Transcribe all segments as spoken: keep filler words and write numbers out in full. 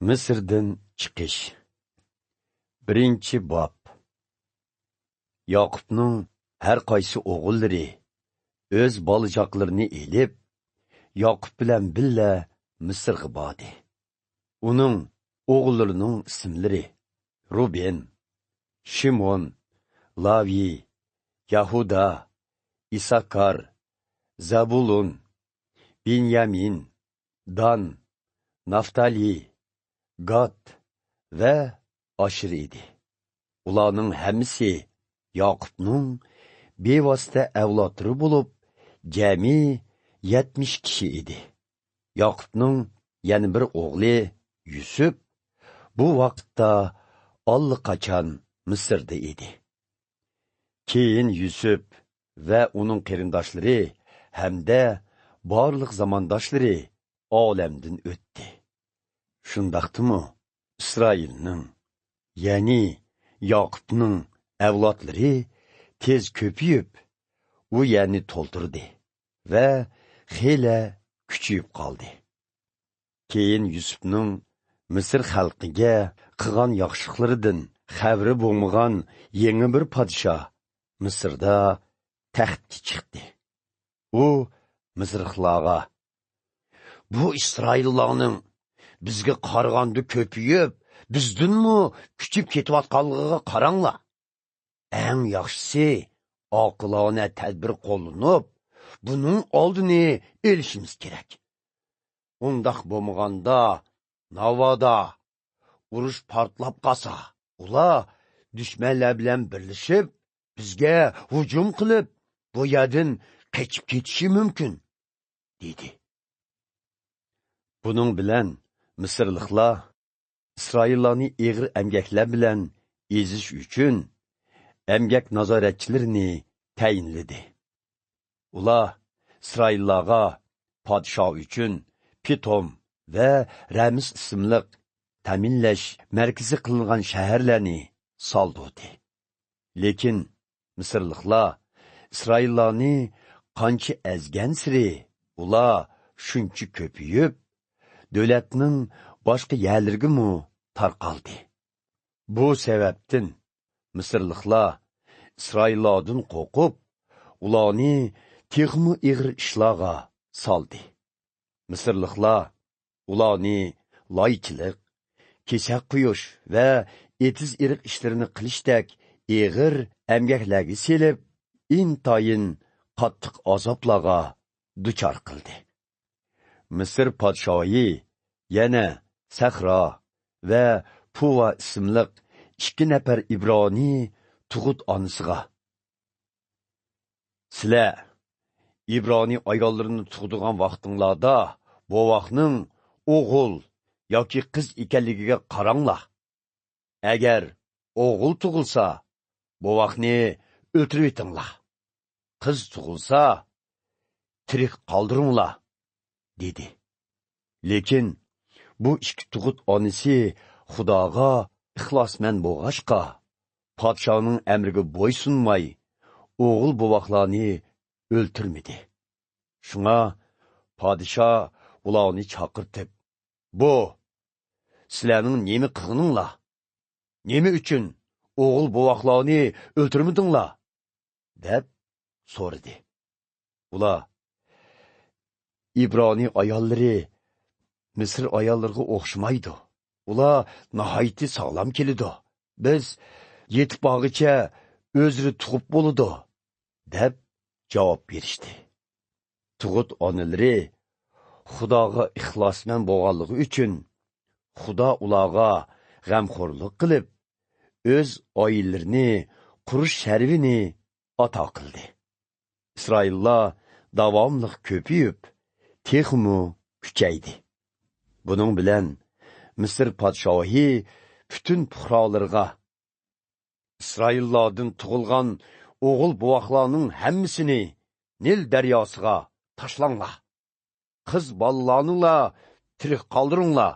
مىسىردىن چىقىش. بىرىنچى باب. ياقۇپنىڭ ھەر قايسى ئوغۇللىرى ئۆز بالىچاقلىرىنى ئېلىپ، ياقۇپ بىلەن بىللە مىسىرغا باردى. ئۇنىڭ ئوغۇللىرىنىڭ ئىسىملىرى: رۇبېن، شىمئون، لاۋى، يەھۇدا، ئىساكار، زەبۇلۇن، بېنيامىن، دان، نافتالى، گاد ۋە ئاشېر ئىدى. ئۇلارنىڭ ھەممىسى ياقۇپنىڭ بىۋاسىتە ئەۋلادلىرى بولۇپ، جەمئىي يەتمىش كىشى ئىدى. ياقۇپنىڭ يەنە بىر ئوغلى يۈسۈپ بۇ ۋاقىتتا ئاللىقاچان مىسىردا ئىدى. كېيىن يۈسۈپ ۋە ئۇنىڭ قېرىنداشلىرى ھەمدە بارلىق زامانداشلىرى ئالەمدىن ئۆتتى. شۇنداقتىمۇ ئىسرائىلنىڭ، يەنى ياقۇپنىڭ ئەۋلادلىرى تېز كۆپىيىپ، ئۇ يەرنى تولدۇردى ۋە خېلى كۈچىيىپ قالدى. كېيىن يۈسۈپنىڭ مىسىر خەلقىگە قىلغان ياخشىلىقلىرىدىن خەۋىرى بولمىغان يېڭى بىر پادىشاھ مىسىردا تەختكە چىقتى. ئۇ مىسىرلىقلارغا: «بۇ ئىسرائىللارنىڭ بىزگە قارىغاندا كۆپىيىپ، بىزدىنمۇ كۈچىيىپ كېتىۋاتقانلىقىغا قاراڭلار. ئەڭ ياخشىسى، ئاقىلانە تەدبىر قوللىنىپ، بۇنىڭ ئالدىنى ئېلىشىمىز كېرەك. ئۇنداق بولمىغاندا، ناۋادا ئۇرۇش پارتلاپ قالسا، ئۇلار دۈشمەنلەر بىلەن بىرلىشىپ، بىزگە ھۇجۇم قىلىپ، بۇ يەردىن قېچىپ كېتىشى مۇمكىن» دېدى. بۇنىڭ بىلەن مىسىرلىقلار ئىسرائىللارنى ئېغىر ئەمگەكلەر بىلەن ئېزىش ئۈچۈن ئەمگەك نازارەتچىلىرىنى تەيىنلىدى. ئۇلار ئىسرائىللارغا پادىشاھ ئۈچۈن پىتوم ۋە رەمىس ئىسىملىق تەمىنلەش مەركىزى قىلىنغان شەھەرلەرنى سالدۇردى. لېكىن مىسىرلىقلار ئىسرائىللارنى قانچە ئەزگەنسېرى، ئۇلار شۇنچە كۆپىيىپ، دۆلەتنىڭ باشقا يەرلىرىگىمۇ تارقالدى. بۇ سەۋەبتىن مىسىرلىقلار ئىسرائىللاردىن قورقۇپ، ئۇلارنى تېخىمۇ ئېغىر ئىشلارغا سالدى. مىسىرلىقلار ئۇلارنى لايچىلىق، كېسەك قويۇش ۋە ئېتىز-ئېرىق ئىشلىرىنى قىلىشتەك ئېغىر ئەمگەكلەرگە سېلىپ، ئىنتايىن قاتتىق ئازابلارغا دۇچار قىلدى. مىسىر پادىشاھى يەنە سەھرا ۋە پۇۋا ئىسىملىق ئىككى نەپەر ئىبرانىي تۇغۇت ئانىسىغا: «سىلەر ئىبرانىي ئاياللىرىنى تۇغىدىغان ۋاقتىڭلاردا بوۋاقنىڭ ئوغۇل ياكى قىز ئىكەنلىكىگە قاراڭلار. ئەگەر ئوغۇل تۇغۇلسا، بوۋاقنى ئۆلتۈرۈۋېتىڭلار. قىز تۇغۇلسا، تىرىك قالدۇرۇڭلار» دېدى. لېكىن بۇ ئىككى تۇغۇت ئانىسى خۇداغا ئىخلاسمەن بولغاچقا، پادىشاھنىڭ ئەمرىگە بويسۇنماي، ئوغۇل بوۋاقلارنى ئۆلتۈرمىدى. شۇڭا پادىشاھ ئۇلارنى چاقىرتىپ: «بۇ سىلەرنىڭ نېمە قىلغىنىڭلار؟ نېمە ئۈچۈن ئوغۇل بوۋاقلارنى ئۆلتۈرمىدىڭلار؟» دەپ سورىدى. ئۇلار: «ئىبرانىي ئاياللىرى مىسىر ئاياللىرىغا ئوخشىمايدۇ. ئۇلار ناھايىتى ساغلام كېلىدۇ. بىز يېتىپ بارغىچە ئۆزلىرى تۇغۇپ بولىدۇ» دەپ جاۋاب بېرىشتى. تۇغۇت ئانىلىرى خۇداغا ئىخلاسمەن بولغانلىقى ئۈچۈن، خۇدا ئۇلارغا غەمخورلۇق قىلىپ، ئۆز ئائىلىلىرىنى قۇرۇش شەرىپىنى ئاتا قىلدى. ئىسرائىللار داۋاملىق كۆپىيىپ، تېخىمۇ كۈچەيدى. بۇنىڭ بىلەن مىسىر پادىشاھى پۈتۈن پۇقرالىرىغا: «ئىسرائىللاردىن تۇغۇلغان ئوغۇل بوۋاقلارنىڭ ھەممىسىنى نىل دەرياسىغا تاشلاڭلار. قىز بالىلارنىلا تىرىك قالدۇرۇڭلار»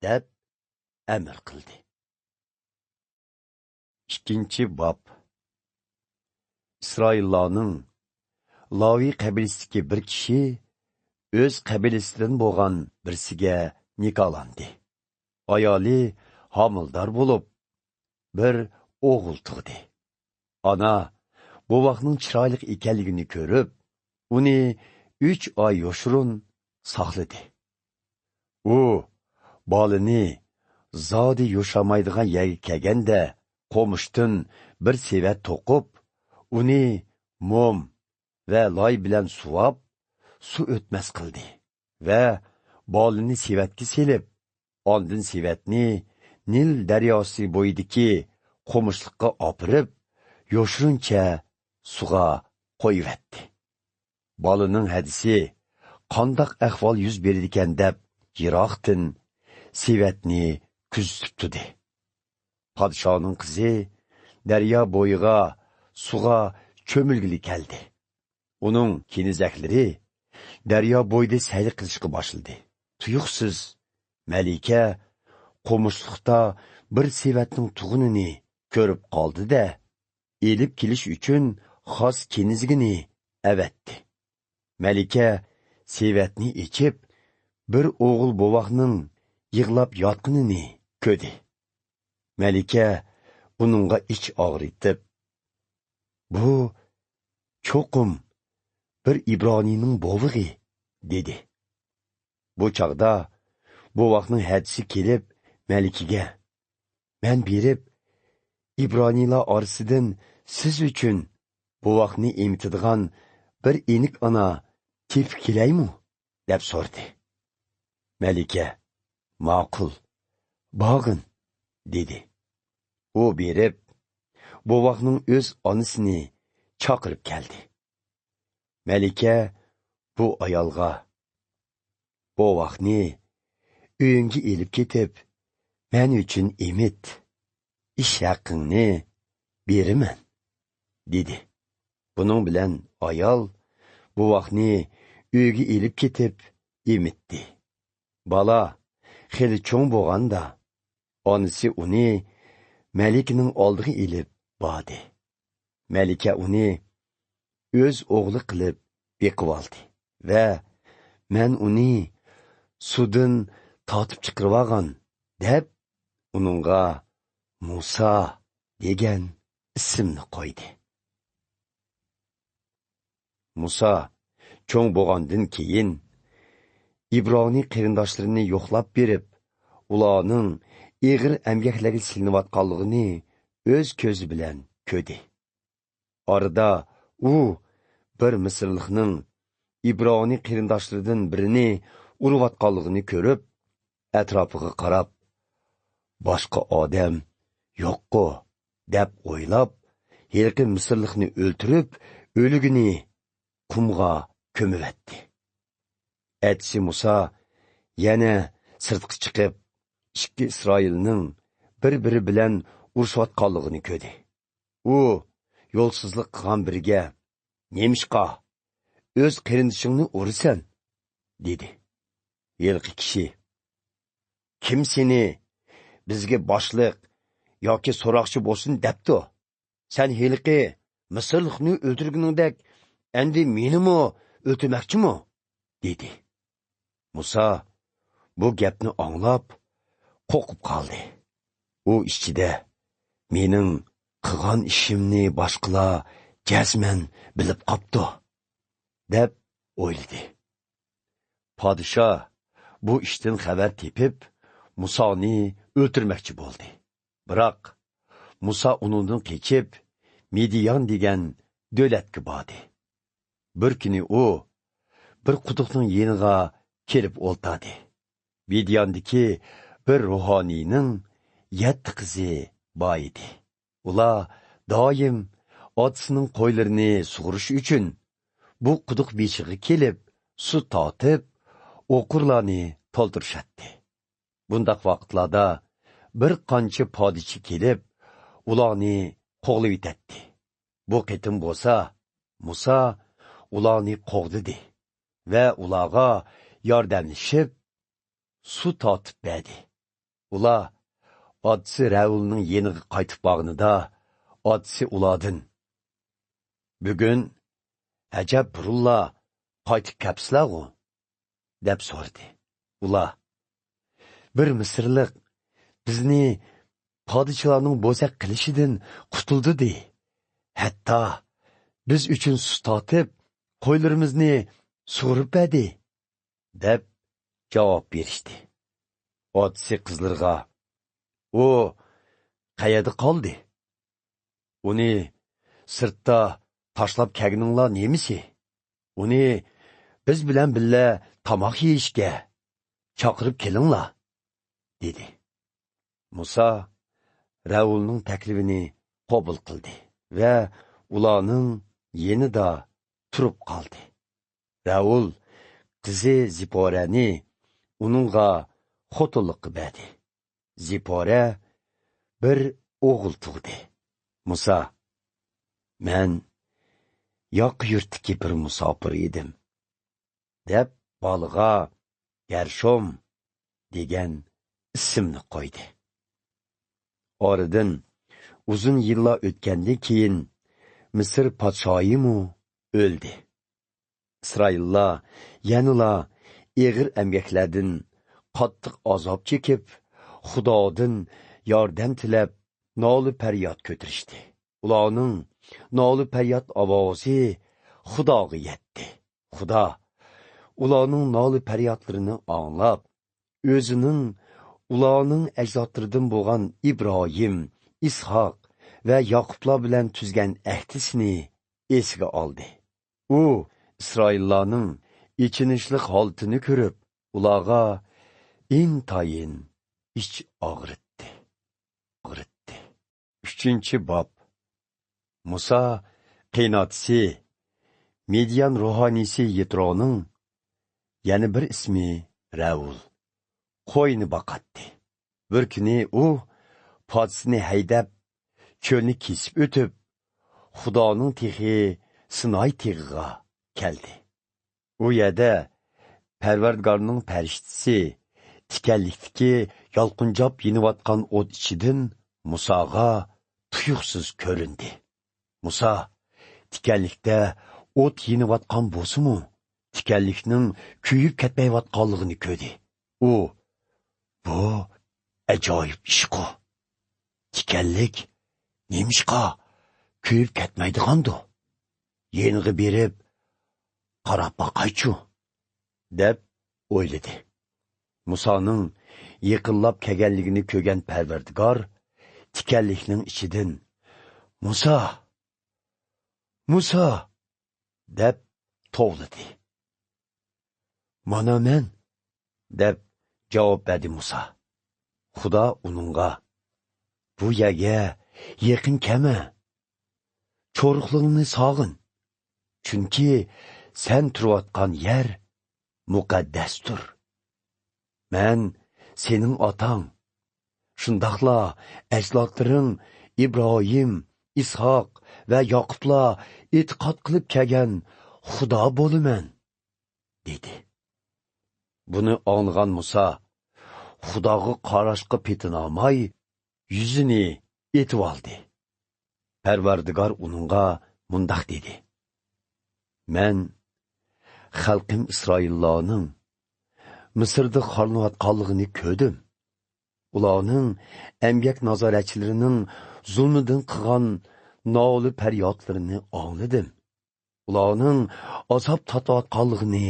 دەپ ئەمر قىلدى. ئىككىنچى باب. ئىسرائىللارنىڭ لاۋى قەبىلىسىدىكى بىر كىشى ئۆز قەبىلىسىدىن بولغان بىرسىگە نىكاھلاندى. ئايالى ھامىلىدار بولۇپ، بىر ئوغۇل تۇغدى. ئانا بوۋاقنىڭ چىرايلىق ئىكەنلىكىنى كۆرۈپ، ئۇنى ئۈچ ئاي يوشۇرۇن ساقلىدى. ئۇ بالىنى زادى يوشالمايدىغان يەرگە كەلگەندە، قومۇشتىن بىر سېۋەت توقۇپ، ئۇنى موم ۋە لاي بىلەن سۇۋاپ، سۇ ئۆتمەس قىلدى ۋە بالىنى سېۋەتكە سېلىپ، ئاندىن سېۋەتنى نىل دەرياسى بويىدىكى قومۇشلۇققا ئاپىرىپ، يوشۇرۇنچە سۇغا قويۇۋەتتى. بالىنىڭ ھەدىسى قانداق ئەھۋال يۈز بېرىدىكەن دەپ، يىراقتىن سېۋەتنى كۆزىتىپ تۇردى. پادىشاھنىڭ قىزى دەريا بويىغا سۇغا چۆمۈلگىلى كەلدى. ئۇنىڭ كېنىزەكلىرى دەريا بويىدا سەيلە قىلىشقا باشلىدى. تۇيۇقسىز مەلىكە قومۇشلۇقتا بىر سېۋەتنىڭ تۇغىنىنى كۆرۈپ قالدى-دە، ئېلىپ كېلىش ئۈچۈن خاس كېنىزىكىنى ئەۋەتتى. مەلىكە سېۋەتنى ئېچىپ، بىر ئوغۇل بوۋاقنىڭ يىغلاپ ياتقىنىنى كۆردى. مەلىكە ئۇنىڭغا ئىچ ئاغرىتىپ، «بۇ چوقۇم بىر ئىبرانىينىڭ بوۋىقى» دېدى. بۇ چاغدا بوۋاقنىڭ ھەدىسى كېلىپ مەلىكىگە، «مەن بېرىپ، ئىبرانىيلار ئارىسىدىن سىز ئۈچۈن بوۋاقنى ئېمىتىدىغان بىر ئېنىك ئانا تېپىپ كېلەيمۇ؟» دەپ سورىدى. مەلىكە، «ماقۇل، بارغىن» دېدى. ئۇ بېرىپ، بوۋاقنىڭ ئۆز ئانىسىنى چاقىرىپ كەلدى. مەلىكە بۇ ئايالغا، «بوۋاقنى ئۆيۈڭگە ئېلىپ كېتىپ، مەن ئۈچۈن ئېمىت، ئىش ھەققىڭنى بېرىمەن» دېدى. بۇنىڭ بىلەن ئايال بوۋاقنى ئۆيگە ئېلىپ كېتىپ ئېمىتتى. بالا خېلى چوڭ بولغاندا، ئانىسى ئۇنى مەلىكىنىڭ ئالدىغا ئېلىپ باردى. مەلىكە ئۇنى ئۆز ئوغلى قىلىپ بېقىۋالدى ۋە «مەن ئۇنى سۇدىن تارتىپ چىقىرىۋالغان» دەپ، ئۇنىڭغا مۇسا دېگەن ئىسىمنى قويدى. مۇسا چوڭ بولغاندىن كېيىن، ئىبرانىي قېرىنداشلىرىنى يوقلاپ بېرىپ، ئۇلارنىڭ ئېغىر ئەمگەكلەرگە سېلىنىۋاتقانلىقىنى ئۆز كۆزى بىلەن كۆردى. ئارىدا ئۇ بىر مىسىرلىقنىڭ ئىبرانىي قېرىنداشلىرىدىن بىرىنى ئۇرۇۋاتقانلىقىنى كۆرۈپ، ئەتراپىغا قاراپ، «باشقا ئادەم يوققۇ» دەپ ئويلاپ، ھېلىقى مىسىرلىقنى ئۆلتۈرۈپ، ئۆلۈكىنى قۇمغا كۆمۈۋەتتى. ئەتىسى مۇسا يەنە سىرتقا چىقىپ، ئىككى ئىسرائىلنىڭ بىر-بىرى بىلەن ئۇرۇشۇۋاتقانلىقىنى كۆردى. ئۇ يولسىزلىق قىلغان بىرىگە، «نېمىشقا ئۆز قېرىندىشىڭنى ئۇرىسەن؟» دېدى. ھېلىقى كىشى، «كىم سېنى بىزگە باشلىق ياكى سوراقچى بولسۇن دەپتۇ؟ سەن ھېلىقى مىسىرلىقنى ئۆلتۈرگىنىڭدەك ئەمدى مېنىمۇ ئۆلتۈرمەكچىمۇ؟» دېدى. مۇسا بۇ گەپنى ئاڭلاپ، قورقۇپ قالدى. ئۇ ئىچىدە، «مېنىڭ قىلغان ئىشىمنى باشقىلار جەزمەن بىلىپ قاپتۇ» دەپ ئويلىدى. پادىشاھ بۇ ئىشتىن خەۋەر تېپىپ، مۇسانى ئۆلتۈرمەكچى بولدى. بىراق، مۇسا ئۇنىڭدىن قېچىپ، مىديان دېگەن دۆلەتكە باردى. بىر كۈنى ئۇ بىر قۇدۇقنىڭ يېنىغا كېلىپ ئولتۇردى. مىدياندىكى بىر روھانىينىڭ يەتتە قىزى بار ئىدى. ئۇلار دائىم ئاتىسىنىڭ قويلىرىنى سۇغۇرۇش ئۈچۈن بۇ قۇدۇق بېشىغا كېلىپ، سۇ تارتىپ، ئوقۇرلارنى تولدۇرۇشاتتى. بۇنداق ۋاقىتلاردا بىر قانچە پادىچى كېلىپ، ئۇلارنى قوغلىۋېتەتتى. بۇ قېتىم بولسا، مۇسا ئۇلارنى قوغدىدى ۋە ئۇلارغا ياردەملىشىپ، سۇ تارتىپ بەردى. ئۇلار ئاتىسى رەئۇلنىڭ يېنىغا قايتىپ بارغىنىدا، ئاتىسى ئۇلاردىن، «بۈگۈن ئەجەب بۇرۇنلا قايتىپ كەپسىلەرغۇ؟» دەپ سورىدى. ئۇلار، «بىر مىسىرلىق بىزنى پادىشاھنىڭ بوزەك قىلىشىدىن قۇتۇلدۇردى. ھەتتا بىز ئۈچۈن سۇ تارتىپ، قويلىرىمىزنى سۇغۇرۇپ بەردى، دەپ جاۋاب بېرىشتى. ئاتىسى قىزلىرىغا، ئۇ قەيەردە قالدى؟ ئۇنى سىرتتا تاشلاپ كەلگىنىڭلار نېمىسى؟ ئۇنى بىز بىلەن بىللە تاماق يېيىشكە چاقىرىپ كېلىڭلار، دېدى. مۇسا رەئۇلنىڭ تەكلىپىنى قوبۇل قىلدى ۋە ئۇلارنىڭ يېنىدا تۇرۇپ قالدى. رەئۇل قىزى زىپورەنى ئۇنىڭغا خوتۇنلۇققا بەردى. زىپورە بىر ئوغۇل تۇغدى. مۇسا، مەن ياقا يۇرتتىكى بىر مۇساپىر ئىدىم، دەپ بالىغا گەرشوم دېگەن ئىسىمنى قويدى. ئارىدىن ئۇزۇن يىللار ئۆتكەندىن كېيىن مىسىر پادىشاھىمۇ ئۆلدى. ئىسرائىللار يەنىلا ئېغىر ئەمگەكلەردىن قاتتىق ئازاب چېكىپ، خۇدادىن ياردەم تىلەپ، نالە-پەرياد كۆتۈرۈشتى. ئۇلارنىڭ نالە-پەرياد ئاۋازى خۇداغا يەتتى. خۇدا ئۇلارنىڭ نالە-پەريادلىرىنى ئاڭلاپ، ئۆزىنىڭ ئۇلارنىڭ ئەجدادلىرىدىن بولغان ئىبراھىم، ئىسھاق ۋە ياقۇپلار بىلەن تۈزگەن ئەھدىسىنى ئېسىگە ئالدى. ئۇ ئىسرائىللارنىڭ ئېچىنىشلىق ھالىتىنى كۆرۈپ، ئۇلارغا ئىنتايىن ئىچ ئاغرىتتى. ئاغرىتتى. ئۈچىنچى باب. مۇسا قېيىنئاتىسى، مىديان روھانىيسى يىترونىڭ يەنە بىر ئىسمى رەئۇل، قوينى باقاتتى. بىر كۈنى ئۇ پادىسىنى ھەيدەپ، چۆلنى كېسىپ ئۆتۈپ، خۇدانىڭ تېغى سىناي تېغىغا كەلدى. ئۇ يەردە پەرۋەردىگارنىڭ پەرىشتىسى تىكەنلىكتىكى يالقۇنجاپ يېنىۋاتقان ئوت ئىچىدىن مۇساغا تۇيۇقسىز كۆرۈندى. مۇسا تىكەنلىكتە ئوت يېنىۋاتقان بولسىمۇ، تىكەنلىكنىڭ كۆيۈپ كەتمەيۋاتقانلىقىنى كۆردى. ئۇ، بۇ ئاجايىپ ئىشقۇ! تىكەنلىك نېمىشقا كۆيۈپ كەتمەيدىغاندۇ؟ يېنىغا بېرىپ قاراپ باقايچۇ، دەپ ئويلىدى. مۇسانىڭ يېقىنلاپ كەلگەنلىكىنى كۆرگەن پەرۋەردىگار تىكەنلىكنىڭ ئىچىدىن، مۇسا! مۇسا! دەپ توۋلىدى. مانا مەن! دەپ جاۋاب بەردى مۇسا. خۇدا ئۇنىڭغا، بۇ يەرگە يېقىن كەلمە. چورۇقلىرىڭنى ساغىن. چۈنكى سەن تۇرۇۋاتقان يەر مۇقەددەستۇر. مەن سېنىڭ ئاتاڭ، شۇنداقلا ئەجدادلىرىڭ ئىبراھىم، ئىسھاق ۋە ياقۇپلار ئېتىقاد قىلىپ كەلگەن خۇدا بولىمەن، دېدى. بۇنى ئاڭلىغان مۇسا خۇداغا قاراشقا پېتىنالماي، يۈزىنى ئېتىۋالدى. پەرۋەردىگار ئۇنىڭغا مۇنداق دېدى: مەن خەلقىم ئىسرائىللارنىڭ مىسىردا خارلىنىۋاتقانلىقىنى كۆردۈم. ئۇلارنىڭ ئەمگەك نازارەتچىلىرىنىڭ زۇلمىدىن قىلغان نالە-پەريادلىرىنى ئاڭلىدىم. ئۇلارنىڭ ئازاب تارتىۋاتقانلىقىنى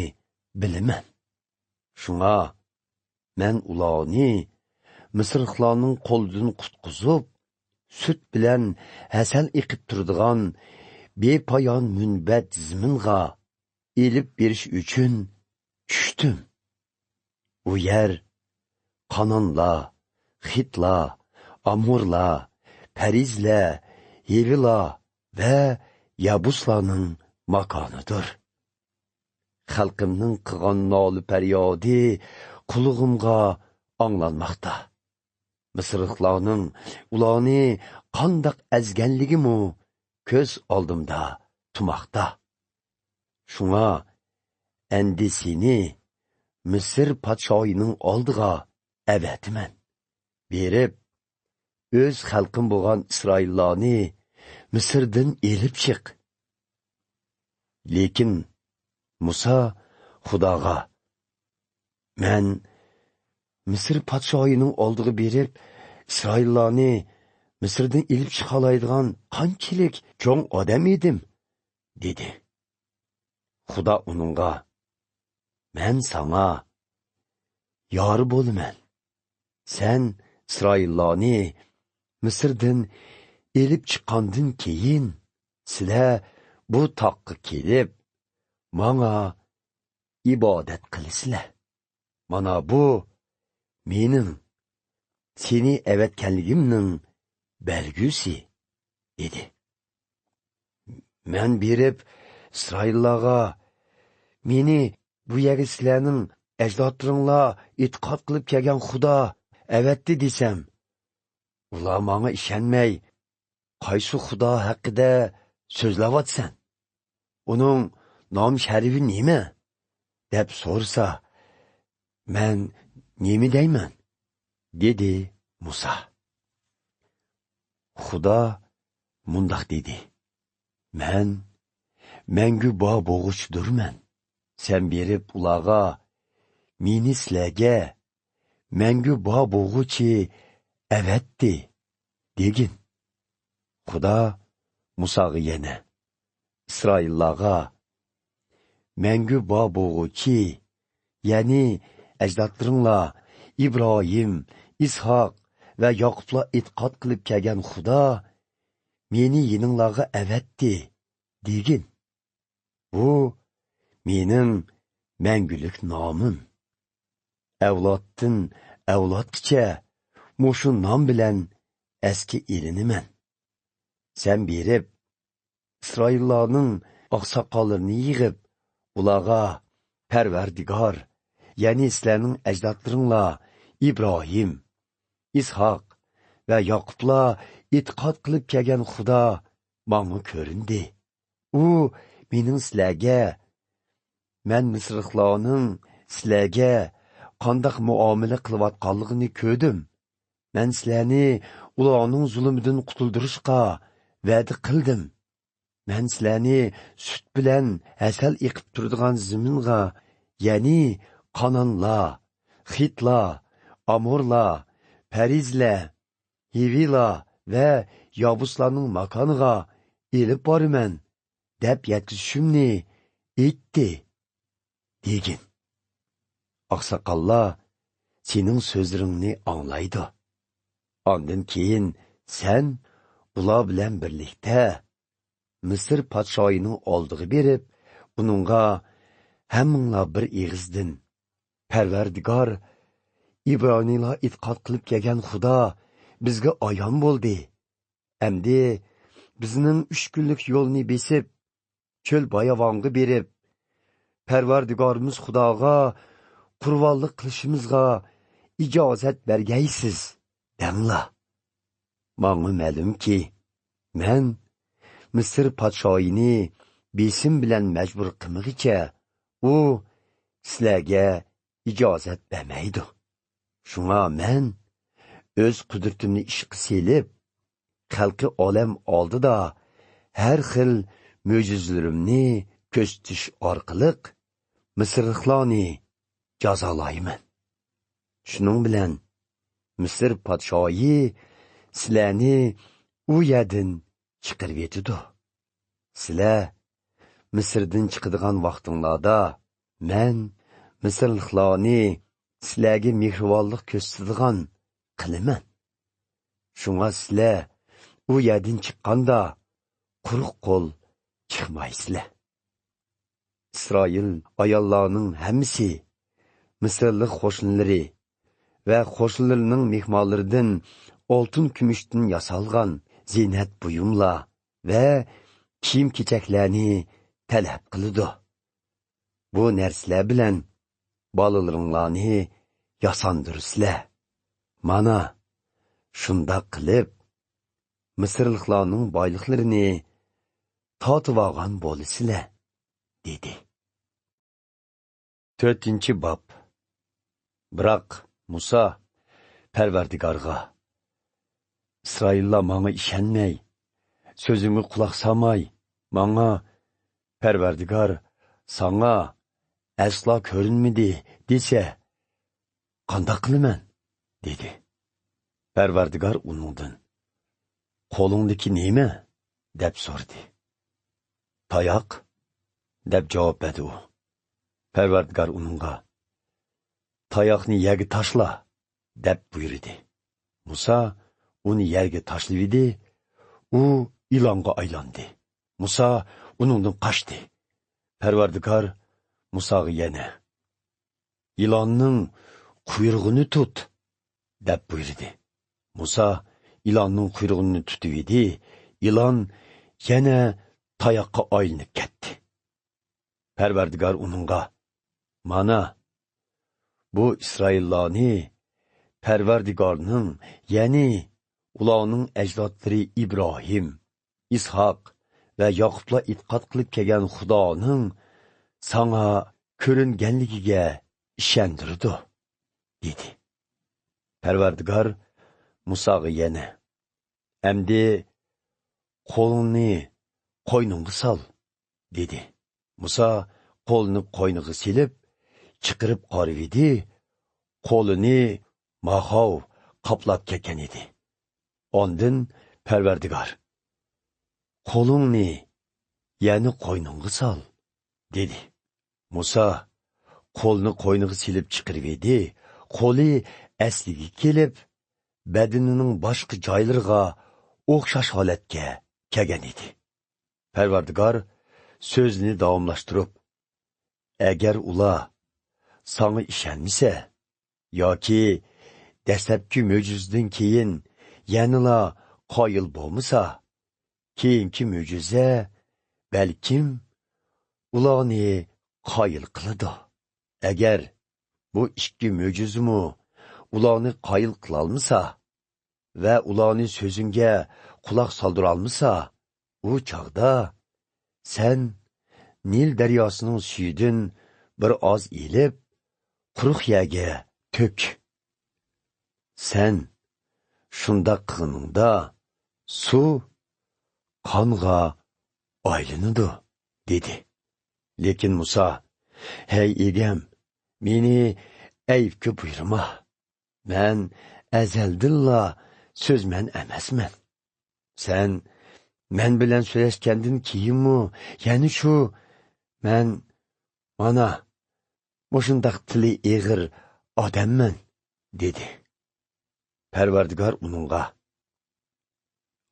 بىلىمەن. شۇڭا مەن ئۇلارنى مىسىرلىقلارنىڭ قولىدىن قۇتقۇزۇپ، سۈت بىلەن ھەسەل ئېقىپ تۇرىدىغان بىپايان مۇنبەت زېمىنغا ئېلىپ بېرىش ئۈچۈن چۈشتۈم. ئۇ يەر قانانلار، خىتلار، ئامورلار، پەرىزلەر، ھىۋىلار ۋە يابۇسلارنىڭ ماكانىدۇر. خەلقىمنىڭ قىلغان نالە-پەريادى قۇلىقىمغا ئاڭلانماقتا. مىسىرلىقلارنىڭ ئۇلارنى قانداق ئەزگەنلىكىمۇ كۆز ئالدىمدا تۇرماقتا. شۇڭا ئەندى سېنى مىسىر پادىشاھىنىڭ ئالدىغا ئەۋەتىمەن. بېرىپ، ئۆز خەلقىم بولغان ئىسرائىللارنى مىسىردىن ئېلىپ چىق. لېكىن مۇسا خۇداغا، مەن مىسىر پادىشاھىنىڭ ئالدىغا بېرىپ، ئىسرائىللارنى مىسىردىن ئېلىپ چىقالايدىغان قانچىلىك چوڭ ئادەم ئىدىم؟» دېدى. خۇدا ئۇنىڭغا: «مەن ساڭا يار بولىمەن. سەن ئىسرائىللارنى مىسىردىن ئېلىپ چىققاندىن كېيىن، سىلەر بۇ تاغقا كېلىپ، ماڭا ئىبادەت قىلىسىلەر. مانا بۇ مېنىڭ سېنى ئەۋەتكەنلىكىمنىڭ بەلگىسى» دېدى. مەن بېرىپ ئىسرائىللارغا: «مېنى بۇ يەرگە سىلەرنىڭ ئەجدادلىرىڭلار ئېتىقاد قىلىپ كەلگەن خۇدا ئەۋەتتى» دېسەم، ئۇلار ماڭا ئىشەنمەي، «قايسى خۇدا ھەققىدە سۆزلەۋاتىسەن؟ ئۇنىڭ نام شەرىپى نېمە؟» دەپ سورىسا، مەن نېمە دەيمەن؟ دېدى مۇسا. خۇدا مۇنداق دېدى: «مەن مەڭگۈ بار بولغۇچىدۇرمەن. سەن بېرىپ ئۇلارغا، مېنى سىلەرگە مەڭگۈ بار بولغۇچى ئەۋەتتى دېگىن.» خۇدا مۇساغا يەنە، ئىسرائىللارغا، «مەڭگۈ بار بولغۇچى، يەنى ئەجدادلىرىڭلار ئىبراھىم، ئىسھاق ۋە ياقۇپلار ئېتىقاد قىلىپ كەلگەن خۇدا مېنى يېنىڭلارغا ئەۋەتتى دېگىن. بۇ مېنىڭ مەڭگۈلۈك نامىم. ئەۋلادتىن ئەۋلادقىچە مۇشۇ نام بىلەن ئەسكە ئېلىنىمەن. سەن بېرىپ، ئىسرائىللارنىڭ ئاقساقاللىرىنى يىغىپ، ئۇلارغا، پەرۋەردىگار، يەنى سىلەرنىڭ ئەجدادلىرىڭلار ئىبراھىم، ئىسھاق ۋە ياقۇپلار ئېتىقاد قىلىپ كەلگەن خۇدا ماڭا كۆرۈندى. ئۇ مېنىڭ سىلەرگە، مەن مىسىرلىقلارنىڭ سىلەرگە قانداق مۇئامىلە قىلىۋاتقانلىقىنى كۆردۈم. مەن سىلەرنى ئۇلارنىڭ زۇلۇمىدىن قۇتۇلدۇرۇشقا ۋەدە قىلدىم. مەن سىلەرنى سۈت بىلەن ھەسەل ئېقىپ تۇرىدىغان زېمىنغا، يەنى قانانلار، خىتلار، ئامورلار، پەرىزلەر، ھىۋىلار ۋە يابۇسلارنىڭ ماكانىغا ئېلىپ بارىمەن، دەپ يەتكۈزۈشۈمنى ئېيتتى، دېگىن. ئاقساقاللار سېنىڭ سۆزلىرىڭنى ئاڭلايدۇ. ئاندىن كېيىن سەن ئۇلار بىلەن بىرلىكتە مىسىر پادىشاھىنىڭ ئالدىغا بېرىپ، ئۇنىڭغا ھەممىڭلار بىر ئېغىزدىن، پەرۋەردىگار، ئىبرانىيلار ئېتىقاد قىلىپ كەلگەن خۇدا بىزگە ئايان بولدى. ئەمدى بىزنىڭ ئۈچ كۈنلۈك يولنى بېسىپ، چۆل باياۋانغا بېرىپ، پەرۋەردىگارىمىز خۇداغا قۇربانلىق قىلىشىمىزغا ئىجازەت بەرگەيسىز، دەڭلار. ماڭا مەلۇمكى، مەن مىسىر پادىشاھىنى بېسىم بىلەن مەجبۇر قىلمىغىچە، ئۇ سىلەرگە ئىجازەت بەرمەيدۇ. شۇڭا مەن ئۆز قۇدرىتىمنى ئىشقا سېلىپ، خەلقى ئالەم ئالدىدا ھەر خىل مۆجىزىلىرىمنى كۆرسىتىش ئارقىلىق مىسىرلىقلارنى جازالايمەن. شۇنىڭ بىلەن مىسىر پادىشاھى سىلەرنى ئۇ يەردىن چىقىرىۋېتىدۇ. سىلەر مىسىردىن چىقىدىغان ۋاقتىڭلاردا، مەن مىسىرلىقلارنى سىلەرگە مېھرىبانلىق كۆرسىتىدىغان قىلىمەن. شۇڭا سىلەر ئۇ يەردىن چىققاندا، قۇرۇق قول چىقمايسىلەر. ئىسرائىل ئاياللارنىڭ ھەممىسى مىسىرلىق قوشنىلىرى ۋە قوشنىلىرىنىڭ مېھمانلىرىدىن ئالتۇن كۈمۈشتىن ياسالغان زىننەت بۇيۇملار ۋە كىيىم-كېچەكلەرنى تەلەپ قىلىدۇ. بۇ نەرسىلەر بىلەن بالىلىرىڭلارنى ياساندۇرىسىلەر. مانا، شۇنداق قىلىپ، مىسىرلىقلارنىڭ بايلىقلىرىنى تارتىۋالغان بولىسىلەر، دېدى. تۆتىنچى باب. بىراق مۇسا پەرۋەردىگارغا: «ئىسرائىللار ماڭا ئىشەنمەي، سۆزۈمگە قۇلاق سالماي، ماڭا، پەرۋەردىگار، ساڭا ئەسلا كۆرۈنمىدى دېسە، قانداق قىلىمەن؟» دېدى. پەرۋەردىگار ئۇنىڭدىن: «قولۇڭدىكى نېمە؟» دەپ سورىدى. «تاياق» دەپ جاۋاب بەردى ئۇ. پەرۋەردىگار ئۇنىڭغا: «تاياقنى يەرگە تاشلا» دەپ بۇيرۇدى. مۇسا ئۇنى يەرگە تاشلىۋىدى، ئۇ ئىلانغا ئايلاندى. مۇسا ئۇنىڭدىن قاچتى. پەرۋەردىگار مۇساغا يەنە: «يىلاننىڭ قۇيرۇقىنى تۇت» دەپ بۇيرۇدى. مۇسا يىلاننىڭ قۇيرۇقىنى تۇتۇۋىدى، يىلان يەنە تاياققا ئايلىنىپ كەتتى. پەرۋەردىگار ئۇنىڭغا: «مانا، بۇ ئىسرائىللارنى پەرۋەردىگارنىڭ، يەنى ئۇلارنىڭ ئەجدادلىرى ئىبراھىم، ئىسھاق ۋە ياقۇپلار ئېتىقاد قىلىپ كەلگەن خۇدانىڭ ساڭا كۆرۈنگەنلىكىگە ئىشەندۈرىدۇ» دېدى. پەرۋەردىگار مۇساغا يەنە: «ئەمدى قولۇڭنى قوينۇڭغا سال» دېدى. مۇسا قولىنى قوينىغا سېلىپ، چىقىرىپ قارىۋىدى، قولىنى ماخاۋ قاپلاپ كەتكەن ئىدى. ئاندىن پەرۋەردىگار: «قولۇڭنى يەنە قوينۇڭغا سال» دېدى. مۇسا قولىنى قوينىغا سېلىپ چىقىرىۋىدى، قولى ئەسلىگە كېلىپ، بەدىنىنىڭ باشقا جايلىرىغا ئوخشاش ھالەتكە كەلگەن ئىدى. پەرۋەردىگار سۆزىنى داۋاملاشتۇرۇپ: «ئەگەر ئۇلار ساڭا ئىشەنمىسە ياكى دەسلەپكى مۆجىزىدىن كېيىن يەنىلا قايىل بولمىسا، كېيىنكى مۆجىزە بەلكىم ئۇلارنى قايىل قىلىدۇ. ئەگەر بۇ ئىككى مۆجىزىمۇ ئۇلارنى قايىل قىلالمىسا ۋە ئۇلارنى سۆزۈڭگە قۇلاق سالدۇرالمىسا، ئۇ چاغدا سەن نىل دەرياسىنىڭ سۈيىدىن بىر ئاز ئېلىپ، قۇرۇق يەرگە تۆك. سەن شۇنداق قىلغىنىڭدا سۇ قانغا ئايلىنىدۇ» دېدى. لېكىن مۇسا: «ھەي ئىگەم، مېنى ئەيىبكە بۇيرۇما. مەن ئەزەلدىنلا سۆزمەن ئەمەسمەن. سەن مەن بىلەن سۆزلەشكەندىن كېيىنمۇ يەنە شۇ، مەن، مانا، مۇشۇنداق تىلى ئېغىر ئادەممەن» دېدى. پەرۋەردىگار ئۇنىڭغا: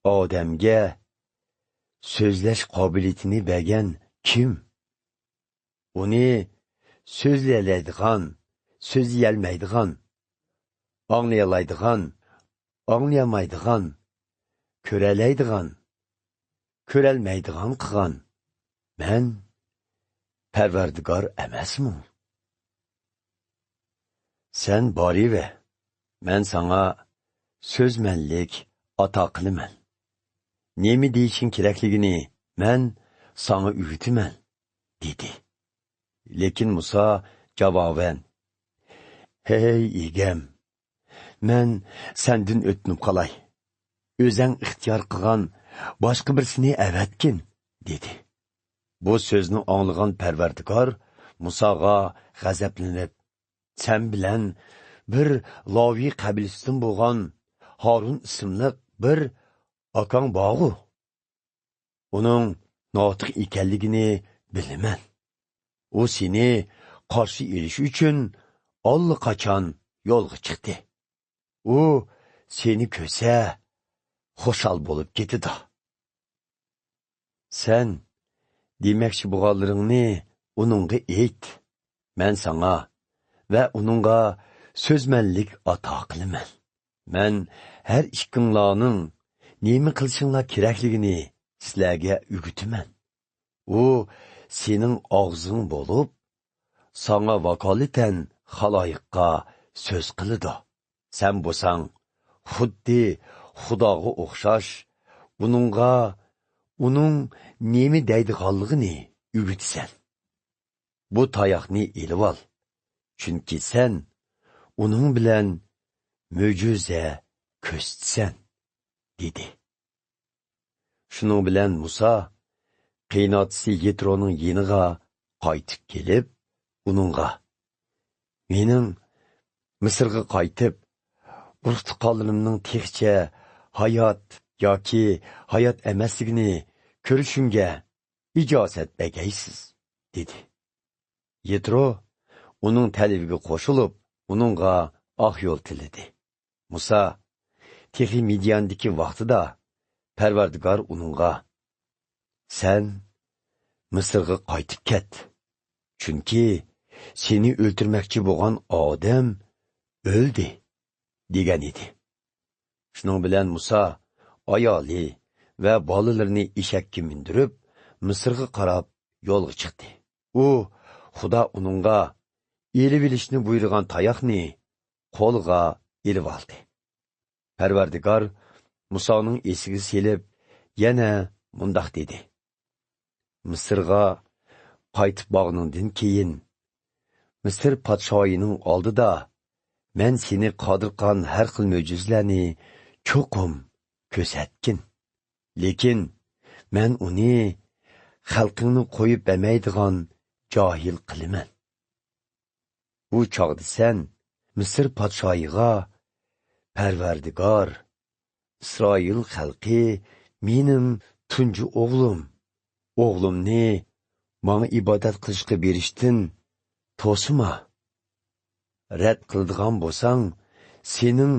«ئادەمگە سۆزلەش قابىلىيىتىنى بەرگەن كىم؟ ئۇنى سۆزلىيەلەيدىغان، سۆزلىيەلمەيدىغان، ئاڭلىيالايدىغان، ئاڭلىيالمايدىغان، كۆرەلەيدىغان، كۆرەلمەيدىغان قىلغان مەن پەرۋەردىگار ئەمەسمۇ؟ سەن بارىۋەر، مەن ساڭا سۆزمەنلىك ئاتا قىلىمەن. نېمە دېيىشىڭ كېرەكلىكىنى مەن ساڭا ئۆگىتىمەن» دېدى. لېكىن مۇسا جاۋابەن: «ھەي ئىگەم، مەن سەندىن ئۆتۈنۈپ قالاي. ئۆزەڭ ئىختىيار قىلغان باشقا بىرسىنى ئەۋەتكىن» دېدى. بۇ سۆزنى ئاڭلىغان پەرۋەردىگار مۇساغا غەزەپلىنىپ: «سەن بىلەن بىر لاۋى قەبىلىسىدىن بولغان ھارۇن ئىسىملىق بىر ئاكاڭ بارغۇ؟ ئۇنىڭ ناتىق ئىكەنلىكىنى بىلىمەن. ئۇ سېنى قارشى ئېلىش ئۈچۈن ئاللىقاچان يولغا چىقتى. ئۇ سېنى كۆرسە، خۇشال بولۇپ كېتىدۇ. سەن دېمەكچى بولغانلىرىڭنى ئۇنىڭغا ئېيت. مەن ساڭا ۋە ئۇنىڭغا سۆزمەنلىك ئاتا قىلىمەن. مەن ھەر ئىككىڭلارنىڭ نېمە قىلىشىڭلار كېرەكلىكىنى سىلەرگە ئۆگىتىمەن. ئۇ سېنىڭ ئاغزىڭ بولۇپ، ساڭا ۋاكالىتەن خالايىققا سۆز قىلىدۇ. سەن بولساڭ خۇددى خۇداغا ئوخشاش، ئۇنىڭغا ئۇنىڭ نېمە دەيدىغانلىقىنى ئۆگىتىسەن. بۇ تاياقنى ئېلىۋال، چۈنكى سەن ئۇنىڭ بىلەن مۆجىزە كۆرسىتىسەن» دېدى. شۇنىڭ بىلەن مۇسا قېيىنئاتىسى يىترونىڭ يېنىغا قايتىپ كېلىپ، ئۇنىڭغا: «مېنىڭ مىسىرغا قايتىپ، ئۇرۇق-تۇغقانلىرىمنىڭ تېخىچە ھايات ياكى ھايات ئەمەسلىكىنى كۆرۈشۈمگە ئىجازەت بەرگەيسىز» دېدى. يىترو ئۇنىڭ تەلىپىگە قوشۇلۇپ، ئۇنىڭغا ئاق يول تىلىدى. مۇسا تېخى مىدياندىكى ۋاقتىدا پەرۋەردىگار ئۇنىڭغا: «سەن مىسىرغا قايتىپ كەت، چۈنكى سېنى ئۆلتۈرمەكچى بولغان ئادەم ئۆلدى» دېگەن ئىدى. شۇنىڭ بىلەن مۇسا ئايالى ۋە بالىلىرىنى ئېشەككە مىندۈرۈپ، مىسىرغا قاراپ يولغا چىقتى. ئۇ خۇدا ئۇنىڭغا ئېلىۋېلىشنى بۇيرۇغان تاياقنى قولىغا ئېلىۋالدى. پەرۋەردىگار مۇسانىڭ ئېسىگە سېلىپ، يەنە مۇنداق دېدى: «مىسىرغا قايتىپ بارغىنىڭدىن كېيىن، مىسىر پادىشاھىنىڭ ئالدىدا مەن سېنى قادۇرغان ھەر خىل مۆجىزىلەرنى چوقۇم كۆرسەتكىن. لېكىن مەن ئۇنى خەلقىڭنى قويۇپ بەرمەيدىغان جاھىل قىلىمەن. بۇ چاغدا سەن مىسىر پادىشاھىغا: پەرۋەردىگار، ئىسرائىل خەلقى مېنىڭ تۇنجى ئوغلۇم. ئوغلۇمنى ماڭا ئىبادەت قىلىشقا بېرىشتىن توسىما. رەت قىلىدىغان بولساڭ، سېنىڭ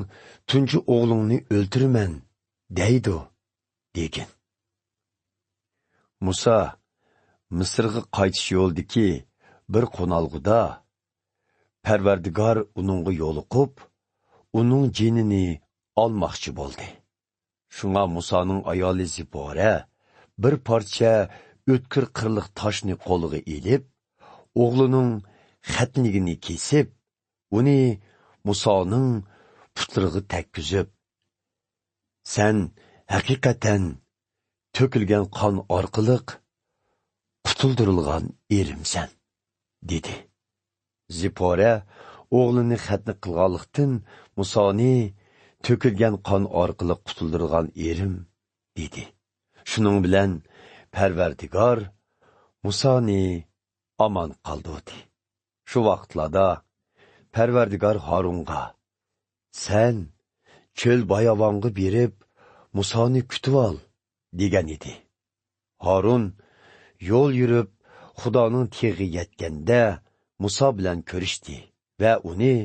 تۇنجى ئوغلۇڭنى ئۆلتۈرىمەن» دەيدۇ، دېگىن. مۇسا مىسىرغا قايتىش يولىدىكى بىر قونالغۇدا پەرۋەردىگار ئۇنىڭغا يولۇقۇپ، ئۇنىڭ جېنىنى ئالماقچى بولدى. شۇڭا مۇسانىڭ ئايالى زىپورە بىر پارچە ئۆتكۈر قىرلىق تاشنى قولىغا ئېلىپ، ئوغلىنىڭ خەتنىگىنى كېسىپ، ئۇنى مۇسانىڭ پۇتلىرىغا تەگكۈزۈپ: «سەن ھەقىقەتەن تۆكۈلگەن قان ئارقىلىق قۇتۇلدۇرۇلغان ئېرىمسەن» دېدى. زىپورە ئوغلىنى خەتنە قىلغانلىقتىن، مۇسانى «تۆكۈلگەن قان ئارقىلىق قۇتۇلدۇرغان ئېرىم» دېدى. شۇنىڭ بىلەن پەرۋەردىگار مۇسانى ئامان قالدۇردى. شۇ ۋاقىتلاردا پەرۋەردىگار ھارۇنغا: «سەن چۆل باياۋانغا بېرىپ، مۇسانى كۈتۈۋال» دېگەن ئىدى. ھارۇن يول يۈرۈپ، خۇدانىڭ تېغىغا يەتكەندە، مۇسا بىلەن كۆرۈشتى ۋە ئۇنى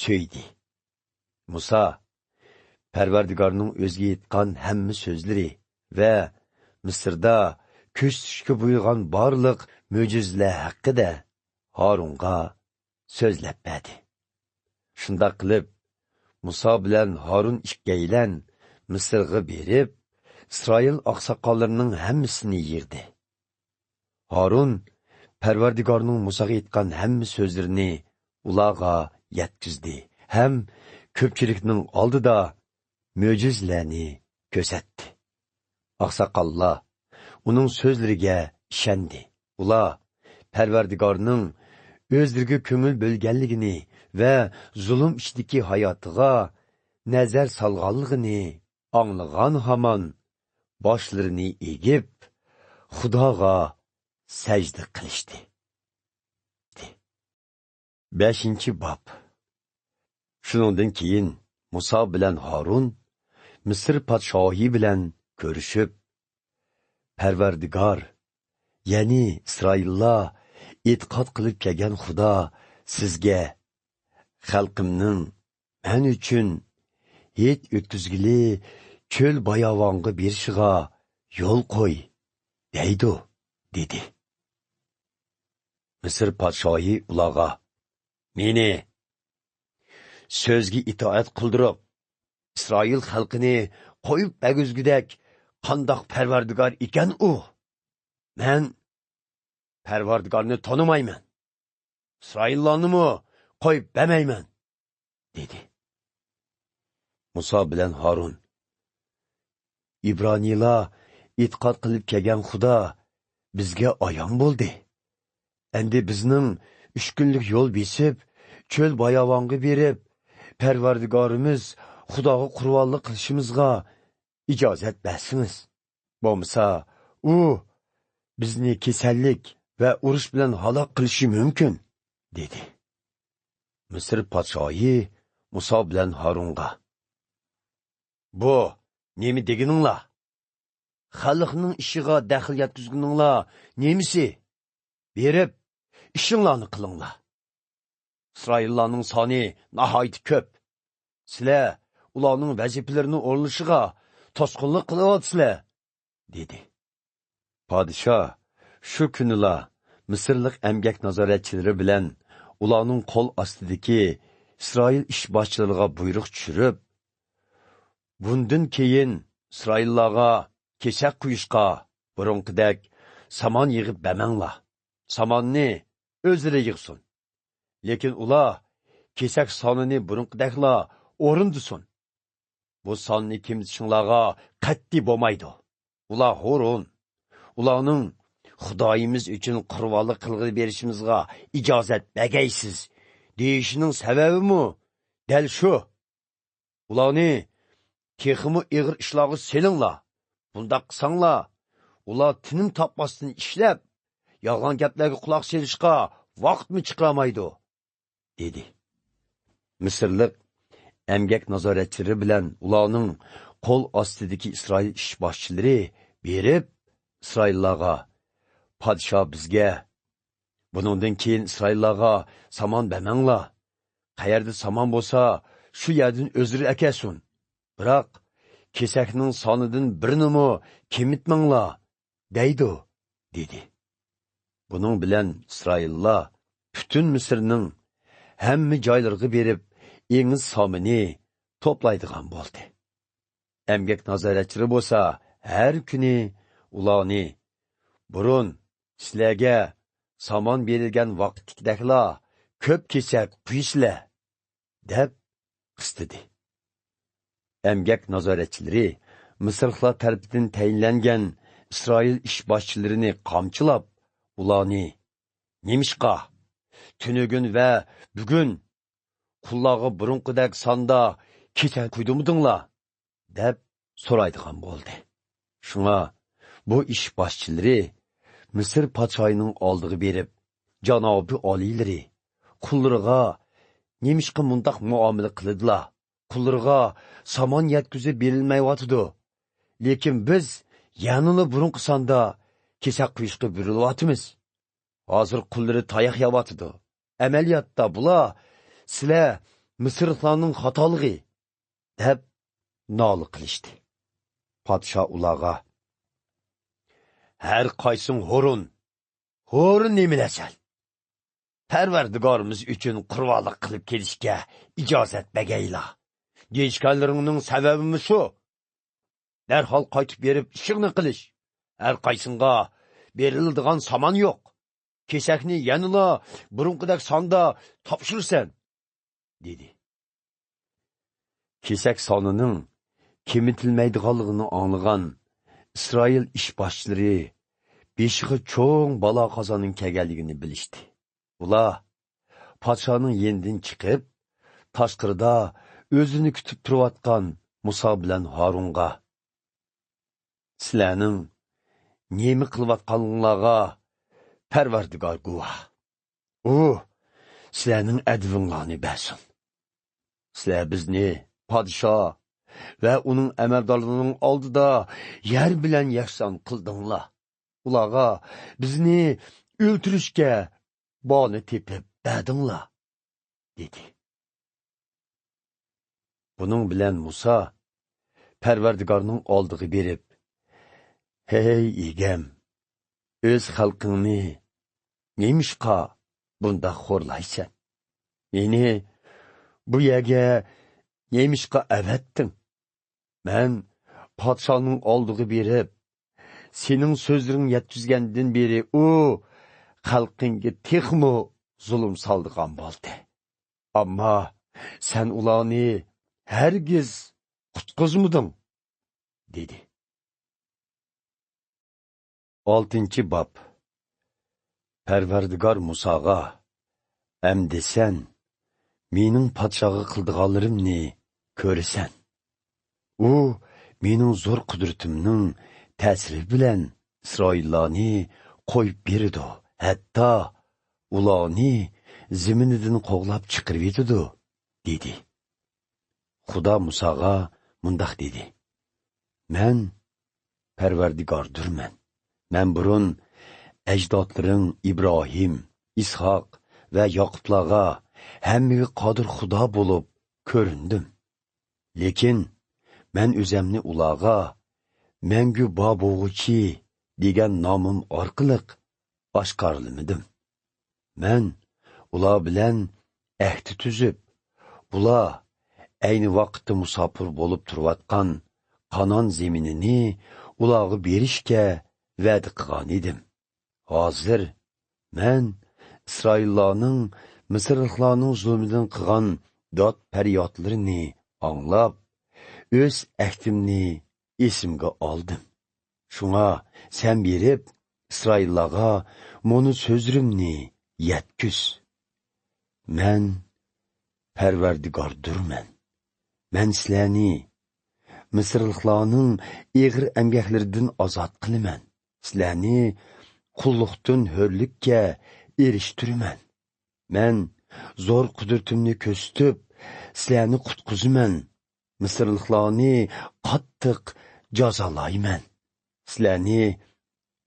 سۆيدى. مۇسا پەرۋەردىگارنىڭ ئۆزىگە ئېيتقان ھەممە سۆزلىرى ۋە مىسىردا كۆرسىتىشكە بۇيرۇغان بارلىق مۆجىزىلەر ھەققىدە ھارۇنغا سۆزلەپ بەردى. شۇنداق قىلىپ، مۇسا بىلەن ھارۇن ئىككىيلەن مىسىرغا بېرىپ، ئىسرائىل ئاقساقاللىرىنىڭ ھەممىسىنى يىغدى. ھارۇن پەرۋەردىگارنىڭ مۇساغا ئېيتقان ھەممە سۆزلىرىنى ئۇلارغا يەتكۈزدى ھەم كۆپچىلىكنىڭ ئالدىدا مۆجىزىلەرنى كۆرسەتتى. ئاقساقاللار ئۇنىڭ سۆزلىرىگە ئىشەندى. ئۇلار پەرۋەردىگارنىڭ ئۆزلىرىگە كۆڭۈل بۆلگەنلىكىنى ۋە زۇلۇم ئىچىدىكى ھاياتىغا نەزەر سالغانلىقىنى ئاڭلىغان ھامان باشلىرىنى ئېگىپ، خۇداغا سەجدە قىلىشتى. بەشىنچى باب. شۇنىڭدىن كېيىن مۇسا بىلەن ھارۇن مىسىر پادىشاھى بىلەن كۆرۈشۈپ، پەرۋەردىگار، يەنى ئىسرائىللار ئېتىقاد قىلىپ كەلگەن خۇدا سىزگە: «خەلقىمنىڭ مەن ئۈچۈن ھېيت ئۆتكۈزگىلى چۆل باياۋانغا بېرىشىغا يول قوي» دەيدۇ، دېدى. مىسىر پادىشاھى ئۇلارغا: «مېنى سۆزگە ئىتائەت قىلدۇرۇپ، ئىسرائىل خەلقىنى قويۇپ بەرگۈزگۈدەك قانداق پەرۋەردىگار ئىكەن ئۇ؟ مەن پەرۋەردىگارنى تونۇمايمەن، ئىسرائىللارنىمۇ قويۇپ بەرمەيمەن» دېدى. مۇسا بىلەن ھارۇن: «ئىبرانىيلار ئېتىقاد قىلىپ كەلگەن خۇدا بىزگە ئايان بولدى. ئەمدى بىزنىڭ ئۈچ كۈنلۈك يول بېسىپ، چۆل باياۋانغا بېرىپ، پەرۋەردىگارىمىز خۇداغا قۇربانلىق قىلىشىمىزغا ئىجازەت بەرسىڭىز. بولمىسا، ئۇ بىزنى كېسەللىك ۋە ئۇرۇش بىلەن ھالاك قىلىشى مۇمكىن» دېدى. مىسىر پادىشاھى مۇسا بىلەن ھارۇنغا: بۇ نېمە دېگىنىڭلار؟ خەلقنىڭ ئىشىغا دەخلى يەتكۈزگىنىڭلار نېمىسى؟ بېرىپ، ئىشىڭلارنى قىلىڭلار. ئىسرائىللارنىڭ سانى ناھايىتى كۆپ. سىلەر ئۇلارنىڭ ۋەزىپىلىرىنى ئورۇنلىشىغا توسقۇنلۇق قىلىۋاتىسىلەر، دېدى. پادىشاھ شۇ كۈنىلا مىسىرلىق ئەمگەك نازارەتچىلىرى بىلەن ئۇلارنىڭ قول ئاستىدىكى ئىسرائىل ئىش باشچىلىرىغا بۇيرۇق چۈشۈرۈپ، بۇندىن كېيىن ئىسرائىللارغا كېسەك قويۇشقا بۇرۇنقىدەك سامان يىغىپ بەرمەڭلار. ساماننى ئۆزلىرى يىغسۇن. لېكىن ئۇلار كېسەك سانىنى بۇرۇنقىدەكلا ئورۇندىسۇن. بۇ ساننى كېمىتىشىڭلارغا قەتئىي بولمايدۇ. ئۇلار ھۇرۇن. ئۇلارنىڭ «خۇدايىمىز ئۈچۈن قۇربانلىق قىلغىلى بېرىشىمىزغا ئىجازەت بەرگەيسىز» دېيىشىنىڭ سەۋەبىمۇ دەل شۇ. ئۇلارنى تېخىمۇ ئېغىر ئىشلارغا سېلىڭلار. بۇنداق قىلساڭلار، ئۇلار تىنىم تاپماستىن ئىشلەپ، يالغان گەپلەرگە قۇلاق سېلىشقا ۋاقىتمۇ چىقىرالمايدۇ، دېدى. مىسىرلىق ئەمگەك نازارەتچىلىرى بىلەن ئۇلارنىڭ قول ئاستىدىكى ئىسرائىل ئىش باشچىلىرى بېرىپ، ئىسرائىللارغا، «پادىشاھ بىزگە، بۇنىڭدىن كېيىن ئىسرائىللارغا سامان بەرمەڭلار. قەيەردە سامان بولسا، شۇ يەردىن ئۆزلىرى ئەكەلسۇن. بىراق، كېسەكنىڭ سانىدىن بىرنىمۇ كېمىتمەڭلار» دەيدۇ، دېدى. بۇنىڭ بىلەن ئىسرائىللار پۈتۈن مىسىرنىڭ ھەممە جايلىرىغا بېرىپ، ئېڭىز سامىنى توپلايدىغان بولدى. ئەمگەك نازارەتچىلىرى بولسا ھەر كۈنى ئۇلارنى، «بۇرۇن سىلەرگە سامان بېرىلگەن ۋاقىتتىكىدەكلا كۆپ كېسەك قويىسىلەر» دەپ قىستىدى. ئەمگەك نازارەتچىلىرى مىسىرلىقلار تەرىپىدىن تەيىنلەنگەن ئىسرائىل ئىش باشچىلىرىنى قامچىلاپ، ئۇلارنى، «نېمىشقا تۈنۈگۈن ۋە بۈگۈن قۇللارغا بۇرۇنقىدەك ساندا كېسەك قويدۇرمىدىڭلار؟» دەپ سورايدىغان بولدى. شۇڭا بۇ ئىش باشچىلىرى مىسىر پادىشاھىنىڭ ئالدىغا بېرىپ، «جانابىي ئالىيلىرى، قۇللىرىغا نېمىشقا مۇنداق مۇئامىلە قىلىدىلا؟ قۇللىرىغا سامان يەتكۈزۈپ بېرىلمەيۋاتىدۇ. لېكىن بىز يەنىلا بۇرۇنقى ساندا كېسەك قويۇشقا بۇيرۇلۇۋاتىمىز. ھازىر قۇللىرى تاياق يەۋاتىدۇ. ئەمەلىيەتتە بۇلار سىلەر مىسىرلىقلارنىڭ خاتالىقى» دەپ نالە قىلىشتى. پادىشاھ ئۇلارغا، «ھەر قايسىڭ ھۇرۇن، ھۇرۇن نېمىلەرسەن؟ پەرۋەردىگارىمىز ئۈچۈن قۇربانلىق قىلىپ كېلىشكە ئىجازەت بەرگەيلا دېيىشكەنلىرىڭنىڭ سەۋەبىمۇ شۇ. دەرھال قايتىپ بېرىپ ئىشىڭنى قىلىش. ھەر قايسىڭغا بېرىلىدىغان سامان يوق. كېسەكنى يەنىلا بۇرۇنقىدەك ساندا تاپشۇرىسەن» دېدى. كېسەك سانىنىڭ كېمىتىلمەيدىغانلىقىنى ئاڭلىغان ئىسرائىل ئىش باشچىلىرى بېشىغا چوڭ بالا-قازانىڭ كەلگەنلىكىنى بىلىشتى. ئۇلار پادىشاھنىڭ يېنىدىن چىقىپ، تاشقىرىدا ئۆزىنى كۈتۈپ تۇرۇۋاتقان مۇسا بىلەن ھارۇنغا، «سىلەرنىڭ نېمە قىلىۋاتقانلىقىڭلارغا پەرۋەردىگار گۇۋاھ. ئۇ سىلەرنىڭ ئەدىپىڭلارنى بەرسۇن. سىلەر بىزنى پادىشاھ ۋە ئۇنىڭ ئەمەلدارلىرىنىڭ ئالدىدا يەر بىلەن يەكسان قىلدىڭلار. ئۇلارغا بىزنى ئۆلتۈرۈشكە باھانە تېپىپ بەردىڭلار» دېدى. بۇنىڭ بىلەن مۇسا پەرۋەردىگارنىڭ ئالدىغا بېرىپ، «ھەي ئىگەم، ئۆز خەلقىڭنى نېمىشقا بۇنداق خورلايسەن؟ مېنى بۇ يەرگە نېمىشقا ئەۋەتتىڭ؟ مەن پادىشاھنىڭ ئالدىغا بېرىپ، سېنىڭ سۆزلىرىڭ يەتكۈزگەندىن بېرى ئۇ خەلقىڭگە تېخىمۇ زۇلۇم سالىدىغان بولدى. ئەمما سەن ئۇلارنى ھەرگىز قۇتقۇزمىدىڭ» دېدى. ئالتىنچى باب. پەرۋەردىگار مۇساغا، «ئەمدى سەن مېنىڭ پادىشاھقا قىلىدىغانلىرىمنى كۆرىسەن. ئۇ مېنىڭ زور قۇدرىتىمنىڭ تەسىرى بىلەن ئىسرائىللارنى قويۇپ بېرىدۇ، ھەتتا ئۇلارنى زېمىنىدىن قوغلاپ چىقىرىۋېتىدۇ» دېدى. خۇدا مۇساغا مۇنداق دېدى: مەن پەرۋەردىگاردۇرمەن. مەن بۇرۇن ئەجدادلىرىڭ ئىبراھىم، ئىسھاق ۋە ياقۇپلارغا ھەممىگە قادىر خۇدا بولۇپ كۆرۈندۈم. لېكىن مەن ئۆزەمنى ئۇلارغا مەڭگۈ بار بولغۇچى دېگەن نامىم ئارقىلىق ئاشكارىلىمىدىم. مەن ئۇلار بىلەن ئەھدى تۈزۈپ، ئۇلار ئەينى ۋاقىتتا مۇساپىر بولۇپ تۇرۇۋاتقان قانان زېمىنىنى ئۇلارغا بېرىشكە ۋەدە قىلغان ئىدىم. ھازىر مەن ئىسرائىللارنىڭ مىسىرلىقلارنىڭ زۇلمىدىن قىلغان داد-پەريادلىرىنى ئاڭلاپ، ئۆز ئەھدىمنى ئېسىمگە ئالدىم. شۇڭا سەن بېرىپ، ئىسرائىللارغا مۇنۇ سۆزلىرىمنى يەتكۈز: مەن پەرۋەردىگاردۇرمەن. مەن سىلەرنى مىسىرلىقلارنىڭ ئېغىر ئەمگەكلىرىدىن ئازاد قىلىمەن. سىلەرنى قۇللۇقتىن ھۆرلۈككە ئېرىشتۈرىمەن. مەن زور قۇدرىتىمنى كۆرسىتىپ، سىلەرنى قۇتقۇزىمەن. مىسىرلىقلارنى قاتتىق جازالايمەن. سىلەرنى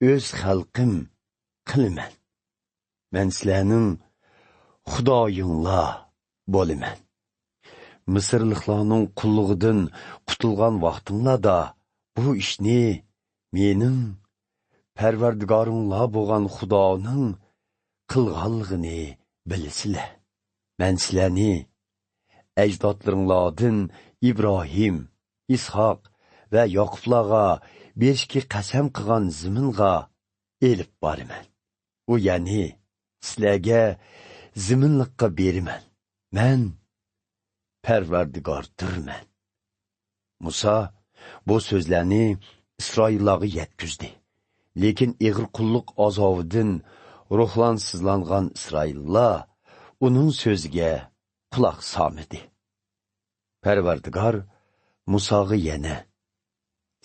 ئۆز خەلقىم قىلىمەن. مەن سىلەرنىڭ خۇدايىڭلار بولىمەن. مىسىرلىقلارنىڭ قۇللۇقىدىن قۇتۇلغان ۋاقتىڭلاردا بۇ ئىشنى مېنىڭ پەرۋەردىگارىڭلار بولغان خۇدانىڭ قىلغانلىقىنى بىلىسىلەر. مەن سىلەرنى ئەجدادلىرىڭلاردىن ئىبراھىم، ئىسھاق ۋە ياقۇپلارغا بېرىشكە قەسەم قىلغان زېمىنغا ئېلىپ بارىمەن. ئۇ يەرنى سىلەرگە زېمىنلىققا بېرىمەن. مەن پەرۋەردىگاردۇرمەن. مۇسا بۇ سۆزلەرنى ئىسرائىللارغا يەتكۈزدى. لېكىن ئېغىر قۇللۇق ئازابىدىن روھلانسىزلانغان ئىسرائىللار ئۇنىڭ سۆزىگە قۇلاق سالمىدى. پەرۋەردىگار مۇساغا يەنە: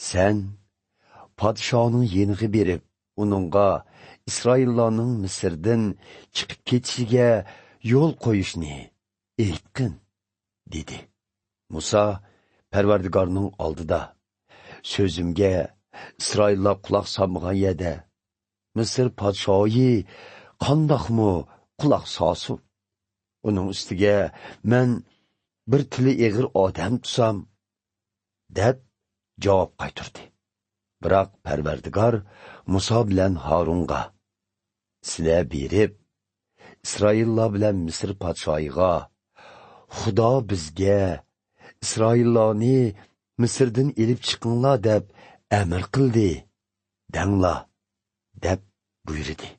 سەن پادىشاھنىڭ يېنىغا بېرىپ، ئۇنىڭغا ئىسرائىللارنىڭ مىسىردىن چىقىپ كېتىشىگە يول قويۇشنى ئېيتقىن، دېدى. مۇسا پەرۋەردىگارنىڭ ئالدىدا: سۆزۈمگە ئىسرائىللار قۇلاق سالمىغان يەردە، مىسىر پادىشاھى قانداقمۇ قۇلاق سالسۇن؟ ئۇنىڭ ئۈستىگە مەن بىر تىلى ئېغىر ئادەم تۇتسام، دەپ جاۋاب قايتۇردى. بىراق پەرۋەردىگار مۇسا بىلەن ھارۇنغا: سىلەر بېرىپ، ئىسرائىللار بىلەن مىسىر پادىشاھىغا، خۇدا بىزگە ئىسرائىللارنى مىسىردىن ئېلىپ چىقىڭلار دەپ ئەمىر قىلدى، دەڭلار، دەپ بۇيرۇدى.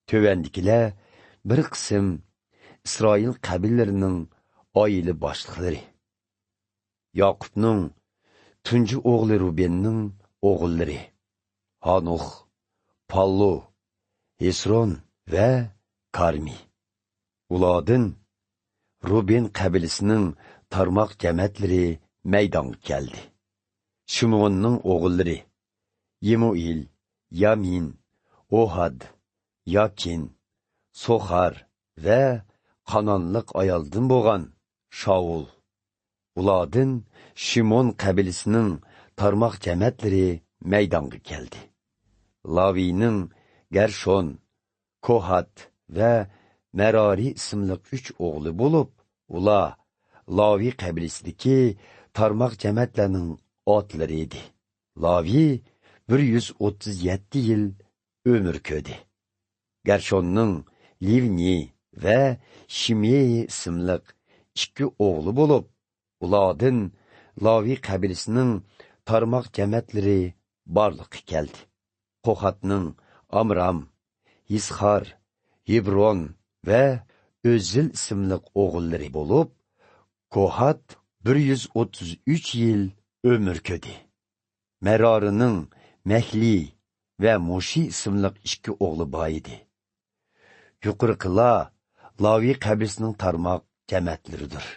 تۆۋەندىكىلەر بىر قىسىم ئىسرائىل قەبىلىلىرىنىڭ ئائىلە باشلىقلىرى. ياقۇپنىڭ تۇنجى ئوغلى روبېننىڭ ئوغۇللىرى: ھانوخ، پاللۇ، ھېسرون ۋە كارمى. ئۇلاردىن روبېن قەبىلىسىنىڭ تارماق جەمەتلىرى مەيدانغا كەلدى. شىمئوننىڭ ئوغۇللىرى: يېمۇئېل، يامىن، ئوھاد، ياكىن، سوخار ۋە قانانلىق ئايالدىن بولغان شاۋۇل. ئۇلاردىن شىمئون قەبىلىسىنىڭ تارماق جەمەتلىرى مەيدانغا كەلدى. لاۋىنىڭ گەرشون، كوھات ۋە مەرارى ئىسىملىق ئۈچ ئوغلى بولۇپ، ئۇلار لاۋى قەبىلىسىدىكى تارماق جەمەتلەرنىڭ ئاتلىرى ئىدى. لاۋى بىر يۈز ئوتتۇز يەتتە يىل ئۆمۈر كۆردى. گەرشوننىڭ لىۋنى ۋە شىمېيى ئىسىملىق ئىككى ئوغلى بولۇپ، ئۇلاردىن لاۋى قەبىلىسىنىڭ تارماق جەمەتلىرى بارلىققا كەلدى. قوخاتنىڭ ئامرام، يىسخار، ھېبرون ۋە ئۆزىل ئىسىملىق ئوغۇللىرى بولۇپ، كوھات بىر يۈز ئوتتۇز ئۈچ يىل ئۆمۈر كۆردى. مەرارىنىڭ مەھلى ۋە مۇشى ئىسىملىق ئىككى ئوغلى بار ئىدى. يۇقىرىقىلار لاۋى قەبىلىسىنىڭ تارماق جەمەتلىرىدۇر.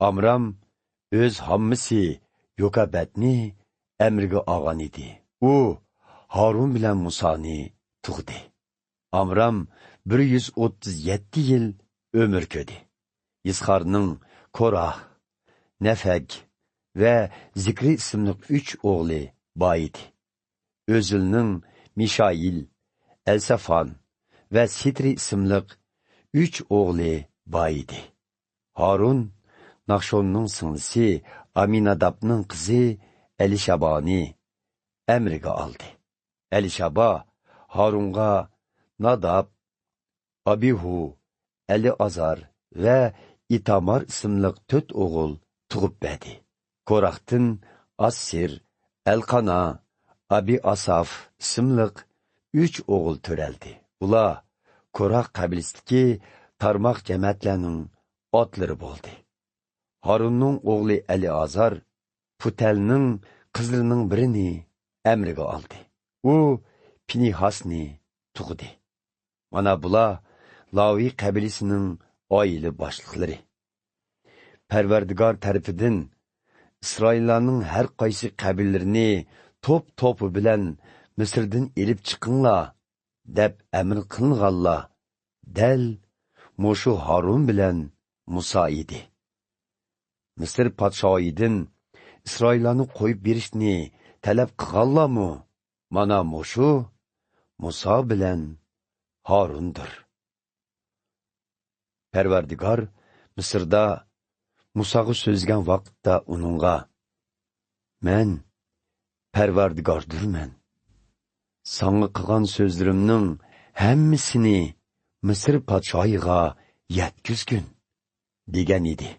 ئامرام ئۆز ھاممىسى يوكابەدنى ئەمرىگە ئالغان ئىدى. ئۇ ھارۇن بىلەن مۇسانى تۇغدى. ئامرام بىر يۈز ئوتتۇز يەتتە يىل ئۆمۈر كۆردى. يىسخارنىڭ كوراھ، نەفەگ ۋە زىكرى ئىسىملىق ئۈچ ئوغلى بار ئىدى. ئۆزىلنىڭ مىشائىل، ئەلسافان ۋە سىترى ئىسىملىق ئۈچ ئوغلى بار ئىدى. ھارۇن ناخشوننىڭ سىڭلىسى ئامىنادابنىڭ قىزى ئەلىشابانى ئەمرىگە ئالدى. ئەلىشابا ھارۇنغا ناداب، ئابىھۇ، ئەلىئازار ۋە ئىتامار ئىسىملىق تۆت ئوغۇل تۇغۇپ بەردى. كوراھتىن ئاسسىر، ئەلقانا، ئابىئاساف ئىسىملىق ئۈچ ئوغۇل تۆرەلدى. ئۇلار كوراھ قەبىلىسىدىكى تارماق جەمەتلەرنىڭ ئاتلىرى بولدى. ھارۇننىڭ ئوغلى ئەلىئازار پۇتەلنىڭ قىزلىرىنىڭ بىرىنى ئەمرىگە ئالدى. ئۇ پىنىھاسنى تۇغدى. مانا بۇلار لاۋى قەبىلىسىنىڭ ئائىلە باشلىقلىرى. پەرۋەردىگار تەرىپىدىن ئىسرائىللارنىڭ ھەر قايسى قەبىلىلىرىنى توپ-توپى بىلەن مىسىردىن ئېلىپ چىقىڭلار، دەپ ئەمىر قىلىنغانلار دەل مۇشۇ ھارۇن بىلەن مۇسا ئىدى. مىسىر پادىشاھىدىن ئىسرائىللارنى قويۇپ بېرىشنى تەلەپ قىلغانلارمۇ مانا مۇشۇ مۇسا بىلەن ھارۇندۇر. پەرۋەردىگار مىسىردا مۇساغا سۆزلىگەن ۋاقىتتا ئۇنىڭغا، مەن پەرۋەردىگاردۇرمەن. ساڭا قىلغان سۆزلىرىمنىڭ ھەممىسىنى مىسىر پادىشاھىغا يەتكۈزگىن، دېگەن ئىدى.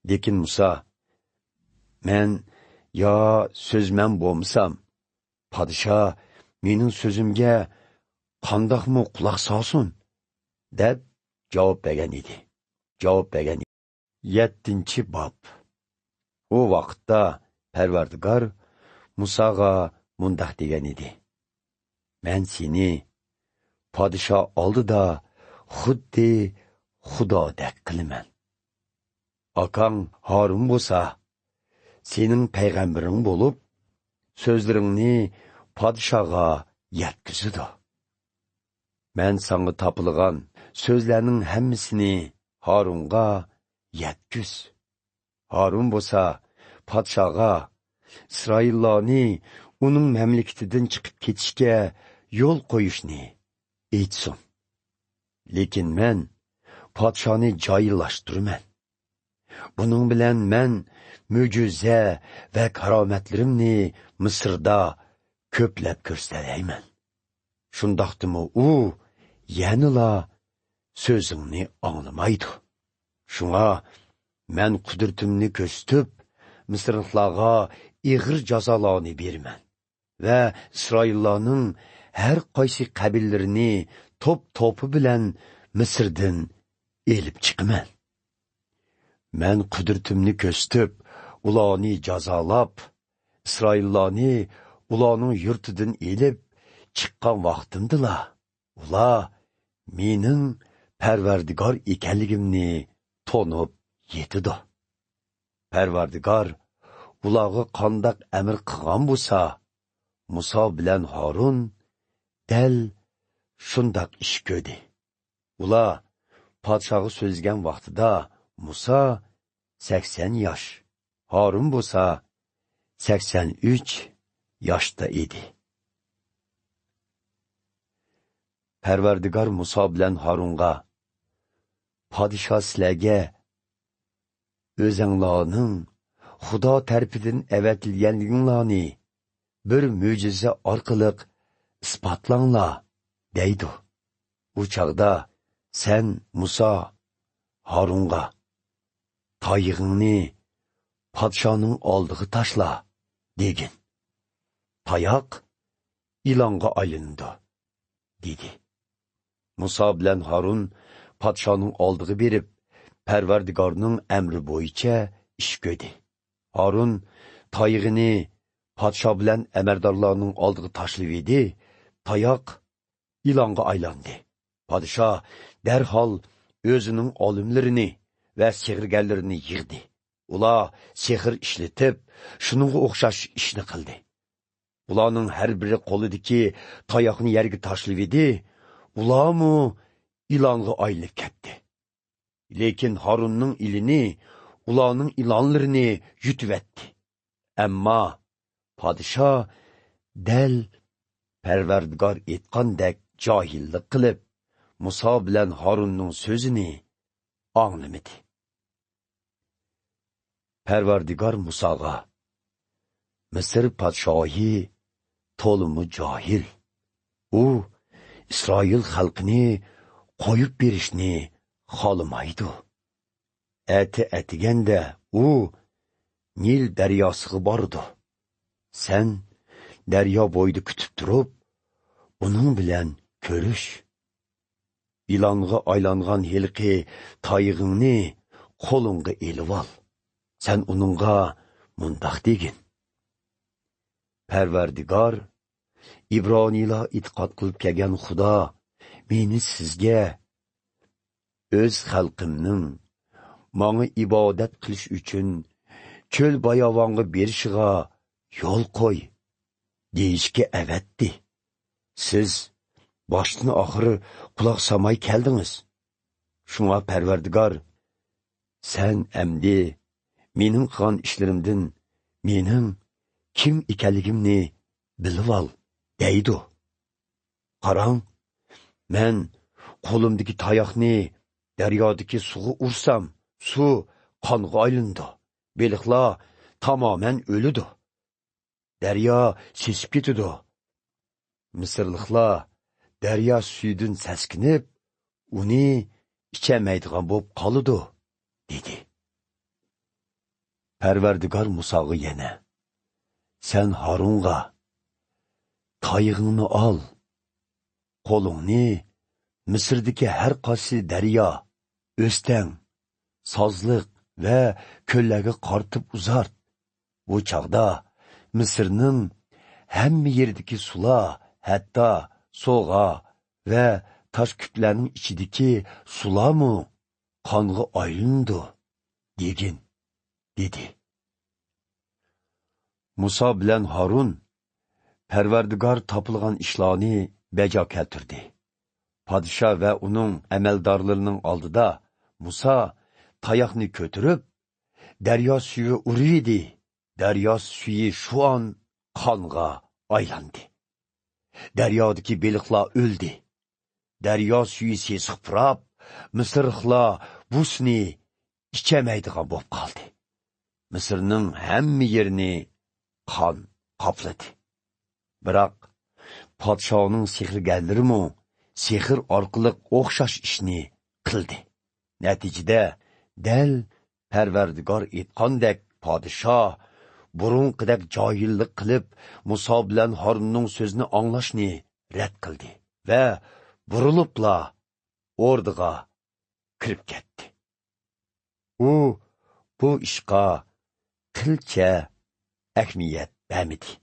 لېكىن مۇسا، مەن يا سۆزمەن بولمىسام، پادىشاھ مېنىڭ سۆزۈمگە قانداقمۇ قۇلاق سالسۇن؟ دەپ جاۋاب بەرگەن ئىدى. جاۋاب بەرگەن ئىدى. يەتتىنچى باب. ئۇ ۋاقىتتا پەرۋەردىگار مۇساغا مۇنداق دېگەن ئىدى: مەن سېنى پادىشاھ ئالدىدا خۇددى خۇدادەك قىلىمەن. ئاكاڭ ھارۇن بولسا، سېنىڭ پەيغەمبىرىڭ بولۇپ، سۆزلىرىڭنى پادىشاھقا يەتكۈزىدۇ. مەن ساڭا تاپىلىغان سۆزلەرنىڭ ھەممىسىنى ھارۇنغا يەتكۈز. ھارۇن بولسا پادىشاھقا ئىسرائىللارنى ئۇنىڭ مەملىكىتىدىن چىقىپ كېتىشكە يول قويۇشنى ئېيتسۇن. لېكىن مەن پادىشاھنى جاھىللاشتۇرىمەن. بۇنىڭ بىلەن مەن مۆجىزە ۋە كارامەتلىرىمنى مىسىردا كۆپلەپ كۆرسىتەلەيمەن. شۇنداقتىمۇ ئۇ يەنىلا سۆزۈڭنى ئاڭلىمايدۇ. شۇڭا مەن قۇدرىتىمنى كۆرسىتىپ، مىسىرلىقلارغا ئېغىر جازالارنى بېرىمەن ۋە ئىسرائىللارنىڭ ھەر قايسى قەبىلىلىرىنى توپ-توپى بىلەن مىسىردىن ئېلىپ چىقىمەن. مەن قۇدرىتىمنى كۆرسىتىپ، ئۇلارنى جازالاپ، ئىسرائىللارنى ئۇلارنىڭ يۇرتىدىن ئېلىپ چىققان ۋاقتىمدىلا، ئۇلار مېنىڭ پەرۋەردىگار ئىكەنلىكىمنى تونۇپ يېتىدۇ. پەرۋەردىگار ئۇلارغا قانداق ئەمىر قىلغان بولسا، مۇسا بىلەن ھارۇن دەل شۇنداق ئىش كۆردى. ئۇلار پادىشاھقا سۆزلىگەن ۋاقتىدا مۇسا سەكسەن ياش، ھارۇن بولسا سەكسەن ئۈچ ياشتا ئىدى. پەرۋەردىگار مۇسا بىلەن ھارۇنغا، پادىشاھ سىلەرگە ئۆزەڭلارنىڭ خۇدا تەرىپىدىن ئەۋەتىلگەنلىكىڭلارنى بىر مۆجىزە ئارقىلىق ئىسپاتلاڭلار، دەيدۇ. ئۇ چاغدا سەن مۇسا، ھارۇنغا، تايىقىڭنى پادىشاھنىڭ ئالدىغا تاشلا، دېگىن. تاياق ئىلانغا ئايلىنىدۇ، دېدى. مۇسا بىلەن ھارۇن پادىشاھنىڭ ئالدىغا بېرىپ، پەرۋەردىگارنىڭ ئەمرى بويىچە ئىش كۆردى. ھارۇن تايىقىنى پادىشاھ بىلەن ئەمەلدارلارنىڭ ئالدىغا تاشلىۋىدى، تاياق ئىلانغا ئايلاندى. پادىشاھ دەرھال ئۆزىنىڭ ئالىملىرىنى ۋە سېھىرگەرلىرىنى يىغدى. ئۇلار سېھىر ئىشلىتىپ، شۇنىڭغا ئوخشاش ئىشنى قىلدى. ئۇلارنىڭ ھەر بىرى قولىدىكى تاياقنى يەرگە تاشلىۋىدى، ئۇلارمۇ ئىلانغا ئايلىنىپ كەتتى. لېكىن ھارۇننىڭ ئېلىنى ئۇلارنىڭ ئىلانلىرىنى يۇتۇۋەتتى. ئەمما پادىشاھ دەل پەرۋەردىگار ئېيتقاندەك جاھىللىق قىلىپ، مۇسا بىلەن ھارۇننىڭ سۆزىنى ئاڭلىمىدى. پەرۋەردىگار مۇساغا: «مىسىر پادىشاھى تولىمۇ جاھىل. ئۇ ئىسرائىل خەلقىنى قويۇپ بېرىشنى خالىمايدۇ. ئەتە ئەتىگەندە ئۇ نىل دەرياسىغا بارىدۇ. سەن دەريا بويىدا كۈتۈپ تۇرۇپ، ئۇنىڭ بىلەن كۆرۈش. ئىلانغا ئايلانغان ھېلىقى تايىقىڭنى قولۇڭغا ئېلىۋال. سەن ئۇنىڭغا مۇنداق دېگىن: پەرۋەردىگار، ئىبرانىيلار ئېتىقاد قىلىپ كەلگەن خۇدا مېنى سىزگە، ئۆز خەلقىمنىڭ ماڭا ئىبادەت قىلىش ئۈچۈن چۆل باياۋانغا بېرىشىغا يول قوي، دېيىشكە ئەۋەتتى. سىز باشتىن ئاخىر قۇلاق سالماي كەلدىڭىز. شۇڭا پەرۋەردىگار، سەن ئەمدى مېنىڭ قىلغان ئىشلىرىمدىن مېنىڭ كىم ئىكەنلىكىمنى بىلىۋال» دەيدۇ. قاراڭ، مەن قولۇمدىكى تاياقنى دەريادىكى سۇغا ئۇرسام، سۇ قانغا ئايلىنىدۇ. بېلىقلار تامامەن ئۆلىدۇ. دەريا سېسىپ كېتىدۇ. مىسىرلىقلار دەريا سۈيىدىن سەسكىنىپ، ئۇنى ئىچەلمەيدىغان بولۇپ قالىدۇ، دېدى. پەرۋەردىگار مۇساغا يەنە: سەن ھارۇنغا: تايىقىڭنى ئال، قولۇڭنى مىسىردىكى ھەر قايسى دەريا، ئۆستەڭ، سازلىق ۋە كۆللەرگە قارىتىپ ئۇزارت. بۇ چاغدا مىسىرنىڭ ھەممە يېرىدىكى سۇلار، ھەتتا سوغا ۋە تاش كۈپلەرنىڭ ئىچىدىكى سۇلارمۇ قانغا ئايلىنىدۇ، دېگىن، دېدى. مۇسا بىلەن ھارۇن پەرۋەردىگار تاپىلىغان ئىشلارنى بەجا كەلتۈردى. پادىشاھ ۋە ئۇنىڭ ئەمەلدارلىرىنىڭ ئالدىدا مۇسا تاياقنى كۆتۈرۈپ، دەريا سۈيىگە ئۇرۇۋىدى. دەريا سۈيى شۇ ئان قانغا ئايلاندى. دەريادىكى بېلىقلار ئۆلدى. دەريا سۈيى سېسىق پۇراپ، مىسىرلىقلار بۇ سۇنى ئىچەلمەيدىغان بولۇپ قالدى. مىسىرنىڭ ھەممە يېرىنى قان قاپلىدى. بىراق، پادىشاھنىڭ سېھىرگەرلىرىمۇ سېھىر ئارقىلىق ئوخشاش ئىشنى قىلدى. نەتىجىدە، دەل پەرۋەردىگار ئېيتقاندەك، پادىشاھ بۇرۇنقىدەك جاھىللىق قىلىپ، مۇسا بىلەن ھارۇننىڭ سۆزىنى ئاڭلاشنى رەت قىلدى ۋە بۇرۇلۇپلا ئوردىغا كىرىپ كەتتى. ئۇ بۇ ئىشقا قىلچە ئەھمىيەت بەرمىدى.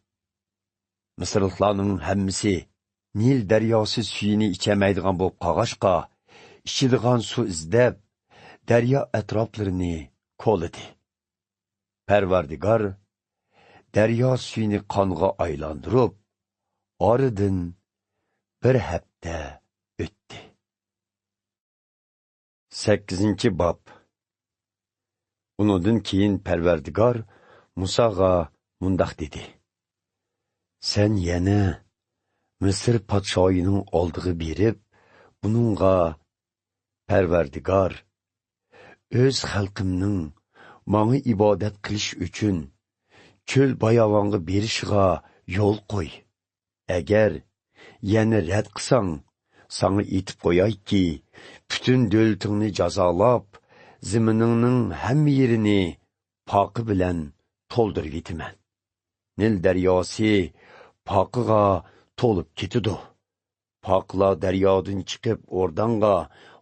مىسىرلىقلارنىڭ ھەممىسى نىل دەرياسى سۈيىنى ئىچەلمەيدىغان بولۇپ قالغاچقا، ئىچىدىغان سۇ ئىزدەپ، دەريا ئەتراپلىرىنى كولىدى. پەرۋەردىگار دەريا سۈيىنى قانغا ئايلاندۇرۇپ، ئارىدىن بىر ھەپتە ئۆتتى. سەككىزىنچى باب. ئۇنىڭدىن كېيىن پەرۋەردىگار مۇساغا مۇنداق دېدى: سەن يەنە مىسىر پادىشاھىنىڭ ئالدىغا بېرىپ، ئۇنىڭغا: پەرۋەردىگار، ئۆز خەلقىمنىڭ ماڭا ئىبادەت قىلىش ئۈچۈن چۆل باياۋانغا بېرىشىغا يول قوي. ئەگەر يەنە رەت قىلساڭ، ساڭا ئېيتىپ قويايكى، پۈتۈن دۆلىتىڭنى جازالاپ، زېمىنىڭنىڭ ھەممە يېرىنى پاقا بىلەن تولدۇرۇۋېتىمەن. نىل دەرياسى پاقىغا تولۇپ كېتىدۇ. پاقىلار دەريادىن چىقىپ، ئورداڭغا،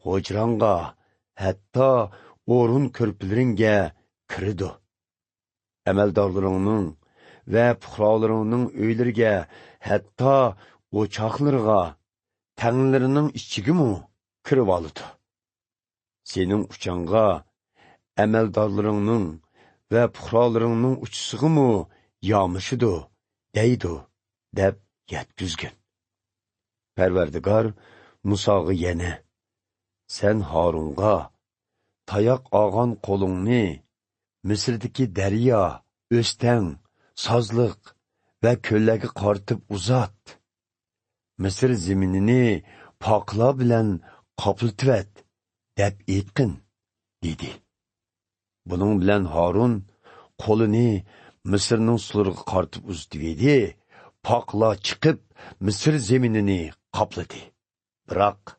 ھۇجراڭغا، ھەتتا ئورۇن كۆرپىلىرىڭگە كىرىدۇ. ئەمەلدارلىرىڭنىڭ ۋە پۇقرالىرىڭنىڭ ئۆيلىرىگە، ھەتتا ئوچاقلىرىغا، تەڭلىرىنىڭ ئىچىگىمۇ كىرىۋالىدۇ. سېنىڭ ئۇچاڭغا ئەمەلدارلىرىڭنىڭ ۋە پۇقرالىرىڭنىڭ ئۇچىسىغىمۇ يامىشىدۇ، دەيدۇ، دەپ يەتكۈزگىن. پەرۋەردىگار مۇساغا يەنە: سەن ھارۇنغا: تاياق ئالغان قولۇڭنى مىسىردىكى دەريا، ئۆستەڭ، سازلىق ۋە كۆللەرگە قارىتىپ ئۇزات. مىسىر زېمىنىنى پاقىلار بىلەن قاپلىتىۋەت، دەپ ئېيتقىن، دېدى. بۇنىڭ بىلەن ھارۇن قولىنى مىسىرنىڭ سۇلىرىغا قارىتىپ ئۇزىتىۋىدى، پاقىلار چىقىپ، مىسىر زېمىنىنى قاپلىدى. بىراق،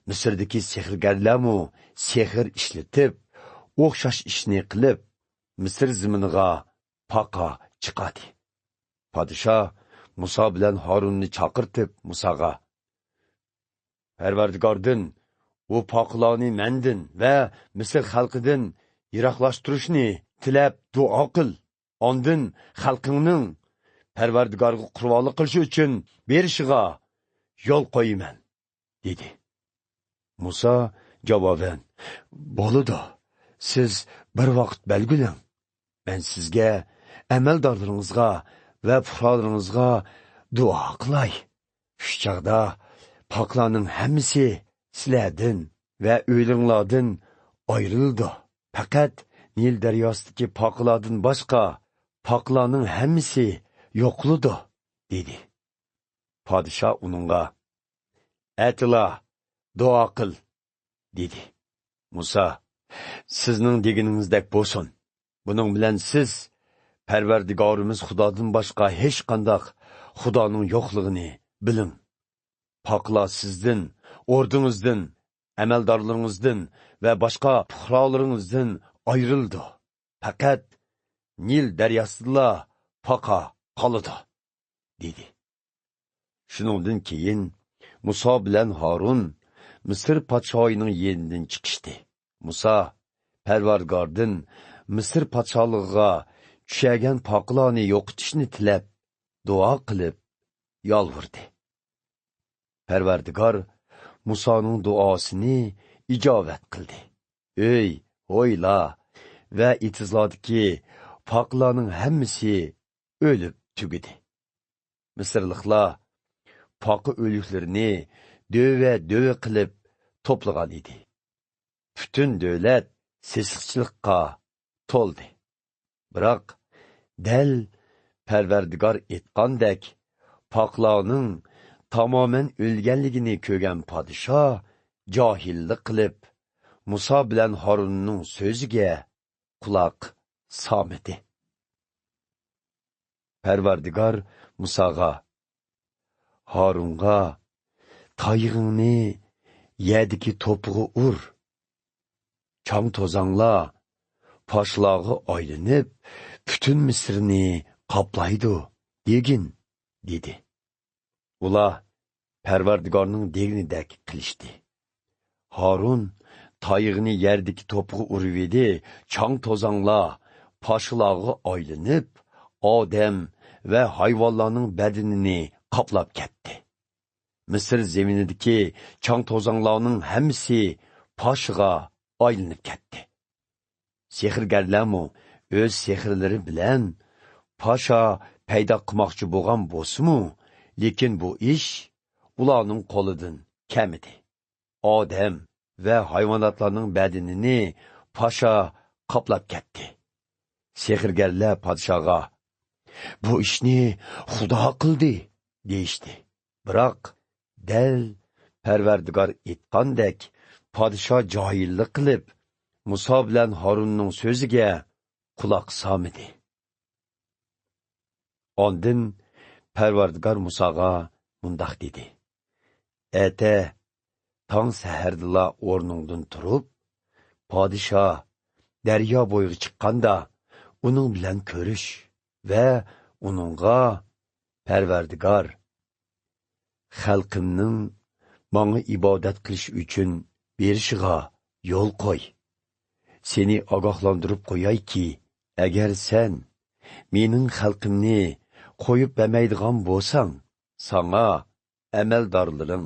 مىسىردىكى سېھىرگەرلەرمۇ سېھىر ئىشلىتىپ، ئوخشاش ئىشنى قىلىپ، مىسىر زېمىنىغا پاقا چىقاردى. پادىشاھ مۇسا بىلەن ھارۇننى چاقىرتىپ، مۇساغا، پەرۋەردىگاردىن، ئۇ پاقىلارنى مەندىن ۋە مىسىر خەلقىدىن يىراقلاشتۇرۇشنى تىلەپ دۇئا قىل. ئاندىن خەلقىڭنىڭ پەرۋەردىگارغا قۇربانلىق قىلىشى ئۈچۈن بېرىشىغا يول قويىمەن، دېدى. مۇسا جاۋابەن، بولىدۇ، سىز بىر ۋاقىت بەلگىلەڭ. مەن سىزگە، ئەمەلدارلىرىڭىزغا ۋە پۇقرالىرىڭىزغا دۇئا قىلاي. شۇ چاغدا پاقلارنىڭ ھەممىسى سىلەردىن ۋە ئۆيلىرىڭلاردىن ئايرىلىدۇ. پەقەت نىل دەرياسىدىكى پاقىلاردىن باشقا پاقىلارنىڭ ھەممىسى يوقىلىدۇ، دېدى. پادىشاھ ئۇنىڭغا، ئەتىلا دۇئا قىل، دېدى. مۇسا، سىزنىڭ دېگىنىڭىزدەك بولسۇن. بۇنىڭ بىلەن سىز پەرۋەردىگارىمىز خۇدادىن باشقا ھېچقانداق خۇدانىڭ يوقلۇقىنى بىلىڭ. پاقىلار سىزدىن، ئوردىڭىزدىن، ئەمەلدارلىرىڭىزدىن ۋە باشقا پۇقرالىرىڭىزدىن ئايرىلىدۇ. پەقەت نىل دەرياسىدىلا پاقا قالىدۇ، دېدى. شۇنىڭدىن كېيىن مۇسا بىلەن ھارۇن مىسىر پادىشاھىنىڭ يېنىدىن چىقىشتى. مۇسا پەرۋەردىگاردىن مىسىر پادىشاھلىقىغا چۈشەرگەن پاقىلارنى يوقىتىشنى تىلەپ، دۇئا قىلىپ يالۋۇردى. پەرۋەردىگار مۇسانىڭ دۇئاسىنى ئىجابەت قىلدى. ئۆي، ھويلا ۋە ئېتىزلاردىكى پاقىلارنىڭ ھەممىسى ئۆلۈپ تۈگىدى. مىسىرلىقلار پاقا ئۆلۈكلىرىنى دۆۋە-دۆۋە قىلىپ توپلىغان ئىدى. پۈتۈن دۆلەت سېسىقچىلىققا تولدى. بىراق، دەل پەرۋەردىگار ئېيتقاندەك، پاقلارنىڭ تامامەن ئۆلگەنلىكىنى كۆرگەن پادىشاھ جاھىللىق قىلىپ، مۇسا بىلەن ھارۇننىڭ سۆزىگە قۇلاق سالمىدى. پەرۋەردىگار مۇساغا، ھارۇنغا، تايىقىڭنى يەردىكى توپىغا ئۇر، چاڭ-توزاڭلار پاشىلارغا ئايلىنىپ، پۈتۈن مىسىرنى قاپلايدۇ، دېگىن، دېدى. ئۇلار پەرۋەردىگارنىڭ دېگىنىدەك قىلىشتى. ھارۇن تايىقىنى يەردىكى توپىغا ئۇرۇۋىدى، چاڭ-توزاڭلار پاشىلارغا ئايلىنىپ، ئادەم ۋە ھايۋانلارنىڭ بەدىنىنى قاپلاپ كەتتى. مىسىر زېمىنىدىكى چاڭ-توزاڭلارنىڭ ھەممىسى پاشىغا ئايلىنىپ كەتتى. سېھىرگەرلەرمۇ ئۆز سېھىرلىرى بىلەن پاشا پەيدا قىلماقچى بولغان بولسىمۇ، لېكىن بۇ ئىش ئۇلارنىڭ قولىدىن كەلمىدى. ئادەم ۋە ھايۋاناتلارنىڭ بەدىنىنى پاشا قاپلاپ كەتتى. سېھىرگەرلەر پادىشاھقا، بۇ ئىشنى خۇدا قىلدى، دېيىشتى. بىراق، دەل پەرۋەردىگار ئېيتقاندەك، پادىشاھ جاھىللىق قىلىپ، مۇسا بىلەن ھارۇننىڭ سۆزىگە قۇلاق سالمىدى. ئاندىن پەرۋەردىگار مۇساغا مۇنداق دېدى، ئەتە تاڭ سەھەردىلا ئورنۇڭدىن تۇرۇپ، پادىشاھ دەريا بويىغا چىققاندا، ئۇنىڭ بىلەن كۆرۈش ۋە ئۇنىڭغا، پەرۋەردىگار، خەلقىمنىڭ ماڭا ئىبادەت قىلىش ئۈچۈن بېرىشىغا يول قوي. سېنى ئاگاھلاندۇرۇپ قويايكى، ئەگەر سەن مېنىڭ خەلقىمنى قويۇپ بەرمەيدىغان بولساڭ، ساڭا، ئەمەلدارلىرىڭ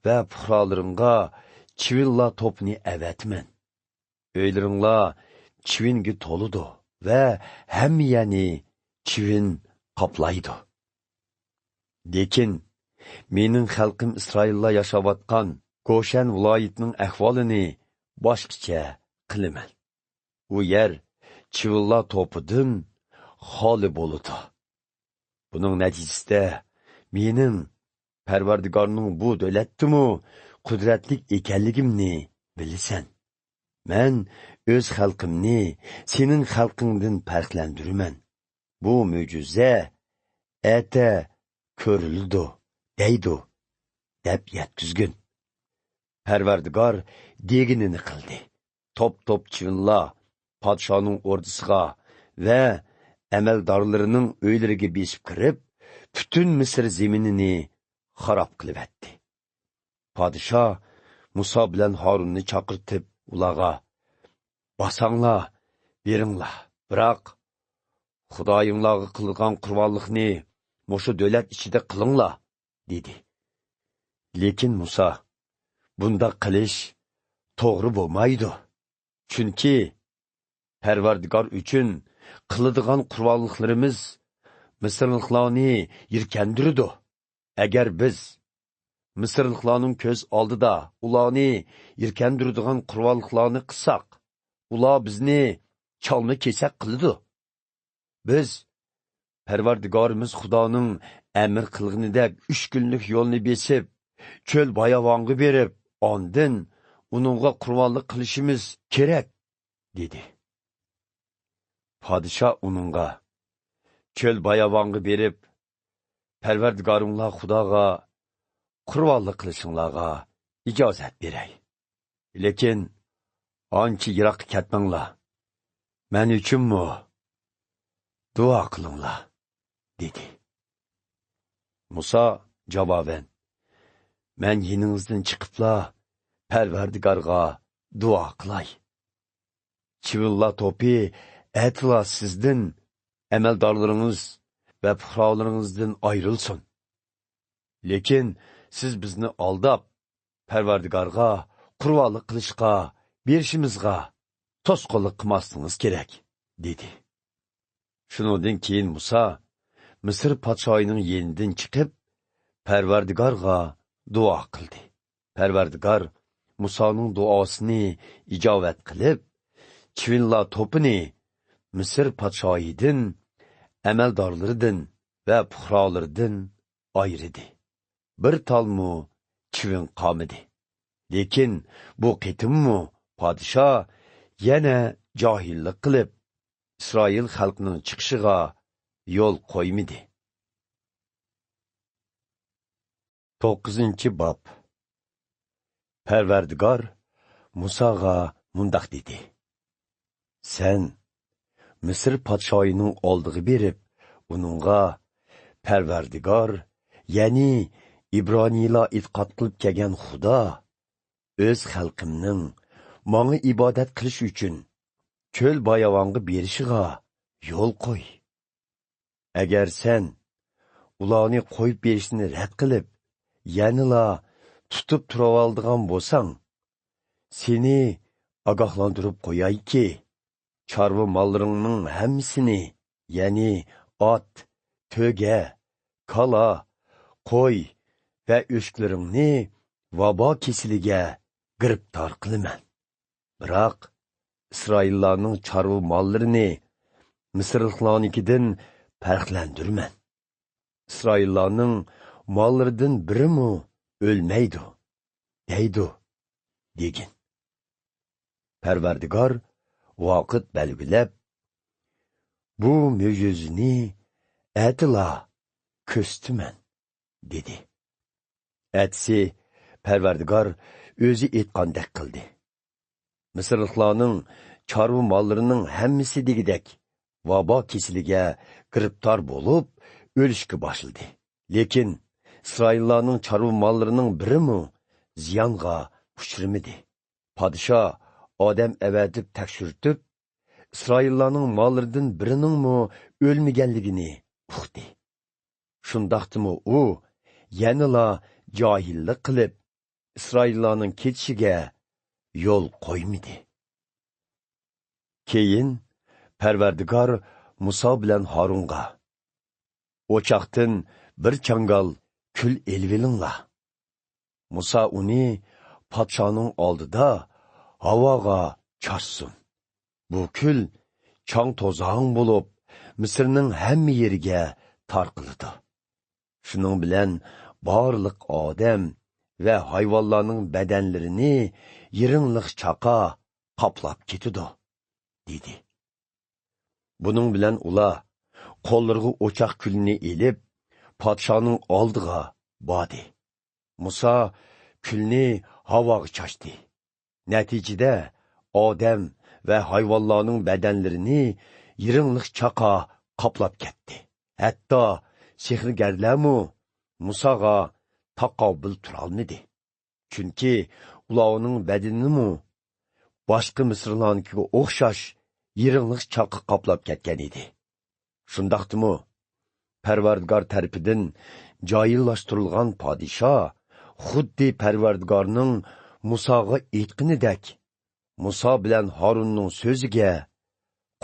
ۋە پۇقرالىرىڭغا چىۋىنلار توپىنى ئەۋەتىمەن. ئۆيلىرىڭلار چىۋىنگە تولىدۇ ۋە ھەممە يەرنى چىۋىن قاپلايدۇ. لېكىن مېنىڭ خەلقىم ئىسرائىللار ياشاۋاتقان گوشەن ۋىلايىتىنىڭ ئەھۋالىنى باشقىچە قىلىمەن. ئۇ يەر چىۋىنلار توپىدىن خالىي بولىدۇ. بۇنىڭ نەتىجىسىدە مېنىڭ پەرۋەردىگارنىڭ بۇ دۆلەتتىمۇ قۇدرەتلىك ئىكەنلىكىمنى بىلىسەن. مەن ئۆز خەلقىمنى سېنىڭ خەلقىڭدىن پەرقلەندۈرىمەن. بۇ مۆجىزە ئەتە كۆرۈلىدۇ، دەيدۇ، دەپ يەتكۈزگىن. پەرۋەردىگار دېگىنىنى قىلدى. توپ-توپ چىۋىنلار پادىشاھنىڭ ئوردىسىغا ۋە ئەمەلدارلىرىنىڭ ئۆيلىرىگە بېسىپ كىرىپ، پۈتۈن مىسىر زېمىنىنى خاراب قىلىۋەتتى. پادىشاھ مۇسا بىلەن ھارۇننى چاقىرتىپ، ئۇلارغا: «باساڭلار، بېرىڭلار، بىراق خۇدايىڭلارغا قىلىدىغان قۇربانلىقنى مۇشۇ دۆلەت ئىچىدە قىلىڭلار» دېدى. لېكىن مۇسا: «بۇنداق قىلىش توغرا بولمايدۇ. چۈنكى پەرۋەردىگار ئۈچۈن قىلىدىغان قۇربانلىقلىرىمىز مىسىرلىقلارنى يىركەندۈرىدۇ. ئەگەر بىز مىسىرلىقلارنىڭ كۆز ئالدىدا ئۇلارنى يىركەندۈرىدىغان قۇربانلىقلارنى قىلساق، ئۇلار بىزنى چالما-كېسەك قىلىدۇ. بىز پەرۋەردىگارىمىز خۇدانىڭ ئەمىر قىلغىنىدەك ئۈچ كۈنلۈك يولنى بېسىپ، چۆل باياۋانغا بېرىپ، ئاندىن ئۇنىڭغا قۇربانلىق قىلىشىمىز كېرەك» دېدى. پادىشاھ ئۇنىڭغا: «چۆل باياۋانغا بېرىپ، پەرۋەردىگارىڭلار خۇداغا قۇربانلىق قىلىشىڭلارغا ئىجازەت بېرەي. لېكىن ئانچە يىراققا كەتمەڭلار. مەن ئۈچۈنمۇ دۇئا قىلىڭلار» دېدى. مۇسا جاۋابەن: «مەن يېنىڭىزدىن چىقىپلا پەرۋەردىگارغا دۇئا قىلاي. چىۋىنلار توپى ئەتىلا سىزدىن، ئەمەلدارلىرىڭىز ۋە پۇقرالىرىڭىزدىن ئايرىلسۇن. لېكىن سىز بىزنى ئالداپ، پەرۋەردىگارغا قۇربانلىق قىلىشقا بېرىشىمىزغا توسقۇنلۇق قىلماسلىقىڭىز كېرەك» دېدى. شۇنىڭدىن كېيىن مۇسا مىسىر پادىشاھىنىڭ يېنىدىن چىقىپ، پەرۋەردىگارغا دۇئا قىلدى. پەرۋەردىگار مۇسانىڭ دۇئاسىنى ئىجابەت قىلىپ، چىۋىنلار توپىنى مىسىر پادىشاھىدىن، ئەمەلدارلىرىدىن ۋە پۇقرالىرىدىن ئايرىدى. بىر تالمۇ چىۋىن قالمىدى. لېكىن بۇ قېتىممۇ پادىشاھ يەنە جاھىللىق قىلىپ، ئىسرائىل خەلقىنىڭ چىقىشىغا يول قويمىدى. توققۇزىنچى باب. پەرۋەردىگار مۇساغا مۇنداق دېدى: «سەن مىسىر پادىشاھىنىڭ ئالدىغا بېرىپ، ئۇنىڭغا، پەرۋەردىگار، يەنى ئىبرانىيلار ئېتىقاد قىلىپ كەلگەن خۇدا ئۆز خەلقىمنىڭ ماڭا ئىبادەت قىلىش ئۈچۈن چۆل باياۋانغا بېرىشىغا يول قوي. ئەگەر سەن ئۇلارنى قويۇپ بېرىشنى رەت قىلىپ، يەنىلا تۇتۇپ تۇرۇۋالىدىغان بولساڭ، سېنى ئاگاھلاندۇرۇپ قويايكى، چارۋا ماللىرىڭنىڭ ھەممىسىنى، يەنى ئات، تۆگە، كالا، قوي ۋە ئۆچكىلىرىڭنى ۋابا كېسىلىگە گىرىپتار قىلىمەن. بىراق ئىسرائىللارنىڭ چارۋا ماللىرىنى مىسىرلىقلارنىڭكىدىن پەرقلەندۈرىمەن. ئىسرائىللارنىڭ ماللىرىدىن بىرىمۇ ئۆلمەيدۇ، دەيدۇ» دېگىن. پەرۋەردىگار ۋاقىت بەلگىلەپ، «بۇ مۆجىزىنى ئەتىلا كۆرسىتىمەن» دېدى. ئەتىسى پەرۋەردىگار ئۆزى ئېيتقاندەك قىلدى. مىسىرلىقلارنىڭ چارۋا ماللىرىنىڭ ھەممىسى دېگۈدەك ۋابا كېسىلىگە گىرىپتار بولۇپ، ئۆلۈشكە باشلىدى. لېكىن ئىسرائىللارنىڭ چارۋا ماللىرىنىڭ بىرىمۇ زىيانغا ئۇچرىمىدى. پادىشاھ ئادەم ئەۋەتىپ تەكشۈرتۈپ، ئىسرائىللارنىڭ ماللىرىدىن بىرىنىڭمۇ ئۆلمىگەنلىكىنى ئۇقتى. شۇنداقتىمۇ ئۇ يەنىلا جاھىللىق قىلىپ، ئىسرائىللارنىڭ كېتىشىگە يول قويمىدى. كېيىن پەرۋەردىگار مۇسا بىلەن ھارۇنغا: «ئوچاقتىن بىر چاڭگال كۈل ئېلىۋېلىڭلار. مۇسا ئۇنى پادىشاھنىڭ ئالدىدا ھاۋاغا چاچسۇن. بۇ كۈل چاڭ-توزان بولۇپ، مىسىرنىڭ ھەممە يېرىگە تارقىلىدۇ. شۇنىڭ بىلەن بارلىق ئادەم ۋە ھايۋانلارنىڭ بەدەنلىرىنى يىرىڭلىق چاقا قاپلاپ كېتىدۇ، دېدى. بۇنىڭ بىلەن ئۇلار قوللىرىغا ئوچاق كۈلىنى ئېلىپ، پادىشاھنىڭ ئالدىغا باردى. مۇسا كۈلنى ھاۋاغا چاچتى. نەتىجىدە، ئادەم ۋە ھايۋانلارنىڭ بەدەنلىرىنى يىرىڭلىق چاقا قاپلاپ كەتتى. ھەتتا سېھىرگەرلەرمۇ مۇساغا تاقابىل تۇرالمىدى. چۈنكى ئۇلارنىڭ بەدىنىمۇ باشقا مىسىرلارنىڭكىگە ئوخشاش يىرىڭلىق چاقا قاپلاپ كەتكەن ئىدى. شۇنداقتىمۇ، پەرۋەردىگار تەرىپىدىن جاھىللاشتۇرۇلغان پادىشاھ خۇددى پەرۋەردىگارنىڭ مۇساغا ئېيتقىنىدەك، مۇسا بىلەن ھارۇننىڭ سۆزىگە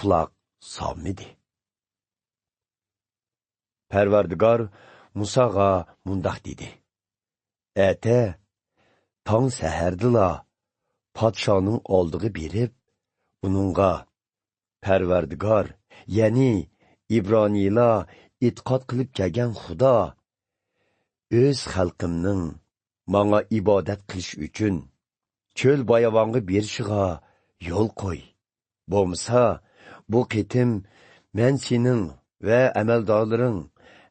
قۇلاق سالمىدى. پەرۋەردىگار مۇساغا مۇنداق دېدى: ئەتە تاڭ سەھەردىلا پادىشاھنىڭ ئالدىغا بېرىپ، ئۇنىڭغا، پەرۋەردىگار، يەنى ئىبرانىيلار ئېتىقاد قىلىپ كەلگەن خۇدا، ئۆز خەلقىمنىڭ ماڭا ئىبادەت قىلىش ئۈچۈن چۆل باياۋانغا بېرىشىغا يول قوي. بولمىسا، بۇ قېتىم مەن سېنىڭ ۋە ئەمەلدارلىرىڭ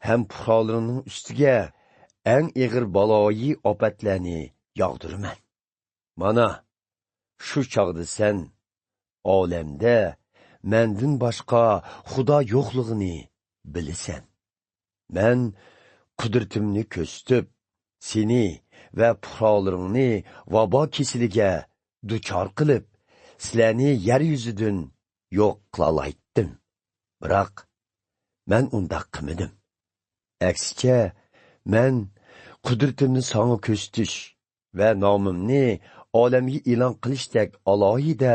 ھەم پۇقرالىرىڭنىڭ ئۈستىگە ئەڭ ئېغىر بالايىئاپەتلەرنى ياغدۇرىمەن. مانا، شۇ چاغدا سەن ئالەمدە مەندىن باشقا خۇدا يوقلۇقىنى بىلىسەن. مەن قۇدرىتىمنى كۆرسىتىپ، سېنى ۋە پۇقرالىرىڭنى ۋابا كېسىلىگە دۇچار قىلىپ، سىلەرنى يەر يۈزىدىن يوق قىلالايتتىم. بىراق، مەن ئۇنداق قىلمىدىم. ئەكسىچە، مەن قۇدرىتىمنى ساڭا كۆرسىتىش ۋە نامىمنى ئالەمگە ئېلان قىلىشتەك ئالاھىدە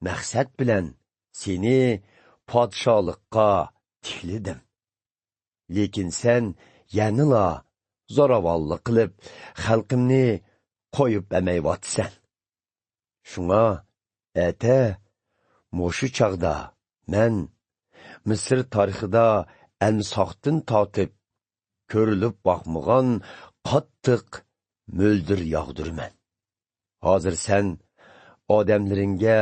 مەقسەت بىلەن سېنى پادىشاھلىققا تىكلىدىم. لېكىن سەن يەنىلا زوراۋانلىق قىلىپ، خەلقىمنى قويۇپ بەرمەيۋاتىسەن. شۇڭا ئەتە مۇشۇ چاغدا مەن مىسىر تارىخىدا ئەلمىساقتىن تارتىپ كۆرۈلۈپ باقمىغان قاتتىق مۆلدۈر ياغدۇرىمەن. ھازىر سەن ئادەملىرىڭگە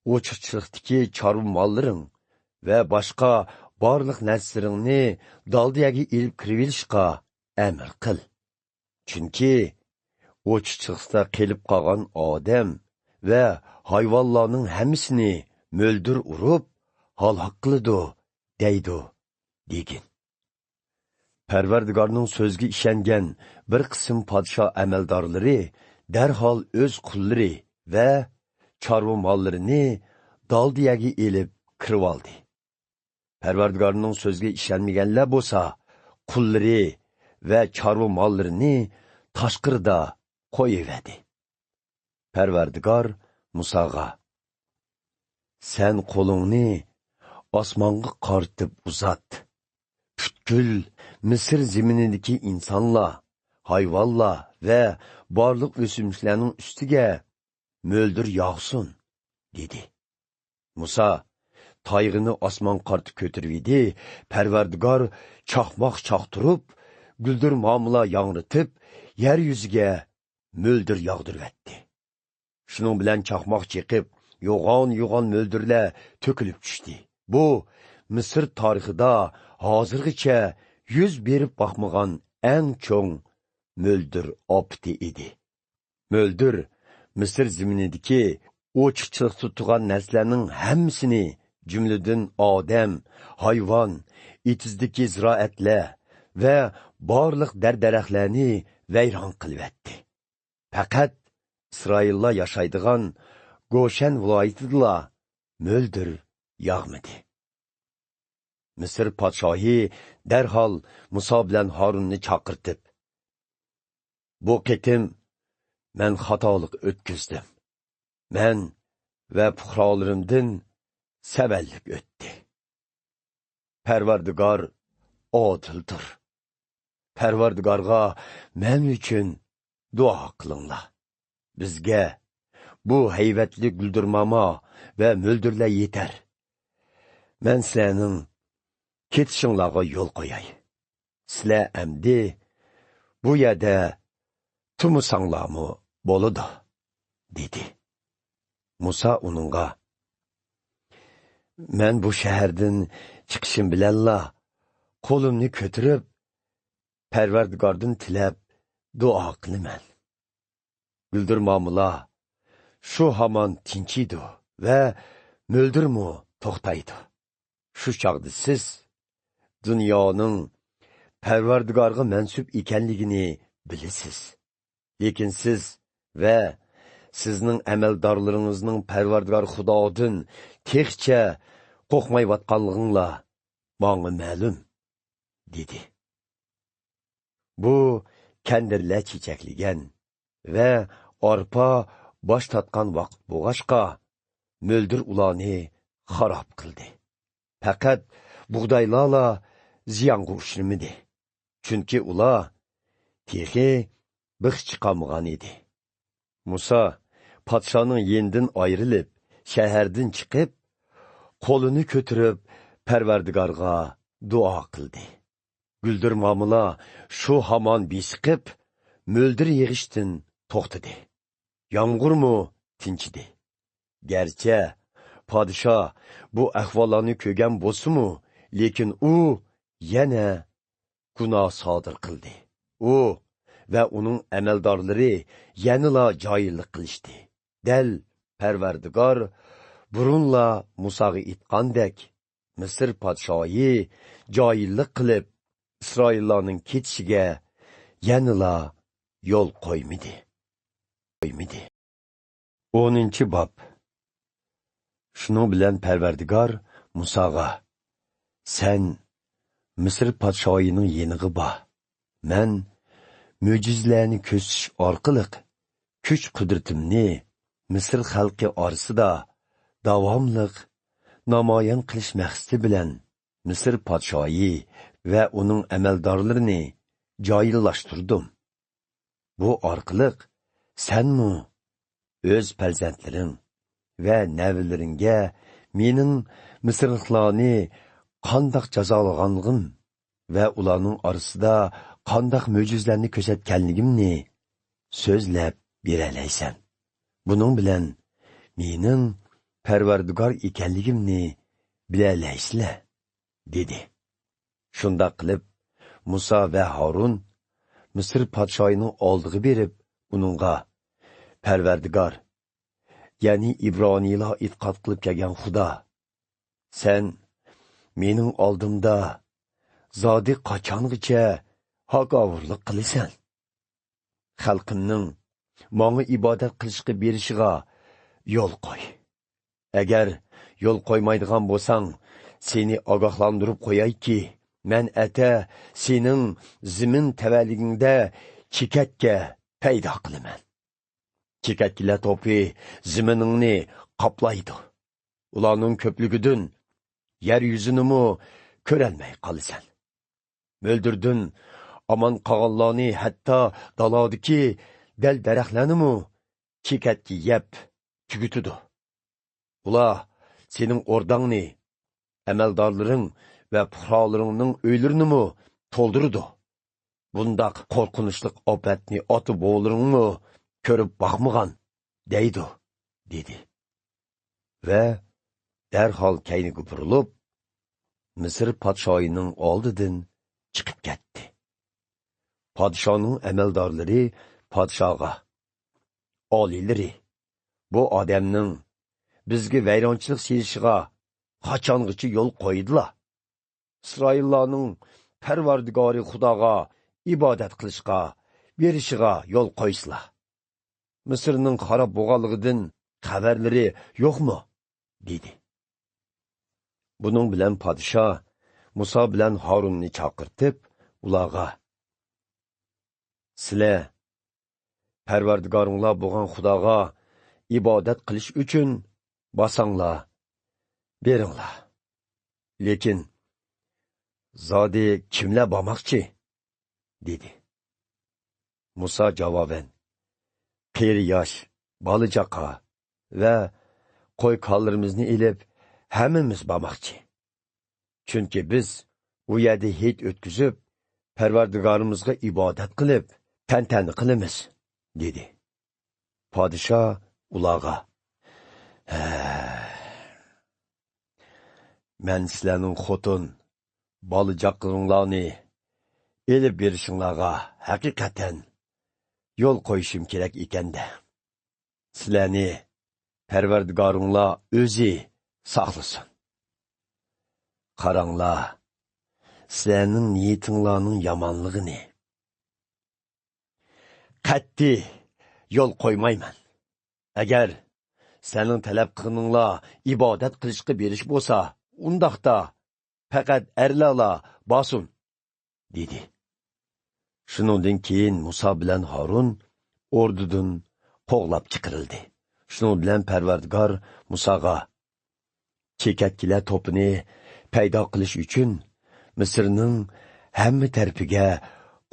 ئوچۇقچىلىقتىكى چارۋا ماللىرىڭ ۋە باشقا بارلىق نەرسىلىرىڭنى دالدىيەگە ئېلىپ كىرىۋېلىشقا ئەمىر قىل. چۈنكى ئوچۇقچىلىقتا قېلىپ قالغان ئادەم ۋە ھايۋانلارنىڭ ھەممىسىنى مۆلدۈر ئۇرۇپ، ھالاك قىلىدۇ، دەيدۇ، دېگىن. پەرۋەردىگارنىڭ سۆزىگە ئىشەنگەن بىر قىسىم پادىشاھ ئەمەلدارلىرى دەرھال ئۆز قۇللىرى ۋە چارۋا ماللىرىنى دالدىيەگە ئېلىپ كىرىۋالدى. پەرۋەردىگارنىڭ سۆزىگە ئىشەنمىگەنلەر بولسا، قۇللىرى ۋە چارۋا ماللىرىنى تاشقىرىدا قويۇۋەردى. پەرۋەردىگار مۇساغا، سەن قولۇڭنى ئاسمانغا قارىتىپ ئۇزات. پۈتكۈل مىسىر زېمىنىدىكى ئىنسانلار، ھايۋانلار ۋە بارلىق ئۆسۈملۈكلەرنىڭ ئۈستىگە مۆلدۈر ياغسۇن، دېدى. مۇسا تايغىنى ئاسمانغا قارىتا كۆتۈرۈۋىدى، پەرۋەردىگار چاقماق چاقتۇرۇپ، گۈلدۈرمامىلار ياڭرىتىپ، يەر يۈزىگە مۆلدۈر ياغدۇرۇۋەتتى. شۇنىڭ بىلەن چاقماق چېقىپ، يوغان-يوغان مۆلدۈرلەر تۆكۈلۈپ چۈشتى. بۇ مىسىر تارىخىدا ھازىرغىچە يۈز بېرىپ باقمىغان ئەڭ چوڭ مۆلدۈر ئاپىتى ئىدى. مۆلدۈر مىسىر زېمىنىدىكى ئوچۇقچىلىقتا تۇرغان نەرسىلەرنىڭ ھەممىسىنى، جۈملىدىن ئادەم، ھايۋان، ئېتىزدىكى زىرائەتلەر ۋە بارلىق دەر-دەرەخلەرنى ۋەيران قىلىۋەتتى. پەقەت ئىسرائىللار ياشايدىغان گوشەن ۋىلايىتىدىلا مۆلدۈر ياغمىدى. مىسىر پادىشاھى دەرھال مۇسا بىلەن ھارۇننى چاقىرتىپ، بۇ قېتىم مەن خاتالىق ئۆتكۈزدۈم. مەن ۋە پۇقرالىرىمدىن سەۋەنلىك ئۆتتى. پەرۋەردىگار ئادىلدۇر. پەرۋەردىگارغا مەن ئۈچۈن دۇئا قىلىڭلار. بىزگە بۇ ھەيۋەتلىك گۈلدۈرماما ۋە مۆلدۈرلەر يېتەر. مەن سىلەرنىڭ كېتىشىڭلارغا يول قوياي. سىلەر ئەمدى بۇ يەردە تۇرمىساڭلارمۇ بولىدۇ، دېدى. مۇسا ئۇنىڭغا، مەن بۇ شەھەردىن چىقىشىم بىلەنلا قولۇمنى كۆتۈرۈپ، پەرۋەردىگاردىن تىلەپ دۇئا قىلىمەن. گۈلدۈرمامىلار شۇ ھامان تىنچىيدۇ ۋە مۆلدۈرمۇ توختايدۇ. شۇ چاغدا سىز دۇنيانىڭ پەرۋەردىگارغا مەنسۇپ ئىكەنلىكىنى بىلىسىز. لېكىن سىز ۋە سىزنىڭ ئەمەلدارلىرىڭىزنىڭ پەرۋەردىگار خۇدادىن تېخىچە قورقمايۋاتقانلىقىڭلار ماڭا مەلۇم، دېدى. بۇ كەندىرلەر چېچەكلىگەن ۋە ئارپا باش تارتقان ۋاقىت بولغاچقا، مۆلدۈر ئۇلارنى خاراب قىلدى. پەقەت بۇغدايلارلا زىيانغا ئۇچرىمىدى، چۈنكى ئۇلار تېخى بىخ چىقالمىغان ئىدى. مۇسا پادىشانىڭ يېنىدىن ئايرىلىپ، شەھەردىن چىقىپ، قولىنى كۆتۈرۈپ، پەرۋەردىگارغا دۇئا قىلدى. گۈلدۈرمامىلار شۇ ھامان بېسىقىپ، مۆلدۈر يېغىشتىن توختىدى. يامغۇرمۇ تىنچىدى. گەرچە پادىشاھ بۇ ئەھۋاللارنى كۆرگەن بولسىمۇ، لېكىن ئۇ يەنە گۇناھ سادىر قىلدى. ئۇ ۋە ئۇنىڭ ئەمەلدارلىرى يەنىلا جاھىللىق قىلىشتى. دەل پەرۋەردىگار بۇرۇنلا مۇساغا ئېيتقاندەك، مىسىر پادىشاھى جاھىللىق قىلىپ، ئىسرائىللارنىڭ كېتىشىگە يەنىلا يول قويمىدى. قويمىدى. ئونىنچى باب. شۇنىڭ بىلەن پەرۋەردىگار مۇساغا، سەن مىسىر پادىشاھىنىڭ يېنىغا بار. مەن مۆجىزىلەرنى كۆرسىتىش ئارقىلىق كۈچ-قۇدرىتىمنى مىسىر خەلقى ئارىسىدا داۋاملىق نامايان قىلىش مەقسىتى بىلەن مىسىر پادىشاھى ۋە ئۇنىڭ ئەمەلدارلىرىنى جاھىللاشتۇردۇم. بۇ ئارقىلىق سەنمۇ ئۆز پەرزەنتلىرىڭ ۋە نەۋرىلىرىڭگە مېنىڭ مىسىرلىقلارنى قانداق جازالىغانلىقىم ۋە ئۇلارنىڭ ئارىسىدا قانداق مۆجىزىلەرنى كۆرسەتكەنلىكىمنى سۆزلەپ بېرەلەيسەن. بۇنىڭ بىلەن مېنىڭ پەرۋەردىگار ئىكەنلىكىمنى بىلەلەيسىلەر، دېدى. شۇنداق قىلىپ، مۇسا ۋە ھارۇن مىسىر پادىشاھىنىڭ ئالدىغا بېرىپ، ئۇنىڭغا، پەرۋەردىگار، يەنى ئىبرانىيلار ئېتىقاد قىلىپ كەلگەن خۇدا، سەن مېنىڭ ئالدىمدا زادى قاچانغىچە ھاكاۋۇرلۇق قىلىسەن؟ خەلقىمنىڭ ماڭا ئىبادەت قىلىشقا بېرىشىغا يول قوي. ئەگەر يول قويمايدىغان بولساڭ، سېنى ئاگاھلاندۇرۇپ قويايكى، مەن ئەتە سېنىڭ زېمىن تەۋەلىكىڭدە چېكەتكە پەيدا قىلىمەن. چېكەتكىلەر توپى زېمىنىڭنى قاپلايدۇ. ئۇلارنىڭ كۆپلۈكىدىن يەر يۈزىنىمۇ كۆرەلمەي قالىسەن. مۆلدۈردىن ئامان قالغانلارنى، ھەتتا دالادىكى دەل-دەرەخلەرنىمۇ چېكەتكە يەپ تۈگىتىدۇ. ئۇلار سېنىڭ ئورداڭنى، ئەمەلدارلىرىڭ ۋە پۇقرالىرىڭنىڭ ئۆيلىرىنىمۇ تولدۇرىدۇ. بۇنداق قورقۇنچلۇق ئاپەتنى ئاتا-بوۋىلىرىڭمۇ كۆرۈپ باقمىغان، دەيدۇ، دېدى. ۋە دەرھال كەينىگە بۇرۇلۇپ، مىسىر پادىشاھىنىڭ ئالدىدىن چىقىپ كەتتى. پادىشاھنىڭ ئەمەلدارلىرى پادىشاھقا، ئالىيلىرى، بۇ ئادەمنىڭ بىزگە ۋەيرانچىلىق سېلىشىغا قاچانغىچە يول قويىدىلا؟ ئىسرائىللارنىڭ پەرۋەردىگارى خۇداغا ئىبادەت قىلىشقا بېرىشىغا يول قويسىلا. مىسىرنىڭ خاراب بولغانلىقىدىن خەۋەرلىرى يوقمۇ؟ دېدى. بۇنىڭ بىلەن پادىشاھ مۇسا بىلەن ھارۇننى چاقىرتىپ، ئۇلارغا، سىلەر پەرۋەردىگارىڭلار بولغان خۇداغا ئىبادەت قىلىش ئۈچۈن بارساڭلار، بېرىڭلار. لېكىن زادى كىملەر بارماقچى؟ دېدى. مۇسا جاۋابەن، قېرى ياش، بالا-چاقا ۋە قوي-كالىلىرىمىزنى ئېلىپ، ھەممىمىز بارماقچى. چۈنكى بىز ئۇ يەردە ھېيت ئۆتكۈزۈپ، پەرۋەردىگارىمىزغا ئىبادەت قىلىپ، تەنتەنە قىلىمىز» دېدى. پادىشاھ ئۇلارغا: «ھە، مەن سىلەرنىڭ خوتۇن، بالا-چاقىلىرىڭلارنى ئېلىپ بېرىشىڭلارغا ھەقىقەتەن يول قويۇشۇم كېرەك ئىكەن-دە. سىلەرنى پەرۋەردىگارىڭلار ئۆزى ساقلىسۇن. قاراڭلار، سىلەرنىڭ نىيىتىڭلارنىڭ يامانلىقىنى. قەتئىي يول قويمايمەن. ئەگەر سىلەرنىڭ تەلەپ قىلغىنىڭلار ئىبادەت قىلىشقا بېرىش بولسا، ئۇنداقتا پەقەت ئەرلەرلا بارسۇن» دېدى. شۇنىڭدىن كېيىن مۇسا بىلەن ھارۇن ئوردىدىن قوغلاپ چىقىرىلدى. شۇنىڭ بىلەن پەرۋەردىگار مۇساغا: «چېكەتكىلەر توپىنى پەيدا قىلىش ئۈچۈن مىسىرنىڭ ھەممە تەرىپىگە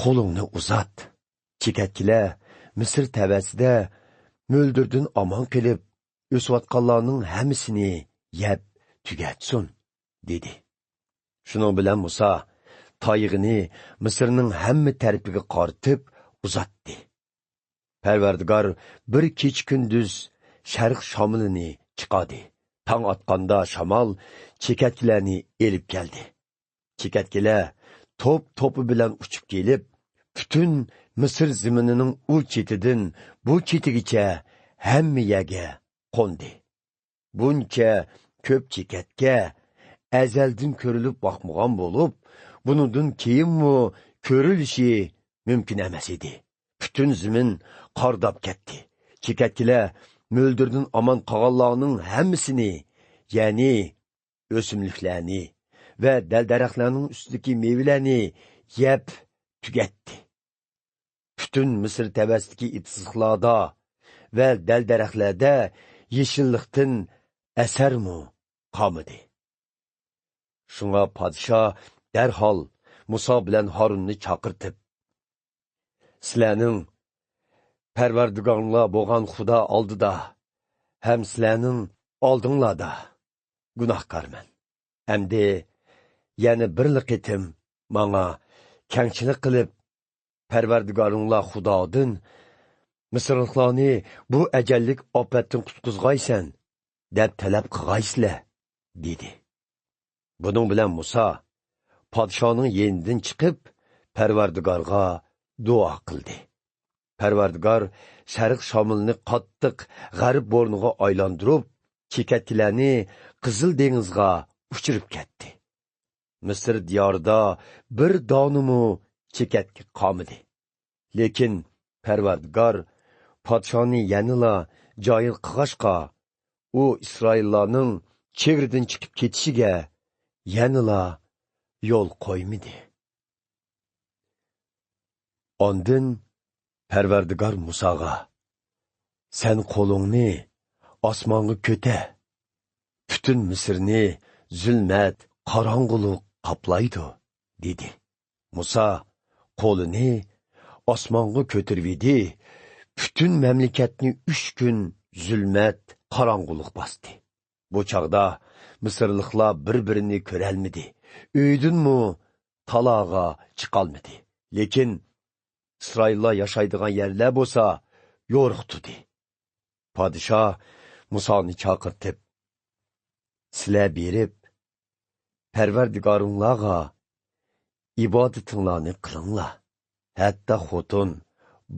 قولۇڭنى ئۇزات. چېكەتكىلەر مىسىر تەۋەسىدە مۆلدۈردىن ئامان قېلىپ ئۆسۈۋاتقانلارنىڭ ھەممىسىنى يەپ تۈگەتسۇن» دېدى. شۇنىڭ بىلەن مۇسا تايىقىنى مىسىرنىڭ ھەممە تەرىپىگە قارىتىپ ئۇزاتتى. پەرۋەردىگار بىر كېچە-كۈندۈز شەرق شامىلىنى چىقاردى. تاڭ ئاتقاندا شامال چېكەتكىلەرنى ئېلىپ كەلدى. چېكەتكىلەر توپ-توپى بىلەن ئۇچۇپ كېلىپ، پۈتۈن مىسىر زېمىنىنىڭ ئۇ چېتىدىن بۇ چېتىگىچە ھەممە يەرگە قوندى. بۇنچە كۆپ چېكەتكە ئەزەلدىن كۆرۈلۈپ باقمىغان بولۇپ، بۇنىڭدىن كېيىنمۇ كۆرۈلۈشى مۇمكىن ئەمەس ئىدى. پۈتۈن زېمىن قارداپ كەتتى. چېكەتكىلەر مۆلدۈردىن ئامان قالغانلارنىڭ ھەممىسىنى، يەنى ئۆسۈملۈكلەرنى ۋە دەل-دەرەخلەرنىڭ ئۈستىدىكى مېۋىلەرنى يەپ تۈگەتتى. پۈتۈن مىسىر تەۋەسىدىكى ئېتىزلىقلاردا ۋە دەل-دەرەخلەردە يېشىللىقتىن ئەسەرمۇ قالمىدى. شۇڭا پادىشاھ دەرھال مۇسا بىلەن ھارۇننى چاقىرتىپ: «سىلەرنىڭ پەرۋەردىگارىڭلار بولغان خۇدا ئالدىدا ھەم سىلەرنىڭ ئالدىڭلاردا گۇناھكارمەن. ئەمدى يەنە بىرلا قېتىم ماڭا كەڭچىلىك قىلىپ، پەرۋەردىگارىڭلار خۇدادىن، مىسىرلىقلارنى بۇ ئەجەللىك ئاپەتتىن قۇتقۇزغايسەن، دەپ تەلەپ قىلغايسىلەر» دېدى. بۇنىڭ بىلەن مۇسا پادىشاھنىڭ يېنىدىن چىقىپ، پەرۋەردىگارغا دۇئا قىلدى. پەرۋەردىگار شەرق شامىلىنى قاتتىق غەرب بورىنىغا ئايلاندۇرۇپ، چېكەتكىلەرنى قىزىل دېڭىزغا ئۇچۇرۇپ كەتتى. مىسىر دىيارىدا بىر دانىمۇ چېكەتكە قالمىدى. لېكىن پەرۋەردىگار پادىشاھنى يەنىلا جاھىل قىلغاچقا، ئۇ ئىسرائىللارنىڭ چېگرىدىن چىقىپ كېتىشىگە يەنىلا يول قويمىدى. ئاندىن پەرۋەردىگار مۇساغا: «سەن قولۇڭنى ئاسمانغا كۆتەر، پۈتۈن مىسىرنى زۇلمەت، قاراڭغۇلۇق قاپلايدۇ» دېدى. مۇسا قولىنى ئاسمانغا كۆتۈرۈۋىدى، پۈتۈن مەملىكەتنى ئۈچ كۈن زۇلمەت، قاراڭغۇلۇق باستى. بۇ چاغدا مىسىرلىقلار بىر-بىرىنى كۆرەلمىدى، ئۆيدىنمۇ تالاغا چىقالمىدى. لېكىن ئىسرائىللار ياشايدىغان يەرلەر بولسا يورۇق تۇردى. پادىشاھ مۇسانى چاقىرتىپ: «سىلەر بېرىپ، پەرۋەردىگارىڭلارغا ئىبادىتىڭلارنى قىلىڭلار. ھەتتا خوتۇن،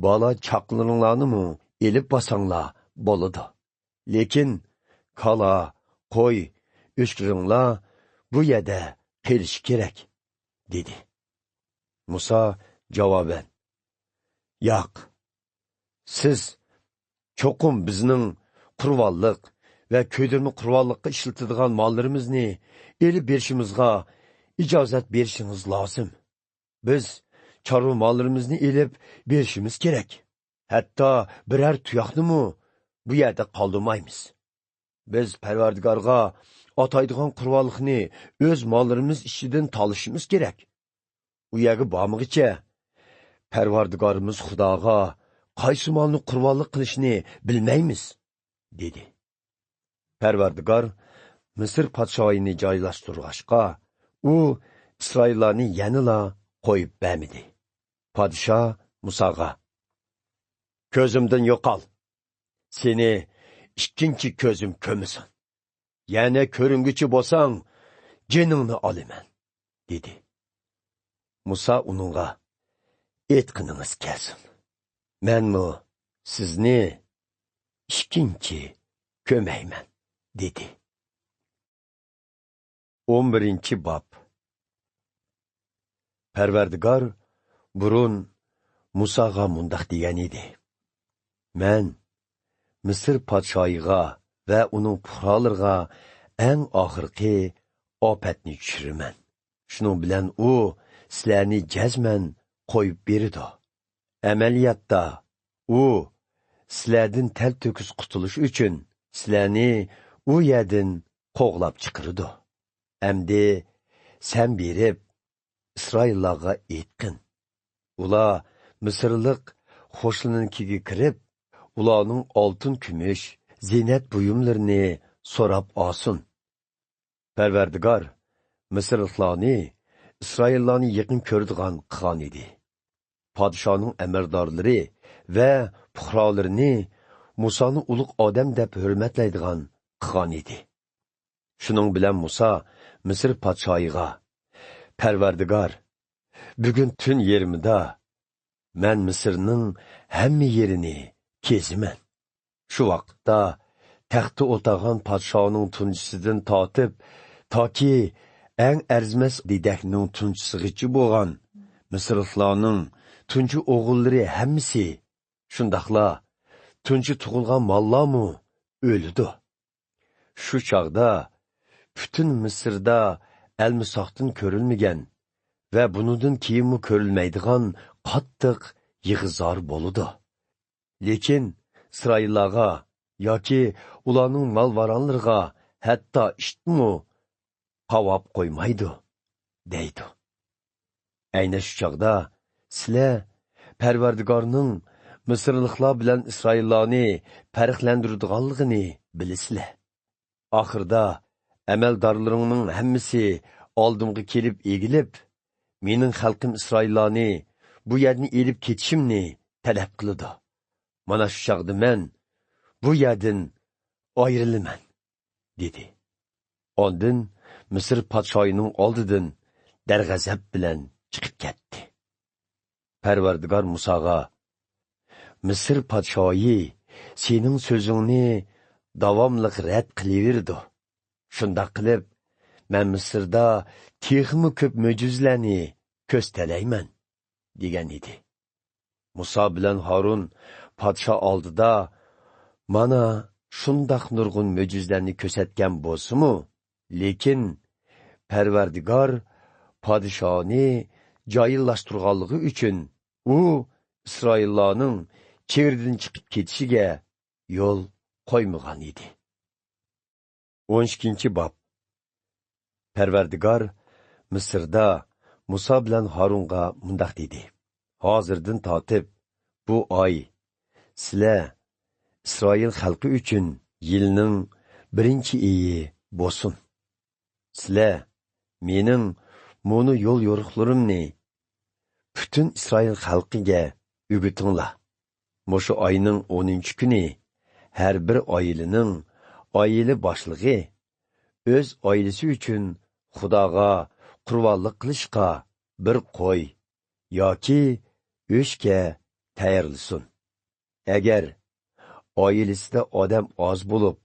بالا-چاقىلىرىڭلارنىمۇ ئېلىپ بارساڭلار بولىدۇ. لېكىن كالا، قوي، ئۆچكىلىرىڭلار بۇ يەردە قېلىشى كېرەك» دېدى. مۇسا جاۋابەن: «ياق، سىز چوقۇم بىزنىڭ قۇربانلىق ۋە كۆيدۈرمە قۇربانلىققا ئىشلىتىدىغان ماللىرىمىزنى ئېلىپ بېرىشىمىزغا ئىجازەت بېرىشىڭىز لازىم. بىز چارۋا ماللىرىمىزنى ئېلىپ بېرىشىمىز كېرەك. ھەتتا بىرەر تۇياقنىمۇ بۇ يەردە قالدۇرمايمىز. بىز پەرۋەردىگارغا ئاتايدىغان قۇربانلىقنى ئۆز ماللىرىمىز ئىچىدىن تاللىشىمىز كېرەك. ئۇ يەرگە بارمىغىچە، پەرۋەردىگارىمىز خۇداغا قايسى مالنى قۇربانلىق قىلىشنى بىلمەيمىز» دېدى. پەرۋەردىگار مىسىر پادىشاھىنى جايلاشتۇرغاچقا، ئۇ ئىسرائىللارنى يەنىلا قويۇپ بەرمىدى. پادىشاھ مۇساغا: «كۆزۈمدىن يوقال! سېنى ئىككىنچى كۆزۈم كۆرمىسۇن! يەنە كۆرۈنگۈچى بولساڭ، جېنىڭنى ئالىمەن» دېدى. مۇسا ئۇنىڭغا: «ئېيتقىنىڭىز كەلسۇن، مەنمۇ سىزنى ئىككىنچى كۆرمەيمەن» دېدى. ئون بىرىنچى باب. پەرۋەردىگار بۇرۇن مۇساغا مۇنداق دېگەن ئىدى: «مەن مىسىر پادىشاھىغا ۋە ئۇنىڭ پۇقرالىرىغا ئەڭ ئاخىرقى ئاپەتنى چۈشۈرىمەن. شۇنىڭ بىلەن ئۇ سىلەرنى جەزمەن قويۇپ بېرىدۇ. ئەمەلىيەتتە، ئۇ سىلەردىن تەلتۆكۈس قۇتۇلۇش ئۈچۈن سىلەرنى ئۇ يەردىن قوغلاپ چىقىرىدۇ. ئەمدى سەن بېرىپ، ئىسرائىللارغا ئېيتقىن: ئۇلار مىسىرلىق قوشنىنىڭكىگە كىرىپ، ئۇلارنىڭ ئالتۇن، كۈمۈش، زىننەت بۇيۇملىرىنى سوراپ ئالسۇن. پەرۋەردىگار مىسىرلىقلارنى ئىسرائىللارنى يېقىن كۆرىدىغان قىلغان ئىدى. پادىشاھنىڭ ئەمەلدارلىرى ۋە پۇقرالىرىنى مۇسانى ئۇلۇغ ئادەم دەپ ھۆرمەتلەيدىغان قىلغان ئىدى. شۇنىڭ بىلەن مۇسا مىسىر پادىشاھىغا: پەرۋەردىگار، بۈگۈن تۈن يېرىمىدا مەن مىسىرنىڭ ھەممە يېرىنى كېزىمەن. شۇ ۋاقىتتا تەختتە ئولتۇرغان پادىشاھنىڭ تۇنجىسىدىن تارتىپ، تاكى ئەڭ ئەرزىمەس دېدەكنىڭ تۇنجىسىغىچە بولغان مىسىرلىقلارنىڭ تۇنجى ئوغۇللىرى ھەممىسى، شۇنداقلا تۇنجى تۇغۇلغان ماللارمۇ ئۆلىدۇ. شۇ چاغدا پۈتۈن مىسىردا ئەلمىساقتىن كۆرۈلمىگەن ۋە بۇنىڭدىن كېيىنمۇ كۆرۈلمەيدىغان قاتتىق يىغا-زار بولىدۇ. لېكىن ئىسرائىللارغا ياكى ئۇلارنىڭ مال-ۋارانلىرىغا ھەتتا ئىتمۇ قاۋاپ قويمايدۇ» دەيدۇ. ئەينە شۇ چاغدا سىلەر پەرۋەردىگارنىڭ مىسىرلىقلار بىلەن ئىسرائىللارنى پەرقلەندۈرىدىغانلىقىنى بىلىسىلەر. ئاخىرىدا ئەمەلدارلىرىڭنىڭ ھەممىسى ئالدىمغا كېلىپ ئېگىلىپ، مېنىڭ خەلقىم ئىسرائىللارنى بۇ يەردىن ئېلىپ كېتىشىمنى تەلەپ قىلىدۇ. مانا شۇ چاغدا مەن بۇ يەردىن ئايرىلىمەن» دېدى. ئاندىن مىسىر پادىشاھىنىڭ ئالدىدىن دەرغەزەپ بىلەن چىقىپ كەتتى. پەرۋەردىگار مۇساغا: «مىسىر پادىشاھى سېنىڭ سۆزۈڭنى داۋاملىق رەت قىلىۋېرىدۇ. شۇنداق قىلىپ، مەن مىسىردا تېخىمۇ كۆپ مۆجىزىلەرنى كۆرسىتەلەيمەن» دېگەن ئىدى. مۇسا بىلەن ھارۇن پادىشاھ ئالدىدا مانا شۇنداق نۇرغۇن مۆجىزىلەرنى كۆرسەتكەن بولسىمۇ، لېكىن پەرۋەردىگار پادىشاھنى جاھىللاشتۇرغانلىقى ئۈچۈن، ئۇ ئىسرائىللارنىڭ چېگرىدىن چىقىپ كېتىشىگە يول قويمىغان ئىدى. ئون ئىككىنچى باب. پەرۋەردىگار مىسىردا مۇسا بىلەن ھارۇنغا مۇنداق دېدى: «ھازىردىن تارتىپ بۇ ئاي سىلەر ئىسرائىل خەلقى ئۈچۈن يىلنىڭ بىرىنچى ئېيى بولسۇن. سىلەر مېنىڭ مۇنۇ يول يورۇقلىرىمنى پۈتۈن ئىسرائىل خەلقىگە ئۆگىتىڭلار. مۇشۇ ئاينىڭ ئونىنچى كۈنى ھەر بىر ئائىلىنىڭ ئائىلە باشلىقى ئۆز ئائىلىسى ئۈچۈن خۇداغا قۇربانلىق قىلىشقا بىر قوي ياكى ئۆچكە تەييارلىسۇن. ئەگەر ئائىلىسىدە ئادەم ئاز بولۇپ،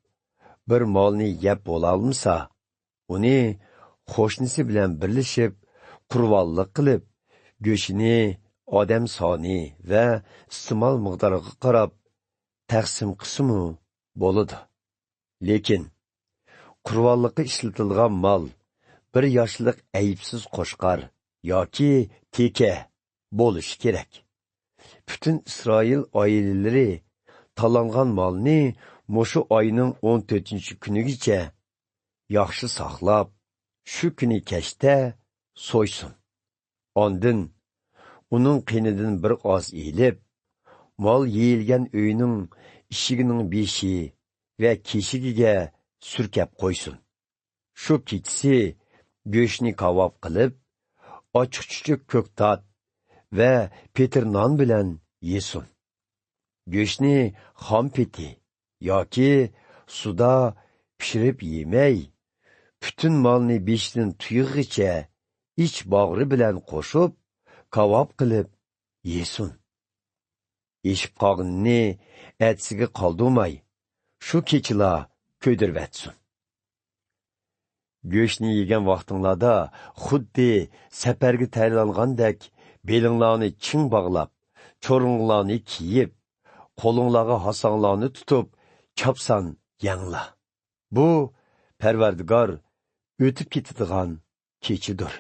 بىر مالنى يەپ بولالمىسا، ئۇنى قوشنىسى بىلەن بىرلىشىپ قۇربانلىق قىلىپ، گۆشىنى ئادەم سانى ۋە ئىستېمال مىقدارىغا قاراپ تەقسىم قىلسىمۇ بولىدۇ. لېكىن قۇربانلىققا ئىشلىتىلىدىغان مال بىر ياشلىق ئەيىبسىز قوچقار ياكى تېكە بولۇشى كېرەك. پۈتۈن ئىسرائىل ئائىلىلىرى تاللانغان مالنى مۇشۇ ئاينىڭ ئون تۆتىنچى كۈنىگىچە ياخشى ساقلاپ، شۇ كۈنى كەچتە سويسۇن. ئاندىن ئۇنىڭ قېنىدىن بىر ئاز ئېلىپ، مال يېيىلگەن ئۆينىڭ ئىشىكىنىڭ بېشى ۋە كېشىكىگە سۈركەپ قويسۇن. شۇ كېچىسى گۆشنى كاۋاپ قىلىپ، ئاچچىق-چۈچۈك كۆكتات ۋە پېتىر نان بىلەن يېسۇن. گۆشنى خام پېتى ياكى سۇدا پىشۇرۇپ يېمەي، پۈتۈن مالنى بېشىدىن تۇيىقىغىچە ئىچ باغرى بىلەن قوشۇپ، كاۋاپ قىلىپ يېسۇن. ئېشىپ قالغىنىنى ئەتىسىگە قالدۇرماي، شۇ كېچىلا كۆيدۈرۈۋەتسۇن. گۆشنى يېگەن ۋاقتىڭلاردا خۇددى سەپەرگە تەييارلانغاندەك بېلىڭلارنى چىڭ باغلاپ، چورۇنلارنى كىيىپ، قولۇڭلارغا ھاساڭلارنى تۇتۇپ، چاپسان يەڭلار. بۇ پەرۋەردىگار ئۆتۈپ كېتىدىغان كېچىدۇر.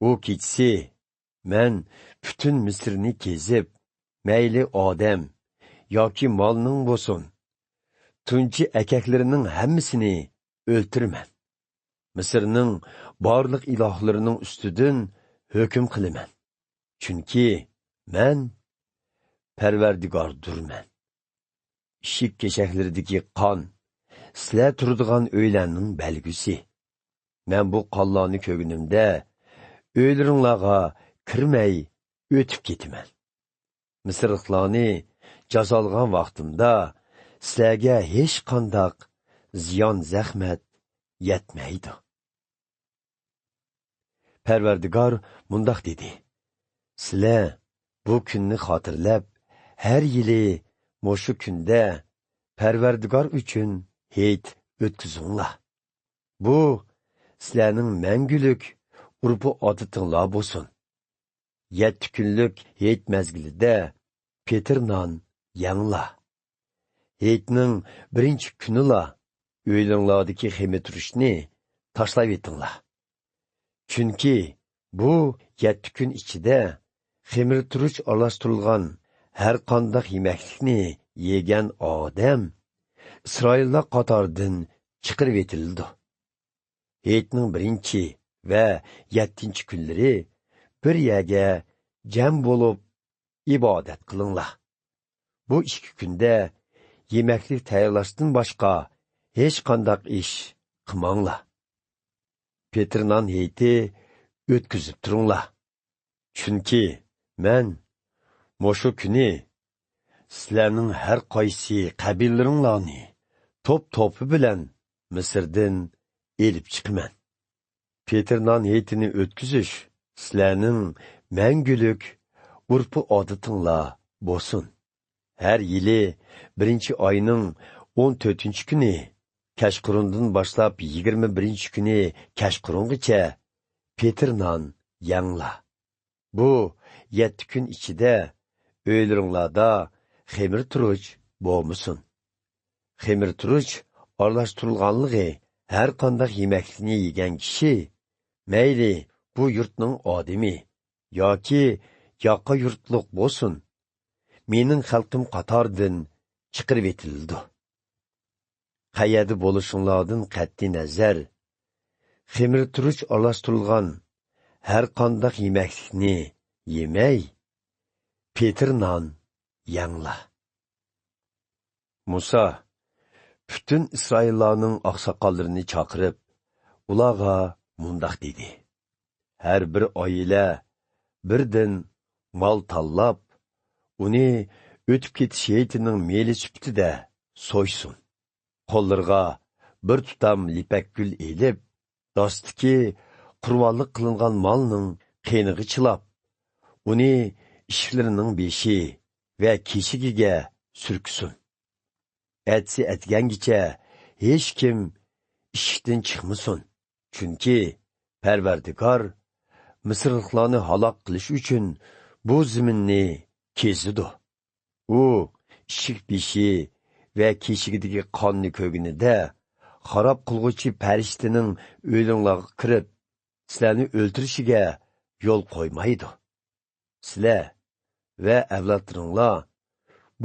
ئۇ كېچىسى مەن پۈتۈن مىسىرنى كېزىپ، مەيلى ئادەم ياكى مالنىڭ بولسۇن، تۇنجى ئەكەكلىرىنىڭ ھەممىسىنى ئۆلتۈرىمەن. مىسىرنىڭ بارلىق ئىلاھلىرىنىڭ ئۈستىدىن ھۆكۈم قىلىمەن. چۈنكى مەن پەرۋەردىگاردۇرمەن. ئىشىك-كېشەكلىرىدىكى قان سىلەر تۇرىدىغان ئۆيلەرنىڭ بەلگىسى. مەن بۇ قانلارنى كۆرگىنىمدە، ئۆيلىرىڭلارغا كىرمەي ئۆتۈپ كېتىمەن. مىسىرلىقلارنى جازالىغان ۋاقتىمدا سىلەرگە ھېچقانداق زىيان-زەخمەت يەتمەيدۇ. پەرۋەردىگار مۇنداق دېدى: سىلەر بۇ كۈننى خاتىرىلەپ، ھەر يىلى مۇشۇ كۈندە پەرۋەردىگار ئۈچۈن ھېيت ئۆتكۈزۈڭلار. بۇ سىلەرنىڭ مەڭگۈلۈك ئۇرپى-ئادىتىڭلار بولسۇن. يەتتە كۈنلۈك ھېيت مەزگىلىدە پېتىر نان يەڭلار. ھېيتنىڭ بىرىنچى كۈنىلا ئۆيلىرىڭلاردىكى خېمىرتۇرۇچنى تاشلاۋېتىڭلار. چۈنكى بۇ يەتتە كۈن ئىچىدە خېمىرتۇرۇچ ئارىلاشتۇرۇلغان ھەر قانداق يېمەكلىكنى يېگەن ئادەم ئىسرائىللار قاتارىدىن چىقىرىۋېتىلىدۇ. ھېيتنىڭ بىرىنچى ۋە يەتتىنچى كۈنلىرى بىر يەرگە جەم بولۇپ ئىبادەت قىلىڭلار. بۇ ئىككى كۈندە يېمەكلىك تەييارلاشتىن باشقا ھېچقانداق ئىش قىلماڭلار. پېتىر نان ھېيتى ئۆتكۈزۈپ تۇرۇڭلار. چۈنكى مەن مۇشۇ كۈنى سىلەرنىڭ ھەر قايسى قەبىلىلىرىڭلارنى توپ-توپى بىلەن مىسىردىن ئېلىپ چىقىمەن. پېتىر نان ھېيتىنى ئۆتكۈزۈش سىلەرنىڭ مەڭگۈلۈك ئۇرپى-ئادىتىڭلار بولسۇن. ھەر يىلى بىرىنچى ئاينىڭ ئون تۆتىنچى كۈنى كەچقۇرۇندىن باشلاپ يىگىرمە بىرىنچى كۈنى كەچقۇرۇنغىچە پېتىر نان يەڭلار. بۇ يەتتە كۈن ئىچىدە ئۆيلىرىڭلاردا خېمىرتۇرۇچ بولمىسۇن. خېمىرتۇرۇچ ئارىلاشتۇرۇلغانلىقى ھەر قانداق يېمەكلىكنى يېگەن كىشى، مەيلى بۇ يۇرتنىڭ ئادىمى ياكى ياقا يۇرتلۇق بولسۇن، مېنىڭ خەلقىم قاتارىدىن چىقىرىۋېتىلىدۇ. قەيەردە بولۇشۇڭلاردىن قەتئىينەزەر، خېمىرتۇرۇچ ئارىلاشتۇرۇلغان ھەر قانداق يېمەكلىكنى يېمەي، پېتىر نان يەڭلار. مۇسا پۈتۈن ئىسرائىللارنىڭ ئاقساقاللىرىنى چاقىرىپ، ئۇلارغا مۇنداق دېدى: ھەر بىر ئائىلە بىردىن مال تاللاپ، ئۇنى ئۆتۈپ كېتىش ھېيتىنىڭ مېلى سۈپىتىدە سويسۇن. قوللىرىغا بىر تۇتام يىپەك گۈل ئېلىپ، داستىكى قۇربانلىق قىلىنغان مالنىڭ قېنىغا چىلاپ، ئۇنى ئىشىكلىرىنىڭ بېشى ۋە كېشىكىگە سۈركىسۇن. ئەتىسى ئەتىگەنگىچە ھېچكىم ئىشىكتىن چىقمىسۇن، چۈنكى پەرۋەردىگار مىسىرلىقلارنى ھالاك قىلىش ئۈچۈن بۇ زېمىننى كېزىدۇ. ئۇ ئىشىك بېشى ۋە كېشىكىدىكى قاننى كۆرگىنىدە، خاراب قىلغۇچى پەرىشتىنىڭ ئۆيلىرىڭلارغا كىرىپ، سىلەرنى ئۆلتۈرۈشىگە يول قويمايدۇ. سىلەر ۋە ئەۋلادلىرىڭلار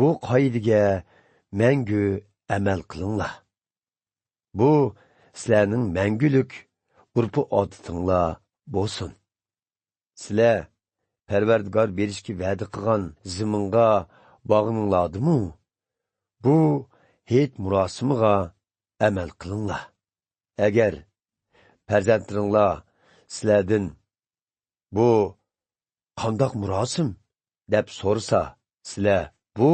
بۇ قائىدىگە مەڭگۈ ئەمەل قىلىڭلار. بۇ سىلەرنىڭ مەڭگۈلۈك ئۇرپى-ئادىتىڭلار بولسۇن. سىلەر پەرۋەردىگار بېرىشكە ۋەدە قىلغان زېمىنغا بارغىنىڭلاردىمۇ بۇ ھېيت مۇراسىمىغا ئەمەل قىلىڭلار. ئەگەر پەرزەنتلىرىڭلار سىلەردىن، «بۇ قانداق مۇراسىم؟» دەپ سورىسا، سىلەر، «بۇ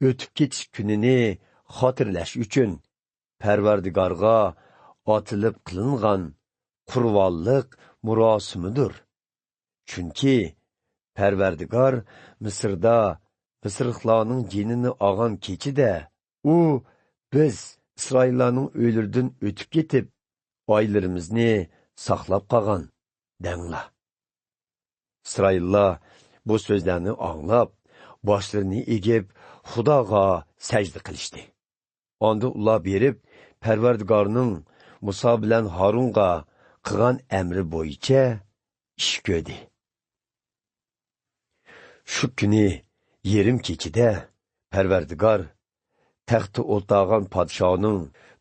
ئۆتۈپ كېتىش كۈنىنى خاتىرىلەش ئۈچۈن پەرۋەردىگارغا ئاتىلىپ قىلىنغان قۇربانلىق مۇراسىمىدۇر.» چۈنكى پەرۋەردىگار مىسىردا مىسىرلىقلارنىڭ جېنىنى ئالغان كېچىدە، ئۇ، «بىز ئىسرائىللارنىڭ ئۆيلىرىدىن ئۆتۈپ كېتىپ، ئايلىرىمىزنى ساقلاپ قالغان» دەڭلار. ئىسرائىللار بۇ سۆزلەرنى ئاڭلاپ، باشلىرىنى ئېگىپ، خۇداغا سەجدە قىلىشتى. ئاندىن ئۇلار بېرىپ، پەرۋەردىگارنىڭ مۇسا بىلەن ھارۇنغا قىلغان ئەمرى بويىچە ئىش كۆردى. شۇ كۈنى يېرىم كېچىدە پەرۋەردىگار تەختتە ئولتۇرغان پادىشاھنىڭ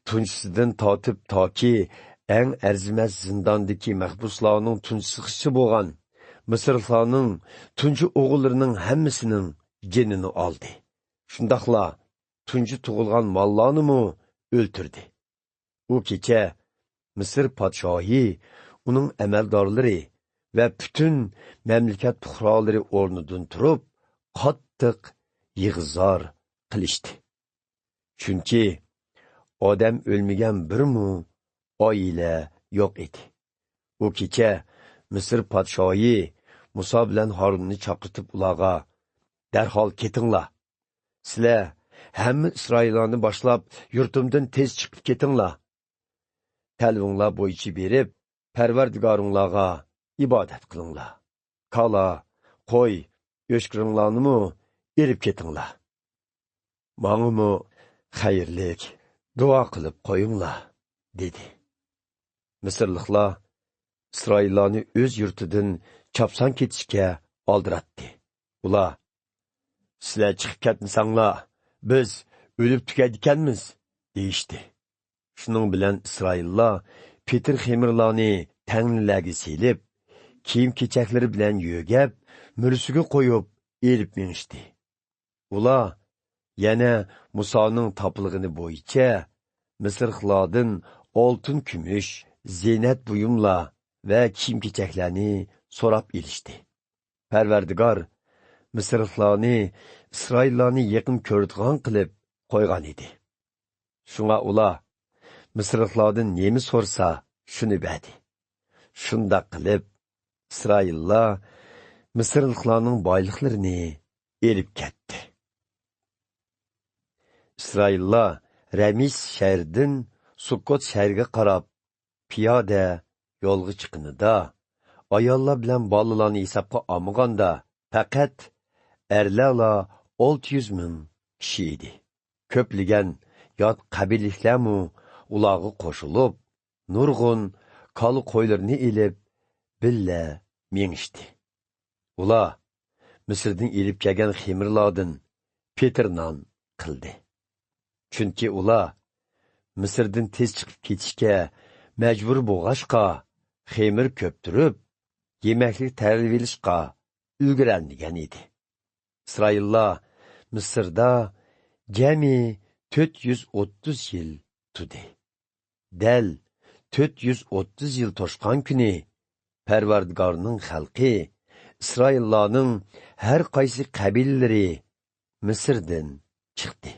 تۇنجىسىدىن تارتىپ تاكى ئەڭ ئەرزىمەس زىنداندىكى مەھبۇسلارنىڭ تۇنجىسىغىچە بولغان مىسىرلىقلارنىڭ تۇنجى ئوغۇللىرىنىڭ ھەممىسىنىڭ جېنىنى ئالدى. شۇنداقلا تۇنجى تۇغۇلغان ماللارنىمۇ ئۆلتۈردى. ئۇ كېچە مىسىر پادىشاھى، ئۇنىڭ ئەمەلدارلىرى ۋە پۈتۈن مەملىكەت پۇقرالىرى ئورنىدىن تۇرۇپ، قاتتىق يىغا-زار قىلىشتى. چۈنكى ئادەم ئۆلمىگەن بىرمۇ ئائىلە يوق ئىدى. ئۇ كېچە مىسىر پادىشاھى مۇسا بىلەن ھارۇننى چاقىرتىپ ئۇلارغا، «دەرھال كېتىڭلار! سىلەر ھەممە ئىسرائىللارنى باشلاپ، يۇرتۇمدىن تېز چىقىپ كېتىڭلار! تەلىپىڭلار بويىچە بېرىپ، پەرۋەردىگارىڭلارغا ئىبادەت قىلىڭلار! كالا، قوي، ئۆچكىلىرىڭلارنىمۇ ئېلىپ كېتىڭلار! ماڭىمۇ خەيرلىك دۇئا قىلىپ قويۇڭلار» دېدى. مىسىرلىقلار ئىسرائىللارنى ئۆز يۇرتىدىن چاپسان كېتىشكە ئالدىراتتى. ئۇلار، «سىلەر چىقىپ كەتمىسەڭلار، بىز ئۆلۈپ تۈگەيدىكەنمىز» دېيىشتى. شۇنىڭ بىلەن ئىسرائىللار پېتىر خېمىرلارنى تەڭنىلەرگە سېلىپ، كىيىم-كېچەكلىرى بىلەن يۆگەپ، مۈرىسىگە قويۇپ، ئېلىپ مېڭىشتى. ئۇلار يەنە مۇسانىڭ تاپىلىغىنى بويىچە مىسىرلىقلاردىن ئالتۇن، كۈمۈش، زىننەت بۇيۇملار ۋە كىيىم-كېچەكلەرنى سوراپ ئېلىشتى. پەرۋەردىگار مىسىرلىقلارنى ئىسرائىللارنى يېقىن كۆرىدىغان قىلىپ قويغان ئىدى. شۇڭا ئۇلار مىسىرلىقلاردىن نېمە سورىسا، شۇنى بەردى. شۇنداق قىلىپ، ئىسرائىللار مىسىرلىقلارنىڭ بايلىقلىرىنى ئېلىپ كەتتى. ئىسرائىللار رەمىس شەھىرىدىن سۇككوت شەھىرىگە قاراپ پىيادە يولغا چىققىنىدا، ئاياللار بىلەن بالىلارنى ھېسابقا ئالمىغاندا، پەقەت ئەرلەرلا ئالتە يۈز مىڭ كىشى ئىدى. كۆپلىگەن يات قەبىلىلىكلەرمۇ ئۇلارغا قوشۇلۇپ، نۇرغۇن كالا قويلىرىنى ئېلىپ، بىللە مېڭىشتى. ئۇلار مىسىردىن ئېلىپ كەلگەن خېمىرلاردىن پېتىر نان قىلدى. چۈنكى ئۇلار مىسىردىن تېز چىقىپ كېتىشكە مەجبۇر بولغاچقا، خېمىر كۆپتۈرۈپ، يېمەكلىك تەييارلىۋېلىشقا ئۈلگۈرەلمىگەن ئىدى. ئىسرائىللار مىسىردا جەمئىي تۆت يۈز ئوتتۇز يىل تۇردى. دەل تۆت يۈز ئوتتۇز يىل توشقان كۈنى پەرۋەردىگارنىڭ خەلقى، ئىسرائىللارنىڭ ھەر قايسى قەبىلىلىرى مىسىردىن چىقتى.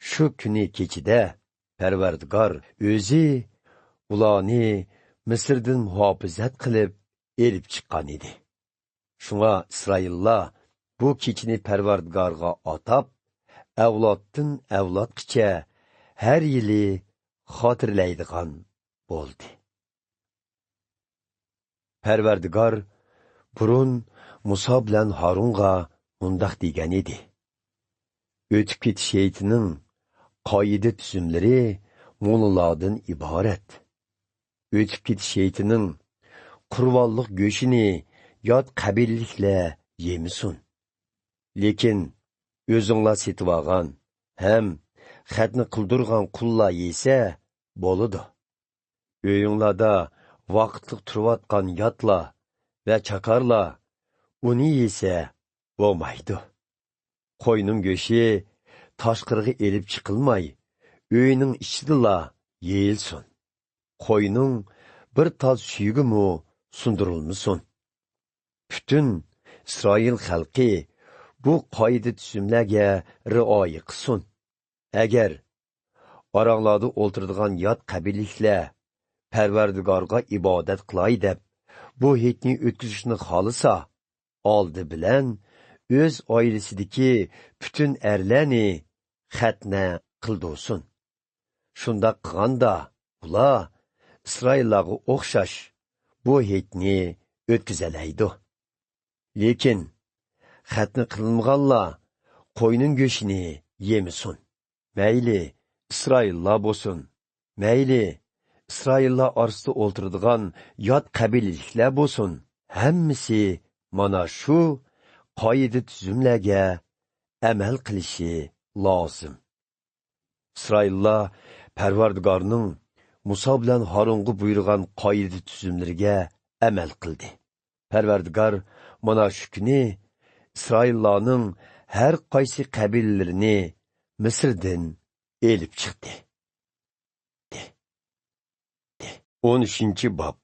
شۇ كۈنى كېچىدە پەرۋەردىگار ئۆزى ئۇلارنى مىسىردىن مۇھاپىزەت قىلىپ ئېلىپ چىققان ئىدى. شۇڭا ئىسرائىللار بۇ كېچىنى پەرۋەردىگارغا ئاتاپ، ئەۋلادتىن ئەۋلادقىچە ھەر يىلى خاتىرىلەيدىغان بولدى. پەرۋەردىگار بۇرۇن مۇسا بىلەن ھارۇنغا مۇنداق دېگەن ئىدى: ئۆتۈپ كېتىش ھېيتىنىڭ قائىدە-تۈزۈملىرى مۇنۇلاردىن ئىبارەت. ئۆتۈپ كېتىش ھېيتىنىڭ قۇربانلىق گۆشىنى يات قەبىلىلىكلەر يېمىسۇن. لېكىن ئۆزۈڭلار سېتىۋالغان ھەم خەتنە قىلدۇرغان قۇللار يېسە بولىدۇ. ئۆيۈڭلاردا ۋاقىتلىق تۇرۇۋاتقان ياتلار ۋە چاكارلار ئۇنى يېسە بولمايدۇ. قوينىڭ گۆشى تاشقىرىغا ئېلىپ چىقىلماي، ئۆينىڭ ئىچىدىلا يېيىلسۇن. قوينىڭ بىر تال سۈيىگىمۇ سۇندۇرۇلمىسۇن. پۈتۈن ئىسرائىل خەلقى بۇ قائىدە-تۈزۈملەرگە رىئايە قىلسۇن. ئەگەر ئاراڭلاردا ئولتۇرىدىغان يات قەبىلىلىكلەر پەرۋەردىگارغا ئىبادەت قىلاي دەپ، بۇ ھېيتنى ئۆتكۈزۈشنى خالىسا، ئالدى بىلەن ئۆز ئائىلىسىدىكى پۈتۈن ئەرلەرنى خەتنە قىلدۇرسۇن. شۇنداق قىلغاندا، ئۇلار ئىسرائىللارغا ئوخشاش بۇ ھېيتنى ئۆتكۈزەلەيدۇ. لېكىن خەتنە قىلىنمىغانلار قوينىڭ گۆشىنى يېمىسۇن. مەيلى ئىسرائىللار بولسۇن، مەيلى ئىسرائىللار ئارىسىدا ئولتۇرىدىغان يات قەبىلىلىكلەر بولسۇن، ھەممىسى مانا شۇ قائىدە-تۈزۈملەرگە ئەمەل قىلىشى لازىم. ئىسرائىللار پەرۋەردىگارنىڭ مۇسا بىلەن ھارۇنغا بۇيرۇغان قائىدە-تۈزۈملىرىگە ئەمەل قىلدى. پەرۋەردىگار مانا شۇ كۈنى ئىسرائىللارنىڭ ھەر قايسى قەبىلىلىرىنى مىسىردىن ئېلىپ چىقتى. ئون ئۈچىنچى باب.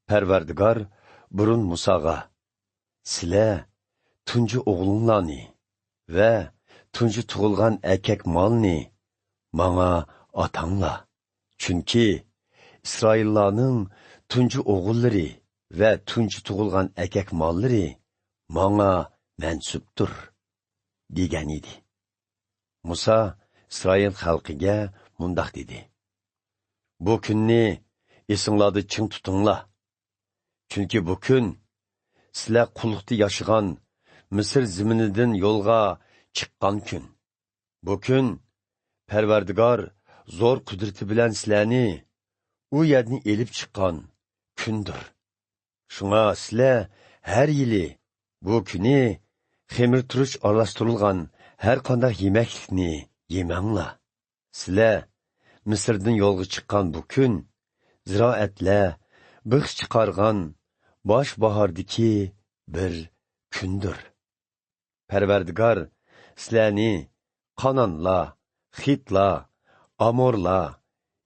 پەرۋەردىگار بۇرۇن مۇساغا، سىلەر تۇنجى ئوغلۇڭلارنى ۋە تۇنجى تۇغۇلغان ئەركەك مالنى ماڭا ئاتاڭلار. چۈنكى ئىسرائىللارنىڭ تۇنجى ئوغۇللىرى ۋە تۇنجى تۇغۇلغان ئەركەك ماللىرى ماڭا مەنسۇپتۇر، دېگەن ئىدى. مۇسا ئىسرائىل خەلقىگە مۇنداق دېدى: بۇ كۈننى ئېسىڭلاردا چىڭ تۇتۇڭلار. چۈنكى بۇ كۈن سىلەر قۇللۇقتا ياشىغان مىسىر زېمىنىدىن يولغا چىققان كۈن. بۇ كۈن پەرۋەردىگار زور قۇدرىتى بىلەن سىلەرنى ئۇ يەردىن ئېلىپ چىققان كۈندۇر. شۇڭا سىلەر ھەر يىلى بۇ كۈنى خېمىرتۇرۇچ ئارىلاشتۇرۇلغان ھەر قانداق يېمەكلىكنى يېمەڭلار. سىلەر مىسىردىن يولغا چىققان بۇ كۈن زىرائەتلەر بىخ چىقارغان باش باھاردىكى بىر كۈندۇر. پەرۋەردىگار سىلەرنى قانانلار، خىتلار، ئامورلار،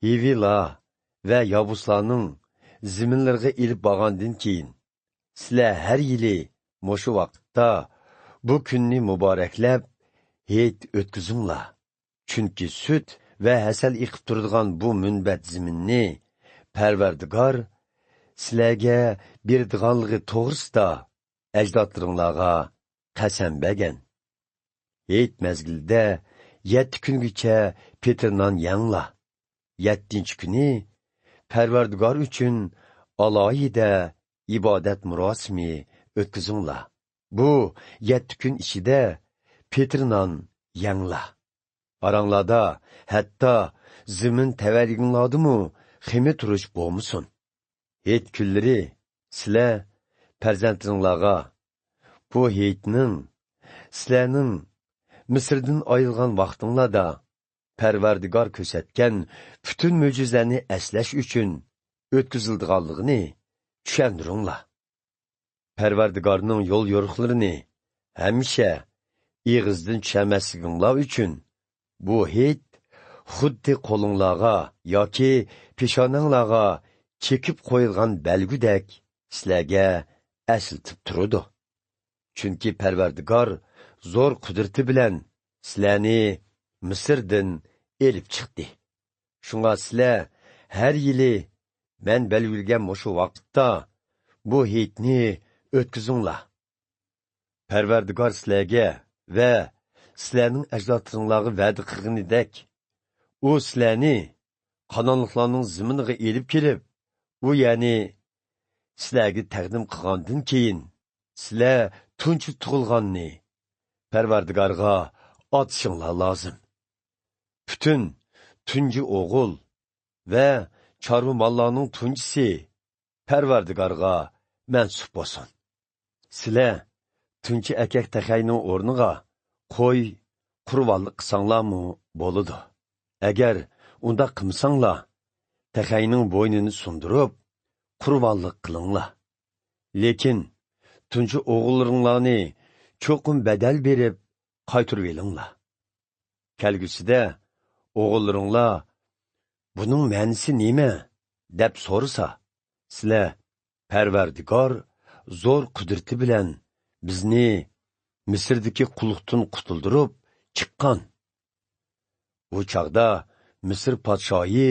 ھىۋىلار ۋە يابۇسلارنىڭ زېمىنلىرىغا ئېلىپ بارغاندىن كېيىن، سىلەر ھەر يىلى مۇشۇ ۋاقىتتا بۇ كۈننى مۇبارەكلەپ، ھېيت ئۆتكۈزۈڭلار. چۈنكى سۈت ۋە ھەسەل ئېقىپ تۇرىدىغان بۇ مۇنبەت زېمىننى پەرۋەردىگار سىلەرگە بېرىدىغانلىقى توغرىسىدا ئەجدادلىرىڭلارغا قەسەم بەرگەن. ھېيت مەزگىلىدە يەتتە كۈنگىچە پېتىر نان يەڭلار. يەتتىنچى كۈنى پەرۋەردىگار ئۈچۈن ئالاھىدە ئىبادەت مۇراسىمى ئۆتكۈزۈڭلار. بۇ يەتتە كۈن ئىچىدە پېتىر نان يەڭلار. ئاراڭلاردا ھەتتا زېمىن تەۋەلىكىڭلاردىمۇ خېمىرتۇرۇچ بولمىسۇن. ھېيت كۈنلىرى سىلەر پەرزەنتلىرىڭلارغا بۇ ھېيتنىڭ سىلەرنىڭ مىسىردىن ئايرىلغان ۋاقتىڭلاردا پەرۋەردىگار كۆرسەتكەن پۈتۈن مۆجىزىلەرنى ئەسلەش ئۈچۈن ئۆتكۈزۈلىدىغانلىقىنى چۈشەندۈرۈڭلار. پەرۋەردىگارنىڭ يول يورۇقلىرىنى ھەمىشە ئېغىزدىن چۈشەنمەسلىكىڭلار ئۈچۈن، بۇ ھېيت خۇددى قولۇڭلارغا ياكى پېشانەڭلارغا چېكىپ قويۇلغان بەلگۈدەك سىلەرگە ئەسلىتىپ تۇرىدۇ. چۈنكى پەرۋەردىگار زور قۇدرىتى بىلەن سىلەرنى مىسىردىن ئېلىپ چىقتى. شۇڭا سىلەر ھەر يىلى مەن بەلگىلىگەن مۇشۇ ۋاقىتتا بۇ ھېيتنى ئۆتكۈزۈڭلار. پەرۋەردىگار سىلەرگە ۋە سىلەرنىڭ ئەجدادلىرىڭلارغا ۋەدە قىلغىنىدەك، ئۇ سىلەرنى قانانلىقلارنىڭ زېمىنىغا ئېلىپ كېلىپ، ئۇ يەرنى سىلەرگە تەقدىم قىلغاندىن كېيىن، سىلەر تۇنجى تۇغۇلغاننى پەرۋەردىگارغا ئاتىشىڭلار لازىم. پۈتۈن تۇنجى ئوغۇل ۋە چارۋا ماللارنىڭ تۇنجىسى پەرۋەردىگارغا مەنسۇپ بولسۇن. سىلەر تۇنجى ئەركەك تەخەينىڭ ئورنىغا قوي، قۇربانلىق قىلساڭلارمۇ بولىدۇ. ئەگەر ئۇنداق قىلمىساڭلار، تەخەينىڭ بوينىنى سۇندۇرۇپ، قۇربانلىق قىلىڭلار. لېكىن تۇنجى ئوغۇللىرىڭلارنى چوقۇم بەدەل بېرىپ قايتۇرۇۋېلىڭلار. كەلگۈسىدە ئوغۇللىرىڭلار «بۇنىڭ مەنىسى نېمە؟» دەپ سورىسا، سىلەر: «پەرۋەردىگار زور قۇدرىتى بىلەن بىزنى مىسىردىكى قۇللۇقتىن قۇتۇلدۇرۇپ چىققان. ئۇ چاغدا مىسىر پادىشاھى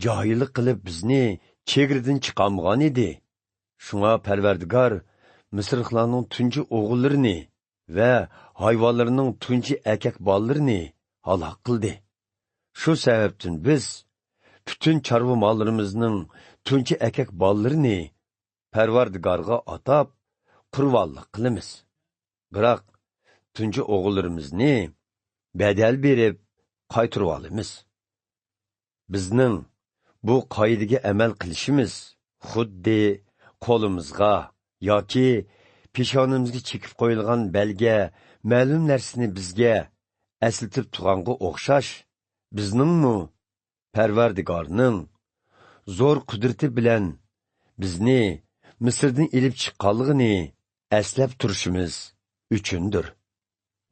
جاھىللىق قىلىپ بىزنى چېگرىدىن چىقارمىغان ئىدى. شۇڭا پەرۋەردىگار مىسىرلىقلارنىڭ تۇنجى ئوغۇللىرىنى ۋە ھايۋانلىرىنىڭ تۇنجى ئەركەك بالىلىرىنى ھالاك قىلدى. شۇ سەۋەبتىن بىز پۈتۈن چارۋا ماللىرىمىزنىڭ تۇنجى ئەركەك بالىلىرىنى پەرۋەردىگارغا ئاتاپ قۇربانلىق قىلىمىز. بىراق تۇنجى ئوغۇللىرىمىزنى بەدەل بېرىپ قايتۇرۇۋالىمىز. بىزنىڭ بۇ قائىدىگە ئەمەل قىلىشىمىز خۇددى قولىمىزغا ياكى پېشانىمىزگە چېكىپ قويۇلغان بەلگە مەلۇم نەرسىنى بىزگە ئەسلىتىپ تۇرغانغا ئوخشاش، بىزنىڭمۇ پەرۋەردىگارنىڭ زور قۇدرىتى بىلەن بىزنى مىسىردىن ئېلىپ چىققانلىقىنى ئەسلەپ تۇرۇشىمىز ئۈچۈندۇر»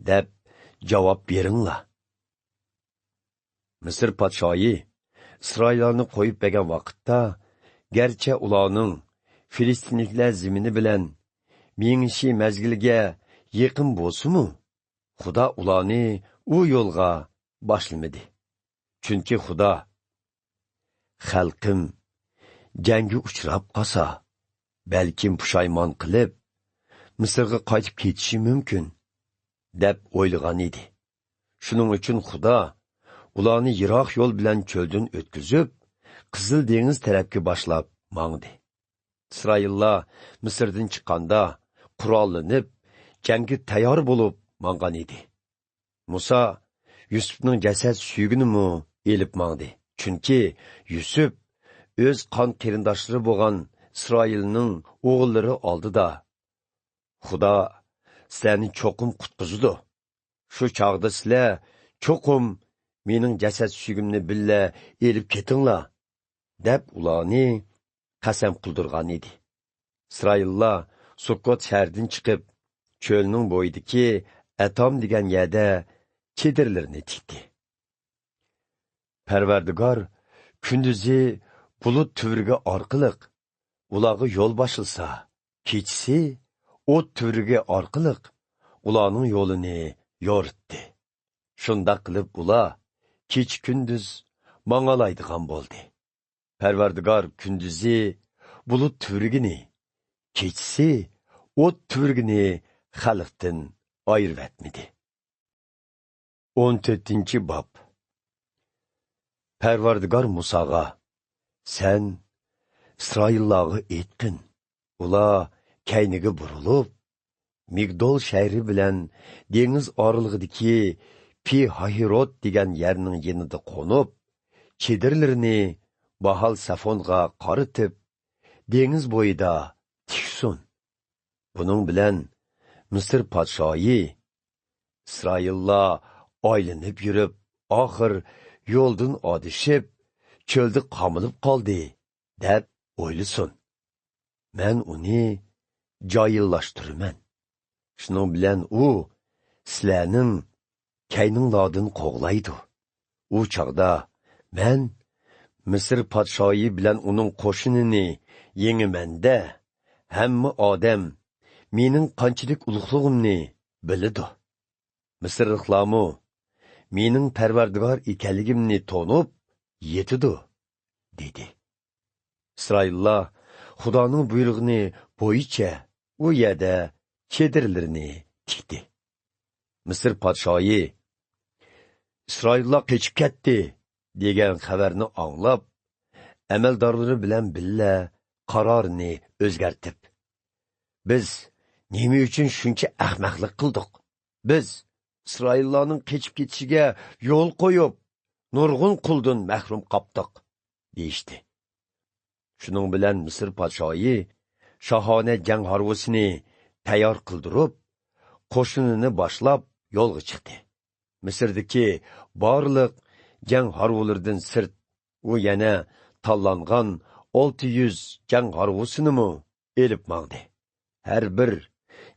دەپ جاۋاب بېرىڭلار. مىسىر پادىشاھى ئىسرائىللارنى قويۇپ بەرگەن ۋاقىتتا، گەرچە ئۇلارنىڭ فىلىستىنلىكلەر زېمىنى بىلەن مېڭىشى مەزگىلىگە يېقىن بولسىمۇ، خۇدا ئۇلارنى ئۇ يولغا باشلىمىدى. چۈنكى خۇدا: «خەلقىم جەڭگە ئۇچراپ قالسا، بەلكىم پۇشايمان قىلىپ، مىسىرغا قايتىپ كېتىشى مۇمكىن» دەپ ئويلىغان ئىدى. شۇنىڭ ئۈچۈن خۇدا ئۇلارنى يىراق يول بىلەن چۆلدىن ئۆتكۈزۈپ، قىزىل دېڭىز تەرەپكە باشلاپ ماڭدى. ئىسرائىللار مىسىردىن چىققاندا، قوراللىنىپ، جەڭگە تەييار بولۇپ ماڭغان ئىدى. مۇسا يۈسۈپنىڭ جەسەت سۈيىگىنىمۇ ئېلىپ ماڭدى، چۈنكى يۈسۈپ ئۆز قان قېرىنداشلىرى بولغان ئىسرائىلنىڭ ئوغۇللىرى ئالدىدا: «خۇدا سىلەرنى چوقۇم قۇتقۇزىدۇ. شۇ چاغدا سىلەر چوقۇم مېنىڭ جەسەت سۈيىمنى بىللە ئېلىپ كېتىڭلار» دەپ ئۇلارنى قەسەم قىلدۇرغان ئىدى. ئىسرائىللار سۇككوت شەھىرىدىن چىقىپ، چۆلنىڭ بويىدىكى ئەتام دېگەن يەردە چېدىرلىرىنى تىكتى. پەرۋەردىگار كۈندۈزى بۇلۇت تۈۋرۈكى ئارقىلىق ئۇلارغا يول باشلىسا، كېچىسى ئوت تۈۋرۈكى ئارقىلىق ئۇلارنىڭ يولىنى يورۇتتى. شۇنداق قىلىپ ئۇلار كېچە-كۈندۈز ماڭالايدىغان بولدى. پەرۋەردىگار كۈندۈزى بۇلۇت تۈۋرۈكىنى، كېچىسى ئوت تۈۋرۈكىنى خەلقتىن ئايرىۋەتمىدى. ئون تۆتىنچى باب. پەرۋەردىگار مۇساغا: «سەن ئىسرائىللارغا ئېيتقىن، ئۇلار كەينىگە بۇرۇلۇپ، مىگدول شەھىرى بىلەن دېڭىز ئارىلىقىدىكى پى ھاھىروت دېگەن يەرنىڭ يېنىدا قونۇپ، چېدىرلىرىنى باھال سەفونغا قارىتىپ، دېڭىز بويىدا تىكسۇن. بۇنىڭ بىلەن مىسىر پادىشاھى، ئىسرائىللار ئايلىنىپ يۈرۈپ، ئاخىر يولدىن ئادىشىپ، چۆلدە قامىلىپ قالدى، دەپ ئويلىسۇن. مەن ئۇنى جاھىللاشتۇرىمەن. شۇنىڭ بىلەن ئۇ سىلەرنىڭ كەينىڭلاردىن قوغلايدۇ. ئۇ چاغدا مەن مىسىر پادىشاھى بىلەن ئۇنىڭ قوشۇنىنى يېڭىمەن-دە، ھەممە ئادەم مېنىڭ قانچىلىك ئۇلۇغلۇقۇمنى بىلىدۇ. مىسىرلىقلارمۇ مېنىڭ پەرۋەردىگار ئىكەنلىكىمنى تونۇپ يېتىدۇ» دېدى. ئىسرائىللار خۇدانىڭ بۇيرۇقىنى بويىچە ئۇ يەردە چېدىرلىرىنى تىكتى. مىسىر پادىشاھى: «ئىسرائىللار قېچىپ كەتتى» دېگەن خەۋەرنى ئاڭلاپ، ئەمەلدارلىرى بىلەن بىللە قارارىنى ئۆزگەرتىپ: «بىز نېمە ئۈچۈن شۇنچە ئەخمەقلىق قىلدۇق؟ بىز ئىسرائىللارنىڭ قېچىپ كېتىشىگە يول قويۇپ، نۇرغۇن قۇلدىن مەھرۇم قاپتۇق» دېيىشتى. شۇنىڭ بىلەن مىسىر پادىشاھى شاھانە جەڭ ھارۋىسىنى تەييار قىلدۇرۇپ، قوشۇنىنى باشلاپ يولغا چىقتى. مىسىردىكى بارلىق جەڭ ھارۋىلىرىدىن سىرت، ئۇ يەنە تاللانغان ئالتە يۈز جەڭ ھارۋىسىنىمۇ ئېلىپ ماڭدى. ھەر بىر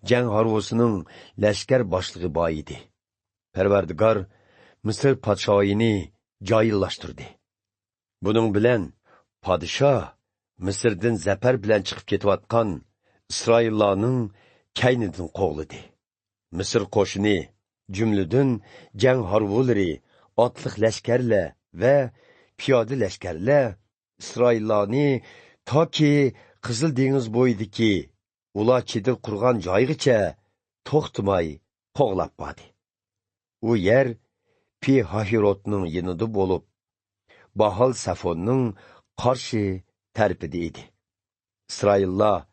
جەڭ ھارۋىسىنىڭ لەشكەر باشلىقى بار ئىدى. پەرۋەردىگار مىسىر پادىشاھىنى جاھىللاشتۇردى. بۇنىڭ بىلەن پادىشاھ مىسىردىن زەپەر بىلەن چىقىپ كېتىۋاتقان ئىسرائىللارنىڭ كەينىدىن قوغلىدى. مىسىر قوشۇنى، جۈملىدىن جەڭ ھارۋىلىرى، ئاتلىق لەشكەرلەر ۋە پىيادە لەشكەرلەر ئىسرائىللارنى تاكى قىزىل دېڭىز بويىدىكى ئۇلار چېدىر قۇرغان جايغىچە توختىماي قوغلاپ باردى. ئۇ يەر پىھاھىروتنىڭ يېنىدا بولۇپ، باھال سەفوننىڭ قارشى تەرىپىدە ئىدى. ئىسرائىللار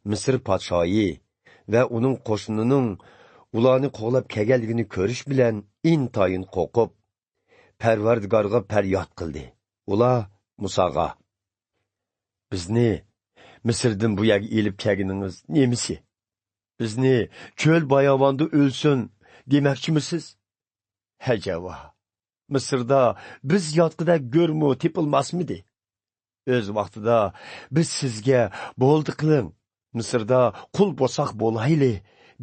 مىسىر پادىشاھى ۋە ئۇنىڭ قوشۇنىنىڭ ئۇلارنى قوغلاپ كەلگەنلىكىنى كۆرۈش بىلەن ئىنتايىن قورقۇپ، پەرۋەردىگارغا پەرياد قىلدى. ئۇلار مۇساغا: «بىزنى مىسىردىن بۇ يەرگە ئېلىپ كەلگىنىڭىز نېمىسى؟ بىزنى چۆل باياۋاندا ئۆلسۇن دېمەكچىمۇسىز؟ ھەجەۋا، مىسىردا بىز ياتقۇدەك گۆرمۇ تېپىلماسمىدى؟ ئۆز ۋاقتىدا بىز سىزگە، بولدى قىلىڭ، مىسىردا قۇل بولساق بولايلى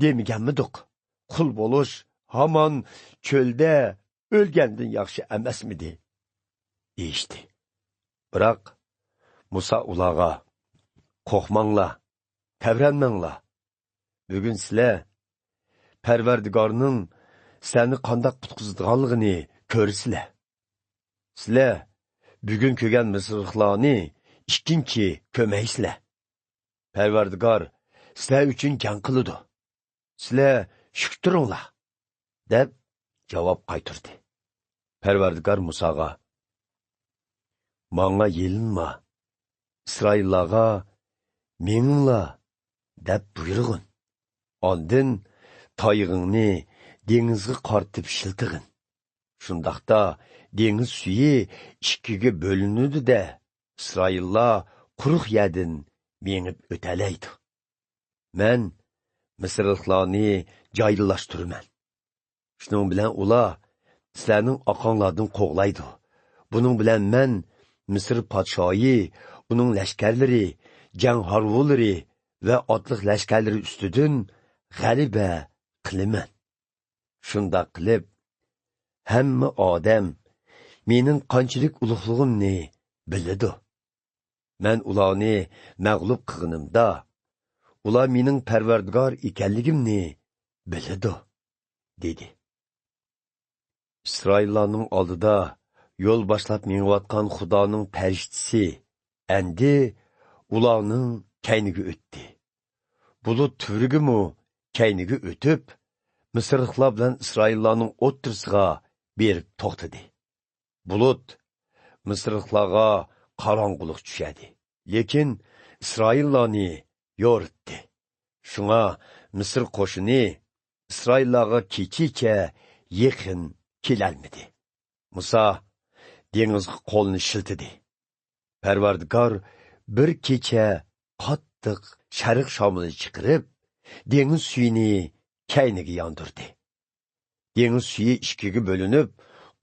دېمىگەنمىدۇق؟ قۇل بولۇش ھامان چۆلدە ئۆلگەندىن ياخشى ئەمەسمىدى؟» دېيىشتى. بىراق مۇسا ئۇلارغا: «قورقماڭلار، تەۋرەنمەڭلار. بۈگۈن سىلەر پەرۋەردىگارنىڭ سىلەرنى قانداق قۇتقۇزىدىغانلىقىنى كۆرىسىلەر. سىلەر بۈگۈن كۆرگەن مىسىرلىقلارنى ئىككىنچى كۆرمەيسىلەر. پەرۋەردىگار سىلەر ئۈچۈن جەڭ قىلىدۇ. سىلەر شۈكتۈرۈڭلار» دەپ جاۋاب قايتۇردى. پەرۋەردىگار مۇساغا: «ماڭا يېلىنما، ئىسرائىللارغا مېڭىڭلار» دەپ بۇيرۇغىن. ئاندىن تايىقىڭنى دېڭىزغا قارىتىپ شىلتىغىن. شۇنداقتا دېڭىز سۈيى ئىككىگە بۆلۈنىدۇ-دە، ئىسرائىللار قۇرۇق يەردىن مېڭىپ ئۆتەلەيدۇ. مەن مىسىرلىقلارنى جايلاشتۇرىمەن. شۇنىڭ بىلەن ئۇلار سىلەرنىڭ ئارقاڭلاردىن قوغلايدۇ. بۇنىڭ بىلەن مەن مىسىر پادىشاھى، ئۇنىڭ لەشكەرلىرى، جەڭ ھارۋىلىرى ۋە ئاتلىق لەشكەرلىرى ئۈستىدىن غەلىبە قىلىمەن. شۇنداق قىلىپ، ھەممە ئادەم مېنىڭ قانچىلىك ئۇلۇغلۇقۇمنى بىلىدۇ. مەن ئۇلارنى مەغلۇپ قىلغىنىمدا، ئۇلار مېنىڭ پەرۋەردىگار ئىكەنلىكىمنى بىلىدۇ» دېدى. ئىسرائىللارنىڭ ئالدىدا يول باشلاپ مېڭىۋاتقان خۇدانىڭ پەرىشتىسى ئەندى ئۇلارنىڭ كەينىگە ئۆتتى. بۇلۇت تۈۋرۈكىمۇ كەينىگە ئۆتۈپ، مىسىرلىقلار بىلەن ئىسرائىللارنىڭ ئوتتۇرىسىغا بېرىپ توختىدى. بۇلۇت مىسىرلىقلارغا قاراڭغۇلۇق چۈشەردى، لېكىن ئىسرائىللارنى يورۇتتى. شۇڭا مىسىر قوشۇنى ئىسرائىللارغا كېچىچە يېقىن كېلەلمىدى. مۇسا دېڭىزغا قولىنى شىلتىدى. پەرۋەردىگار بىر كېچە قاتتىق شەرق شامىلى چىقىرىپ، دېڭىز سۈيىنى كەينىگە ياندۇردى. دېڭىز سۈيى ئىككىگە بۆلۈنۈپ،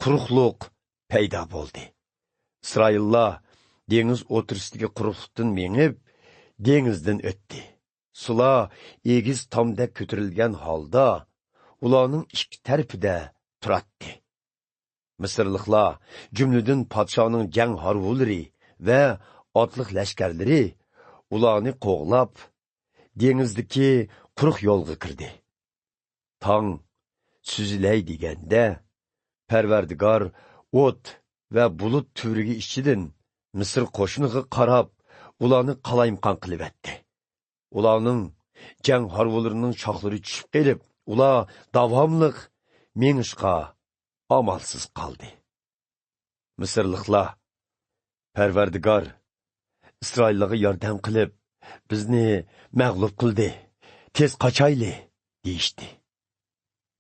قۇرۇقلۇق پەيدا بولدى. ئىسرائىللار دېڭىز ئوتتۇرىسىدىكى قۇرۇقلۇقتىن مېڭىپ، دېڭىزدىن ئۆتتى. سۇلار ئېگىز تامدەك كۆتۈرۈلگەن ھالدا ئۇلارنىڭ ئىككى تەرىپىدە تۇراتتى. مىسىرلىقلار، جۈملىدىن پادىشاھنىڭ جەڭ ھارۋىلىرى ۋە ئاتلىق لەشكەرلىرى ئۇلارنى قوغلاپ، دېڭىزدىكى قۇرۇق يولغا كىردى. تاڭ سۈزۈلەي دېگەندە، پەرۋەردىگار ئوت ۋە بۇلۇت تۈۋرۈكى ئىچىدىن مىسىر قوشۇنىغا قاراپ، ئۇلارنى قالايمىقان قىلىۋەتتى. ئۇلارنىڭ جەڭ ھارۋىلىرىنىڭ شاخلىرى چۈشۈپ قېلىپ، ئۇلار داۋاملىق مېڭىشقا ئامالسىز قالدى. مىسىرلىقلار: «پەرۋەردىگار ئىسرائىللارغا ياردەم قىلىپ، بىزنى مەغلۇپ قىلدى. تېز قاچايلى!» دېيىشتى.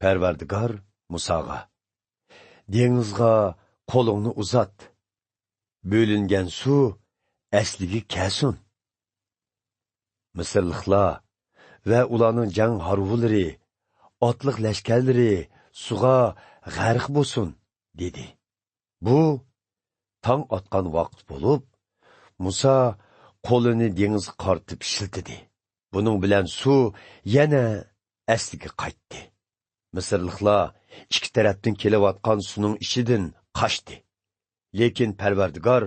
پەرۋەردىگار مۇساغا: «دېڭىزغا قولۇڭنى ئۇزات. بۆلۈنگەن سۇ ئەسلىگە كەلسۇن. مىسىرلىقلار ۋە ئۇلارنىڭ جەڭ ھارۋىلىرى، ئاتلىق لەشكەرلىرى سۇغا غەرق بولسۇن» دېدى. بۇ تاڭ ئاتقان ۋاقىت بولۇپ، مۇسا قولىنى دېڭىزغا قارىتىپ شىلتىدى. بۇنىڭ بىلەن سۇ يەنە ئەسلىگە قايتتى. مىسىرلىقلار ئىككى تەرەپتىن كېلىۋاتقان سۇنىڭ ئىچىدىن قاچتى. لېكىن پەرۋەردىگار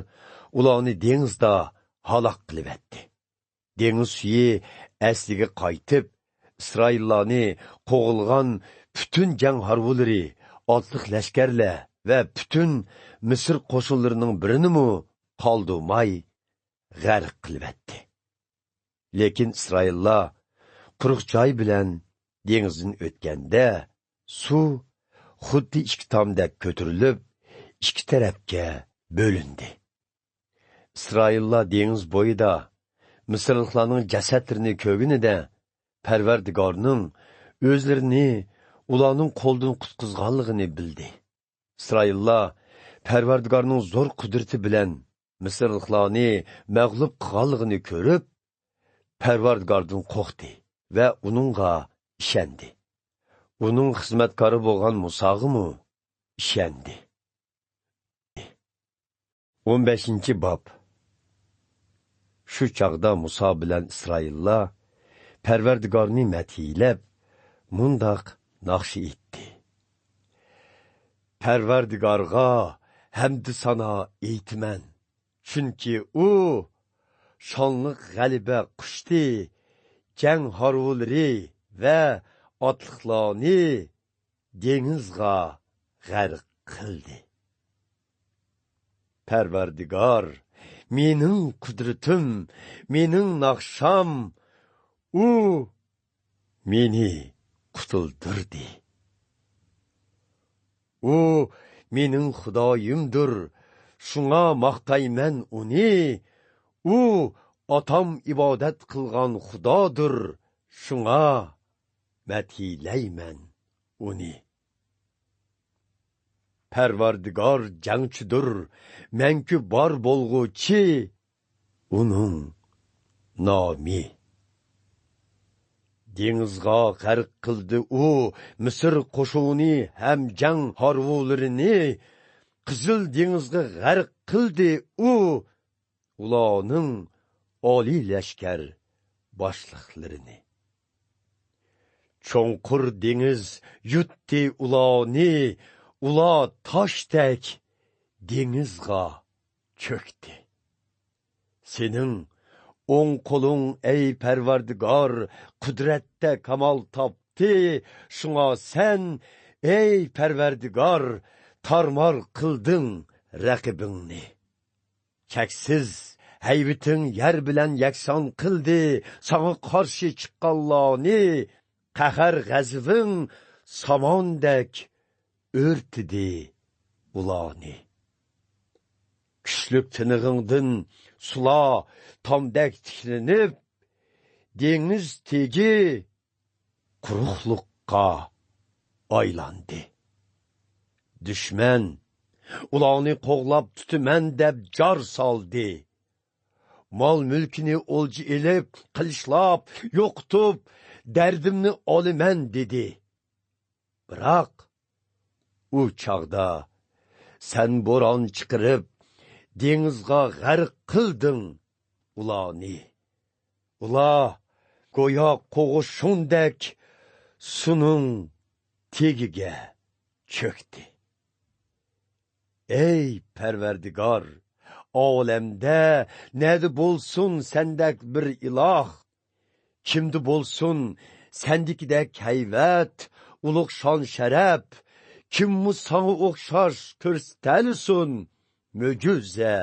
ئۇلارنى دېڭىزدا ھالاك قىلىۋەتتى. دېڭىز سۈيى ئەسلىگە قايتىپ، ئىسرائىللارنى قوغلىغان پۈتۈن جەڭ ھارۋىلىرى، ئاتلىق لەشكەرلەر ۋە پۈتۈن مىسىر قوشۇنلىرىنىڭ بىرىنىمۇ قالدۇرماي غەرق قىلىۋەتتى. لېكىن ئىسرائىللار قۇرۇق جاي بىلەن دېڭىزدىن ئۆتكەندە، سۇ خۇددى ئىككى تامدەك كۆتۈرۈلۈپ، ئىككى تەرەپكە بۆلۈندى. ئىسرائىللار دېڭىز بويىدا مىسىرلىقلارنىڭ جەسەتلىرىنى كۆرگىنىدە، پەرۋەردىگارنىڭ ئۆزلىرىنى ئۇلارنىڭ قولىدىن قۇتقۇزغانلىقىنى بىلدى. ئىسرائىللار پەرۋەردىگارنىڭ زور قۇدرىتى بىلەن مىسىرلىقلارنى مەغلۇپ قىلغانلىقىنى كۆرۈپ، پەرۋەردىگاردىن قورقتى ۋە ئۇنىڭغا ئىشەندى. ئۇنىڭ خىزمەتكارى بولغان مۇساغىمۇ ئىشەندى. ئون بەشىنچى باب. شۇ چاغدا مۇسا بىلەن ئىسرائىللار پەرۋەردىگارنى مەدھىيلەپ، مۇنداق ناخشا ئېيتتى: پەرۋەردىگارغا ھەمدۇ سانا ئېيتىمەن، چۈنكى ئۇ شانلىق غەلىبە قۇچتى، جەڭ ھارۋىلىرى ۋە ئاتلىقلارنى دېڭىزغا غەرق قىلدى. پەرۋەردىگار، مېنىڭ قۇدرىتىم، مېنىڭ ناخشام، ئۇ مېنى قۇتۇلدۇردى. ئۇ مېنىڭ خۇدايىمدۇر، شۇڭا ماختايمەن ئۇنى. ئۇ ئاتام ئىبادەت قىلغان خۇدادۇر، شۇڭا مەدھىيلەيمەن ئۇنى. پەرۋەردىگار جەڭچىدۇر، مەڭگۈ بار بولغۇچى ئۇنىڭ نامى. دېڭىزغا غەرق قىلدى ئۇ مىسىر قوشۇنى ھەم جەڭ ھارۋىلىرىنى، قىزىل دېڭىزغا غەرق قىلدى ئۇ ئۇلارنىڭ ئالىي لەشكەر باشلىقلىرىنى. چوڭقۇر دېڭىز يۇتتى ئۇلارنى، ئۇلار تاشتەك دېڭىزغا چۆكتى. سېنىڭ ئوڭ قولۇڭ، ئەي پەرۋەردىگار، قۇدرەتتە كامال تاپتى. شۇڭا سەن، ئەي پەرۋەردىگار، تارمار قىلدىڭ رەقىبىڭنى. چەكسىز ھەيۋىتىڭ يەر بىلەن يەكسان قىلدى ساڭا قارشى چىققانلارنى. قەھەر غەزىپىڭ ساماندەك ئۆرتىدى ئۇلارنى. كۈچلۈك تىنىقىڭدىن سۇلار تامدەك تىكلىنىپ، دېڭىز تېگى قۇرۇقلۇققا ئايلاندى. دۈشمەن ئۇلارنى قوغلاپ تۇتىمەن دەپ جار سالدى. مال-مۈلكىنى ئولجا ئېلىپ، قىلىچلاپ، يوقىتىپ، دەردىمنى ئالىمەن دېدى. بىراق، ئۇ چاغدا سەن بوران چىقىرىپ، دېڭىزغا غەرق قىلدىڭ ئۇلارنى. ئۇلار گويا قوغۇشۇندەك سۇنىڭ تېگىگە چۆكتى. ئەي پەرۋەردىگار، ئالەمدە نەدە بولسۇن سەندەك بىر ئىلاھ؟ كىمدە بولسۇن سەندىكىدەك ھەيۋەت، ئۇلۇغ شان-شەرەپ؟ كىممۇ ساڭا ئوخشاش كۆرسىتەلىسۇن مۆجىزە،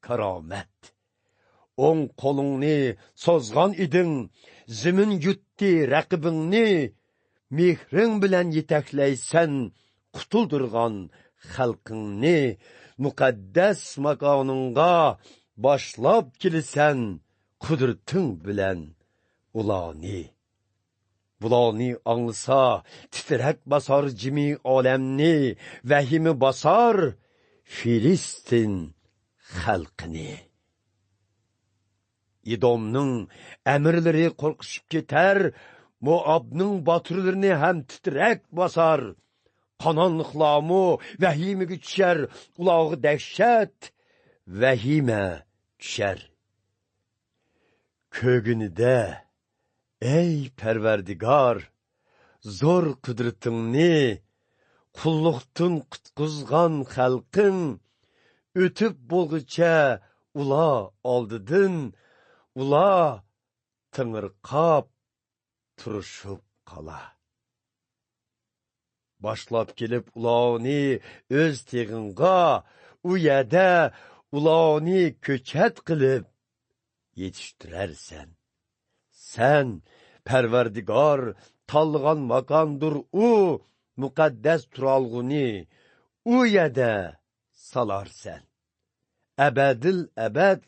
كارامەت؟ ئوڭ قولۇڭنى سوزغان ئىدىڭ، زېمىن يۇتتى رەقىبىڭنى. مېھرىڭ بىلەن يېتەكلەيسەن قۇتۇلدۇرغان خەلقىڭنى. مۇقەددەس ماكانىڭغا باشلاپ كېلىسەن قۇدرىتىڭ بىلەن ئۇلارنى. بۇلارنى ئاڭلىسا، تىترەك باسار جىمى ئالەمنى، ۋەھىمە باسار فىلىستىن خەلقىنى. ئېدومنىڭ ئەمىرلىرى قورقۇشۇپ كېتەر، موئابنىڭ باتۇرلىرىنى ھەم تىترەك باسار. قانانلىقلارمۇ ۋەھىمىگە چۈشەر، ئۇلارغا دەھشەت، ۋەھىمە چۈشەر. كۆرگىنىدە، ئەي پەرۋەردىگار، زور قۇدرىتىڭنى، قۇللۇقتىن قۇتقۇزغان خەلقىڭ ئۆتۈپ بولغۇچە ئۇلار ئالدىدىن، ئۇلار تېڭىرقاپ تۇرۇشۇپ قالا. باشلاپ كېلىپ ئۇلارنى ئۆز تېغىڭغا، ئۇ يەردە ئۇلارنى كۆچەت قىلىپ يېتىشتۈرەرسەن. سەن پەرۋەردىگار تاللىغان ماكاندۇر ئۇ، مۇقەددەس تۇرالغۇنى ئۇ يەردە سالارسەن. ئەبەدىل ئەبەد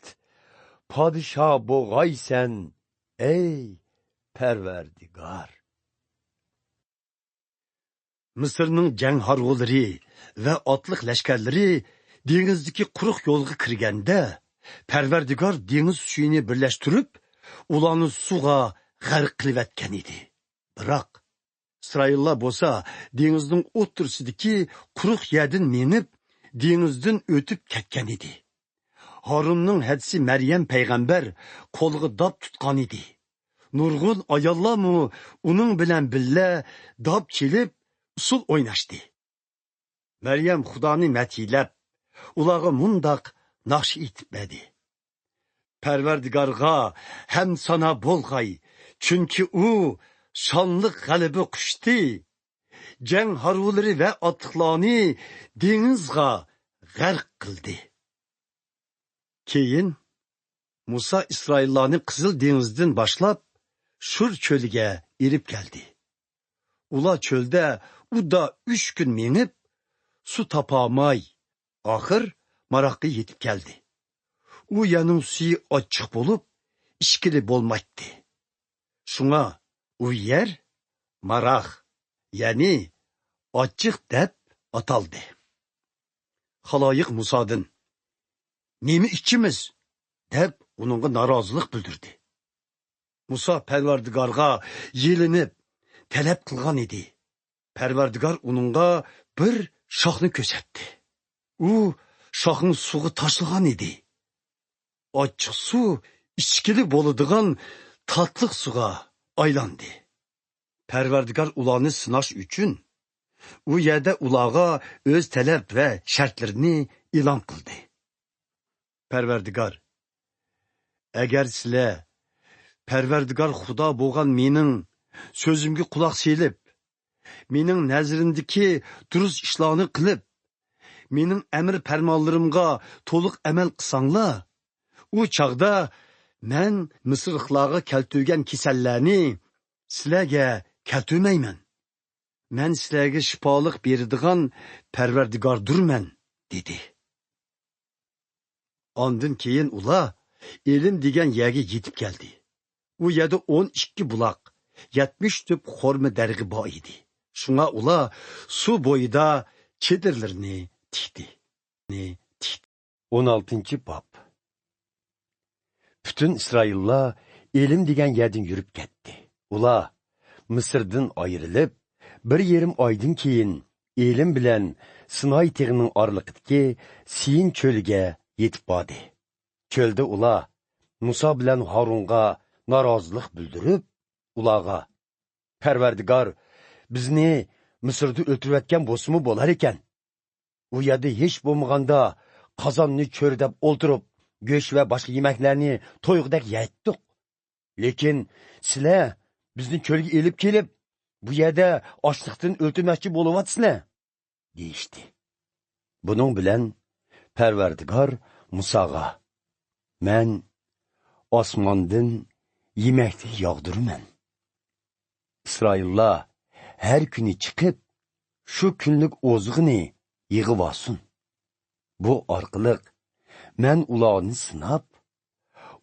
پادىشاھ بوغايسەن، ئەي پەرۋەردىگار. مىسىرنىڭ جەڭ ھارۋىلىرى ۋە ئاتلىق لەشكەرلىرى دېڭىزدىكى قۇرۇق يولغا كىرگەندە، پەرۋەردىگار دېڭىز سۈيىنى بىرلەشتۈرۈپ، ئۇلارنى سۇغا غەرق قىلىۋەتكەن ئىدى. بىراق، ئىسرائىللار بولسا دېڭىزنىڭ ئوتتۇرىسىدىكى قۇرۇق يەردىن مېڭىپ، دېڭىزدىن ئۆتۈپ كەتكەن ئىدى. ھارۇننىڭ ھەدىسى مەريەم پەيغەمبەر قولىغا داپ تۇتقان ئىدى. نۇرغۇن ئاياللارمۇ ئۇنىڭ بىلەن بىللە داپ چېلىپ، ئۇسسۇل ئويناشتى. مەريەم خۇدانى مەدھىيلەپ، ئۇلارغا مۇنداق ناخشا ئېيتىپ بەردى: پەرۋەردىگارغا ھەمد سانا بولغاي، چۈنكى ئۇ شانلىق غەلىبە قۇچتى. جەڭ ھارۋىلىرى ۋە ئاتلىقلارنى دېڭىزغا غەرق قىلدى. كېيىن مۇسا ئىسرائىللارنى قىزىل دېڭىزدىن باشلاپ، شۇر چۆلىگە ئېلىپ كەلدى. ئۇلار چۆلدە ئۇدا ئۈچ كۈن مېڭىپ، سۇ تاپالماي، ئاخىر ماراغقا يېتىپ كەلدى. ئۇ يەرنىڭ سۈيى ئاچچىق بولۇپ، ئىچكىلى بولمايتتى. شۇڭا ئۇ يەر ماراغ، يەنى ئاچچىق دەپ ئاتالدى. خالايىق مۇسادىن، نېمە ئىچىمىز؟ دەپ ئۇنىڭغا نارازىلىق بىلدۈردى. مۇسا پەرۋەردىگارغا يېلىنىپ تەلەپ قىلغان ئىدى. پەرۋەردىگار ئۇنىڭغا بىر شاخنى كۆرسەتتى. ئۇ شاخنى سۇغا تاشلىغان ئىدى. ئاچچىق سۇ ئىچكىلى بولىدىغان تاتلىق سۇغا ئايلاندى. پەرۋەردىگار ئۇلارنى سىناش ئۈچۈن، ئۇ يەردە ئۇلارغا ئۆز تەلەپ ۋە شەرتلىرىنى ئېلان قىلدى. پەرۋەردىگار، ئەگەر سىلەر پەرۋەردىگار خۇدا بولغان مېنىڭ سۆزۈمگە قۇلاق سېلىپ، مېنىڭ نەزىرىمدىكى دۇرۇس ئىشلارنى قىلىپ، مېنىڭ ئەمر پەرمانلىرىمغا تولۇق ئەمەل قىلساڭلار، ئۇ چاغدا مەن مىسىرلىقلارغا كەلتۈرگەن كېسەللەرنى سىلەرگە كەلتۈرمەيمەن. مەن سىلەرگە شىپالىق بېرىدىغان پەرۋەردىگاردۇرمەن، دېدى. ئاندىن كېيىن ئۇلار ئېلىم دېگەن يەرگە يېتىپ كەلدى. ئۇ يەردە ئون ئىككى بۇلاق، يەتمىش تۈپ خورما دەرىخى بار ئىدى. شۇڭا ئۇلار سۇ بويىدا چېدىرلىرىنى تىكتى. ئون ئالتىنچى باب. پۈتۈن ئىسرائىللار ئېلىم دېگەن يەردىن يۈرۈپ كەتتى. ئۇلار مىسىردىن ئايرىلىپ، بىر يېرىم ئايدىن كېيىن ئېلىم بىلەن سىناي تېغىنىڭ ئارىلىقىدىكى سىيىن چۆلىگە يېتىپ باردى. چۆلدە ئۇلار مۇسا بىلەن ھارۇنغا نارازىلىق بىلدۈرۈپ، ئۇلارغا، پەرۋەردىگار بىزنى مىسىردا ئۆلتۈرۈۋەتكەن بولسىمۇ بولار ئىكەن. ئۇ يەردە ھېچ بولمىغاندا قازاننى چۆرىدەپ ئولتۇرۇپ، گۆش ۋە باشقا يېمەكلەرنى تويغۇدەك يەيتتۇق. لېكىن سىلەر بىزنى چۆلگە ئېلىپ كېلىپ، بۇ يەردە ئاچلىقتىن ئۆلتۈرمەكچى بولۇۋاتىسىلەر، دېيىشتى. بۇنىڭ بىلەن پەرۋەردىگار مۇساغا، مەن ئاسماندىن يېمەكلىك ياغدۇرىمەن. ئىسرائىللار ھەر كۈنى چىقىپ، شۇ كۈنلۈك ئوزۇقىنى يىغىۋالسۇن. بۇ ئارقىلىق مەن ئۇلارنى سىناپ،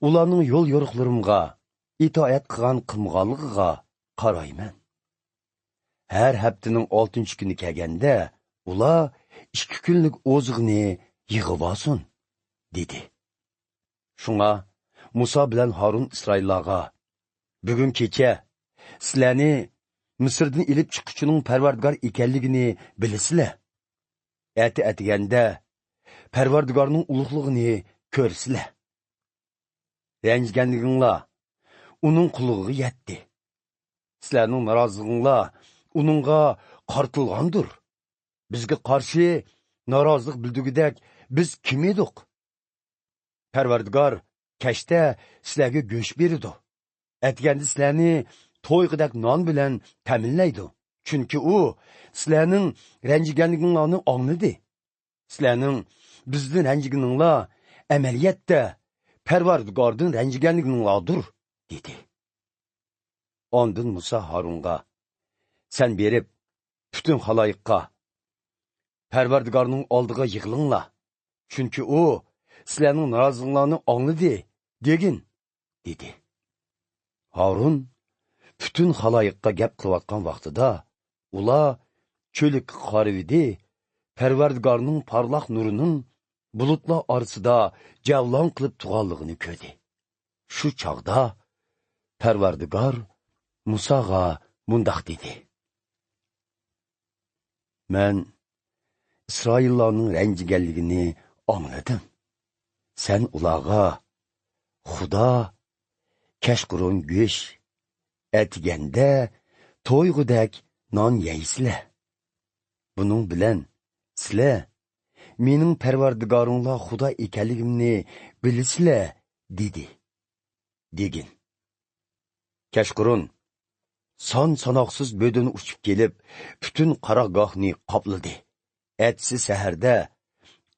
ئۇلارنىڭ يول يورۇقلىرىمغا ئىتائەت قىلغان قىلمىغانلىقىغا قارايمەن. ھەر ھەپتىنىڭ ئالتىنچى كۈنى كەلگەندە، ئۇلار ئىككى كۈنلۈك ئوزۇقنى يىغىۋالسۇن، دېدى. شۇڭا مۇسا بىلەن ھارۇن ئىسرائىللارغا، بۈگۈن كېچە سىلەرنى مىسىردىن ئېلىپ چىققۇچىنىڭ پەرۋەردىگار ئىكەنلىكىنى بىلىسىلەر. ئەتە ئەتىگەندە پەرۋەردىگارنىڭ ئۇلۇغلۇقىنى كۆرىسىلەر. رەنجىگەنلىكىڭلار ئۇنىڭ قۇلىقىغا يەتتى. سىلەرنىڭ نارازىلىقىڭلار ئۇنىڭغا قارىتىلغاندۇر. بىزگە قارشى نارازىلىق بىلدۈرگۈدەك بىز كىم ئىدۇق؟ پەرۋەردىگار كەچتە سىلەرگە گۆش بېرىدۇ. ئەتىگەندە سىلەرنى تويغۇدەك نان بىلەن تەمىنلەيدۇ. چۈنكى ئۇ سىلەرنىڭ رەنجىگەنلىكىڭلارنى ئاڭلىدى. سىلەرنىڭ بىزدىن رەنجىگىنىڭلار ئەمەلىيەتتە پەرۋەردىگاردىن رەنجىگەنلىكىڭلاردۇر، دېدى. ئاندىن مۇسا ھارۇنغا، سەن بېرىپ، پۈتۈن خالايىققا، پەرۋەردىگارنىڭ ئالدىغا يىغىلىڭلار، چۈنكى ئۇ سىلەرنىڭ نارازىلىقىڭلارنى ئاڭلىدى، دېگىن، دېدى. ھارۇن پۈتۈن خالايىققا گەپ قىلىۋاتقان ۋاقتىدا، ئۇلار چۆللۈككە قارىۋىدى، پەرۋەردىگارنىڭ پارلاق نۇرىنىڭ بۇلۇتلار ئارىسىدا جەۋلان قىلىپ تۇرغانلىقىنى كۆردى. شۇ چاغدا پەرۋەردىگار مۇساغا مۇنداق دېدى: مەن ئىسرائىللارنىڭ رەنجىگەنلىكىنى ئاڭلىدىم. سەن ئۇلارغا، خۇدا، كەچقۇرۇن گۆش، ئەتىگەندە تويغۇدەك نان يەيسىلەر. بۇنىڭ بىلەن سىلەر مېنىڭ پەرۋەردىگارىڭلار خۇدا ئىكەنلىكىمنى بىلىسىلەر، دېدى، دېگىن. كەچقۇرۇن سان-ساناقسىز بۆدۈن ئۇچۇپ كېلىپ، پۈتۈن قاراخگاھنى قاپلىدى. ئەتىسى سەھەردە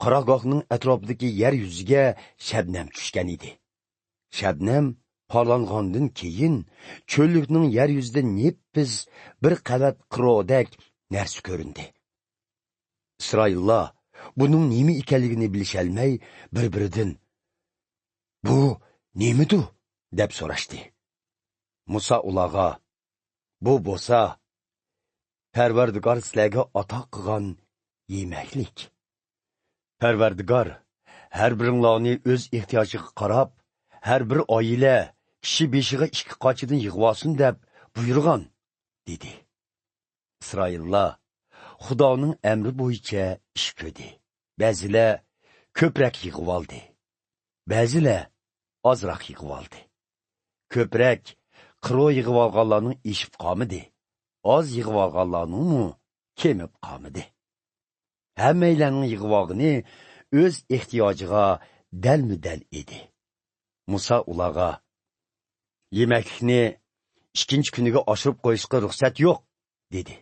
قاراخگاھنىڭ ئەتراپىدىكى يەر يۈزىگە شەبنەم چۈشكەن ئىدى. شەبنەم پارلانغاندىن كېيىن، چۆللۈكنىڭ يەر يۈزىدە نېپىز بىر قەۋەت قىرودەك نەرسە كۆرۈندى. ئىسرائىللار بۇنىڭ نېمە ئىكەنلىكىنى بىلىشەلمەي، بىر-بىرىدىن، بۇ نېمىدۇ؟ دەپ سوراشتى. مۇسا ئۇلارغا، بۇ بولسا پەرۋەردىگار سىلەرگە ئاتا قىلغان يېمەكلىك. پەرۋەردىگار ھەر بىرىڭلارنى ئۆز ئېھتىياجىغا قاراپ، ھەر بىر ئائىلە كىشى بېشىغا ئىككى قاچىدىن يىغىۋالسۇن دەپ بۇيرۇغان، دېدى. ئىسرائىللار خۇدانىڭ ئەمرى بويىچە ئىش كۆردى. بەزىلەر كۆپرەك يىغىۋالدى، بەزىلەر ئازراق يىغىۋالدى. كۆپرەك قىرو يىغىۋالغانلارنىڭ ئېشىپ قالمىدى، ئاز يىغىۋالغانلارنىڭمۇ كېمىپ قالمىدى. ھەممەيلەننىڭ يىغىۋالغىنى ئۆز ئېھتىياجىغا دەلمۇدەل ئىدى. مۇسا ئۇلارغا، يېمەكلىكنى ئىككىنچى كۈنىگە ئاشۇرۇپ قويۇشقا رۇخسەت يوق، دېدى.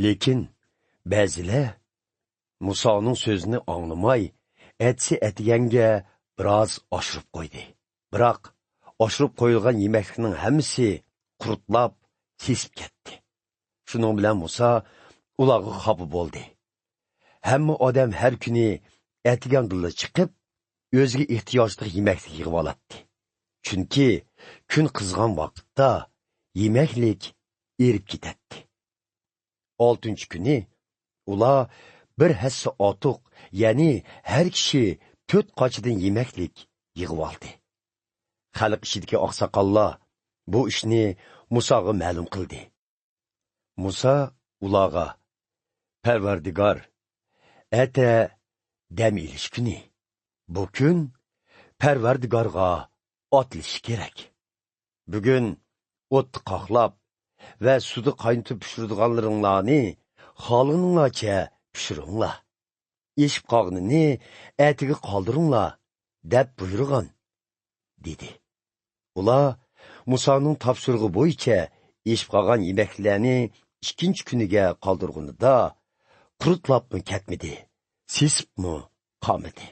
لېكىن بەزىلەر مۇسانىڭ سۆزىنى ئاڭلىماي، ئەتىسى ئەتىگەنگە بىراز ئاشۇرۇپ قويدى. بىراق ئاشۇرۇپ قويۇلغان يېمەكلىكنىڭ ھەممىسى قۇرۇتلاپ، سېسىپ كەتتى. شۇنىڭ بىلەن مۇسا ئۇلارغا خاپا بولدى. ھەممە ئادەم ھەر كۈنى ئەتىگەندىلا چىقىپ، ئۆزىگە ئېھتىياجلىق يېمەكلىك يىغىۋالاتتى. چۈنكى كۈن قىزغان ۋاقىتتا يېمەكلىك ئېرىپ كېتەتتى. ئالتىنچى كۈنى ئۇلار بىر ھەسسە ئاتۇق، يەنى ھەر كىشى تۆت قاچىدىن يېمەكلىك يىغىۋالدى. خەلق ئىچىدىكى ئاقساقاللار بۇ ئىشنى مۇساغا مەلۇم قىلدى. مۇسا ئۇلارغا، پەرۋەردىگار، ئەتە دەم ئېلىش كۈنى. بۇ كۈن پەرۋەردىگارغا ئاتىلىشى كېرەك. بۈگۈن ئوتتا قاقلاپ ۋە سۇدا قاينىتىپ پىشۇرىدىغانلىرىڭلارنى خالىغىنىڭلارچە پىشۇرۇڭلار. ئېشىپ قالغىنىنى ئەتىگە قالدۇرۇڭلار، دەپ بۇيرۇغان، دېدى. ئۇلار مۇسانىڭ تاپشۇرۇقى بويىچە ئېشىپ قالغان يېمەكلىكلەرنى ئىككىنچى كۈنىگە قالدۇرغىنىدا، قۇرۇتلاپمۇ كەتمىدى، سېسىپمۇ قالمىدى.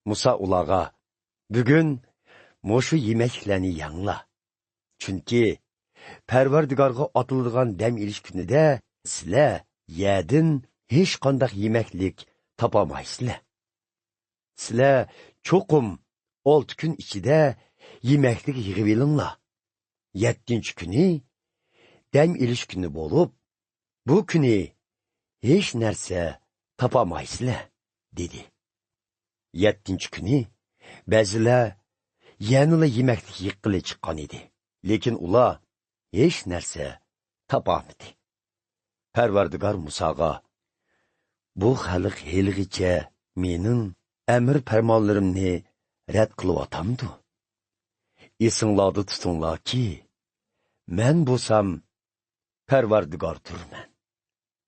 مۇسا ئۇلارغا، بۈگۈن مۇشۇ يېمەكلىكلەرنى يەڭلار. چۈنكى پەرۋەردىگارغا ئاتىلىدىغان دەم ئېلىش كۈنىدە سىلەر يەردىن ھېچقانداق يېمەكلىك تاپالمايسىلەر. سىلەر چوقۇم ئالتە كۈن ئىچىدە يېمەكلىك يىغىۋېلىڭلار. يەتتىنچى كۈنى دەم ئېلىش كۈنى بولۇپ، بۇ كۈنى ھېچ نەرسە تاپالمايسىلەر، دېدى. يەتتىنچى كۈنى بەزىلەر يەنىلا يېمەكلىك يىغقىلى چىققان ئىدى، لېكىن ئۇلار ھېچ نەرسە تاپالمىدى. پەرۋەردىگار مۇساغا، بۇ خەلق ھېلىغىچە مېنىڭ ئەمىر پەرمانلىرىمنى رەت قىلىۋاتامدۇ؟ ئېسىڭلاردا تۇتۇڭلاركى، مەن بولسام پەرۋەردىگار تۇرىمەن.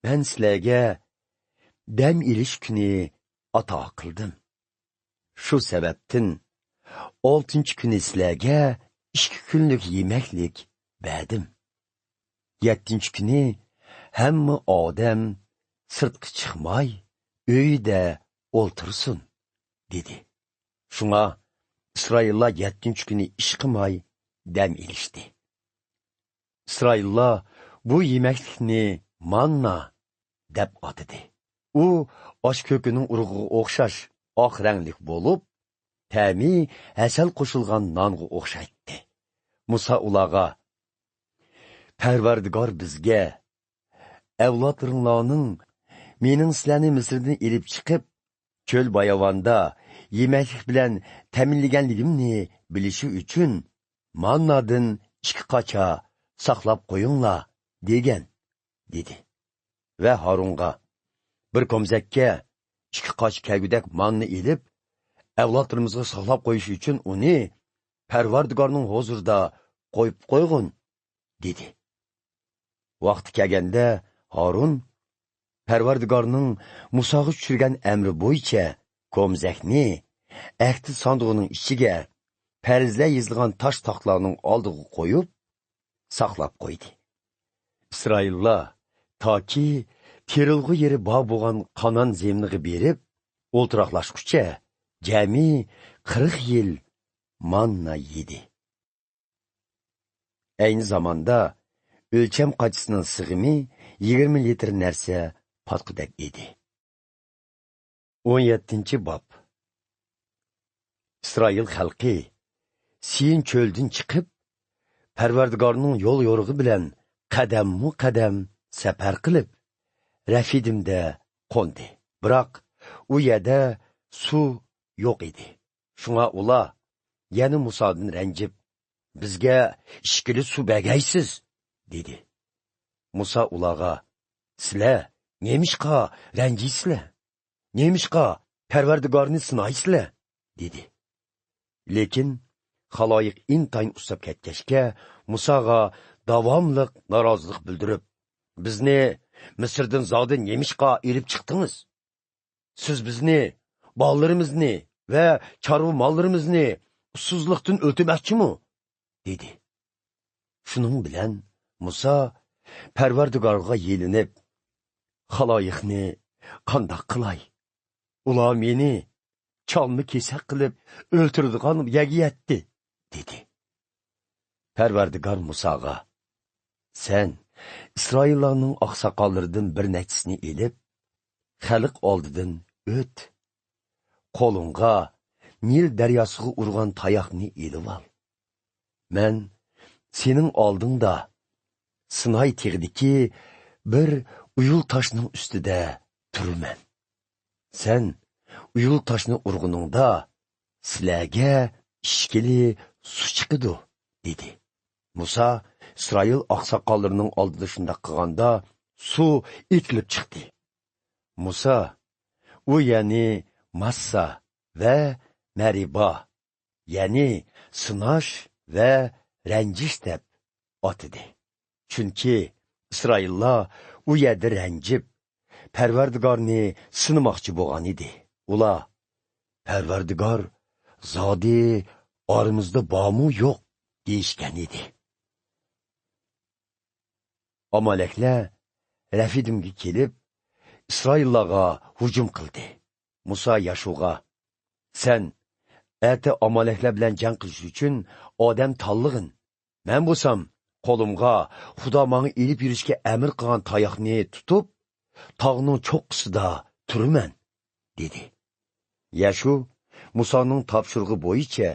مەن سىلەرگە دەم ئېلىش كۈنى ئاتا قىلدىم. شۇ سەۋەبتىن ئالتىنچى كۈنى سىلەرگە ئىككى كۈنلۈك يېمەكلىك بەردىم. يەتتىنچى كۈنى ھەممە ئادەم سىرتقا چىقماي، ئۆيىدە ئولتۇرسۇن، دېدى. شۇڭا ئىسرائىللار يەتتىنچى كۈنى ئىش قىلماي دەم ئېلىشتى. ئىسرائىللار بۇ يېمەكلىكنى ماننا دەپ ئاتىدى. ئۇ ئاش كۆكىنىڭ ئۇرۇغىغا ئوخشاش ئاق رەڭلىك بولۇپ، تەمى ھەسەل قوشۇلغان نانغا ئوخشايتتى. مۇسا ئۇلارغا، پەرۋەردىگار بىزگە، ئەۋلادلىرىڭلارنىڭ مېنىڭ سىلەرنى مىسىردىن ئېلىپ چىقىپ، چۆل باياۋاندا يېمەكلىك بىلەن تەمىنلىگەنلىكىمنى بىلىشى ئۈچۈن، ماننادىن ئىككى قاچا ساقلاپ قويۇڭلار، دېگەن، دېدى. ۋە ھارۇنغا، بىر كومزەككە ئىككى قاچا كەلگۈدەك ماننا ئېلىپ، ئەۋلادلىرىمىزغا ساقلاپ قويۇش ئۈچۈن ئۇنى پەرۋەردىگارنىڭ ھۇزۇرىدا قويۇپ قويغىن، دېدى. ۋاقتى كەلگەندە ھارۇن پەرۋەردىگارنىڭ مۇساغا چۈشۈرگەن ئەمرى بويىچە كومزەكنى ئەھدى ساندۇقىنىڭ ئىچىگە پەرزلەر يېزىلغان تاش تاختىلارنىڭ ئالدىغا قويۇپ، ساقلاپ قويدى. ئىسرائىللار تاكى تېرىلغۇ يېرى بار بولغان قانان زېمىنىغا بېرىپ ئولتۇراقلاشقۇچە جەمئىي قىرىق يىل ماننا يېدى. ئەينى زاماندا ئۆلچەم قاچىسىنىڭ سىغىمى يىگىرمە لىتىر نەرسە پاتقۇدەك ئىدى. ئون يەتتىنچى باب. ئىسرائىل خەلقى سىيىن چۆلىدىن چىقىپ، پەرۋەردىگارنىڭ يول يورۇقى بىلەن قەدەممۇ قەدەم سەپەر قىلىپ، رەفىدىمدە قوندى. بىراق ئۇ يەردە سۇ يوق ئىدى. شۇڭا ئۇلار يەنە مۇسادىن رەنجىپ، بىزگە ئىچكىلى سۇ بەرگەيسىز، دېدى. مۇسا ئۇلارغا، سىلەر نېمىشقا رەنجىيسىلەر؟ نېمىشقا پەرۋەردىگارنى سىنايسىلەر؟ دېدى. لېكىن خالايىق ئىنتايىن ئۇسساپ كەتكەچكە، مۇساغا داۋاملىق نارازىلىق بىلدۈرۈپ، بىزنى مىسىردىن زادى نېمىشقا ئېلىپ چىقتىڭىز؟ سىز بىزنى، بالىلىرىمىزنى ۋە چارۋا ماللىرىمىزنى ئۇسسۇزلۇقتىن ئۆلتۈرمەكچىمۇ؟ دېدى. شۇنىڭ بىلەن مۇسا پەرۋەردىگارغا يېلىنىپ، خالايىقنى قانداق قىلاي؟ ئۇلار مېنى چالما كېسەك قىلىپ ئۆلتۈرىدىغان يەرگە يەتتى، دېدى. پەرۋەردىگار مۇساغا، سەن ئىسرائىللارنىڭ ئاقساقاللىرىدىن بىر نەچچىسىنى ئېلىپ، خەلق ئالدىدىن ئۆت. قولۇڭغا نىل دەرياسىغا ئۇرغان تاياقنى ئېلىۋال. مەن سېنىڭ ئالدىڭدا سىناي تېغىدىكى بىر ئۇيۇل تاشنىڭ ئۈستىدە تۇرىمەن. سەن ئۇيۇل تاشنى ئۇرغىنىڭدا، سىلەرگە ئىچكىلى سۇ چىقىدۇ، دېدى. مۇسا ئىسرائىل ئاقساقاللىرىنىڭ ئالدىدا شۇنداق قىلغاندا، سۇ ئېتىلىپ چىقتى. مۇسا ئۇ يەرنى ماسسا ۋە مەرىبا، يەنى سىناش ۋە رەنجىش دەپ ئاتىدى. چۈنكى ئىسرائىللار ئۇ يەردە رەنجىپ، پەرۋەردىگارنى سىنىماقچى بولغان ئىدى. ئۇلار، پەرۋەردىگار زادى ئارىمىزدا بارمۇ يوق دېيىشكەن ئىدى. ئامالەكلەر رەفىدىمگە كېلىپ، ئىسرائىللارغا ھۇجۇم قىلدى. مۇسا ياشۇغا، سەن ئەتە ئامالەكلەر بىلەن جەڭ قىلىش ئۈچۈن ئادەم تاللىغىن. مەن بولسام، قولۇمغا خۇدا ماڭا ئېلىپ يۈرۈشكە ئەمىر قىلغان تاياقنى تۇتۇپ، تاغنىڭ چوققىسىدا تۇرىمەن، دېدى. ياشۇ مۇسانىڭ تاپشۇرۇقى بويىچە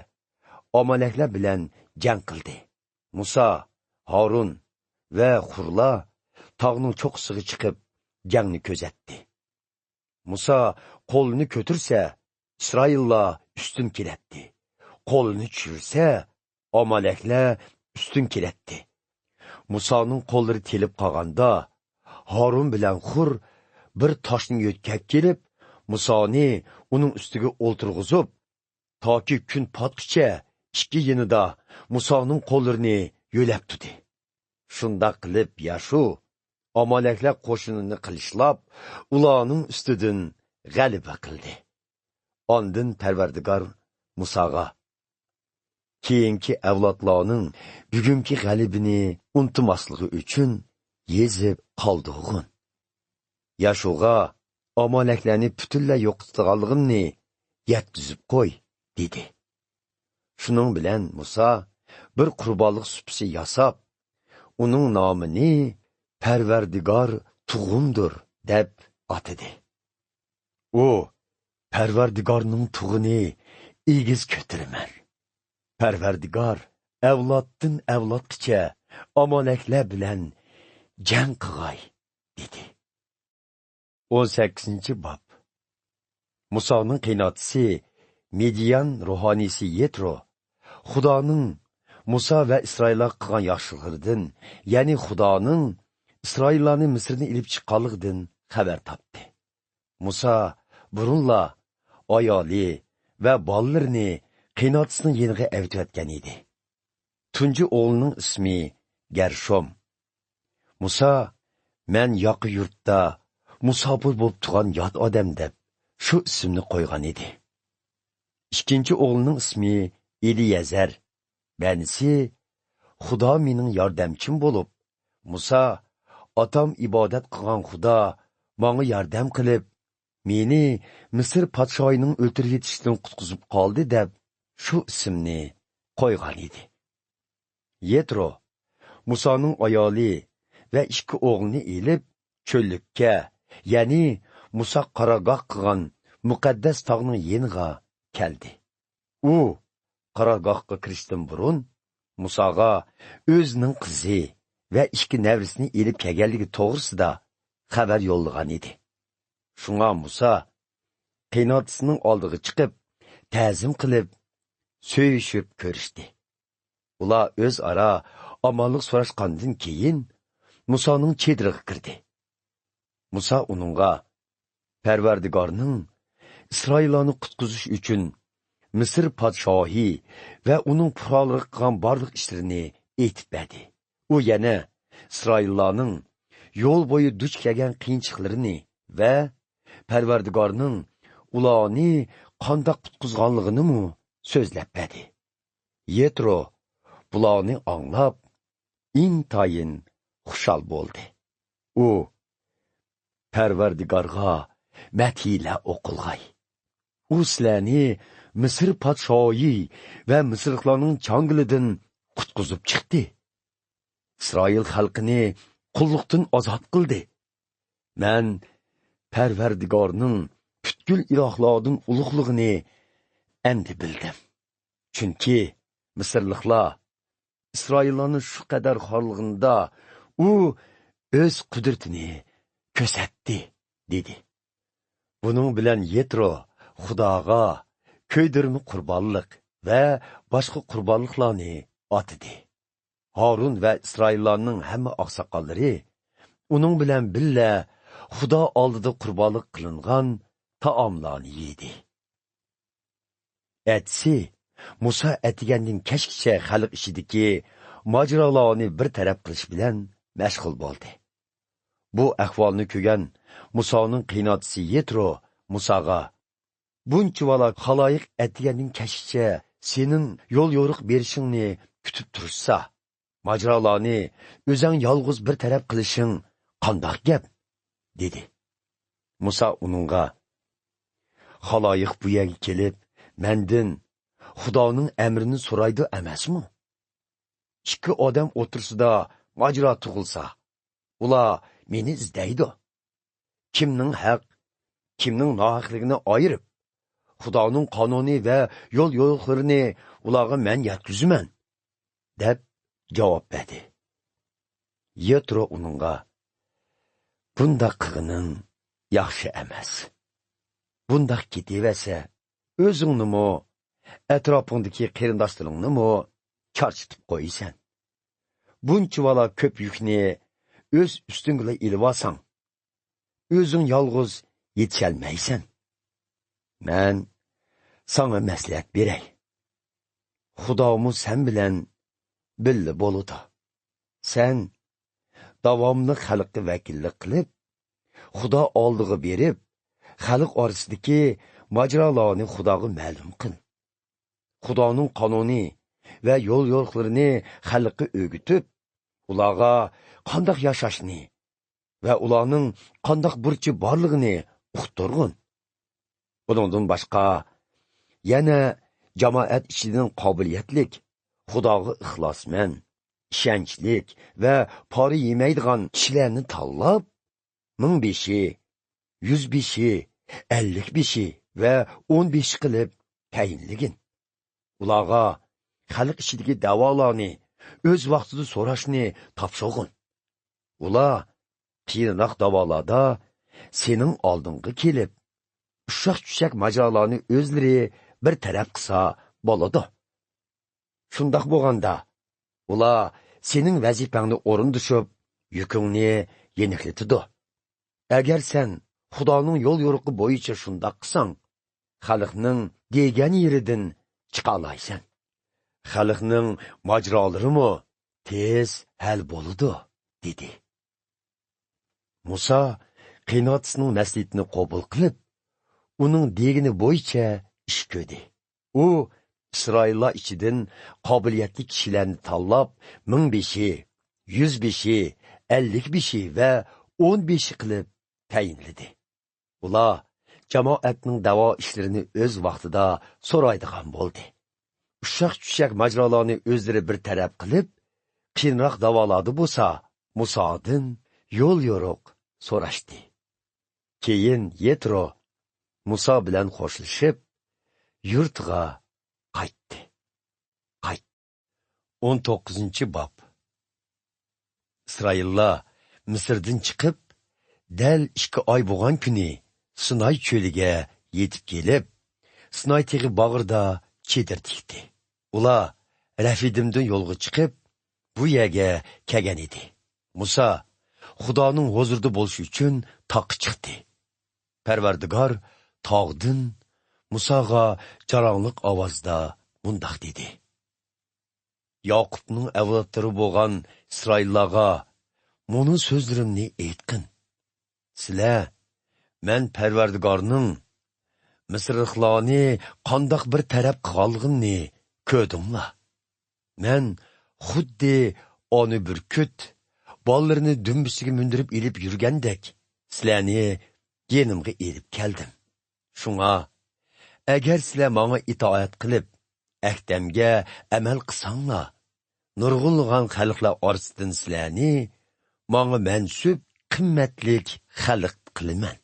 ئامالەكلەر بىلەن جەڭ قىلدى. مۇسا، ھارۇن ۋە خۇرلار تاغنىڭ چوققىسىغا چىقىپ، جەڭنى كۆزەتتى. مۇسا قولىنى كۆتۈرسە، ئىسرائىللار ئۈستۈن كېلەتتى. قولىنى چۈشۈرسە، ئامالەكلەر ئۈستۈن كېلەتتى. مۇسانىڭ قوللىرى تېلىپ قالغاندا، ھارۇن بىلەن خۇر بىر تاشنى يۆتكەپ كېلىپ، مۇسانى ئۇنىڭ ئۈستىگە ئولتۇرغۇزۇپ، تاكى كۈن پاتقىچە ئىككى يېنىدا مۇسانىڭ قوللىرىنى يۆلەپ تۇردى. شۇنداق قىلىپ ياشۇ ئامالەكلەر قوشۇنىنى قىلىچلاپ، ئۇلارنىڭ ئۈستىدىن غەلىبە قىلدى. ئاندىن پەرۋەردىگار مۇساغا: «كېيىنكى ئەۋلادلارنىڭ بۈگۈنكى غەلىبىنى ئۇنتۇماسلىقى ئۈچۈن يېزىپ قالدۇرغىن. ياشۇغا ئامالەكلەرنى پۈتۈنلەي يوقىتىدىغانلىقىمنى يەتكۈزۈپ قوي» دېدى. شۇنىڭ بىلەن مۇسا بىر قۇربانلىق سۇپىسى ياساپ، ئۇنىڭ نامىنى «پەرۋەردىگار تۇغۇمدۇر» دەپ ئاتىدى. ئۇ: «پەرۋەردىگارنىڭ تۇغىنى ئېگىز كۆتۈرىمەن. پەرۋەردىگار ئەۋلادتىن ئەۋلادقىچە ئامالەكلەر بىلەن جەڭ قىغاي» دېدى. ئون سەككىزىنچى باب. مۇسانىڭ قېيىنئاتىسى مىديان روھانىيسى يېترو خۇدانىڭ مۇسا ۋە ئىسرائىللارغا قىلغان ياخشىلىقلىرىدىن، يەنى خۇدانىڭ ئىسرائىللارنى مىسىردىن ئېلىپ چىققانلىقىدىن خەۋەر تاپتى. مۇسا بۇرۇنلا ئايالى ۋە بالىلىرىنى قېيىنئاتىسىنىڭ يېنىغا ئەۋېتىۋەتكەن ئىدى. تۇنجى ئوغلىنىڭ ئىسمى گەرشوم. مۇسا: «مەن ياقا يۇرتتا مۇساپىر بولۇپ تۇرغان يات ئادەم» دەپ، شۇ ئىسىمنى قويغان ئىدى. ئىككىنچى ئوغلىنىڭ ئىسمى ئېلىيەزەر. مەنىسى: «خۇدا مېنىڭ ياردەمچىم بولۇپ، مۇسا، ئاتام ئىبادەت قىلغان خۇدا ماڭا ياردەم قىلىپ، مېنى مىسىر پادىشاھىنىڭ ئۆلتۈرۈۋېتىشىدىن قۇتقۇزۇپ قالدى» دەپ، شۇ ئىسىمنى قويغان ئىدى. يېترو مۇسانىڭ ئايالى ۋە ئىككى ئوغلىنى ئېلىپ، چۆللۈككە، يەنى مۇسا قارارگاھ قىلغان مۇقەددەس تاغنىڭ يېنىغا كەلدى. ئۇ قارارگاھقا كىرىشتىن بۇرۇن مۇساغا ئۆزىنىڭ قىزى ۋە ئىككى نەۋرىسىنى ئېلىپ كەلگەنلىكى توغرىسىدا خەۋەر يوللىغان ئىدى. شۇڭا مۇسا قېيىنئاتىسىنىڭ ئالدىغا چىقىپ، تەزىم قىلىپ، سۆيۈشۈپ كۆرۈشتى. ئۇلار ئۆزئارا ئامانلىق سوراشقاندىن كېيىن، مۇسانىڭ چېدىرىغا كىردى. مۇسا ئۇنىڭغا پەرۋەردىگارنىڭ ئىسرائىللارنى قۇتقۇزۇش ئۈچۈن مىسىر پادىشاھى ۋە ئۇنىڭ پۇقرالىرىغا قىلغان بارلىق ئىشلىرىنى ئېيتىپ بەردى. ئۇ يەنە ئىسرائىللارنىڭ يول بويى دۇچ كەلگەن قىيىنچىلىقلىرىنى ۋە پەرۋەردىگارنىڭ ئۇلارنى قانداق قۇتقۇزغانلىقىنىمۇ سۆزلەپ بەردى. يېترو بۇلارنى ئاڭلاپ، ئىنتايىن خۇشال بولدى. ئۇ: «پەرۋەردىگارغا مەدھىيلەر ئوقۇلغاي. ئۇ سىلەرنى مىسىر پادىشاھى ۋە مىسىرلىقلارنىڭ چاڭگىلىدىن قۇتقۇزۇپ چىقتى. ئىسرائىل خەلقىنى قۇللۇقتىن ئازاد قىلدى. مەن پەرۋەردىگارنىڭ پۈتكۈل ئىلاھلاردىن ئۇلۇغلۇقىنى ئەمدى بىلدىم. چۈنكى مىسىرلىقلار ئىسرائىللارنى شۇ قەدەر خارلىغىنىدا، ئۇ ئۆز قۇدرىتىنى كۆرسەتتى» دېدى. بۇنىڭ بىلەن يېترو خۇداغا كۆيدۈرمە قۇربانلىق ۋە باشقا قۇربانلىقلارنى ئاتىدى. ھارۇن ۋە ئىسرائىللارنىڭ ھەممە ئاقساقاللىرى ئۇنىڭ بىلەن بىللە خۇدا ئالدىدا قۇربانلىق قىلىنغان تائاملارنى يېدى. ئەتىسى مۇسا ئەتىگەندىن كەچكىچە خەلق ئىچىدىكى ماجىرالارنى بىر تەرەپ قىلىش بىلەن مەشغۇل بولدى. بۇ ئەھۋالنى كۆرگەن مۇسانىڭ قېيىنئاتىسى يېترو مۇساغا: «بۇنچىۋالا خالايىق ئەتىگەندىن كەچكىچە سېنىڭ يول يورۇق بېرىشىڭنى كۈتۈپ تۇرۇشسا، ماجىرالارنى ئۆزەڭ يالغۇز بىر تەرەپ قىلىشىڭ قانداق گەپ؟» دېدى. مۇسا ئۇنىڭغا: «خالايىق بۇ يەرگە كېلىپ، مەندىن خۇدانىڭ ئەمرىنى سورايدۇ ئەمەسمۇ؟ ئىككى ئادەم ئوتتۇرىسىدا ماجىرا تۇغۇلسا، ئۇلار مېنى ئىزدەيدۇ. كىمنىڭ ھەق، كىمنىڭ ناھەقلىكىنى ئايرىپ، خۇدانىڭ قانۇنى ۋە يول يورۇقلىرىنى ئۇلارغا مەن يەتكۈزىمەن» دەپ جاۋاب بەردى. يېترو ئۇنىڭغا: «بۇنداق قىلغىنىڭ ياخشى ئەمەس. بۇنداق كېتىۋەرسە، ئۆزۈڭنىمۇ، ئەتراپىڭدىكى قېرىنداشلىرىڭنىمۇ چارچىتىپ قويىسەن. بۇنچىۋالا كۆپ يۈكنى ئۆز ئۈستۈڭگىلا ئېلىۋالساڭ، ئۆزۈڭ يالغۇز يېتىشەلمەيسەن. مەن ساڭا مەسلىھەت بېرەي. خۇدامۇ سەن بىلەن بىللە بولىدۇ. سەن داۋاملىق خەلققە ۋەكىللىك قىلىپ، خۇدا ئالدىغا بېرىپ، خەلق ئارىسىدىكى ماجىرالارنى خۇداغا مەلۇم قىل. خۇدانىڭ قانۇنى ۋە يول يورۇقلىرىنى خەلققە ئۆگىتىپ، ئۇلارغا قانداق ياشاشنى ۋە ئۇلارنىڭ قانداق بۇرچى بارلىقىنى ئۇقتۇرغىن. بۇنىڭدىن باشقا، يەنە جامائەت ئىچىدىن قابىلىيەتلىك، خۇداغا ئىخلاسمەن، ئىشەنچلىك ۋە پارا يېمەيدىغان كىشىلەرنى تاللاپ، مىڭ بېشى، يۈز بېشى، ئەللىك بېشى ۋە ئون بېشى قىلىپ تەيىنلىگىن. ئۇلارغا خەلق ئىچىدىكى دەۋالارنى ئۆز ۋاقتىدا سوراشنى تاپشۇرغىن. ئۇلار قىيىنراق دەۋالاردا سېنىڭ ئالدىڭغا كېلىپ، ئۇششاق-چۈششەك ماجىرالارنى ئۆزلىرى بىر تەرەپ قىلسا بولىدۇ. شۇنداق بولغاندا، ئۇلار سېنىڭ ۋەزىپەڭنى ئورۇندىشىپ، يۈكۈڭنى يېنىكلىتىدۇ. ئەگەر سەن خۇدانىڭ يول يورۇقى بويىچە شۇنداق قىلساڭ، خەلقنىڭ دېگەن يېرىدىن چىقالايسەن. خەلقنىڭ ماجىرالىرىمۇ تېز ھەل بولىدۇ، دېدى. مۇسا قېيىنئاتىسىنىڭ نەسىھىتىنى قوبۇل قىلىپ، ئۇنىڭ دېگىنى بويىچە ئىش كۆردى. ئۇ ئىسرائىللار ئىچىدىن قابىلىيەتلىك كىشىلەرنى تاللاپ، مىڭ بېشى، يۈز بېشى، ئەللىك بېشى ۋە ئون بېشى قىلىپ تەيىنلىدى. ئۇلار جامائەتنىڭ دەۋا ئىشلىرىنى ئۆز ۋاقتىدا سورايدىغان بولدى. ئۇششاق-چۈششەك ماجىرالارنى ئۆزلىرى بىر تەرەپ قىلىپ، قىيىنراق دەۋالاردا بولسا مۇسادىن يول يورۇق سوراشتى. كېيىن يېترو مۇسا بىلەن خوشلىشىپ، يۇرتىغا قايتتى. قايت. ئون توققۇزىنچى باب. ئىسرائىللار مىسىردىن چىقىپ، دەل ئىككى ئاي بولغان كۈنى سىناي چۆلىگە يېتىپ كېلىپ، سىناي تېغى باغرىدا چېدىر تىكتى. ئۇلار رەفىدىمدىن يولغا چىقىپ، بۇ يەرگە كەلگەن ئىدى. مۇسا خۇدانىڭ ھۇزۇرىدا بولۇش ئۈچۈن تاغقا چىقتى. پەرۋەردىگار تاغدىن مۇساغا جاراڭلىق ئاۋازدا مۇنداق دېدى: ياقۇپنىڭ ئەۋلادلىرى بولغان ئىسرائىللارغا مۇنۇ سۆزلىرىمنى ئېيتقىن. سىلەر مەن پەرۋەردىگارنىڭ مىسىرلىقلارنى قانداق بىر تەرەپ قىلغانلىقىنى كۆردۈڭلار. مەن خۇددى ئانا بۈركۈت بالىلىرىنى دۈمبىسىگە مىندۈرۈپ ئېلىپ يۈرگەندەك، سىلەرنى يېنىمغا ئېلىپ كەلدىم. شۇڭا، ئەگەر سىلەر ماڭا ئىتائەت قىلىپ، ئەھدەمگە ئەمەل قىلساڭلار، نۇرغۇنلىغان خەلقلەر ئارىسىدىن سىلەرنى ماڭا مەنسۇپ قىممەتلىك خەلق قىلىمەن.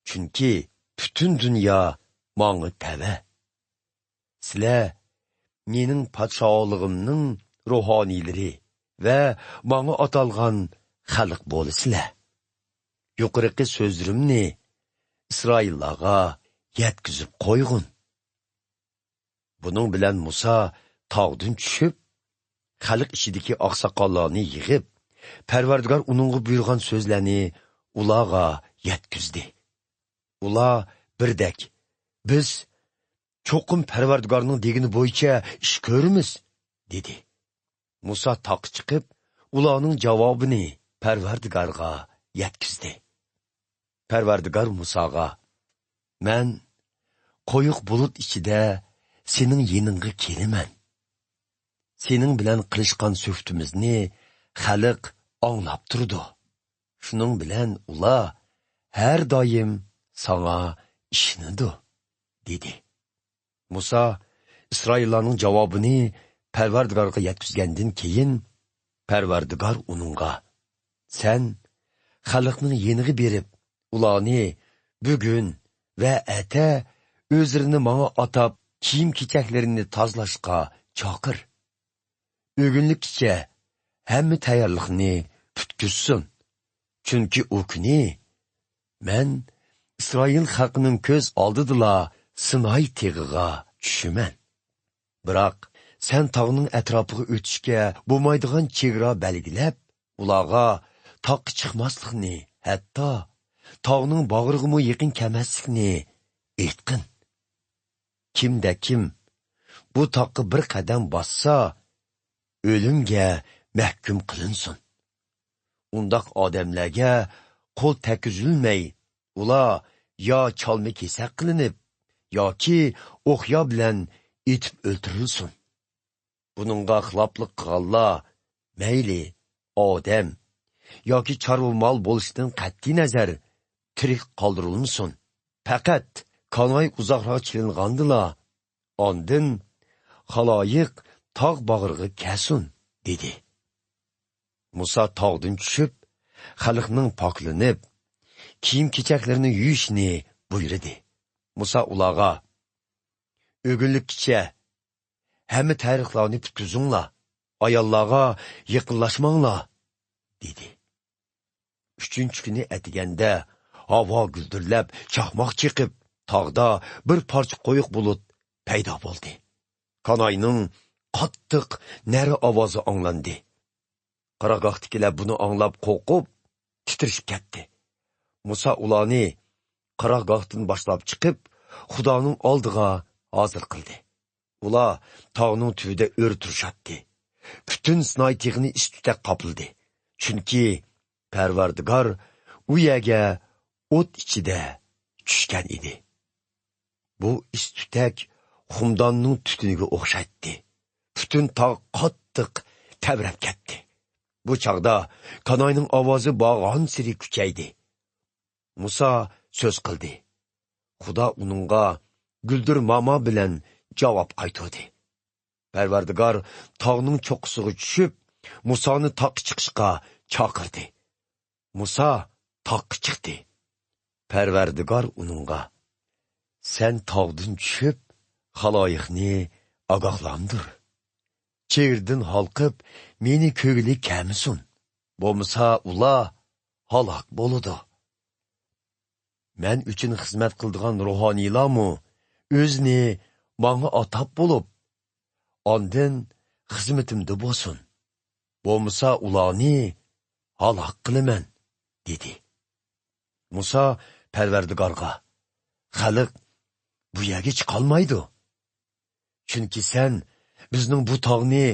چۈنكى پۈتۈن دۇنيا ماڭا تەۋە. سىلەر مېنىڭ پادىشاھلىقىمنىڭ روھانىيلىرى ۋە ماڭا ئاتالغان خەلق بولىسىلەر. يۇقىرىقى سۆزلىرىمنى ئىسرائىللارغا يەتكۈزۈپ قويغىن. بۇنىڭ بىلەن مۇسا تاغدىن چۈشۈپ، خەلق ئىچىدىكى ئاقساقاللارنى يىغىپ، پەرۋەردىگار ئۇنىڭغا بۇيرۇغان سۆزلەرنى ئۇلارغا يەتكۈزدى. ئۇلار بىردەك: «بىز چوقۇم پەرۋەردىگارنىڭ دېگىنى بويىچە ئىش كۆرىمىز» دېدى. مۇسا تاغقا چىقىپ، ئۇلارنىڭ جاۋابىنى پەرۋەردىگارغا يەتكۈزدى. پەرۋەردىگار مۇساغا: «مەن قويۇق بۇلۇت ئىچىدە سېنىڭ يېنىڭغا كېلىمەن. سېنىڭ بىلەن قىلىشقان سۆھبىتىمىزنى خەلق ئاڭلاپ تۇرىدۇ. شۇنىڭ بىلەن ئۇلار ھەر دائىم ساڭا ئىشىنىدۇ» دېدى. مۇسا ئىسرائىللارنىڭ جاۋابىنى پەرۋەردىگارغا يەتكۈزگەندىن كېيىن، پەرۋەردىگار ئۇنىڭغا: «سەن خەلقنىڭ يېنىغا بېرىپ، ئۇلارنى بۈگۈن ۋە ئەتە ئۆزلىرىنى ماڭا ئاتاپ، كىيىم-كېچەكلىرىنى تازىلاشقا چاقىر. ئۆگۈنلۈككىچە ھەممە تەييارلىقنى پۈتكۈزسۇن. چۈنكى ئۇ كۈنى مەن ئىسرائىل خەلقىنىڭ كۆز ئالدىدىلا سىناي تېغىغا چۈشىمەن. بىراق سەن تاغنىڭ ئەتراپىغا ئۆتۈشكە بولمايدىغان چېگرا بەلگىلەپ، ئۇلارغا تاغقا چىقماسلىقنى، ھەتتا تاغنىڭ باغرىغىمۇ يېقىن كەلمەسلىكنى ئېيتقىن. كىمدە كىم بۇ تاغقا بىر قەدەم باسسا، ئۆلۈمگە مەھكۇم قىلىنسۇن. ئۇنداق ئادەملەرگە قول تەگكۈزۈلمەي، ئۇلار يا چالما-كېسەك قىلىنىپ، ياكى ئوقيا بىلەن ئېتىپ ئۆلتۈرۈلسۇن. بۇنىڭغا خىلاپلىق قىلغانلار مەيلى ئادەم ياكى چارۋا مال بولۇشتىن قەتئىينەزەر، تىرىك قالدۇرۇلمىسۇن. پەقەت كاناي ئۇزاقراق چېلىنغاندىلا، ئاندىن خالايىق تاغ باغرىغا كەلسۇن، دېدى. مۇسا تاغدىن چۈشۈپ، خەلقنىڭ پاكلىنىپ، كىيىم-كېچەكلىرىنى يۇيۇشنى بۇيرۇدى. مۇسا ئۇلارغا، ئۆگۈنلۈككىچە ھەممە تەرىخلارنى پۈتكۈزۈڭلار، ئاياللارغا يېقىنلاشماڭلار، دېدى. ئۈچىنچى كۈنى ئەتىگەندە ھاۋا گۈلدۈرلەپ، چاقماق چېقىپ، تاغدا بىر پارچە قويۇق بۇلۇت پەيدا بولدى. كاناينىڭ قاتتىق نەرە ئاۋازى ئاڭلاندى. قىرغاقتىكىلەر بۇنى ئاڭلاپ قورقۇپ، تىترىشىپ كەتتى. مۇسا ئۇلارنى قىرغاقتىن باشلاپ چىقىپ، خۇدانىڭ ئالدىغا ھازىر قىلدى. ئۇلار تاغنىڭ تۈۋىدە ئۆرە تۇرۇشاتتى. پۈتۈن سىناي تېغىنى ئىس-تۈتەك قاپلىدى. چۈنكى پەرۋەردىگار ئۇ يەرگە ئوت ئىچىدە چۈشكەن ئىدى. بۇ ئىس-تۈتەك خۇمداننىڭ تۈتۈنىگە ئوخشايتتى. پۈتۈن تاغ قاتتىق تەۋرەپ كەتتى. بۇ چاغدا كاناينىڭ ئاۋازى بارغانسېرى كۈچەيدى. مۇسا سۆز قىلدى. خۇدا ئۇنىڭغا گۈلدۈرماما بىلەن جاۋاب قايتۇردى. پەرۋەردىگار تاغنىڭ چوققىسىغا چۈشۈپ، مۇسانى تاغقا چىقىشقا چاقىردى. مۇسا تاغقا چىقتى. پەرۋەردىگار ئۇنىڭغا، سەن تاغدىن چۈشۈپ، خالايىقنى ئاگاھلاندۇر. چېگرىدىن ھالقىپ، مېنى كۆرگىلى كەلمىسۇن. بولمىسا ئۇلار ھالاك بولىدۇ. مەن ئۈچۈن خىزمەت قىلىدىغان روھانىيلارمۇ ئۆزىنى ماڭا ئاتاپ بولۇپ، ئاندىن خىزمىتىمدە بولسۇن. بولمىسا ئۇلارنى ھالاك قىلىمەن، دېدى. مۇسا پەرۋەردىگارغا، خەلق بۇ يەرگە چىقالمايدۇ. چۈنكى سەن بىزنىڭ بۇ تاغنى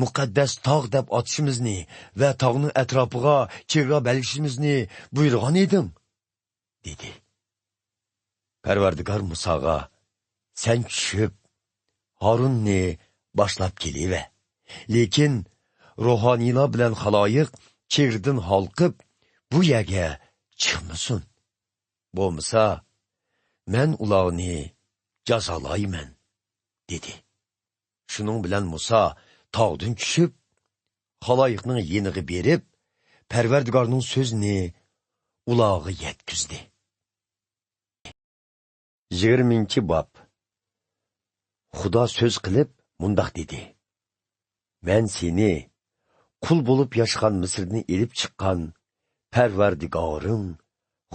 مۇقەددەس تاغ دەپ ئاتىشىمىزنى ۋە تاغنىڭ ئەتراپىغا چېگرا بەلگىشىمىزنى بۇيرۇغان ئىدىڭ، دېدى. پەرۋەردىگار مۇساغا، سەن چۈشۈپ، ھارۇننى باشلاپ كېلىۋەر. لېكىن روھانىيلار بىلەن خالايىق چېگرىدىن ھالقىپ، بۇ يەرگە چىقمىسۇن. بولمىسا، مەن ئۇلارنى جازالايمەن، دېدى. شۇنىڭ بىلەن مۇسا تاغدىن چۈشۈپ، خالايىقنىڭ يېنىغا بېرىپ، پەرۋەردىگارنىڭ سۆزىنى ئۇلارغا يەتكۈزدى. يىگىرمىنچى باب. خۇدا سۆز قىلىپ مۇنداق دېدى: مەن سېنى قۇل بولۇپ ياشىغان مىسىردىن ئېلىپ چىققان پەرۋەردىگارىڭ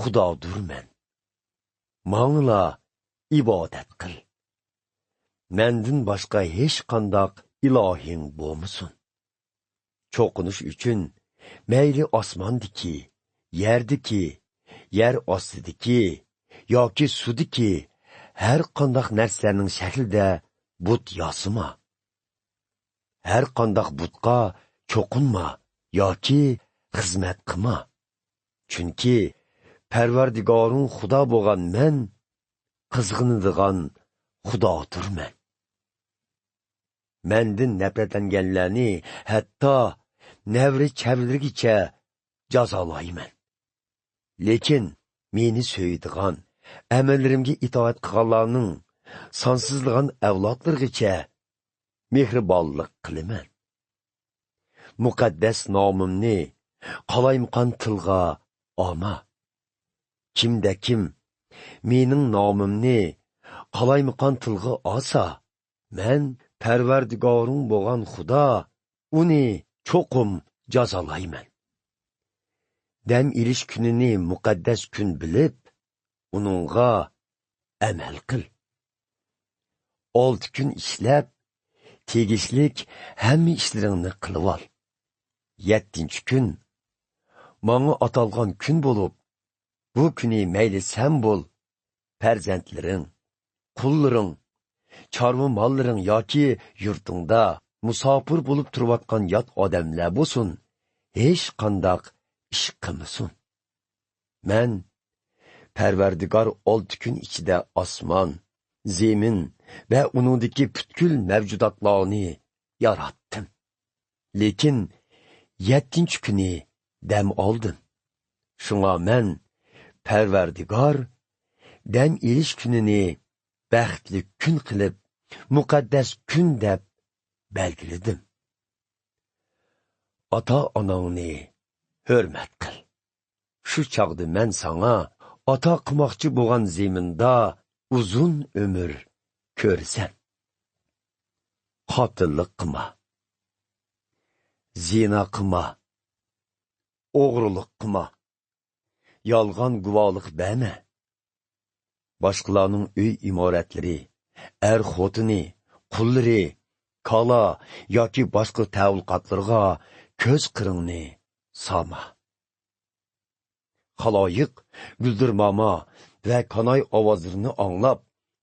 خۇدادۇرمەن. ماڭىلا ئىبادەت قىل. مەندىن باشقا ھېچقانداق ئىلاھىڭ بولمىسۇن. چوقۇنۇش ئۈچۈن مەيلى ئاسماندىكى، يەردىكى، يەر ئاستىدىكى ياكى سۇدىكى ھەر قانداق نەرسىلەرنىڭ شەكلىدە بۇت ياسىما. ھەر قانداق بۇتقا چوقۇنما ياكى خىزمەت قىلما. چۈنكى پەرۋەردىگارىڭ خۇدا بولغان مەن قىزغىنىدىغان خۇدادۇرمەن. مەندىن نەپرەتلەنگەنلەرنى ھەتتا نەۋرە-چەۋرىلىرىگىچە جازالايمەن. لېكىن مېنى سۆيىدىغان، ئەمىرلىرىمگە ئىتائەت قىلغانلارنىڭ سانسىزلىغان ئەۋلادلىرىغىچە مېھرىبانلىق قىلىمەن. مۇقەددەس نامىمنى قالايمىقان تىلغا ئالما. كىمدە كىم مېنىڭ نامىمنى قالايمىقان تىلغا ئالسا، مەن پەرۋەردىگارىڭ بولغان خۇدا ئۇنى چوقۇم جازالايمەن. دەم ئېلىش كۈنىنى مۇقەددەس كۈن بىلىپ، ئۇنىڭغا ئەمەل قىل. ئالتە كۈن ئىشلەپ، تېگىشلىك ھەممە ئىشلىرىڭنى قىلىۋال. يەتتىنچى كۈن ماڭا ئاتالغان كۈن بولۇپ، بۇ كۈنى مەيلى سەن بول، پەرزەنتلىرىڭ، قۇللىرىڭ، چارۋا ماللىرىڭ ياكى يۇرتۇڭدا مۇساپىر بولۇپ تۇرۇۋاتقان يات ئادەملەر بولسۇن، ھېچقانداق ئىش قىلمىسۇن. مەن پەرۋەردىگار ئالتە كۈن ئىچىدە ئاسمان، زېمىن ۋە ئۇنىڭدىكى پۈتكۈل مەۋجۇداتلارنى ياراتتىم. لېكىن يەتتىنچى كۈنى دەم ئالدىم. شۇڭا مەن، پەرۋەردىگار، دەم ئېلىش كۈنىنى بەختلىك كۈن قىلىپ، مۇقەددەس كۈن دەپ بەلگىلىدىم. ئاتا-ئاناڭنى ھۆرمەت قىل. شۇ چاغدا مەن ساڭا ئاتا قىلماقچى بولغان زېمىندا ئۇزۇن ئۆمۈر كۆرىسەن. قاتىللىق قىلما. زىنا قىلما. ئوغرىلىق قىلما. يالغان گۇۋاھلىق بەرمە. باشقىلارنىڭ ئۆي ئىمارەتلىرى، ئەر خوتۇنى، قۇللىرى، كالا ياكى باشقا تەئەللۇقاتلىرىغا كۆز قىرىڭنى سالما. خالايىق گۈلدۈرماما ۋە كاناي ئاۋازلىرىنى ئاڭلاپ،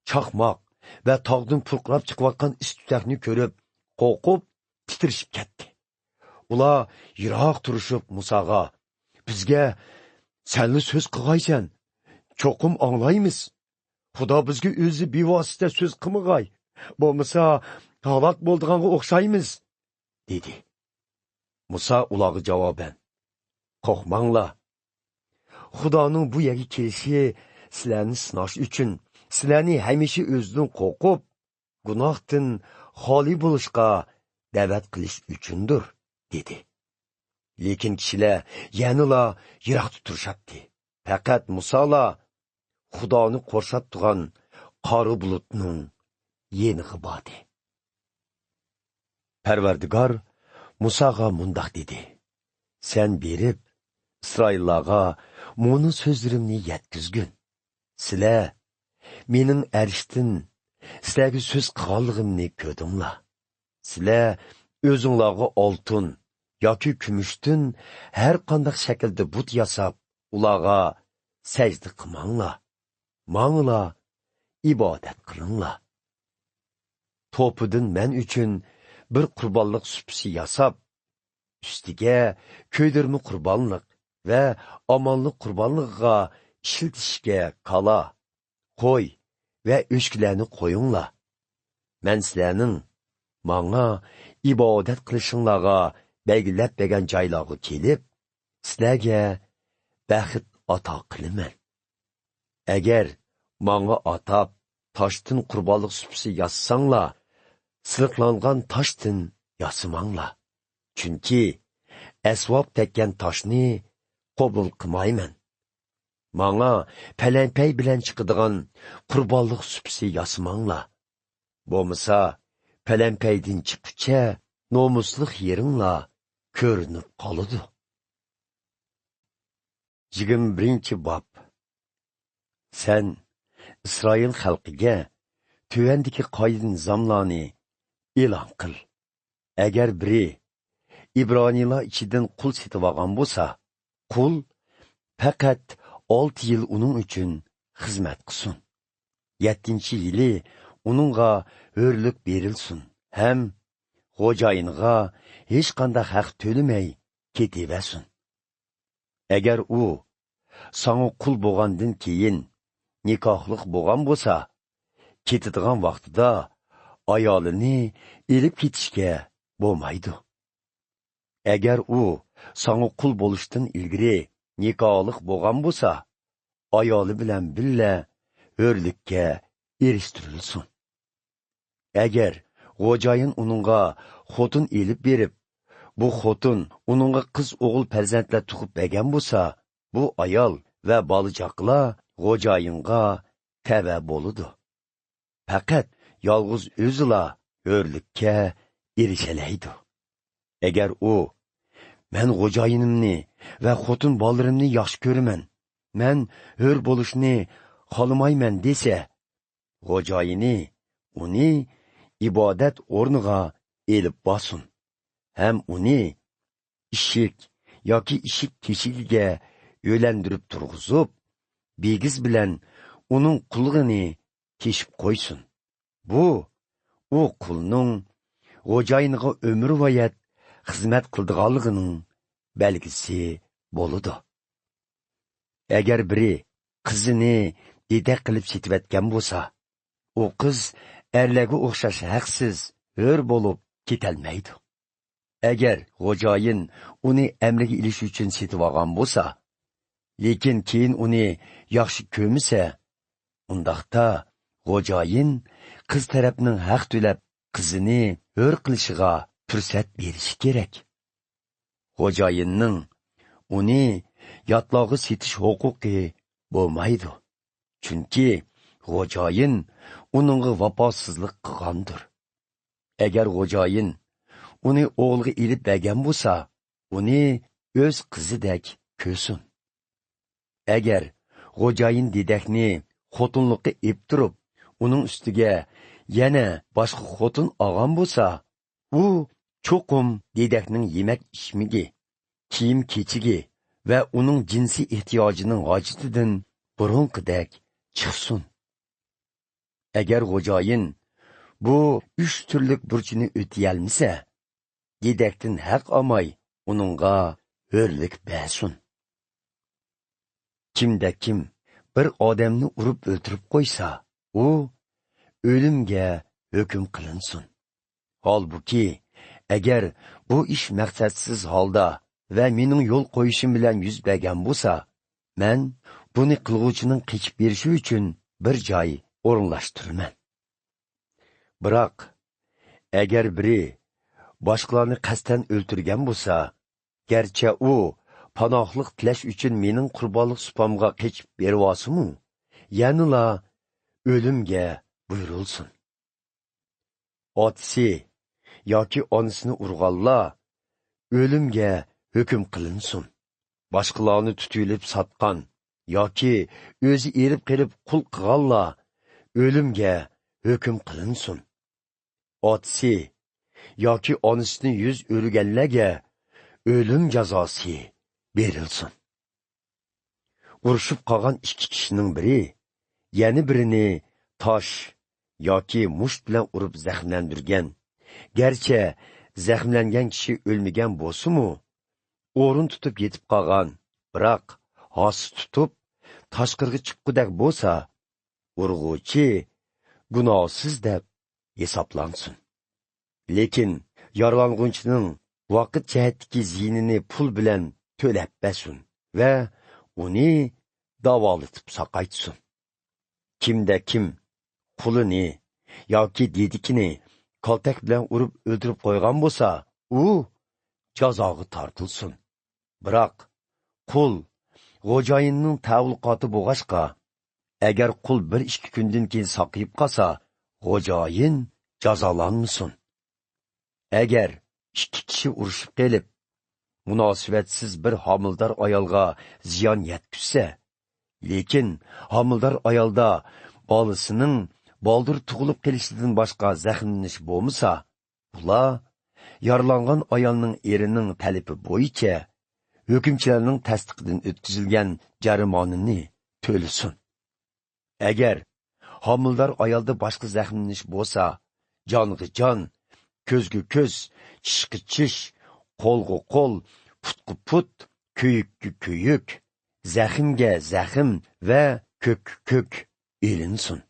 چاقماق ۋە تاغدىن پۇرقىراپ چىقىۋاتقان ئىس-تۈتەكنى كۆرۈپ، قورقۇپ، تىترىشىپ كەتتى. ئۇلار يىراق تۇرۇشۇپ مۇساغا، «بىزگە سەنلا سۆز قىلغايسەن، چوقۇم ئاڭلايمىز. خۇدا بىزگە ئۆزى بىۋاسىتە سۆز قىلمىغاي، بولمىسا ھالاك بولىدىغانغا ئوخشايمىز» دېدى. مۇسا ئۇلارغا جاۋابەن، «قورقماڭلار. خۇدانىڭ بۇ يەرگە كېلىشى سىلەرنى سىناش ئۈچۈن، سىلەرنى ھەمىشە ئۆزىدىن قورقۇپ، گۇناھتىن خالىي بولۇشقا دەۋەت قىلىش ئۈچۈندۇر» دېدى. لېكىن كىشىلەر يەنىلا يىراقتا تۇرۇشاتتى. پەقەت مۇسالا خۇدانى قورشاپ تۇرغان قارا بۇلۇتنىڭ يېنىغا باردى. پەرۋەردىگار مۇساغا مۇنداق دېدى، «سەن بېرىپ، ئىسرائىللارغا مۇنۇ سۆزلىرىمنى يەتكۈزگىن. سىلەر مېنىڭ ئەرشتىن سىلەرگە سۆز قىلغانلىقىمنى كۆردۈڭلار. سىلەر ئۆزۈڭلارغا ئالتۇن ياكى كۈمۈشتىن ھەر قانداق شەكىلدە بۇت ياساپ، ئۇلارغا سەجدە قىلماڭلار. ماڭىلا ئىبادەت قىلىڭلار. توپىدىن مەن ئۈچۈن بىر قۇربانلىق سۇپىسى ياساپ، ئۈستىگە كۆيدۈرمە قۇربانلىق ۋە ئامانلىق قۇربانلىقىغا ئىشلىتىشكە كالا، قوي ۋە ئۆچكىلەرنى قويۇڭلار. مەن سىلەرنىڭ ماڭا ئىبادەت قىلىشىڭلارغا بەلگىلەپ بەرگەن جايلارغا كېلىپ، سىلەرگە بەخت ئاتا قىلىمەن. ئەگەر ماڭا ئاتاپ تاشتىن قۇربانلىق سۇپىسى ياسىساڭلار، سىلىقلانغان تاشتىن ياسىماڭلار. چۈنكى ئەسۋاب تەگكەن تاشنى قوبۇل قىلمايمەن. ماڭا پەلەمپەي بىلەن چىقىدىغان قۇربانلىق سۇپىسى ياسىماڭلار. بولمىسا، پەلەمپەيدىن چىققۇچە نومۇسلۇق يېرىڭلار كۆرۈنۈپ قالىدۇ.» يىگىرمە بىرىنچى باب. سەن ئىسرائىل خەلقىگە تۆۋەندىكى قائىدە-نىزاملارنى ئېلان قىل. ئەگەر بىرى ئىبرانىيلار ئىچىدىن قۇل سېتىۋالغان بولسا، قۇل پەقەت ئالتە يىل ئۇنىڭ ئۈچۈن خىزمەت قىلسۇن. يەتتىنچى يىلى ئۇنىڭغا ھۆرلۈك بېرىلسۇن ھەم خوجايىنىغا ھېچقانداق ھەق تۆلىمەي كېتىۋەرسۇن. ئەگەر ئۇ ساڭا قۇل بولغاندىن كېيىن نىكاھلىق بولغان بولسا، كېتىدىغان ۋاقتىدا ئايالىنى ئېلىپ كېتىشكە بولمايدۇ. ئەگەر ئۇ ساڭا قۇل بولۇشتىن ئىلگىرى نىكاھلىق بولغان بولسا، ئايالى بىلەن بىللە ھۆرلۈككە ئېرىشتۈرۈلسۇن. ئەگەر خوجايىن ئۇنىڭغا خوتۇن ئېلىپ بېرىپ، بۇ خوتۇن ئۇنىڭغا قىز ئوغۇل پەرزەنتلەر تۇغۇپ بەرگەن بولسا، بۇ ئايال ۋە بالا-چاقىلار خوجايىنغا تەۋە بولىدۇ. پەقەت يالغۇز ئۆزىلا ھۆرلۈككە ئېرىشەلەيدۇ. ئەگەر ئۇ، «مەن خوجايىنىمنى ۋە خوتۇن بالىلىرىمنى ياخشى كۆرىمەن، مەن ھۆر بولۇشنى خالىمايمەن» دېسە، خوجايىنى ئۇنى ئىبادەت ئورنىغا ئېلىپ بارسۇن ھەم ئۇنى ئىشىك ياكى ئىشىك تېشىكىگە يۆلەندۈرۈپ تۇرغۇزۇپ، بىگىز بىلەن ئۇنىڭ قۇلىقىنى تېشىپ قويسۇن. بۇ، ئۇ قۇلنىڭ خوجايىنىغا ئۆمۈرۋايەت خىزمەت قىلىدىغانلىقىنىڭ بەلگىسى بولىدۇ. ئەگەر بىرى قىزىنى دېدەك قىلىپ سېتىۋەتكەن بولسا، ئۇ قىز ئەرلەرگە ئوخشاش ھەقسىز ھۆر بولۇپ كېتەلمەيدۇ. ئەگەر خوجايىن ئۇنى ئەمرىگە ئېلىش ئۈچۈن سېتىۋالغان بولسا، لېكىن كېيىن ئۇنى ياخشى كۆرمىسە، ئۇنداقتا خوجايىن قىز تەرەپنىڭ ھەق تۆلەپ قىزىنى ھۆر قىلىشىغا پۇرسەت بېرىشى كېرەك. خوجايىننىڭ ئۇنى ياتلارغا سېتىش ھوقۇقى بولمايدۇ. چۈنكى خوجايىن ئۇنىڭغا ۋاپاسىزلىق قىلغاندۇر. ئەگەر خوجايىن ئۇنى ئوغلىغا ئېلىپ بەرگەن بولسا، ئۇنى ئۆز قىزىدەك كۆرسۇن. ئەگەر خوجايىن دېدەكنى خوتۇنلۇققا ئېلىپ تۇرۇپ، ئۇنىڭ ئۈستىگە يەنە باشقا خوتۇن ئالغان بولسا، ئۇ چوقۇم دېدەكنىڭ يېمەك-ئىچمىكى، كىيىم-كېچىكى ۋە ئۇنىڭ جىنسىي ئېھتىياجىنىڭ ھاجىتىدىن بۇرۇنقىدەك چىقسۇن. ئەگەر خوجايىن بۇ ئۈچ تۈرلۈك بۇرچىنى ئۆتىيەلمىسە، دېدەكتىن ھەق ئالماي ئۇنىڭغا ھۆرلۈك بەرسۇن. كىمدە كىم بىر ئادەمنى ئۇرۇپ ئۆلتۈرۈپ قويسا، ئۇ ئۆلۈمگە ھۆكۈم قىلىنسۇن. ھالبۇكى، ئەگەر بۇ ئىش مەقسەتسىز ھالدا ۋە مېنىڭ يول قويۇشۇم بىلەن يۈز بەرگەن بولسا، مەن بۇنى قىلغۇچىنىڭ قېچىپ بېرىشى ئۈچۈن بىر جاي ئورۇنلاشتۇرىمەن. بىراق، ئەگەر بىرى باشقىلارنى قەستەن ئۆلتۈرگەن بولسا، گەرچە ئۇ پاناھلىق تىلەش ئۈچۈن مېنىڭ قۇربانلىق سۇپامغا قېچىپ بېرىۋالسىمۇ، يەنىلا ئۆلۈمگە بۇيرۇلسۇن. ئاتىسى ياكى ئانىسىنى ئۇرغانلار ئۆلۈمگە ھۆكۈم قىلىنسۇن. باشقىلارنى تۇتۇۋېلىپ ساتقان ياكى ئۆزى ئېلىپ قېلىپ قۇل قىلغانلار ئۆلۈمگە ھۆكۈم قىلىنسۇن. ئاتىسى ياكى ئانىسىنى يۈز ئۆرۈگەنلەرگە ئۆلۈم جازاسى بېرىلسۇن. ئۇرۇشۇپ قالغان ئىككى كىشىنىڭ بىرى يەنە بىرىنى تاش ياكى مۇشت بىلەن ئۇرۇپ زەخىملەندۈرگەن، گەرچە زەخىملەنگەن كىشى ئۆلمىگەن بولسىمۇ، ئورۇن تۇتۇپ يېتىپ قالغان، بىراق ھاسا تۇتۇپ تاشقىرىغا چىققۇدەك بولسا، ئۇرغۇچى گۇناھسىز دەپ ھېسابلانسۇن. لېكىن يارىلانغۇچىنىڭ ۋاقىت جەھەتتىكى زىيىنىنى پۇل بىلەن تۆلەپ بەرسۇن ۋە ئۇنى داۋالىتىپ ساقايتسۇن. كىمدە كىم قۇلىنى ياكى دېدىكىنى كالتەك بىلەن ئۇرۇپ ئۆلتۈرۈپ قويغان بولسا، ئۇ جازاغا تارتىلسۇن. بىراق، قۇل خوجايىننىڭ تەئەللۇقاتى بولغاچقا، ئەگەر قۇل بىر ئىككى كۈندىن كېيىن ساقىيىپ قالسا، خوجايىن جازالانمىسۇن. ئەگەر ئىككى كىشى ئۇرۇشۇپ قېلىپ، مۇناسىۋەتسىز بىر ھامىلىدار ئايالغا زىيان يەتكۈزسە، لېكىن ھامىلىدار ئايالدا بالىسىنىڭ بالدۇر تۇغۇلۇپ قېلىشىدىن باشقا زەخىملىنىش بولمىسا، بۇلار يارىلانغان ئايالنىڭ ئېرىنىڭ تەلىپى بويىچە ھۆكۈمچىلەرنىڭ تەستىقىدىن ئۆتكۈزۈلگەن جەرىمانىنى تۆلىسۇن. ئەگەر ھامىلىدار ئايالدا باشقا زەخىملىنىش بولسا، جانغا جان، كۆزگە كۆز، چىشقا چىش، قولغا قول، پۇتقا پۇت، كۆيۈككە كۆيۈك، زەخىمگە زەخىم ۋە كۆككە كۆك ئېلىنسۇن.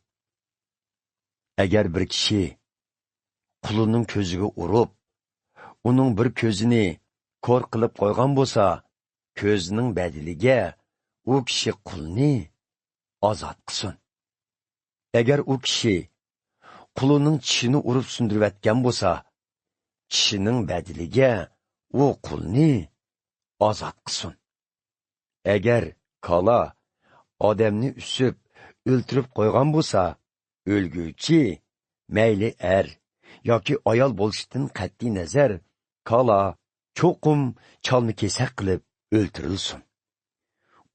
ئەگەر بىر كىشى قۇلىنىڭ كۆزىگە ئۇرۇپ، ئۇنىڭ بىر كۆزىنى كور قىلىپ قويغان بولسا، كۆزىنىڭ بەدىلىگە ئۇ كىشى قۇلنى ئازاد قىلسۇن. ئەگەر ئۇ كىشى قۇلىنىڭ چىشىنى ئۇرۇپ سۇندۇرۇۋەتكەن بولسا، چىشىنىڭ بەدىلىگە ئۇ قۇلنى ئازاد قىلسۇن. ئەگەر كالا ئادەمنى ئۈسۈپ، ئۆلتۈرۈپ قويغان بولسا، ئۆلگۈچى مەيلى ئەر ياكى ئايال بولۇشىدىن قەتئىينەزەر، كالا چوقۇم چالما-كېسەك قىلىپ ئۆلتۈرۈلسۇن.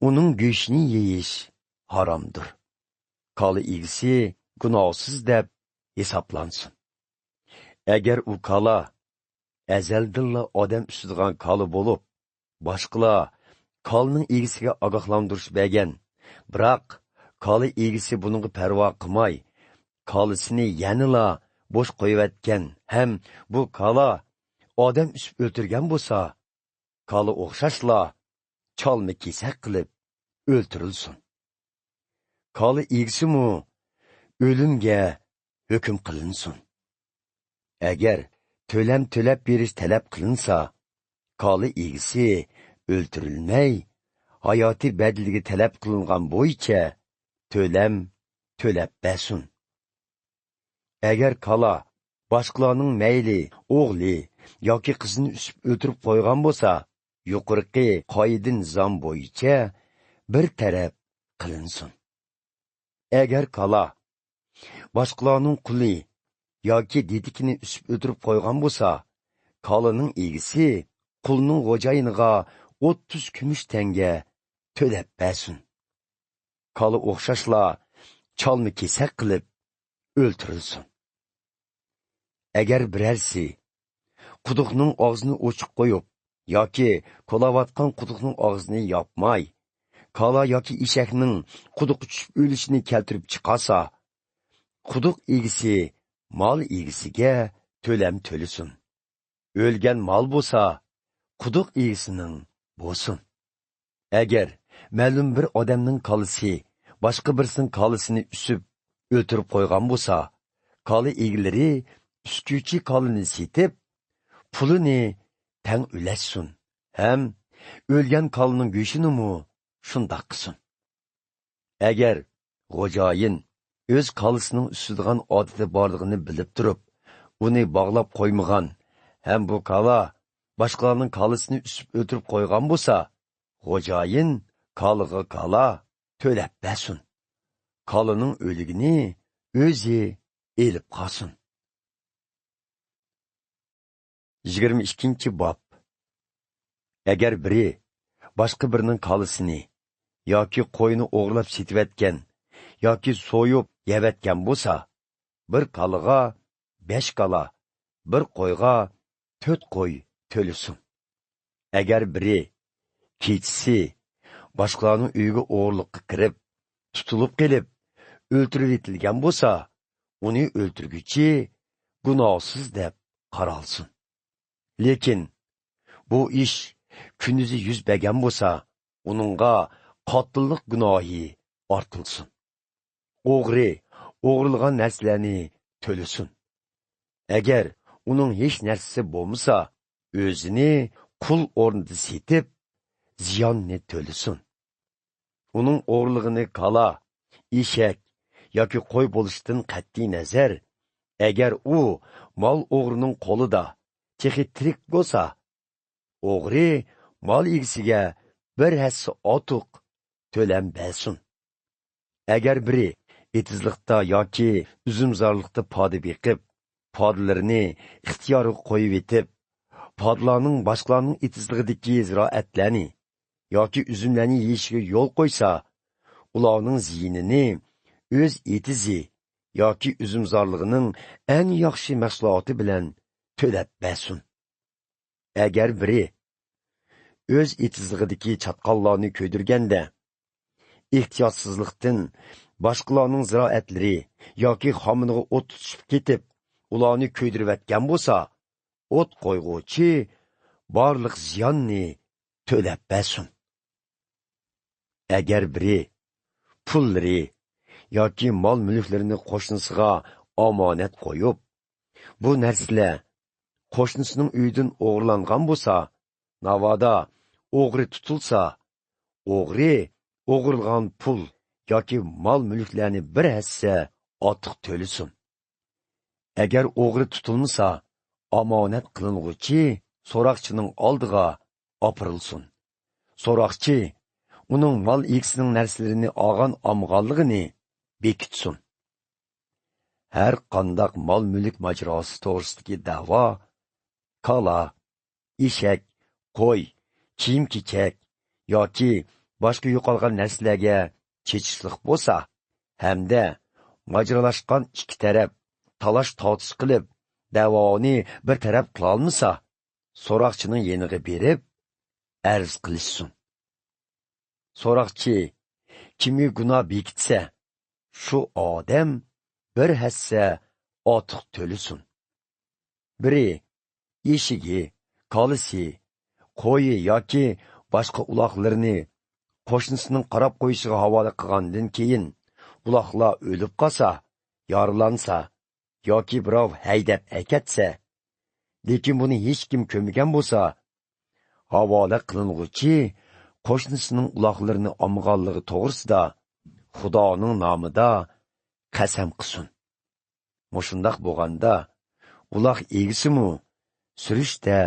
ئۇنىڭ گۆشىنى يېيىش ھارامدۇر. كالا ئىگىسى گۇناھسىز دەپ ھېسابلانسۇن. ئەگەر ئۇ كالا ئەزەلدىنلا ئادەم ئۈسىدىغان كالا بولۇپ، باشقىلار كالىنىڭ ئىگىسىگە ئاگاھلاندۇرۇش بەرگەن، بىراق كالا ئىگىسى بۇنىڭغا پەرۋا قىلماي، كالىسىنى يەنىلا بوش قويۇۋەتكەن ھەم بۇ كالا ئادەم ئۈسۈپ ئۆلتۈرگەن بولسا، كالا ئوخشاشلا چالما-كېسەك قىلىپ ئۆلتۈرۈلسۇن. كالا ئىگىسىمۇ ئۆلۈمگە ھۆكۈم قىلىنسۇن. ئەگەر تۆلەم تۆلەپ بېرىش تەلەپ قىلىنسا، كالا ئىگىسى ئۆلتۈرۈلمەي، ھاياتىي بەدىلىگە تەلەپ قىلىنغان بويىچە تۆلەم تۆلەپ بەرسۇن. ئەگەر كالا باشقىلارنىڭ مەيلى ئوغلى ياكى قىزىنى ئۈسۈپ ئۆلتۈرۈپ قويغان بولسا، يۇقىرىقى قائىدە-نىزام بويىچە بىر تەرەپ قىلىنسۇن. ئەگەر كالا باشقىلارنىڭ قۇلى ياكى دېدىكىنى ئۈسۈپ ئۆلتۈرۈپ قويغان بولسا، كالىنىڭ ئىگىسى قۇلنىڭ خوجايىنىغا ئوتتۇز كۈمۈش تەڭگە تۆلەپ بەرسۇن. كالا ئوخشاشلا چالما-كېسەك قىلىپ ئۆلتۈرۈلسۇن. ئەگەر بىرەرسى قۇدۇقنىڭ ئاغزىنى ئوچۇق قويۇپ ياكى كولاۋاتقان قۇدۇقنىڭ ئاغزىنى ياپماي، كالا ياكى ئېشەكنىڭ قۇدۇققا چۈشۈپ ئۆلۈشىنى كەلتۈرۈپ چىقارسا، قۇدۇق ئىگىسى مال ئىگىسىگە تۆلەم تۆلىسۇن. ئۆلگەن مال بولسا، قۇدۇق ئىگىسىنىڭ بولسۇن. ئەگەر مەلۇم بىر ئادەمنىڭ كالىسى باشقا بىرسىنىڭ كالىسىنى ئۈسۈپ، ئۆلتۈرۈپ قويغان بولسا، كالا ئىگىلىرى ئۈسكۈچى كالىنى سېتىپ، پۇلىنى تەڭ ئۈلەشسۇن ھەم ئۆلگەن كالىنىڭ گۆشىنىمۇ شۇنداق قىلسۇن. ئەگەر خوجايىن ئۆز كالىسىنىڭ ئۈسىدىغان ئادىتى بارلىقىنى بىلىپ تۇرۇپ، ئۇنى باغلاپ قويمىغان ھەم بۇ كالا باشقىلارنىڭ كالىسىنى ئۈسۈپ ئۆلتۈرۈپ قويغان بولسا، خوجايىن كالىغا كالا تۆلەپ بەرسۇن. كالىنىڭ ئۆلۈكىنى ئۆزى ئېلىپ قالسۇن. يىگىرمە ئىككىنچى باب. ئەگەر بىرى باشقا بىرىنىڭ كالىسىنى ياكى قويىنى ئوغرىلاپ سېتىۋەتكەن ياكى سويۇپ يەۋەتكەن بولسا، بىر كالىغا بەش كالا، بىر قويغا تۆت قوي تۆلىسۇن. ئەگەر بىرى كېچىسى باشقىلارنىڭ ئۆيىگە ئوغرىلىققا كىرىپ، تۇتۇلۇپ قېلىپ، ئۆلتۈرۈۋېتىلگەن بولسا، ئۇنى ئۆلتۈرگۈچى گۇناھسىز دەپ قارالسۇن. لېكىن بۇ ئىش كۈندۈزى يۈز بەرگەن بولسا، ئۇنىڭغا قاتىللىق گۇناھى ئارتىلسۇن. ئوغرى ئوغرىلىغان نەرسىلەرنى تۆلىسۇن. ئەگەر ئۇنىڭ ھېچ نەرسىسى بولمىسا، ئۆزىنى قۇل ئورنىدا سېتىپ، زىياننى تۆلىسۇن. ئۇنىڭ ئوغرىلىغىنى كالا، ئېشەك ياكى قوي بولۇشىدىن قەتئىينەزەر، ئەگەر ئۇ مال ئوغرىنىڭ قولىدا تېخى تىرىك بولسا، ئوغرى مال ئىگىسىگە بىر ھەسسە ئارتۇق تۆلەم بەرسۇن. ئەگەر بىرى ئېتىزلىقتا ياكى ئۈزۈمزارلىقتا پادا بېقىپ، پادىلىرىنى ئىختىيارغا قويۇۋېتىپ، پادىلارنىڭ باشقىلارنىڭ ئېتىزلىقىدىكى زىرائەتلەرنى ياكى ئۈزۈملەرنى يېيىشىگە يول قويسا، ئۇلارنىڭ زىيىنىنى ئۆز ئېتىزى ياكى ئۈزۈمزارلىقىنىڭ ئەڭ ياخشى مەھسۇلاتى بىلەن تۆلەپ بەرسۇن. ئەگەر بىرى ئۆز ئېتىزلىقىدىكى چاتقاللارنى كۆيدۈرگەندە، ئېھتىياتسىزلىقتىن باشقىلارنىڭ زىرائەتلىرى ياكى خامىنىغا ئوت تۇتۇشۇپ كېتىپ، ئۇلارنى كۆيدۈرۈۋەتكەن بولسا، ئوت قويغۇچى بارلىق زىياننى تۆلەپ بەرسۇن. ئەگەر بىرى پۇللىرى ياكى مال-مۈلۈكلىرىنى قوشنىسىغا ئامانەت قويۇپ، بۇ نەرسىلەر قوشنىسىنىڭ ئۆيىدىن ئوغرىلانغان بولسا، ناۋادا ئوغرى تۇتۇلسا، ئوغرى ئوغرىلىغان پۇل ياكى مال-مۈلۈكلەرنى بىر ھەسسە ئارتۇق تۆلىسۇن. ئەگەر ئوغرى تۇتۇلمىسا، ئامانەت قىلىنغۇچى سوراقچىنىڭ ئالدىغا ئاپىرىلسۇن. سوراقچى ئۇنىڭ مال ئىگىسىنىڭ نەرسىلىرىنى ئالغان-ئالمىغانلىقىنى بېكىتسۇن. ھەر قانداق مال-مۈلۈك ماجىراسى توغرىسىدىكى دەۋا، كالا، ئېشەك، قوي، كىيىم-كېچەك ياكى باشقا يوقالغان نەرسىلەرگە چېچىشلىق بولسا ھەمدە ماجىرالاشقان ئىككى تەرەپ تالاش-تارتىش قىلىپ، دەۋانى بىر تەرەپ قىلالمىسا، سوراقچىنىڭ يېنىغا بېرىپ ئەرز قىلىشسۇن. سوراقچى كىمگە گۇناھ بېكىتسە، شۇ ئادەم بىر ھەسسە ئارتۇق تۆلىسۇن. بىرى ئېشىكى، كالىسى، قويى ياكى باشقا ئۇلاقلىرىنى قوشنىسىنىڭ قاراپ قويۇشىغا ھاۋالە قىلغاندىن كېيىن، ئۇلاقلار ئۆلۈپ قالسا، يارىلانسا، ياكى بىراۋ ھەيدەپ ئەكەتسە، لېكىن بۇنى ھېچكىم كۆرمىگەن بولسا، ھاۋالە قىلىنغۇچى قوشنىسىنىڭ ئۇلاغلىرىنى ئالمىغانلىقى توغرىسىدا خۇدانىڭ نامىدا قەسەم قىلسۇن. مۇشۇنداق بولغاندا، ئۇلاغ ئىگىسىمۇ سۈرۈشتە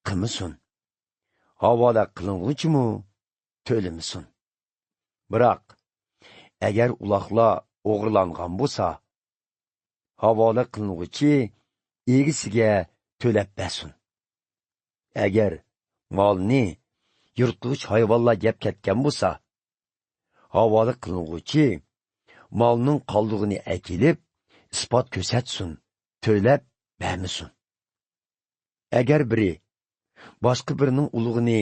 قىلمىسۇن. ھاۋالە قىلىنغۇچىمۇ تۆلىمىسۇن. بىراق، ئەگەر ئۇلاغلار ئوغرىلانغان بولسا، ھاۋالە قىلىنغۇچى ئىگىسىگە تۆلەپ بەرسۇن. ئەگەر مالنى يىرتقۇچ ھايۋانلار يەپ كەتكەن بولسا، ھاۋالە قىلىنغۇچى مالنىڭ قالدۇقىنى ئەكېلىپ، ئىسپات كۆرسەتسۇن، تۆلەپ بەرمىسۇن. ئەگەر بىرى باشقا بىرىنىڭ ئۇلىغىنى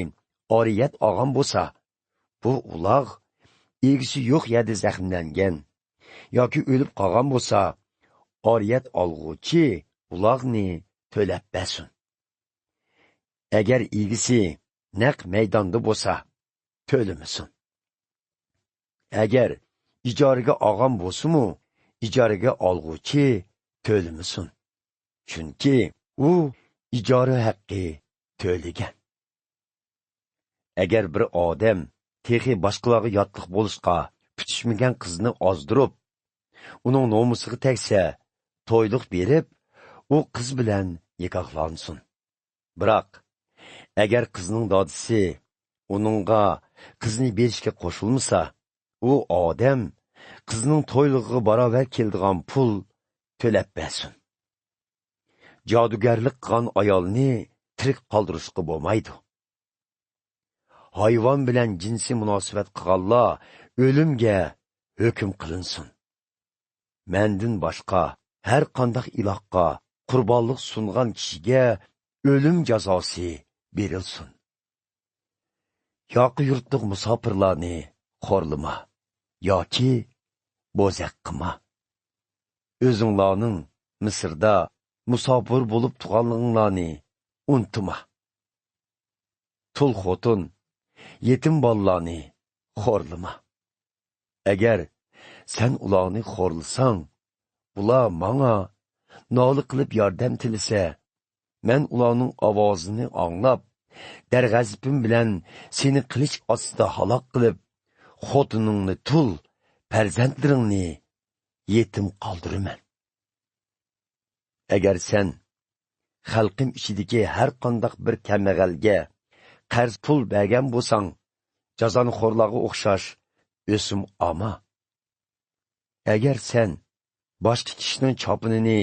ئارىيەت ئالغان بولسا، بۇ ئۇلاغ ئىگىسى يوق يەردە زەخىملەنگەن ياكى ئۆلۈپ قالغان بولسا، ئارىيەت ئالغۇچى ئۇلاغنى تۆلەپ بەرسۇن. ئەگەر ئىگىسى نەق مەيداندا بولسا، تۆلىمىسۇن. ئەگەر ئىجارىگە ئالغان بولسىمۇ، ئىجارىگە ئالغۇچى تۆلىمىسۇن. چۈنكى ئۇ ئىجارە ھەققى تۆلىگەن. ئەگەر بىر ئادەم تېخى باشقىلارغا ياتلىق بولۇشقا پۈتۈشمىگەن قىزنى ئازدۇرۇپ، ئۇنىڭ نومۇسىغا تەگسە، تويلۇق بېرىپ، ئۇ قىز بىلەن نىكاھلانسۇن. بىراق، ئەگەر قىزنىڭ دادىسى ئۇنىڭغا قىزنى بېرىشكە قوشۇلمىسا، ئۇ ئادەم قىزنىڭ تويلۇقىغا باراۋەر كېلىدىغان پۇل تۆلەپ بەرسۇن. جادۇگەرلىك قىلغان ئايالنى تىرىك قالدۇرۇشقا بولمايدۇ. ھايۋان بىلەن جىنسىي مۇناسىۋەت قىلغانلار ئۆلۈمگە ھۆكۈم قىلىنسۇن. مەندىن باشقا ھەر قانداق ئىلاھقا قۇربانلىق سۇنغان كىشىگە ئۆلۈم جازاسى بېرىلسۇن. ياقا يۇرتلۇق مۇساپىرلارنى خورلىما ياكى بوزەك قىلما. ئۆزۈڭلارنىڭ مىسىردا مۇساپىر بولۇپ تۇرغانلىقىڭلارنى ئۇنتۇما. تۇل خوتۇن، يېتىم بالىلارنى خورلىما. ئەگەر سەن ئۇلارنى خورلىساڭ، ئۇلار ماڭا نالە قىلىپ ياردەم تىلىسە، مەن ئۇلارنىڭ ئاۋازىنى ئاڭلاپ، دەرغەزىپىم بىلەن سېنى قىلىچ ئاستىدا ھالاك قىلىپ، خوتۇنۇڭنى تۇل، پەرزەنتلىرىڭنى يېتىم قالدۇرىمەن. ئەگەر سەن خەلقىم ئىچىدىكى ھەر قانداق بىر كەمبەغەلگە قەرز پۇل بەرگەن بولساڭ، جازانىخورلارغا ئوخشاش ئۆسۈم ئالما. ئەگەر سەن باشقا كىشىنىڭ چاپىنىنى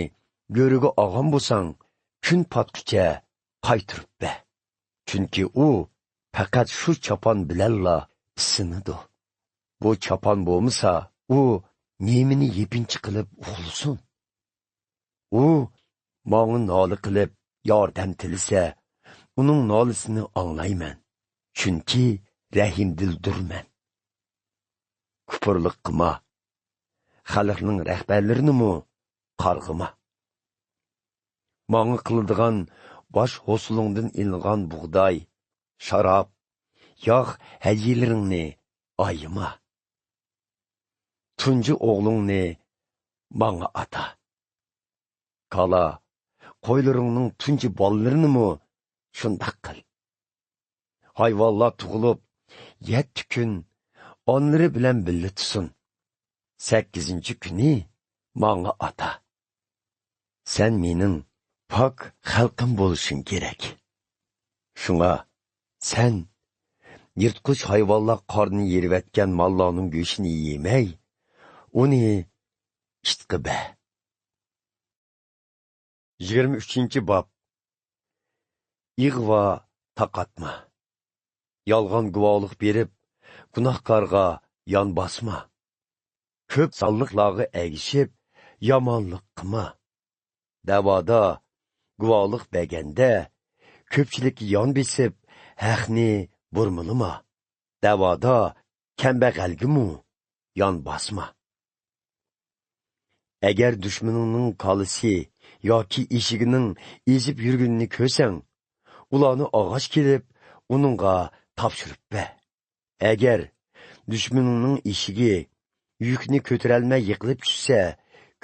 گۆرۈگە ئالغان بولساڭ، كۈن پاتقۇچە قايتۇرۇپ بەر. چۈنكى ئۇ پەقەت شۇ چاپان بىلەنلا ئىسسىنىدۇ. بۇ چاپان بولمىسا، ئۇ نېمىنى يېپىنچا قىلىپ ئۇخلىسۇن؟ ئۇ ماڭا نالە قىلىپ ياردەم تىلىسە، ئۇنىڭ نالىسىنى ئاڭلايمەن، چۈنكى رەھىمدىلدۇرمەن. كۇپۇرلۇق قىلما، خەلقنىڭ رەھبەرلىرىنىمۇ قارغىما. ماڭا قىلىدىغان باش ھوسۇلۇڭدىن ئېلىنغان بۇغداي، شاراب، ياغ ھەدىيىلىرىڭنى ئايىما. تۇنجى ئوغلۇڭنى ماڭا ئاتا. كالا، قويلىرىڭنىڭ تۇنجى بالىلىرىنىمۇ شۇنداق قىل. ھايۋانلار تۇغۇلۇپ، يەتتە كۈن ئانىلىرى بىلەن بىللە تۇرسۇن. سەككىزىنچى كۈنى ماڭا ئاتا. سەن مېنىڭ پاك خەلقىم بولۇشۇڭ كېرەك. شۇڭا سەن يىرتقۇچ ھايۋانلار قارنىنى يېرىۋەتكەن ماللارنىڭ گۆشىنى يېمەي، ئۇنى ئىتقا بەر. يىگىرمە ئۈچىنچى باب. ئىغۋا تارقاتما. يالغان گۇۋاھلىق بېرىپ، گۇناھكارغا يان باسما. كۆپ سانلىقلارغا ئەگىشىپ، يامانلىق قىلما. دەۋادا گۇۋاھلىق بەرگەندە، كۆپچىلىككە يان بېسىپ، ھەقنى بۇرمىلىما. دەۋادا كەمبەغەلگىمۇ يان باسما. ئەگەر دۈشمىنىڭنىڭ كالىسى ياكى ئېشىكىنىڭ ئېزىپ يۈرگىنىنى كۆرسەڭ، ئۇلارنى ئاغاچ كېلىپ، ئۇنىڭغا تاپشۇرۇپ بەر. ئەگەر دۈشمىنىڭنىڭ ئېشىكى يۈكنى كۆتۈرەلمەي يىقىلىپ چۈشسە،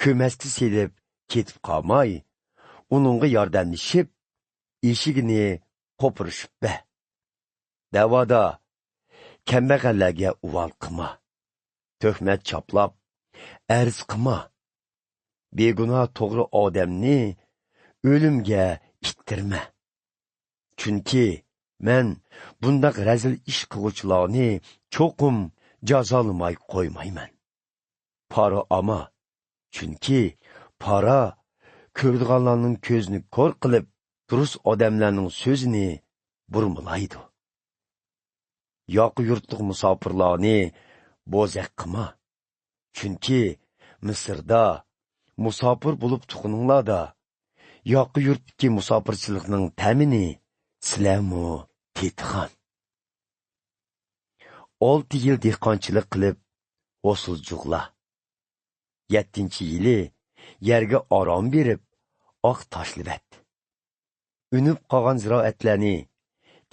كۆمەچكە سېلىپ كېتىپ قالماي، ئۇنىڭغا ياردەملىشىپ، ئېشىكىنى قوپۇرۇشۇپ بەر. دەۋادا كەمبەغەللەرگە ئۇۋال قىلما. تۆھمەت چاپلاپ، ئەرز قىلما. بىگۇناھ توغرا ئادەمنى ئۆلۈمگە ئىتتىرمە. چۈنكى مەن بۇنداق رەزىل ئىش قىلغۇچىلارنى چوقۇم جازالىماي قويمايمەن. پارا ئاما، چۈنكى پارا كۆرىدىغانلارنىڭ كۆزىنى كور قىلىپ، دۇرۇس ئادەملەرنىڭ سۆزىنى بۇرمىلايدۇ. ياقا يۇرتلۇق مۇساپىرلارنى بوزەك قىلما. چۈنكى مىسىردا مۇساپىر بولۇپ تۇرغىنىڭلاردا ياقا يۇرتتىكى مۇساپىرچىلىقنىڭ تەمىنى سىلەرمۇ تېتىغان. ئالتە يىل دېھقانچىلىق قىلىپ، ھوسۇل جۇغلا. يەتتىنچى يىلى يەرگە ئارام بېرىپ، ئاق تاشلىۋەت. ئۈنۈپ قالغان زىرائەتلەرنى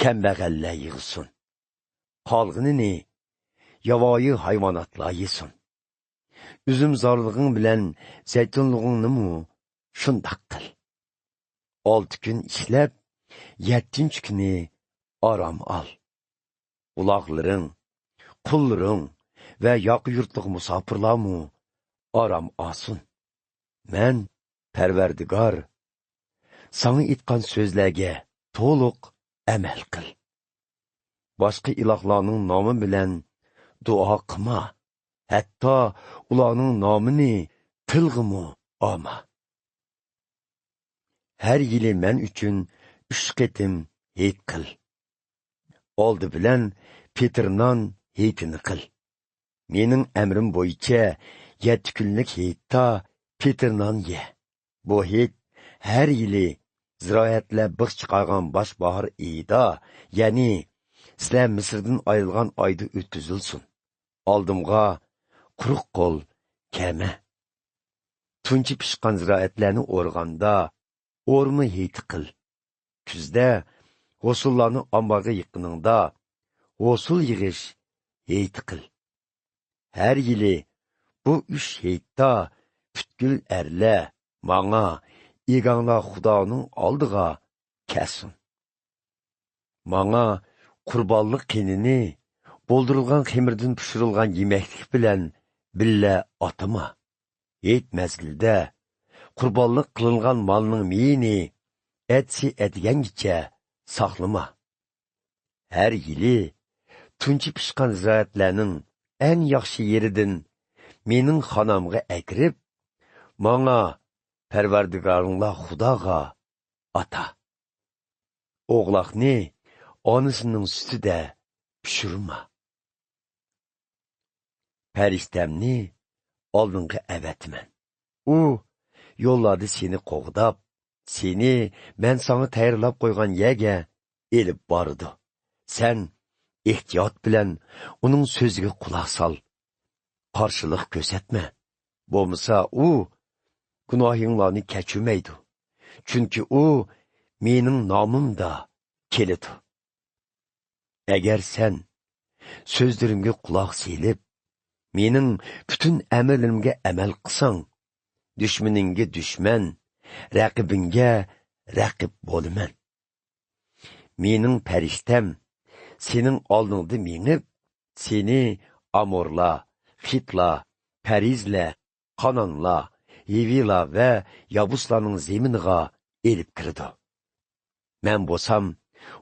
كەمبەغەللەر يىغسۇن. قالغىنىنى ياۋايى ھايۋاناتلار يېسۇن. ئۈزۈمزارلىقىڭ بىلەن زەيتۇنلۇقۇڭنىمۇ شۇنداق قىل. ئالتە كۈن ئىشلەپ، يەتتىنچى كۈنى ئارام ئال. ئۇلاغلىرىڭ، قۇللىرىڭ ۋە ياقا يۇرتلۇق مۇساپىرلارمۇ ئارام ئالسۇن. مەن، پەرۋەردىگار، ساڭا ئېيتقان سۆزلەرگە تولۇق ئەمەل قىل. باشقا ئىلاھلارنىڭ نامى بىلەن دۇئا قىلما، ھەتتا ئۇلارنىڭ نامىنى تىلغىمۇ ئالما. ھەر يىلى مەن ئۈچۈن ئۈچ قېتىم ھېيت قىل. ئالدى بىلەن پېتىر نان ھېيتىنى قىل. مېنىڭ ئەمرىم بويىچە يەتتە كۈنلۈك ھېيتتا پېتىر نان يە. بۇ ھېيت ھەر يىلى زىرائەتلەر بىخ چىقارغان باش باھار ئېيىدا، يەنى سىلەر مىسىردىن ئايرىلغان ئايدا ئۆتكۈزۈلسۇن. ئالدىمغا قۇرۇق قول كەلمە. تۇنجى پىشقان زىرائەتلەرنى ئورغاندا، ئورما ھېيتى قىل. كۈزدە ھوسۇللارنى ئامبارغا يىغقىنىڭدا، ھوسۇل يىغىش ھېيتى قىل. ھەر يىلى بۇ ئۈچ ھېيتتا پۈتكۈل ئەرلەر ماڭا، ئىگاڭلار خۇدانىڭ ئالدىغا كەلسۇن. ماڭا قۇربانلىق قېنىنى بولدۇرۇلغان خېمىردىن پىشۇرۇلغان يېمەكلىك بىلەن بىللە ئاتىما. ھېيت مەزگىلىدە قۇربانلىق قىلىنغان مالنىڭ مېيىنى ئەتىسى ئەتىگەنگىچە ساقلىما. ھەر يىلى تۇنجى پىشقان زىرائەتلەرنىڭ ئەڭ ياخشى يېرىدىن مېنىڭ خانامغا ئەكىرىپ، ماڭا پەرۋەردىگارىڭلار خۇداغا ئاتا. ئوغلاقنى ئانىسىنىڭ سۈتىدە پىشۇرما. پەرىشتەمنى ئالدىڭغا ئەۋەتىمەن. ئۇ يوللاردا سېنى قوغداپ، سېنى مەن ساڭا تەييارلاپ قويغان يەرگە ئېلىپ بارىدۇ. سەن ئېھتىيات بىلەن ئۇنىڭ سۆزىگە قۇلاق سال. قارشىلىق كۆرسەتمە. بولمىسا ئۇ گۇناھىڭلارنى كەچۈرمەيدۇ. چۈنكى ئۇ مېنىڭ نامىمدا كېلىدۇ. ئەگەر سەن سۆزلىرىمگە قۇلاق سېلىپ، مېنىڭ پۈتۈن ئەمىرلىرىمگە ئەمەل قىلساڭ، دۈشمىنىڭگە دۈشمەن، رەقىبىڭگە رەقىب بولىمەن. مېنىڭ پەرىشتەم سېنىڭ ئالدىڭدا مېڭىپ، سېنى ئامورلار، خىتلار، پەرىزلەر، قانانلار، ھىۋىلار ۋە يابۇسلارنىڭ زېمىنىغا ئېلىپ كىرىدۇ. مەن بولسام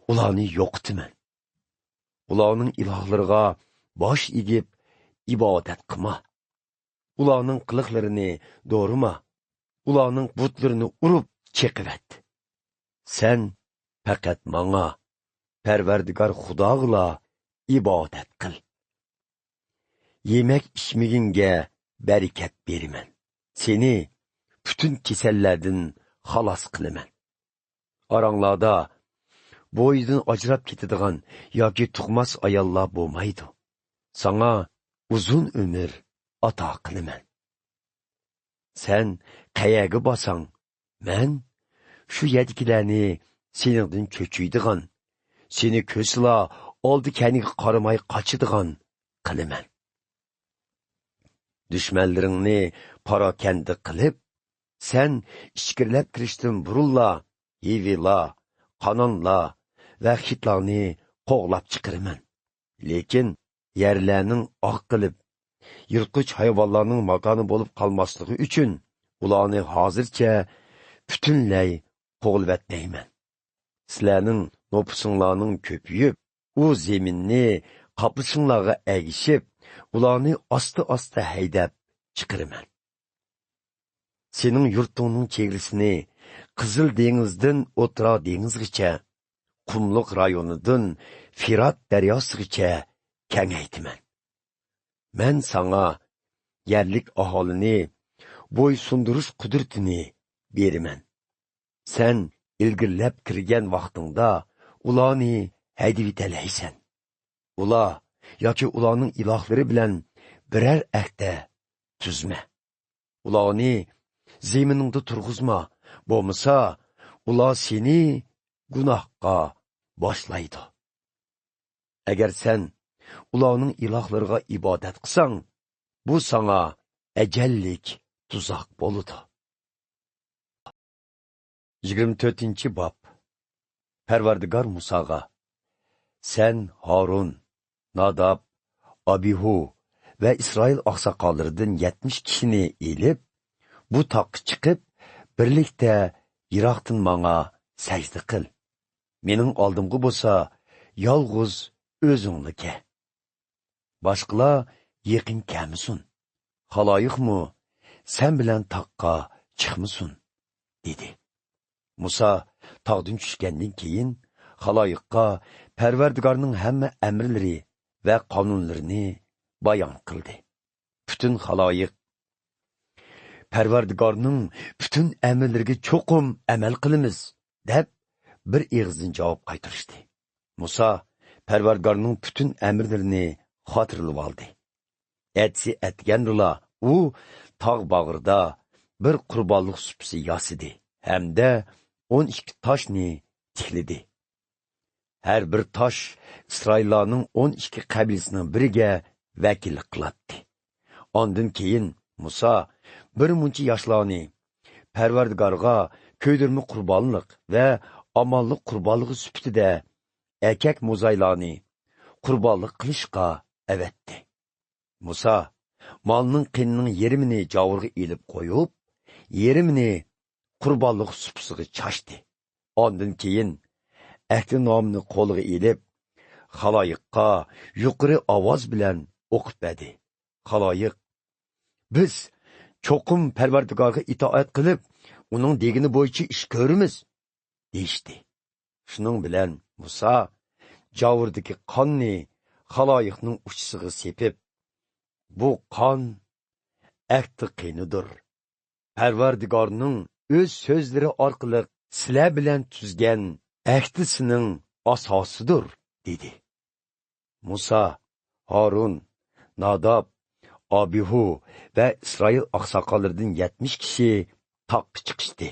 ئۇلارنى يوقىتىمەن. ئۇلارنىڭ ئىلاھلىرىغا باش ئېگىپ ئىبادەت قىلما. ئۇلارنىڭ قىلىقلىرىنى دورىما. ئۇلارنىڭ بۇتلىرىنى ئۇرۇپ چېقىۋەت. سەن پەقەت ماڭا، پەرۋەردىگار خۇداغىلا ئىبادەت قىل. يېمەك ئىچمىكىڭگە بەرىكەت بېرىمەن. سېنى پۈتۈن كېسەللەردىن خالاس قىلىمەن. ئاراڭلاردا بويىدىن ئاجراپ كېتىدىغان ياكى تۇغماس ئاياللار بولمايدۇ. ساڭا ئۇزۇن ئۆمۈر ئاتا قىلىمەن. سەن قەيەرگە بارساڭ، مەن شۇ يەردىكىلەرنى سېنىڭدىن چۆچۈيدىغان، سېنى كۆرسىلا ئالدى كەينىگە قارىماي قاچىدىغان قىلىمەن. دۈشمەنلىرىڭنى پاراكەندە قىلىپ، سەن ئىچكىرىلەپ كىرىشتىن بۇرۇنلا ھىۋىلار، قانانلار ۋە خىتلارنى قوغلاپ چىقىرىمەن. لېكىن يەرلەرنىڭ ئاق قىلىپ، يىرتقۇچ ھايۋانلارنىڭ ماكانى بولۇپ قالماسلىقى ئۈچۈن، ئۇلارنى ھازىرچە پۈتۈنلەي قوغلىۋەتمەيمەن. سىلەرنىڭ نوپۇسۇڭلارنىڭ كۆپىيىپ، ئۇ زېمىننى قاپلىشىڭلارغا ئەگىشىپ، ئۇلارنى ئاستا-ئاستا ھەيدەپ چىقىرىمەن. سېنىڭ يۇرتۇڭنىڭ چېگرىسىنى قىزىل دېڭىزدىن ئوتتۇرا دېڭىزغىچە، قۇملۇق رايونىدىن فىرات دەرياسىغىچە كېڭەيتىمەن. مەن ساڭا يەرلىك ئاھالىنى بويسۇندۇرۇش قۇدرىتىنى بېرىمەن. سەن ئىلگىرىلەپ كىرگەن ۋاقتىڭدا ئۇلارنى ھەيدىۋېتەلەيسەن. ئۇلار ياكى ئۇلارنىڭ ئىلاھلىرى بىلەن بىرەر ئەھدە تۈزمە. ئۇلارنى زېمىنىڭدا تۇرغۇزما، بولمىسا ئۇلار سېنى گۇناھقا باشلايدۇ. ئەگەر سەن ئۇلارنىڭ ئىلاھلىرىغا ئىبادەت قىلساڭ، بۇ ساڭا ئەجەللىك تۇزاق بولىدۇ. يىگىرمە تۆتىنچى باب. پەرۋەردىگار مۇساغا، سەن ھارۇن، ناداب، ئابىھۇ ۋە ئىسرائىل ئاقساقاللىرىدىن يەتمىش كىشىنى ئېلىپ، بۇ تاغقا چىقىپ، بىرلىكتە يىراقتىن ماڭا سەجدە قىل. مېنىڭ ئالدىمغا بولسا يالغۇز ئۆزۈڭلا كەل. باشقىلار يېقىن كەلمىسۇن. خالايىقمۇ سەن بىلەن تاغقا چىقمىسۇن، دېدى. مۇسا تاغدىن چۈشكەندىن كېيىن، خالايىققا پەرۋەردىگارنىڭ ھەممە ئەمىرلىرى ۋە قانۇنلىرىنى بايان قىلدى. پۈتۈن خالايىق، «پەرۋەردىگارنىڭ پۈتۈن ئەمىرلىرىگە چوقۇم ئەمەل قىلىمىز» دەپ، بىر ئېغىزدىن جاۋاب قايتۇرۇشتى. مۇسا پەرۋەردىگارنىڭ پۈتۈن ئەمىرلىرىنى خاتىرىلىۋالدى. ئەتىسى ئەتىگەندىلا ئۇ تاغ باغرىدا بىر قۇربانلىق سۇپىسى ياسىدى ھەمدە ئون ئىككى تاشنى تىكلىدى. ھەر بىر تاش ئىسرائىللارنىڭ ئون ئىككى قەبىلىسىنىڭ بىرىگە ۋەكىللىك قىلاتتى. ئاندىن كېيىن مۇسا بىر مۇنچە ياشلارنى پەرۋەردىگارغا كۆيدۈرمە قۇربانلىق ۋە ئامانلىق قۇربانلىقى سۈپىتىدە ئەركەك موزايلارنى قۇربانلىق قىلىشقا ئەۋەتتى. مۇسا مالنىڭ قېنىنىڭ يېرىمىنى جاۋۇرغا ئېلىپ قويۇپ، يېرىمىنى قۇربانلىق سۇپىسىغا چاچتى. ئاندىن كېيىن ئەھدىنامىنى قولىغا ئېلىپ، خالايىققا يۇقىرى ئاۋاز بىلەن ئوقۇپ بەردى. خالايىق، «بىز چوقۇم پەرۋەردىگارغا ئىتائەت قىلىپ، ئۇنىڭ دېگىنى بويىچە ئىش كۆرىمىز» دېيىشتى. شۇنىڭ بىلەن مۇسا جاۋۇردىكى قاننى خالايىقنىڭ ئۇچىسىغا سېپىپ، «بۇ قان ئەھدى قېنىدۇر. پەرۋەردىگارنىڭ ئۆز سۆزلىرى ئارقىلىق سىلەر بىلەن تۈزگەن ئەھدىسىنىڭ ئاساسىدۇر» دېدى. مۇسا، ھارۇن، ناداب، ئابىھۇ ۋە ئىسرائىل ئاقساقاللىرىدىن يەتمىش كىشى تاغقا چىقىشتى.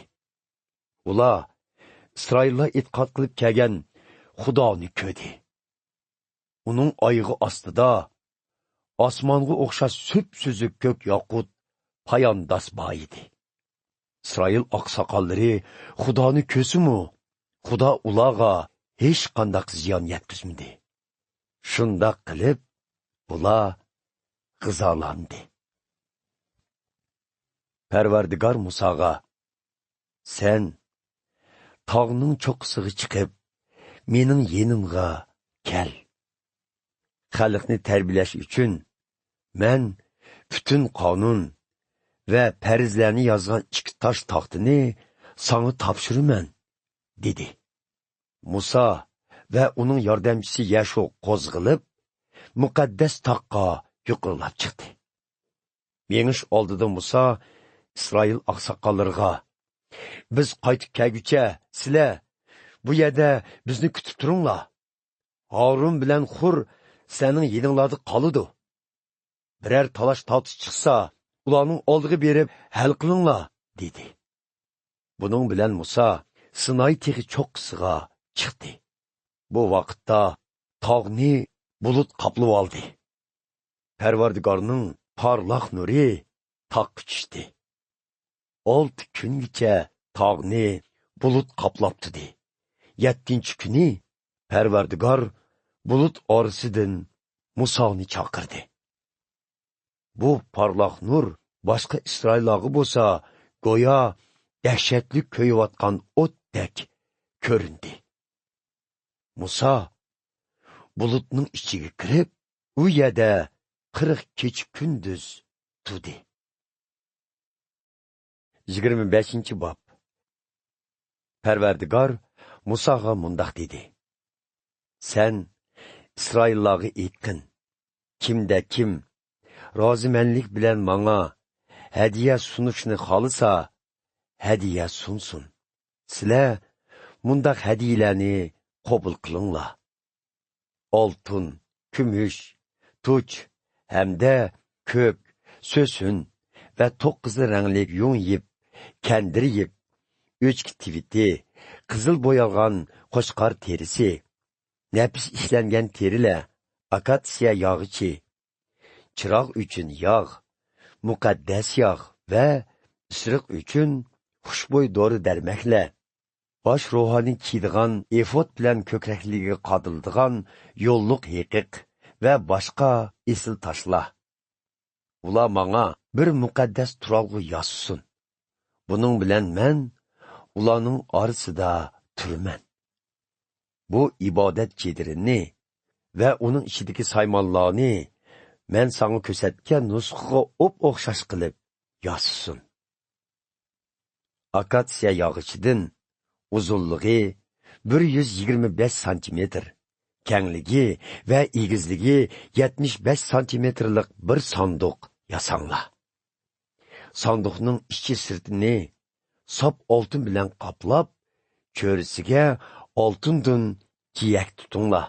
ئۇلار ئىسرائىللار ئېتىقاد قىلىپ كەلگەن خۇدانى كۆردى. ئۇنىڭ ئايىغى ئاستىدا ئاسمانغا ئوخشاش سۈپسۈزۈك كۆك ياقۇت پايانداز بار ئىدى. ئىسرائىل ئاقساقاللىرى خۇدانى كۆرسىمۇ، خۇدا ئۇلارغا ھېچقانداق زىيان يەتكۈزمىدى. شۇنداق قىلىپ، ئۇلار غىزالاندى. پەرۋەردىگار مۇساغا، سەن تاغنىڭ چوققىسىغا چىقىپ، مېنىڭ يېنىمغا كەل. خەلقنى تەربىيەلەش ئۈچۈن مەن پۈتۈن قانۇن ۋە پەرزلەرنى يازغان ئىككى تاش تاختىنى ساڭا تاپشۇرىمەن، دېدى. مۇسا ۋە ئۇنىڭ ياردەمچىسى يەشۇ قوزغىلىپ، مۇقەددەس تاغقا يۇقىرىلاپ چىقتى. مېڭىش ئالدىدا مۇسا ئىسرائىل ئاقساقاللىرىغا، بىز قايتىپ كەلگۈچە سىلەر بۇ يەردە بىزنى كۈتۈپ تۇرۇڭلار. ھارۇن بىلەن خۇر سىلەرنىڭ يېنىڭلاردا قالىدۇ. بىرەر تالاش تارتىش چىقسا، ئۇلارنىڭ ئالدىغا بېرىپ ھەل قىلىڭلار، دېدى. بۇنىڭ بىلەن مۇسا سىناي تېغى چوققىسىغا چىقتى. بۇ ۋاقىتتا تاغنى بۇلۇت قاپلىۋالدى. پەرۋەردىگارنىڭ پارلاق نۇرى تاغقا چۈشتى. ئالتە كۈنگىچە تاغنى بۇلۇت قاپلاپ تۇردى. يەتتىنچى كۈنى پەرۋەردىگار بۇلۇت ئارىسىدىن مۇسانى چاقىردى. بۇ پارلاق نۇر باشقا ئىسرائىللارغا بولسا گويا دەھشەتلىك كۆيۈۋاتقان ئوتتەك كۆرۈندى. مۇسا بۇلۇتنىڭ ئىچىگە كىرىپ، ئۇ يەردە قىرىق كېچە كۈندۈز تۇردى. يىگىرمە بەشىنچى باب. پەرۋەردىگار مۇساغا مۇنداق دېدى: سەن ئىسرائىللارغا ئېيتقىن، كىمدە كىم رازىمەنلىك بىلەن ماڭا ھەدىيە سۇنۇشنى خالىسا، ھەدىيە سۇنسۇن. سىلەر مۇنداق ھەدىيىلەرنى قوبۇل قىلىڭلار: ئالتۇن، كۈمۈش، تۇچ ھەمدە كۆك، سۆسۈن ۋە توققۇز رەڭلىك يۇڭ يىپ، كەندىر يىپ، ئۆچكە تىۋىتى، قىزىل بويالغان قوچقار تېرىسى، نەپىس ئىشلەنگەن تېرىلەر، ئاكاتسىيە ياغىچى، چىراغ ئۈچۈن ياغ، مۇقەددەس ياغ ۋە ئىسرىق ئۈچۈن خۇشبۇي دورا-دەرمەكلەر، باش روھانى كىيىدىغان ئېفود بىلەن كۆكرەكلىكىگە قادىلىدىغان يوللۇق ھېقىق ۋە باشقا ئېسىل تاشلار. ئۇلار ماڭا بىر مۇقەددەس تۇرالغۇ ياسىسۇن. بۇنىڭ بىلەن مەن ئۇلارنىڭ ئارىسىدا تۇرىمەن. بۇ ئىبادەت چېدىرىنى ۋە ئۇنىڭ ئىچىدىكى سايمانلارنى مەن ساڭا كۆرسەتكەن نۇسخىغا ئوپئوخشاش قىلىپ ياسىسۇن. ئاكاتسىيە ياغىچىدىن، ئۇزۇنلۇقى بىر يۈز يىگىرمە بەش سانتىمېتىر، كەڭلىكى ۋە ئېگىزلىكى يەتمىش بەش سانتىمېتىرلىق بىر ساندۇق ياساڭلار. ساندۇقنىڭ ئىچى سىرتىنى ساپ ئالتۇن بىلەن قاپلاپ، چۆرىسىگە ئالتۇندىن جىيەك تۇتۇڭلار.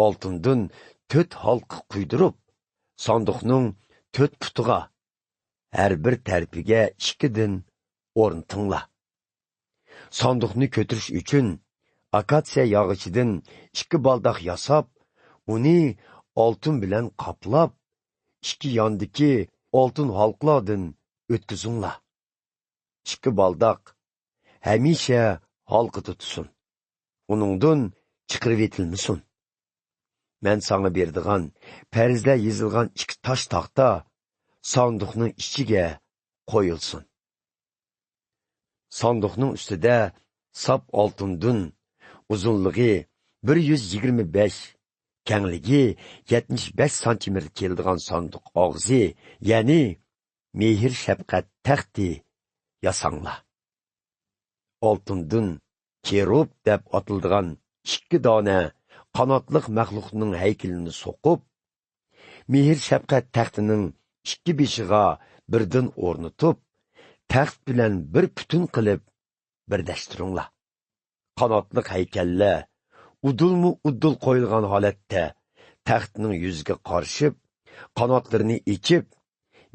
ئالتۇندىن تۆت ھالقا قۇيدۇرۇپ، ساندۇقنىڭ تۆت پۇتىغا، ھەر بىر تەرىپىگە ئىككىدىن ئورنىتىڭلار. ساندۇقنى كۆتۈرۈش ئۈچۈن ئاكاتسىيە ياغىچىدىن ئىككى بالداق ياساپ، ئۇنى ئالتۇن بىلەن قاپلاپ، ئىككى ياندىكى ئالتۇن ھالقىلاردىن ئۆتكۈزۈڭلار. ئىككى بالداق ھەمىشە ھالقىدا تۇتسۇن. ئۇنىڭدىن چىقىرىۋېتىلمىسۇن. مەن ساڭا بېرىدىغان پەرزلەر يېزىلغان ئىككى تاش تاختا ساندۇقنىڭ ئىچىگە قويۇلسۇن. ساندۇقنىڭ ئۈستىدە ساپ ئالتۇندىن ئۇزۇنلۇقى بىر يۈز يىگىرمە بەش، كەڭلىكى يەتمىش بەش سانتىمېتىر كېلىدىغان ساندۇق ئاغزى، يەنى مېھىر-شەپقەت تەختى ياساڭلار. ئالتۇندىن كېرۇب دەپ ئاتىلىدىغان ئىككى دانە قاناتلىق مەخلۇقنىڭ ھەيكىلىنى سوقۇپ، مېھىر-شەپقەت تەختىنىڭ ئىككى بېشىغا بىردىن ئورنىتىپ، تەخت بىلەن بىر پۈتۈن قىلىپ بىرلەشتۈرۈڭلار. قاناتلىق ھەيكەللەر ئۇدۇلمۇ ئۇدۇل قويۇلغان ھالەتتە تەختنىڭ يۈزىگە قارىشىپ، قاناتلىرىنى ئېچىپ،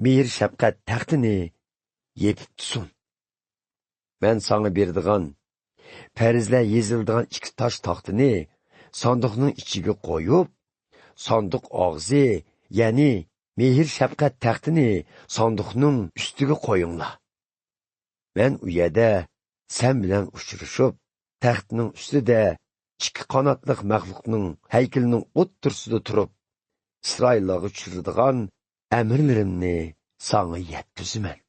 مېھىر-شەپقەت تەختىنى يېپىپ تۇرسۇن. مەن ساڭا بېرىدىغان پەرزلەر يېزىلىدىغان ئىككى تاش تاختىنى ساندۇقنىڭ ئىچىگە قويۇپ، ساندۇق ئاغزى، يەنى مېھىر-شەپقەت تەختىنى ساندۇقنىڭ ئۈستىگە قويۇڭلار. مەن ئۇ يەردە سەن بىلەن ئۇچرىشىپ، تەختنىڭ ئۈستىدە ئىككى قاناتلىق مەخلۇقنىڭ ھەيكىلىنىڭ ئوتتۇرىسىدا تۇرۇپ، ئىسرائىللارغا چۈشۈرىدىغان ئەمىرلىرىمنى ساڭا يەتكۈزىمەن.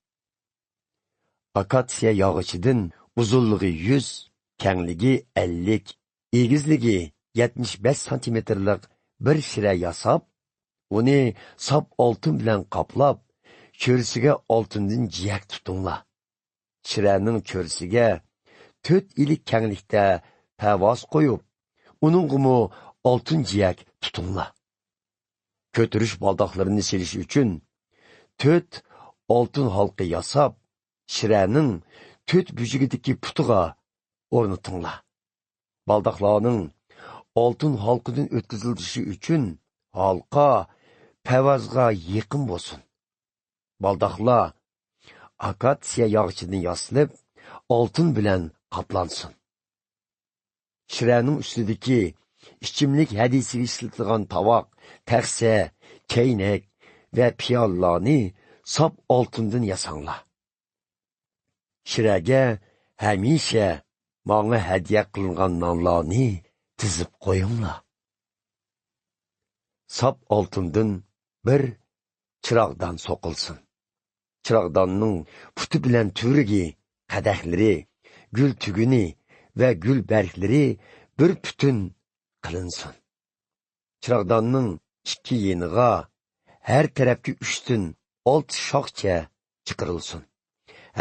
ئاكاتسىيە ياغىچىدىن ئۇزۇنلۇقى يۈز، كەڭلىكى ئەللىك، ئېگىزلىكى يەتمىش بەش سانتىمېتىرلىق بىر شىرە ياساپ، ئۇنى ساپ ئالتۇن بىلەن قاپلاپ، چۆرىسىگە ئالتۇندىن جىيەك تۇتۇڭلار. شىرەنىڭ چۆرىسىگە تۆت ئىلىك كەڭلىكتە پەۋاس قويۇپ، ئۇنىڭغىمۇ ئالتۇن جىيەك تۇتۇڭلار. كۆتۈرۈش بالداقلىرىنى سېلىش ئۈچۈن تۆت ئالتۇن ھالقا ياساپ، شىرەنىڭ تۆت بۇژىكىدىكى پۇتىغا ئورنىتىڭلار. بالداقلارنىڭ ئالتۇن ھالقىدىن ئۆتكۈزۈلۈشى ئۈچۈن ھالقا پەۋازغا يېقىن بولسۇن. بالداقلار ئاكاتسىيە ياغىچىدىن ياسىلىپ، ئالتۇن بىلەن قاپلانسۇن. شىرەنىڭ ئۈستىدىكى ئىچىملىك ھەدىسىگە ئىشلىتىلىدىغان تاۋاق، تەخسە، چەينەك ۋە پىيالىلارنى ساپ ئالتۇندىن ياساڭلار. كىشىلەرگە ھەمىشە ماڭا ھەدىيە قىلىنغان نانلارنى تىزىپ قويۇڭلار. ساپ ئالتۇندىن بىر چىراغدان سوقۇلسۇن. چىراغداننىڭ پۇتى بىلەن تۈۋرۈكى، قەدەھلىرى، گۈل تۈگۈنى ۋە گۈل بەرگلىرى بىر پۈتۈن قىلىنسۇن. چىراغداننىڭ ئىككى يېنىغا ھەر تەرەپكە ئۈچتىن ئالتە شاخچە چىقىرىلسۇن.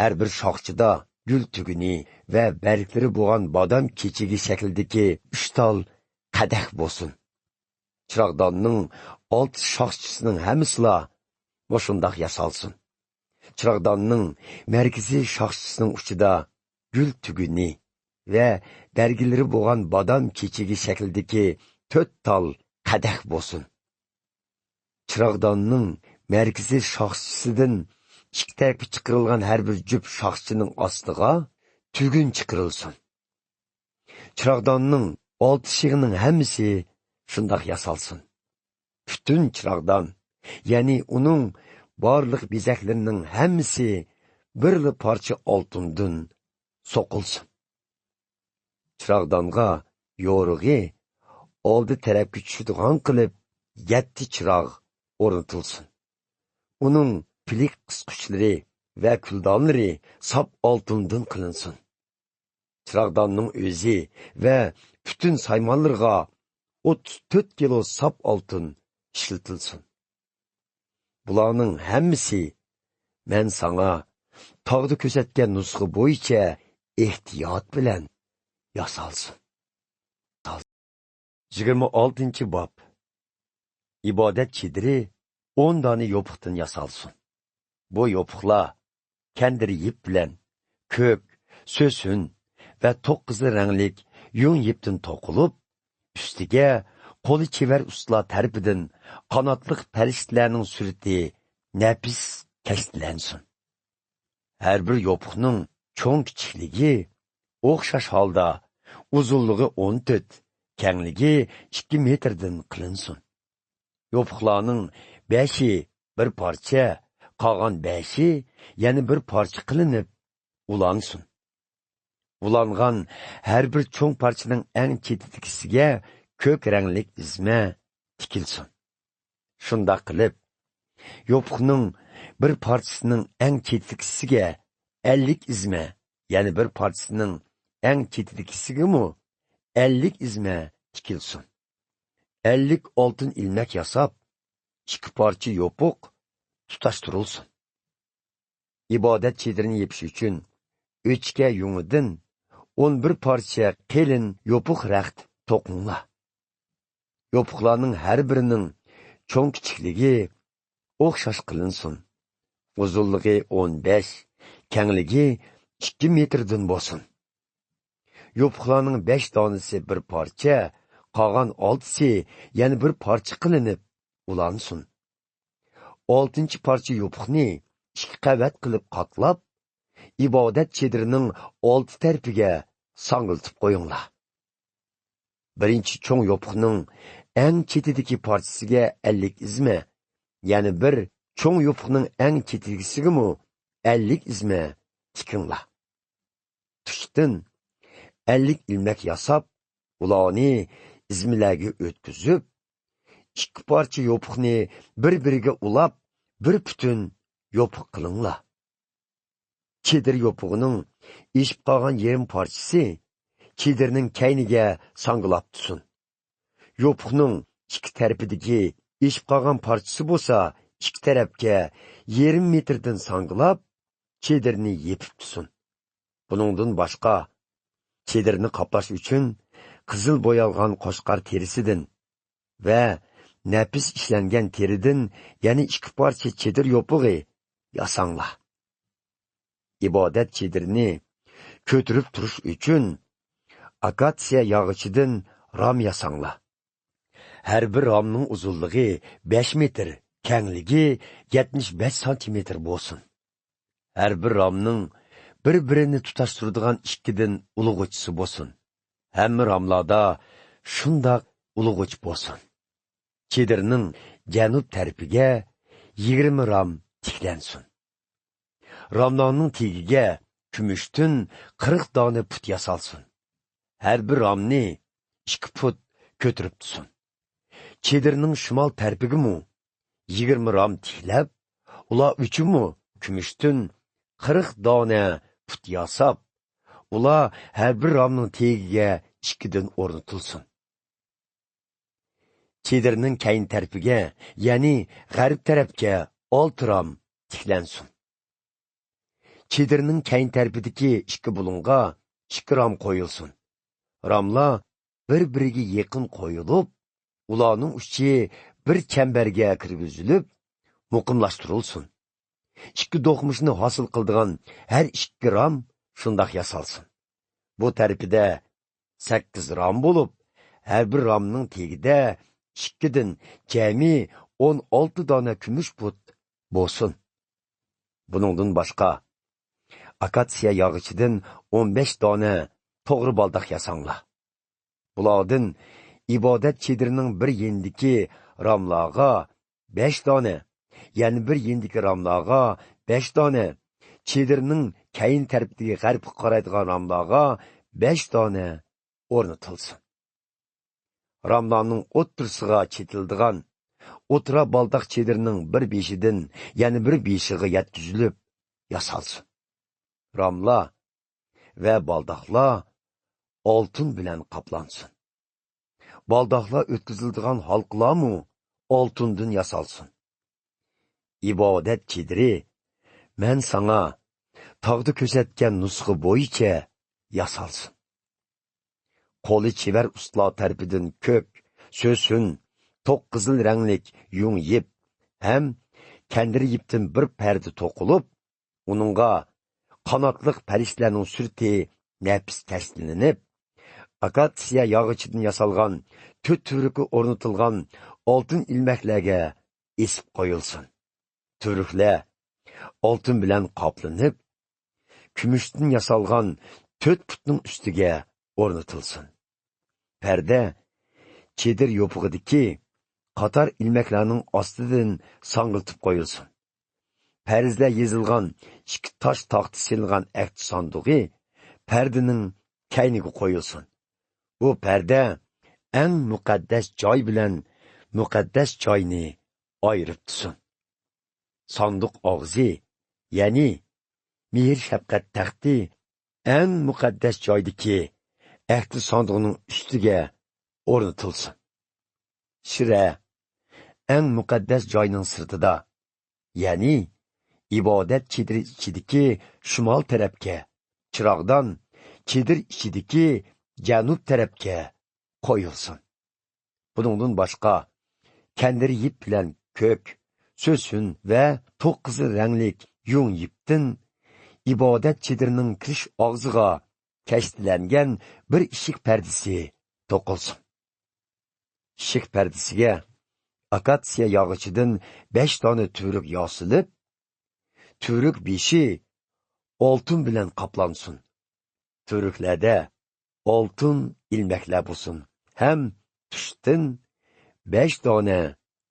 ھەر بىر شاخچىدا گۈل تۈگۈنى ۋە بەرگلىرى بولغان بادام كېچىكى شەكلىدىكى ئۈچ تال قەدەھ بولسۇن. چىراغداننىڭ ئالتە شاخچىسىنىڭ ھەممىسىلا مۇشۇنداق ياسالسۇن. چىراغداننىڭ مەركىزىي شاخچىسىنىڭ ئۇچىدا گۈل تۈگۈنى ۋە بەرگلىرى بولغان بادام كېچىكى شەكلىدىكى تۆت تال قەدەھ بولسۇن. چىراغداننىڭ مەركىزىي شاخچىسىدىن ئىككى تەرەپكە چىقىرىلغان ھەر بىر جۈپ شاخچىنىڭ ئاستىغا تۈگۈن چىقىرىلسۇن. چىراغداننىڭ ئالتە شېخىنىڭ ھەممىسى شۇنداق ياسالسۇن. پۈتۈن چىراغدان، يەنى ئۇنىڭ بارلىق بېزەكلىرىنىڭ ھەممىسى بىرلا پارچە ئالتۇندىن سوقۇلسۇن. چىراغدانغا يورۇقى ئالدى تەرەپكە چۈشىدىغان قىلىپ يەتتە چىراغ ئورنىتىلسۇن. ئۇنىڭ پىلىك قىسقۇچلىرى ۋە كۈلدانلىرى ساپ ئالتۇندىن قىلىنسۇن. چىراغداننىڭ ئۆزى ۋە پۈتۈن سايمانلىرىغا ئوتتۇز تۆت كىلو ساپ ئالتۇن ئىشلىتىلسۇن. بۇلارنىڭ ھەممىسى مەن ساڭا تاغدا كۆرسەتكەن نۇسخا بويىچە ئېھتىيات بىلەن ياسالسۇن. يىگىرمە ئالتىنچى باب. ئىبادەت چېدىرى ئون دانە يوپۇقتىن ياسالسۇن. بۇ يوپۇقلار كەندىر يىپ بىلەن كۆك، سۆسۈن ۋە توق قىزىل رەڭلىك يۇڭ يىپتىن توقۇلۇپ، ئۈستىگە قولى چېۋەر ئۇستىلار تەرىپىدىن قاناتلىق پەرىشتىلەرنىڭ سۈرىتى نەپىس كەشتىلەنسۇن. ھەر بىر يوپۇقنىڭ چوڭ كىچىكلىكى ئوخشاش ھالدا ئۇزۇنلۇقى ئون تۆت، كەڭلىكى ئىككى مېتىردىن قىلىنسۇن. يوپۇقلارنىڭ بەشى بىر پارچە، قالغان بەشى يەنە بىر پارچە قىلىنىپ ئۇلانسۇن. ئۇلانغان ھەر بىر چوڭ پارچىنىڭ ئەڭ چېتىدىكىسىگە كۆك رەڭلىك ئىزمە تىكىلسۇن. شۇنداق قىلىپ، يوپۇقنىڭ بىر پارچىسىنىڭ ئەڭ چېتىدىكىسىگە ئەللىك ئىزمە، يەنە بىر پارچىسىنىڭ ئەڭ چېتىدىكىسىگىمۇ ئەللىك ئىزمە تىكىلسۇن. ئەللىك ئالتۇن ئىلمەك ياساپ، ئىككى پارچە يوپۇق تۇتاشتۇرۇلسۇن. ئىبادەت چېدىرىنى يېپىش ئۈچۈن ئۆچكە يۇڭىدىن ئون بىر پارچە قېلىن يوپۇق رەخت توقۇڭلار. يوپۇقلارنىڭ ھەر بىرىنىڭ چوڭ كىچىكلىكى ئوخشاش قىلىنسۇن. ئۇزۇنلۇقى ئون بەش، كەڭلىكى ئىككى مېتىردىن بولسۇن. يوپۇقلارنىڭ بەش دانىسى بىر پارچە، قالغان ئالتىسى يەنە بىر پارچە قىلىنىپ ئۇلانسۇن. ئالتىنچى پارچە يوپۇقنى ئىككى قەۋەت قىلىپ قاتلاپ، ئىبادەت چېدىرىنىڭ ئالدى تەرىپىگە ساڭگىلىتىپ قويۇڭلار. بىرىنچى چوڭ يوپۇقنىڭ ئەڭ چېتىدىكى پارچىسىگە ئەللىك ئىزمە، يەنە بىر چوڭ يوپۇقنىڭ ئەڭ چېتىدىكىسىگىمۇ ئەللىك ئىزمە تىكىڭلار. تۇشتىن ئەللىك ئىلمەك ياساپ، ئۇلارنى ئىزمىلەرگە ئۆتكۈزۈپ، ئىككى پارچە يوپۇقنى بىر-بىرىگە ئۇلاپ، بىر پۈتۈن يوپۇق قىلىڭلار. چېدىر يوپۇقىنىڭ ئېشىپ قالغان يېرىم پارچىسى چېدىرنىڭ كەينىگە ساڭگىلاپ تۇرسۇن. يوپۇقنىڭ ئىككى تەرىپىدىكى ئېشىپ قالغان پارچىسى بولسا ئىككى تەرەپكە يېرىم مېتىردىن ساڭگىلاپ، چېدىرنى يېپىپ تۇرسۇن. بۇنىڭدىن باشقا، چېدىرنى قاپلاش ئۈچۈن قىزىل بويالغان قوچقار تېرىسىدىن ۋە نەپىس ئىشلەنگەن تېرىدىن يەنە ئىككى پارچە چېدىر يوپۇقى ياساڭلار. ئىبادەت چېدىرىنى كۆتۈرۈپ تۇرۇش ئۈچۈن ئاكاتسىيە ياغىچىدىن رام ياساڭلار. ھەر بىر رامنىڭ ئۇزۇنلۇقى بەش مېتىر، كەڭلىكى يەتمىش بەش سانتىمېتىر بولسۇن. ھەر بىر رامنىڭ بىر-بىرىنى تۇتاشتۇرىدىغان ئىككىدىن ئۇلىغۇچىسى بولسۇن. ھەممە راملاردا شۇنداق ئۇلىغۇچ بولسۇن. چېدىرنىڭ جەنۇب تەرىپىگە يىگىرمە رام تىكلەنسۇن. راملارنىڭ تېگىگە كۈمۈشتىن قىرىق دانە پۇت ياسالسۇن. ھەر بىر رامنى ئىككى پۇت كۆتۈرۈپ تۇتسۇن. چېدىرنىڭ شىمال تەرىپىگىمۇ يىگىرمە رام تىكلەپ، ئۇلار ئۈچۈنمۇ كۈمۈشتىن قىرىق دانە پۇت ياساپ، ئۇلار ھەر بىر رامنىڭ تېگىگە ئىككىدىن ئورنىتىلسۇن. چېدىرنىڭ كەينى تەرىپىگە، يەنى غەرب تەرەپكە ئالتە رام تىكلەنسۇن. چېدىرنىڭ كەينى تەرىپىدىكى ئىككى بۇلۇڭغا ئىككى رام قويۇلسۇن. راملار بىر-بىرىگە يېقىن قويۇلۇپ، ئۇلارنىڭ ئۇچى بىر چەمبەرگە كىرگۈزۈلۈپ، مۇقىملاشتۇرۇلسۇن. ئىككى دوقمۇشنى ھاسىل قىلىدىغان ھەر ئىككى رام شۇنداق ياسالسۇن. بۇ تەرىپىدە سەككىز رام بولۇپ، ھەر بىر رامنىڭ تېگىدە ئىككىدىن جەمئىي ئون ئالتە دانە كۈمۈش پۇت بولسۇن. بۇنىڭدىن باشقا، ئاكاتسىيە ياغىچىدىن ئون بەش دانە توغرا بالداق ياساڭلار. بۇلاردىن ئىبادەت چېدىرىنىڭ بىر يېنىدىكى راملارغا بەش دانە، يەنە بىر يېنىدىكى راملارغا بەش دانە، چېدىرنىڭ كەينى تەرىپىدىكى غەربكە قارايدىغان راملارغا بەش دانە ئورنىتىلسۇن. راملارنىڭ ئوتتۇرىسىغا چېتىلىدىغان ئوتتۇرا بالداق چېدىرنىڭ بىر بېشىدىن يەنە بىر بېشىغا يەتكۈزۈلۈپ ياسالسۇن. راملار ۋە بالداقلار ئالتۇن بىلەن قاپلانسۇن. بالداقلار ئۆتكۈزۈلىدىغان ھالقىلارمۇ ئالتۇندىن ياسالسۇن. ئىبادەت چېدىرى مەن ساڭا تاغدا كۆرسەتكەن نۇسخا بويىچە ياسالسۇن. قولى چېۋەر ئۇستىلار تەرىپىدىن كۆك، سۆسۈن، توق قىزىل رەڭلىك يۇڭ يىپ ھەم كەندىر يىپتىن بىر پەردە توقۇلۇپ، ئۇنىڭغا قاناتلىق پەرىشتىلەرنىڭ سۈرىتى نەپىس تەسلىنىپ، ئاكاتسىيە ياغىچىدىن ياسالغان تۆت تۈۋرۈكى ئورنىتىلغان ئالتۇن ئىلمەكلەرگە ئېسىپ قويۇلسۇن. تۈۋرۈكلەر ئالتۇن بىلەن قاپلىنىپ، كۈمۈشتىن ياسالغان تۆت پۇتنىڭ ئۈستىگە ئورنىتىلسۇن. پەردە چېدىر يوپۇقىدىكى قاتار ئىلمەكلەرنىڭ ئاستىدىن ساڭگىلىتىپ قويۇلسۇن. پەرزلەر يېزىلغان ئىككى تاش تاختا سېلىنغان ئەھدى ساندۇقى پەردىنىڭ كەينىگە قويۇلسۇن. بۇ پەردە ئەڭ مۇقەددەس جاي بىلەن مۇقەددەس جاينى ئايرىپ تۇرسۇن. ساندۇق ئاغزى، يەنى مېھىر-شەپقەت تەختى ئەڭ مۇقەددەس جايدىكى ئەھدى ساندۇقىنىڭ ئۈستىگە ئورنىتىلسۇن. شىرە ئەڭ مۇقەددەس جاينىڭ سىرتىدا، يەنى ئىبادەت چېدىرى ئىچىدىكى شىمال تەرەپكە، چىراغدان چېدىر ئىچىدىكى جەنۇب تەرەپكە قويۇلسۇن. بۇنىڭدىن باشقا، كەندىر يىپ بىلەن كۆك، سۆسۈن ۋە توق قىزىل رەڭلىك يۇڭ يىپتىن ئىبادەت چېدىرىنىڭ كىرىش ئاغزىغا كەشتىلەنگەن بىر ئىشىك پەردىسى توقۇلسۇن. ئىشىك پەردىسىگە ئاكاتسىيە ياغىچىدىن بەش دانە تۈۋرۈك ياسىلىپ، تۈۋرۈك بېشى ئالتۇن بىلەن قاپلانسۇن. تۈۋرۈكلەردە ئالتۇن ئىلمەكلەر بولسۇن ھەم تۇشتىن بەش دانە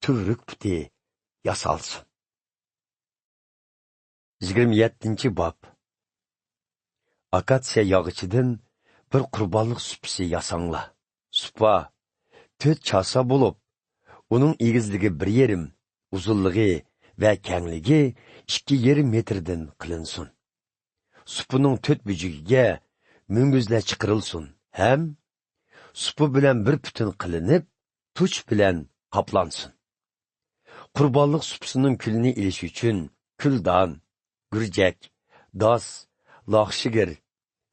تۈۋرۈك پۇتى ياسالسۇن. يىگىرمە يەتتىنچى باب. ئاكاتسىيە ياغىچىدىن بىر قۇربانلىق سۇپىسى ياساڭلار. سۇپا تۆت چاسا بولۇپ، ئۇنىڭ ئېگىزلىكى بىر يېرىم، ئۇزۇنلۇقى ۋە كەڭلىكى ئىككى يېرىم مېتىردىن قىلىنسۇن. سۇپىنىڭ تۆت بۇجىكىگە مۈڭگۈزلەر چىقىرىلسۇن ھەم سۇپا بىلەن بىر پۈتۈن قىلىنىپ، تۇچ بىلەن قاپلانسۇن. قۇربانلىق سۇپىسىنىڭ كۈلىنى ئېلىش ئۈچۈن كۈلدان، گۈرجەك، داس، لاخشىگىر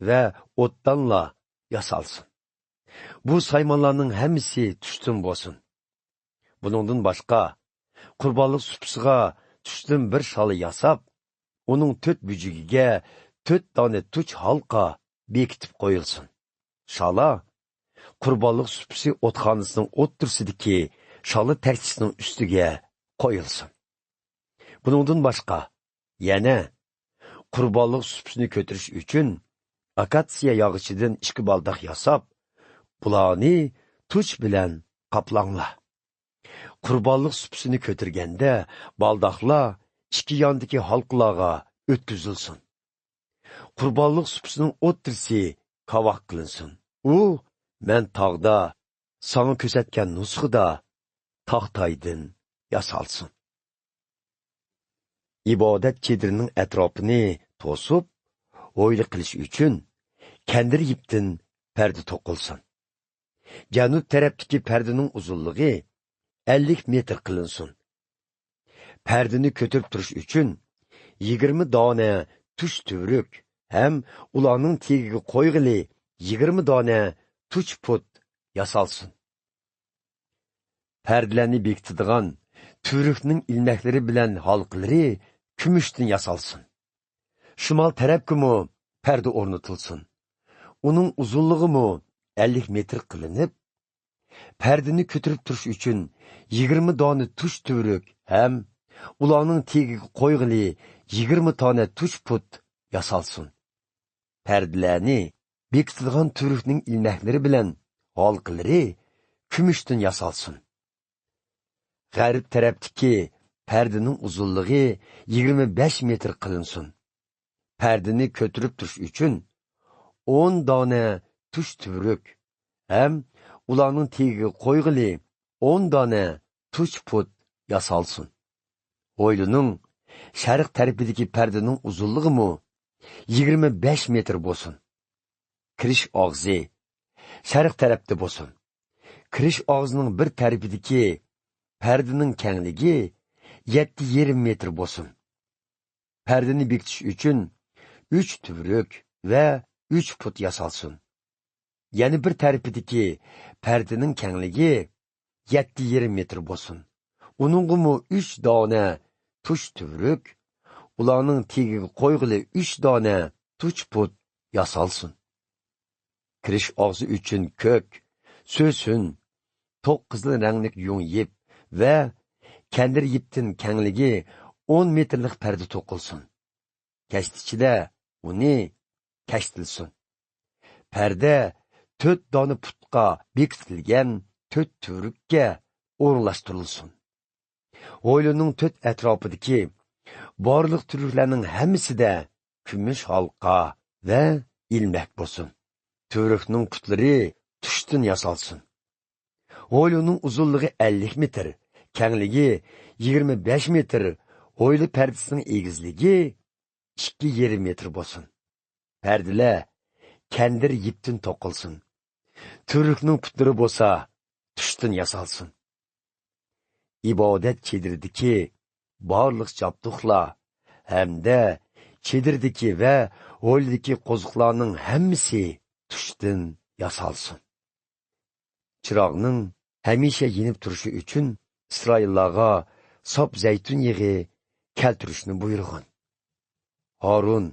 ۋە ئوتتانلار ياسالسۇن. بۇ سايمانلارنىڭ ھەممىسى تۇشتىن بولسۇن. بۇنىڭدىن باشقا، قۇربانلىق سۇپىسىغا تۇشتىن بىر شالا ياساپ، ئۇنىڭ تۆت بۇجىكىگە تۆت دانە تۇچ ھالقا بېكىتىپ قويۇلسۇن. شالا قۇربانلىق سۇپىسى ئوتخانىسىنىڭ ئوتتۇرىسىدىكى شالا تەكچىسىنىڭ ئۈستىگە قويۇلسۇن. بۇنىڭدىن باشقا، يەنە قۇربانلىق سۇپىسىنى كۆتۈرۈش ئۈچۈن ئاكاتسىيە ياغىچىدىن ئىككى بالداق ياساپ، بۇلارنى تۇچ بىلەن قاپلاڭلار. قۇربانلىق سۇپىسىنى كۆتۈرگەندە، بالداقلار ئىككى ياندىكى ھالقىلارغا ئۆتكۈزۈلسۇن. قۇربانلىق سۇپىسىنىڭ ئوتتۇرىسى كاۋاك قىلىنسۇن. ئۇ مەن تاغدا ساڭا كۆرسەتكەن نۇسخىدا تاختايدىن ياسالسۇن. ئىبادەت چېدىرىنىڭ ئەتراپىنى توسۇپ، ھويلا قىلىش ئۈچۈن كەندىر يىپتىن پەردە توقۇلسۇن. جەنۇب تەرەپتىكى پەردىنىڭ ئۇزۇنلۇقى ئەللىك مېتىر قىلىنسۇن. پەردىنى كۆتۈرۈپ تۇرۇش ئۈچۈن يىگىرمە دانە تۇش تۈۋرۈك ھەم ئۇلارنىڭ تېگىگە قويغىلى يىگىرمە دانە تۇش پۇت ياسالسۇن. پەردىلەرنى بېكىتىدىغان تۈۋرۈكنىڭ ئىلمەكلىرى بىلەن ھالقىلىرى كۈمۈشتىن ياسالسۇن. شىمال تەرەپكىمۇ پەردە ئورنىتىلسۇن. ئۇنىڭ ئۇزۇنلۇقىمۇ ئەللىك مېتىر قىلىنىپ، پەردىنى كۆتۈرۈپ تۇرۇش ئۈچۈن يىگىرمە دانە تۇش تۈۋرۈك ھەم ئۇلارنىڭ تېگىگە قويغىلى يىگىرمە دانە تۇش پۇت ياسالسۇن. پەردىلەرنى بېكىتىدىغان تۈۋرۈكنىڭ ئىلمەكلىرى بىلەن ھالقىلىرى كۈمۈشتىن ياسالسۇن. غەرب تەرەپتىكى پەردىنىڭ ئۇزۇنلۇقى يىگىرمە بەش مېتىر قىلىنسۇن. پەردىنى كۆتۈرۈپ تۇرۇش ئۈچۈن ئون دانە تۇش تۈۋرۈك ھەم ئۇلارنىڭ تېگىگە قويغىلى ئون دانە تۇش پۇت ياسالسۇن. ھويلىنىڭ شەرق تەرىپىدىكى پەردىنىڭ ئۇزۇنلۇقىمۇ يىگىرمە بەش مېتىر بولسۇن. كىرىش ئاغزى شەرق تەرەپتە بولسۇن. كىرىش ئاغزىنىڭ بىر تەرىپىدىكى پەردىنىڭ كەڭلىكى يەتتە يېرىم مېتىر بولسۇن. پەردىنى بېكىتىش ئۈچۈن ئۈچ تۈۋرۈك ۋە ئۈچ پۇت ياسالسۇن. يەنە بىر تەرىپىدىكى پەردىنىڭ كەڭلىكى يەتتە يېرىم مېتىر بولسۇن. ئۇنىڭغىمۇ ئۈچ دانە تۇش تۈۋرۈك، ئۇلارنىڭ تېگىگە قويغىلى ئۈچ دانە تۇش پۇت ياسالسۇن. كىرىش ئاغزى ئۈچۈن كۆك، سۆسۈن، توق قىزىل رەڭلىك يۇڭ يىپ ۋە كەندىر يىپتىن كەڭلىكى ئون مېتىرلىق پەردە توقۇلسۇن. كەشتىچىلەر ئۇنى كەشتىلىسۇن. پەردە تۆت دانە پۇتقا بېكىتىلگەن تۆت تۈۋرۈككە ئورۇنلاشتۇرۇلسۇن. ھويلىنىڭ تۆت ئەتراپىدىكى بارلىق تۈۋرۈكلەرنىڭ ھەممىسىدە كۈمۈش ھالقا ۋە ئىلمەك بولسۇن. تۈۋرۈكنىڭ پۇتلىرى تۇشتىن ياسالسۇن. ھويلىنىڭ ئۇزۇنلۇقى ئەللىك مېتىر، كەڭلىكى يىگىرمە بەش مېتىر، ھويلا پەردىسىنىڭ ئېگىزلىكى ئىككى يېرىم مېتىر بولسۇن. پەردىلەر كەندىر يىپتىن توقۇلسۇن. تۈۋرۈكنىڭ پۇتلىرى بولسا تۇشتىن ياسالسۇن. ئىبادەت چېدىرىدىكى بارلىق جابدۇقلار ھەمدە چېدىردىكى ۋە ھويلىدىكى قوزۇقلارنىڭ ھەممىسى تۇشتىن ياسالسۇن. چىراغنىڭ ھەمىشە يېنىپ تۇرۇشى ئۈچۈن ئىسرائىللارغا ساپ زەيتۇن يېغى كەلتۈرۈشنى بۇيرۇغىن. ھارۇن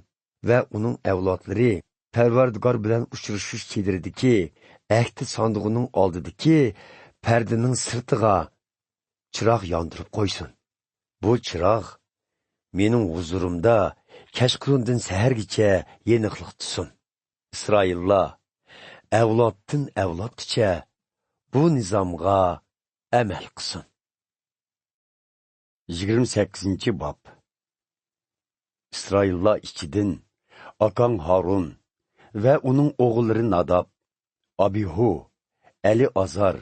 ۋە ئۇنىڭ ئەۋلادلىرى پەرۋەردىگار بىلەن ئۇچرىشىش چېدىرىدىكى ئەھدى ساندۇقىنىڭ ئالدىدىكى پەردىنىڭ سىرتىغا چىراغ ياندۇرۇپ قويسۇن. بۇ چىراغ مېنىڭ ھۇزۇرۇمدا كەچقۇرۇندىن سەھەرگىچە يېنىقلىق تۇتسۇن. ئىسرائىللار ئەۋلادتىن ئەۋلادقىچە بۇ نىزامغا ئەمەل قىلسۇن. يىگىرمە سەككىزىنچى باب. ئىسرائىللار ئىچىدىن ئاكاڭ ھارۇن ۋە ئۇنىڭ ئوغۇللىرى ناداب، ئابىھۇ، ئەلىئازار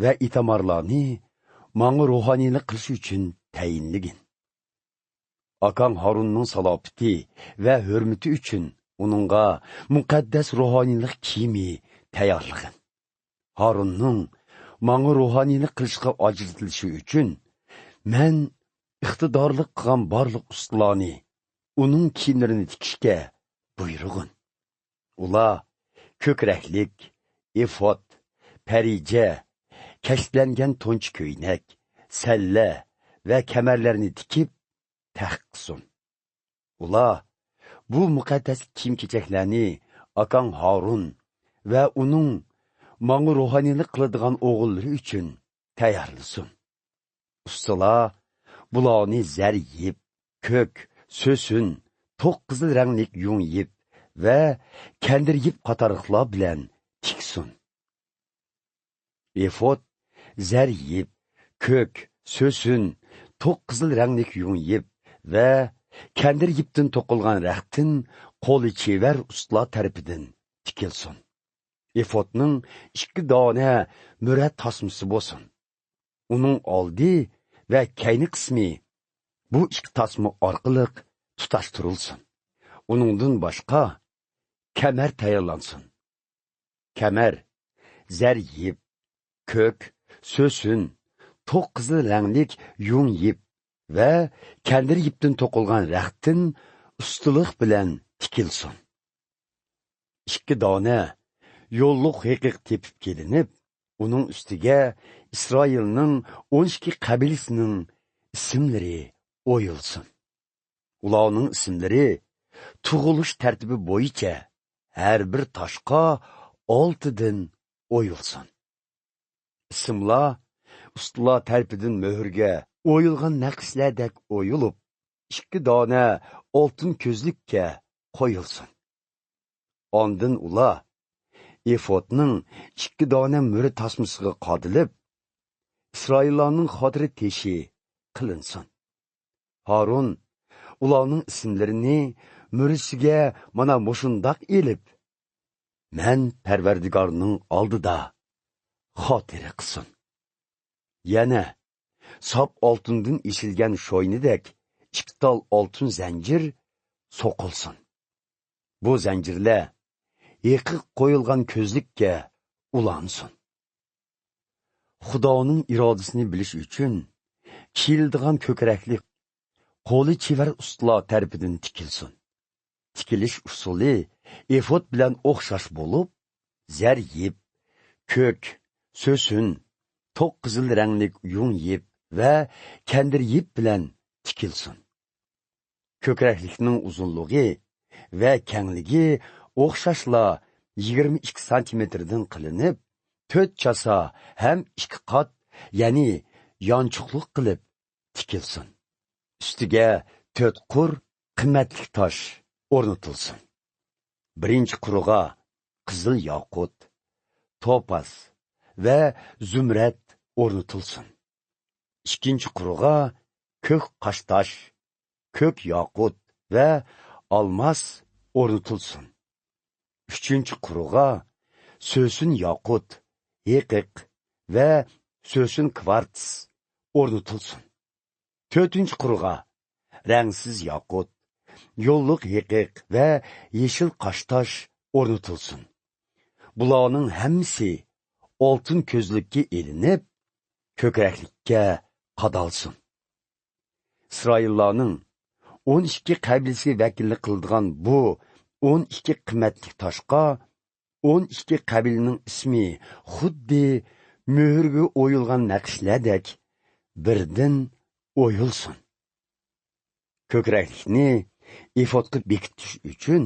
ۋە ئىتامارلارنى ماڭا روھانىيلىق قىلىش ئۈچۈن تەيىنلىگىن. ئاكاڭ ھارۇننىڭ سالاپىتى ۋە ھۆرمىتى ئۈچۈن ئۇنىڭغا مۇقەددەس روھانىيلىق كىيىمى تەييارلىغىن. ھارۇننىڭ ماڭا روھانىيلىق قىلىشقا ئاجرىتىلىشى ئۈچۈن مەن ئىقتىدارلىق قىلغان بارلىق ئۇستىلارنى ئۇنىڭ كىيىملىرىنى تىكىشكە بۇيرۇغىن. ئۇلار كۆك رەڭلىك ئېفود، پەرىجە، كەشتلەنگەن تونچە كۆينەك، سەللە ۋە كەمەرلەرنى تىكىپ تەخت قىلسۇن. ئۇلار بۇ مۇقەددەس كىيىم-كېچەكلەرنى ئاكاڭ ھارۇن ۋە ئۇنىڭ ماڭا روھانىيلىق قىلىدىغان ئوغۇللىرى ئۈچۈن تەييارلىسۇن. ئۇستىلار بۇلارنى زەر يىپ، كۆك، سۆسۈن، توق قىزىل رەڭلىك يۇڭ يىپ ۋە كەندىر يىپ قاتارلىقلار بىلەن تىكسۇن. ئېفود زەر يىپ، كۆك، سۆسۈن، توق قىزىل رەڭلىك يۇڭ يىپ ۋە كەندىر يىپتىن توقۇلغان رەختتىن قولى چېۋەر ئۇستىلار تەرىپىدىن تىكىلسۇن. ئېفودنىڭ ئىككى دانە مۈرە تاسمىسى بولسۇن. ئۇنىڭ ئالدى ۋە كەينى قىسمى بۇ ئىككى تاسما ئارقىلىق تۇتاشتۇرۇلسۇن. ئۇنىڭدىن باشقا كەمەر تەييارلانسۇن. كەمەر زەر يىپ، كۆك، سۆسۈن، توق قىزىل رەڭلىك يۇڭ يىپ ۋە كەندىر يىپتىن توقۇلغان رەختتىن ئۇستىلىق بىلەن تىكىلسۇن. ئىككى دانە يوللۇق ھېقىق تېپىپ كېلىنىپ، ئۇنىڭ ئۈستىگە ئىسرائىلنىڭ ئون ئىككى قەبىلىسىنىڭ ئىسىملىرى ئويۇلسۇن. ئۇلارنىڭ ئىسىملىرى تۇغۇلۇش تەرتىپى بويىچە ھەر بىر تاشقا ئالتىدىن ئويۇلسۇن. ئىسىملار ئۇستىلار تەرىپىدىن مۆھۈرگە ئويۇلغان نەقىشلەردەك ئويۇلۇپ، ئىككى دانە ئالتۇن كۆزلۈككە قويۇلسۇن. ئاندىن ئۇلار ئېفودنىڭ ئىككى دانە مۈرە تاسمىسىغا قادىلىپ، ئىسرائىللارنىڭ خاتىرە تېشى قىلىنسۇن. ھارۇن ئۇلارنىڭ ئىسىملىرىنى مۈرىسىگە مانا مۇشۇنداق ئېلىپ، مەن پەرۋەردىگارنىڭ ئالدىدا خاتىرە قىلسۇن. يەنە ساپ ئالتۇندىن ئېشىلگەن شوينىدەك ئىككى تال ئالتۇن زەنجىر سوقۇلسۇن. بۇ زەنجىرلەر ھېقىق قويۇلغان كۆزلۈككە ئۇلانسۇن. خۇدانىڭ ئىرادىسىنى بىلىش ئۈچۈن كىيىلىدىغان كۆكرەكلىك قولى چېۋەر ئۇستىلار تەرىپىدىن تىكىلسۇن. تىكىلىش ئۇسۇلى ئېفود بىلەن ئوخشاش بولۇپ، زەر يىپ، كۆك، سۆسۈن، توق قىزىل رەڭلىك يۇڭ يىپ ۋە كەندىر يىپ بىلەن تىكىلسۇن. كۆكرەكلىكنىڭ ئۇزۇنلۇقى ۋە كەڭلىكى ئوخشاشلا يىگىرمە ئىككى سانتىمېتىردىن قىلىنىپ، تۆت چاسا ھەم ئىككى قات، يەنى يانچۇقلۇق قىلىپ تىكىلسۇن. ئۈستىگە تۆت قۇر قىممەتلىك تاش ئورنىتىلسۇن. بىرىنچى قۇرىغا قىزىل ياقۇت، توپاز ۋە زۇمرەت ئورنىتىلسۇن. ئىككىنچى قۇرىغا كۆك قاشتاش، كۆك ياقۇت ۋە ئالماس ئورنىتىلسۇن. ئۈچىنچى قۇرىغا سۆسۈن ياقۇت، ھېقىق ۋە سۆسۈن كۋارتس ئورنىتىلسۇن. تۆتىنچى قۇرىغا رەڭسىز ياقۇت، يوللۇق ھېقىق ۋە يېشىل قاشتاش ئورنىتىلسۇن. بۇلارنىڭ ھەممىسى ئالتۇن كۆزلۈككە ئېلىنىپ، كۆكرەكلىككە قادالسۇن. ئىسرائىللارنىڭ ئون ئىككى قەبىلىسىگە ۋەكىللىك قىلىدىغان بۇ ئون ئىككى قىممەتلىك تاشقا ئون ئىككى قەبىلىنىڭ ئىسمى خۇددى مۆھۈرگە ئويۇلغان نەقىشلەردەك بىردىن ئويۇلسۇن. كۆكرەكلىكنى ئېفودقا بېكىتىش ئۈچۈن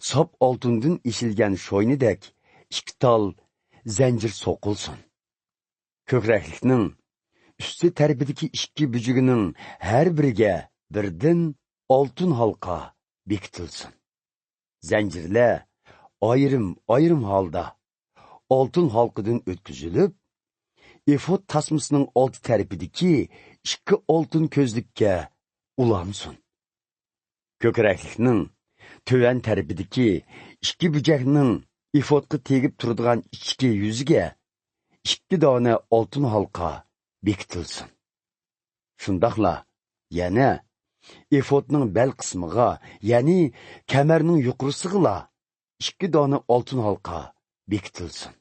ساپ ئالتۇندىن ئېشىلگەن شوينىدەك ئىككى تال زەنجىر سوقۇلسۇن. كۆكرەكلىكنىڭ ئۈستى تەرىپىدىكى ئىككى بۈجىكىنىڭ ھەر بىرىگە بىردىن ئالتۇن ھالقا بېكىتىلسۇن. زەنجىرلەر ئايرىم-ئايرىم ھالدا ئالتۇن ھالقىدىن ئۆتكۈزۈلۈپ، ئېفود تاسمىسىنىڭ ئالدى تەرىپىدىكى ئىككى ئالتۇن كۆزلۈككە ئۇلانسۇن. كۆكرەكلىكنىڭ تۆۋەن تەرىپىدىكى ئىككى بۈجەكنىڭ ئېفودقا تېگىپ تۇرىدىغان ئىچكى يۈزىگە ئىككى دانە ئالتۇن ھالقا بېكىتىلسۇن. شۇنداقلا يەنە ئېفودنىڭ بەل قىسمىغا، يەنى كەمەرنىڭ يۇقىرىسىغىلا ئىككى دانە ئالتۇن ھالقا بېكىتىلسۇن.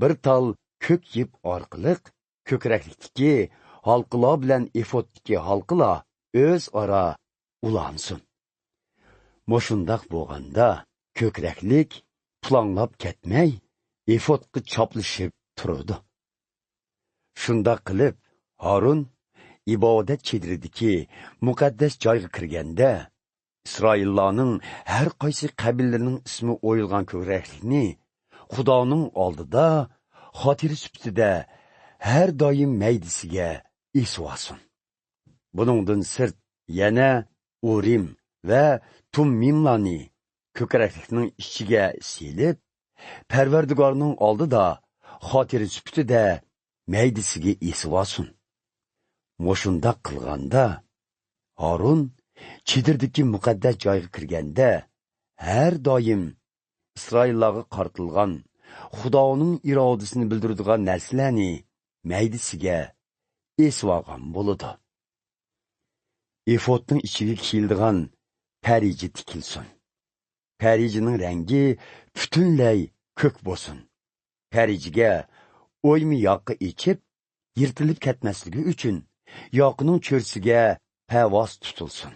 بىر تال كۆك يىپ ئارقىلىق كۆكرەكلىكتىكى ھالقىلار بىلەن ئېفودتىكى ھالقىلار ئۆزئارا ئۇلانسۇن. مۇشۇنداق بولغاندا، كۆكرەكلىك پۇلاڭلاپ كەتمەي، ئېفودقا چاپلىشىپ تۇرىدۇ. شۇنداق قىلىپ، ھارۇن ئىبادەت چېدىرىدىكى مۇقەددەس جايغا كىرگەندە، ئىسرائىللارنىڭ ھەر قايسى قەبىلىلىرىنىڭ ئىسمى ئويۇلغان كۆكرەكلىكنى خۇدانىڭ ئالدىدا خاتىرە سۈپىتىدە ھەر دائىم مەيدىسىگە ئېسىۋالسۇن. بۇنىڭدىن سىرت، يەنە ئۇرىم ۋە تۇممىملارنى كۆكرەكلىكنىڭ ئىچىگە سېلىپ، پەرۋەردىگارنىڭ ئالدىدا خاتىرە سۈپىتىدە مەيدىسىگە ئېسىۋالسۇن. مۇشۇنداق قىلغاندا، ھارۇن چېدىردىكى مۇقەددەس جايغا كىرگەندە، ھەر دائىم ئىسرائىللارغا قارىتىلغان خۇدانىڭ ئىرادىسىنى بىلدۈرىدىغان نەرسىلەرنى مەيدىسىگە ئېسىۋالغان بولىدۇ. ئېفودنىڭ ئىچىگە كىيىلىدىغان پەرىجە تىكىلسۇن. پەرىجىنىڭ رەڭگى پۈتۈنلەي كۆك بولسۇن. پەرىجىگە ئويما ياقا ئېچىپ، يىرتىلىپ كەتمەسلىكى ئۈچۈن ياقىنىڭ چۆرىسىگە پەۋاس تۇتۇلسۇن.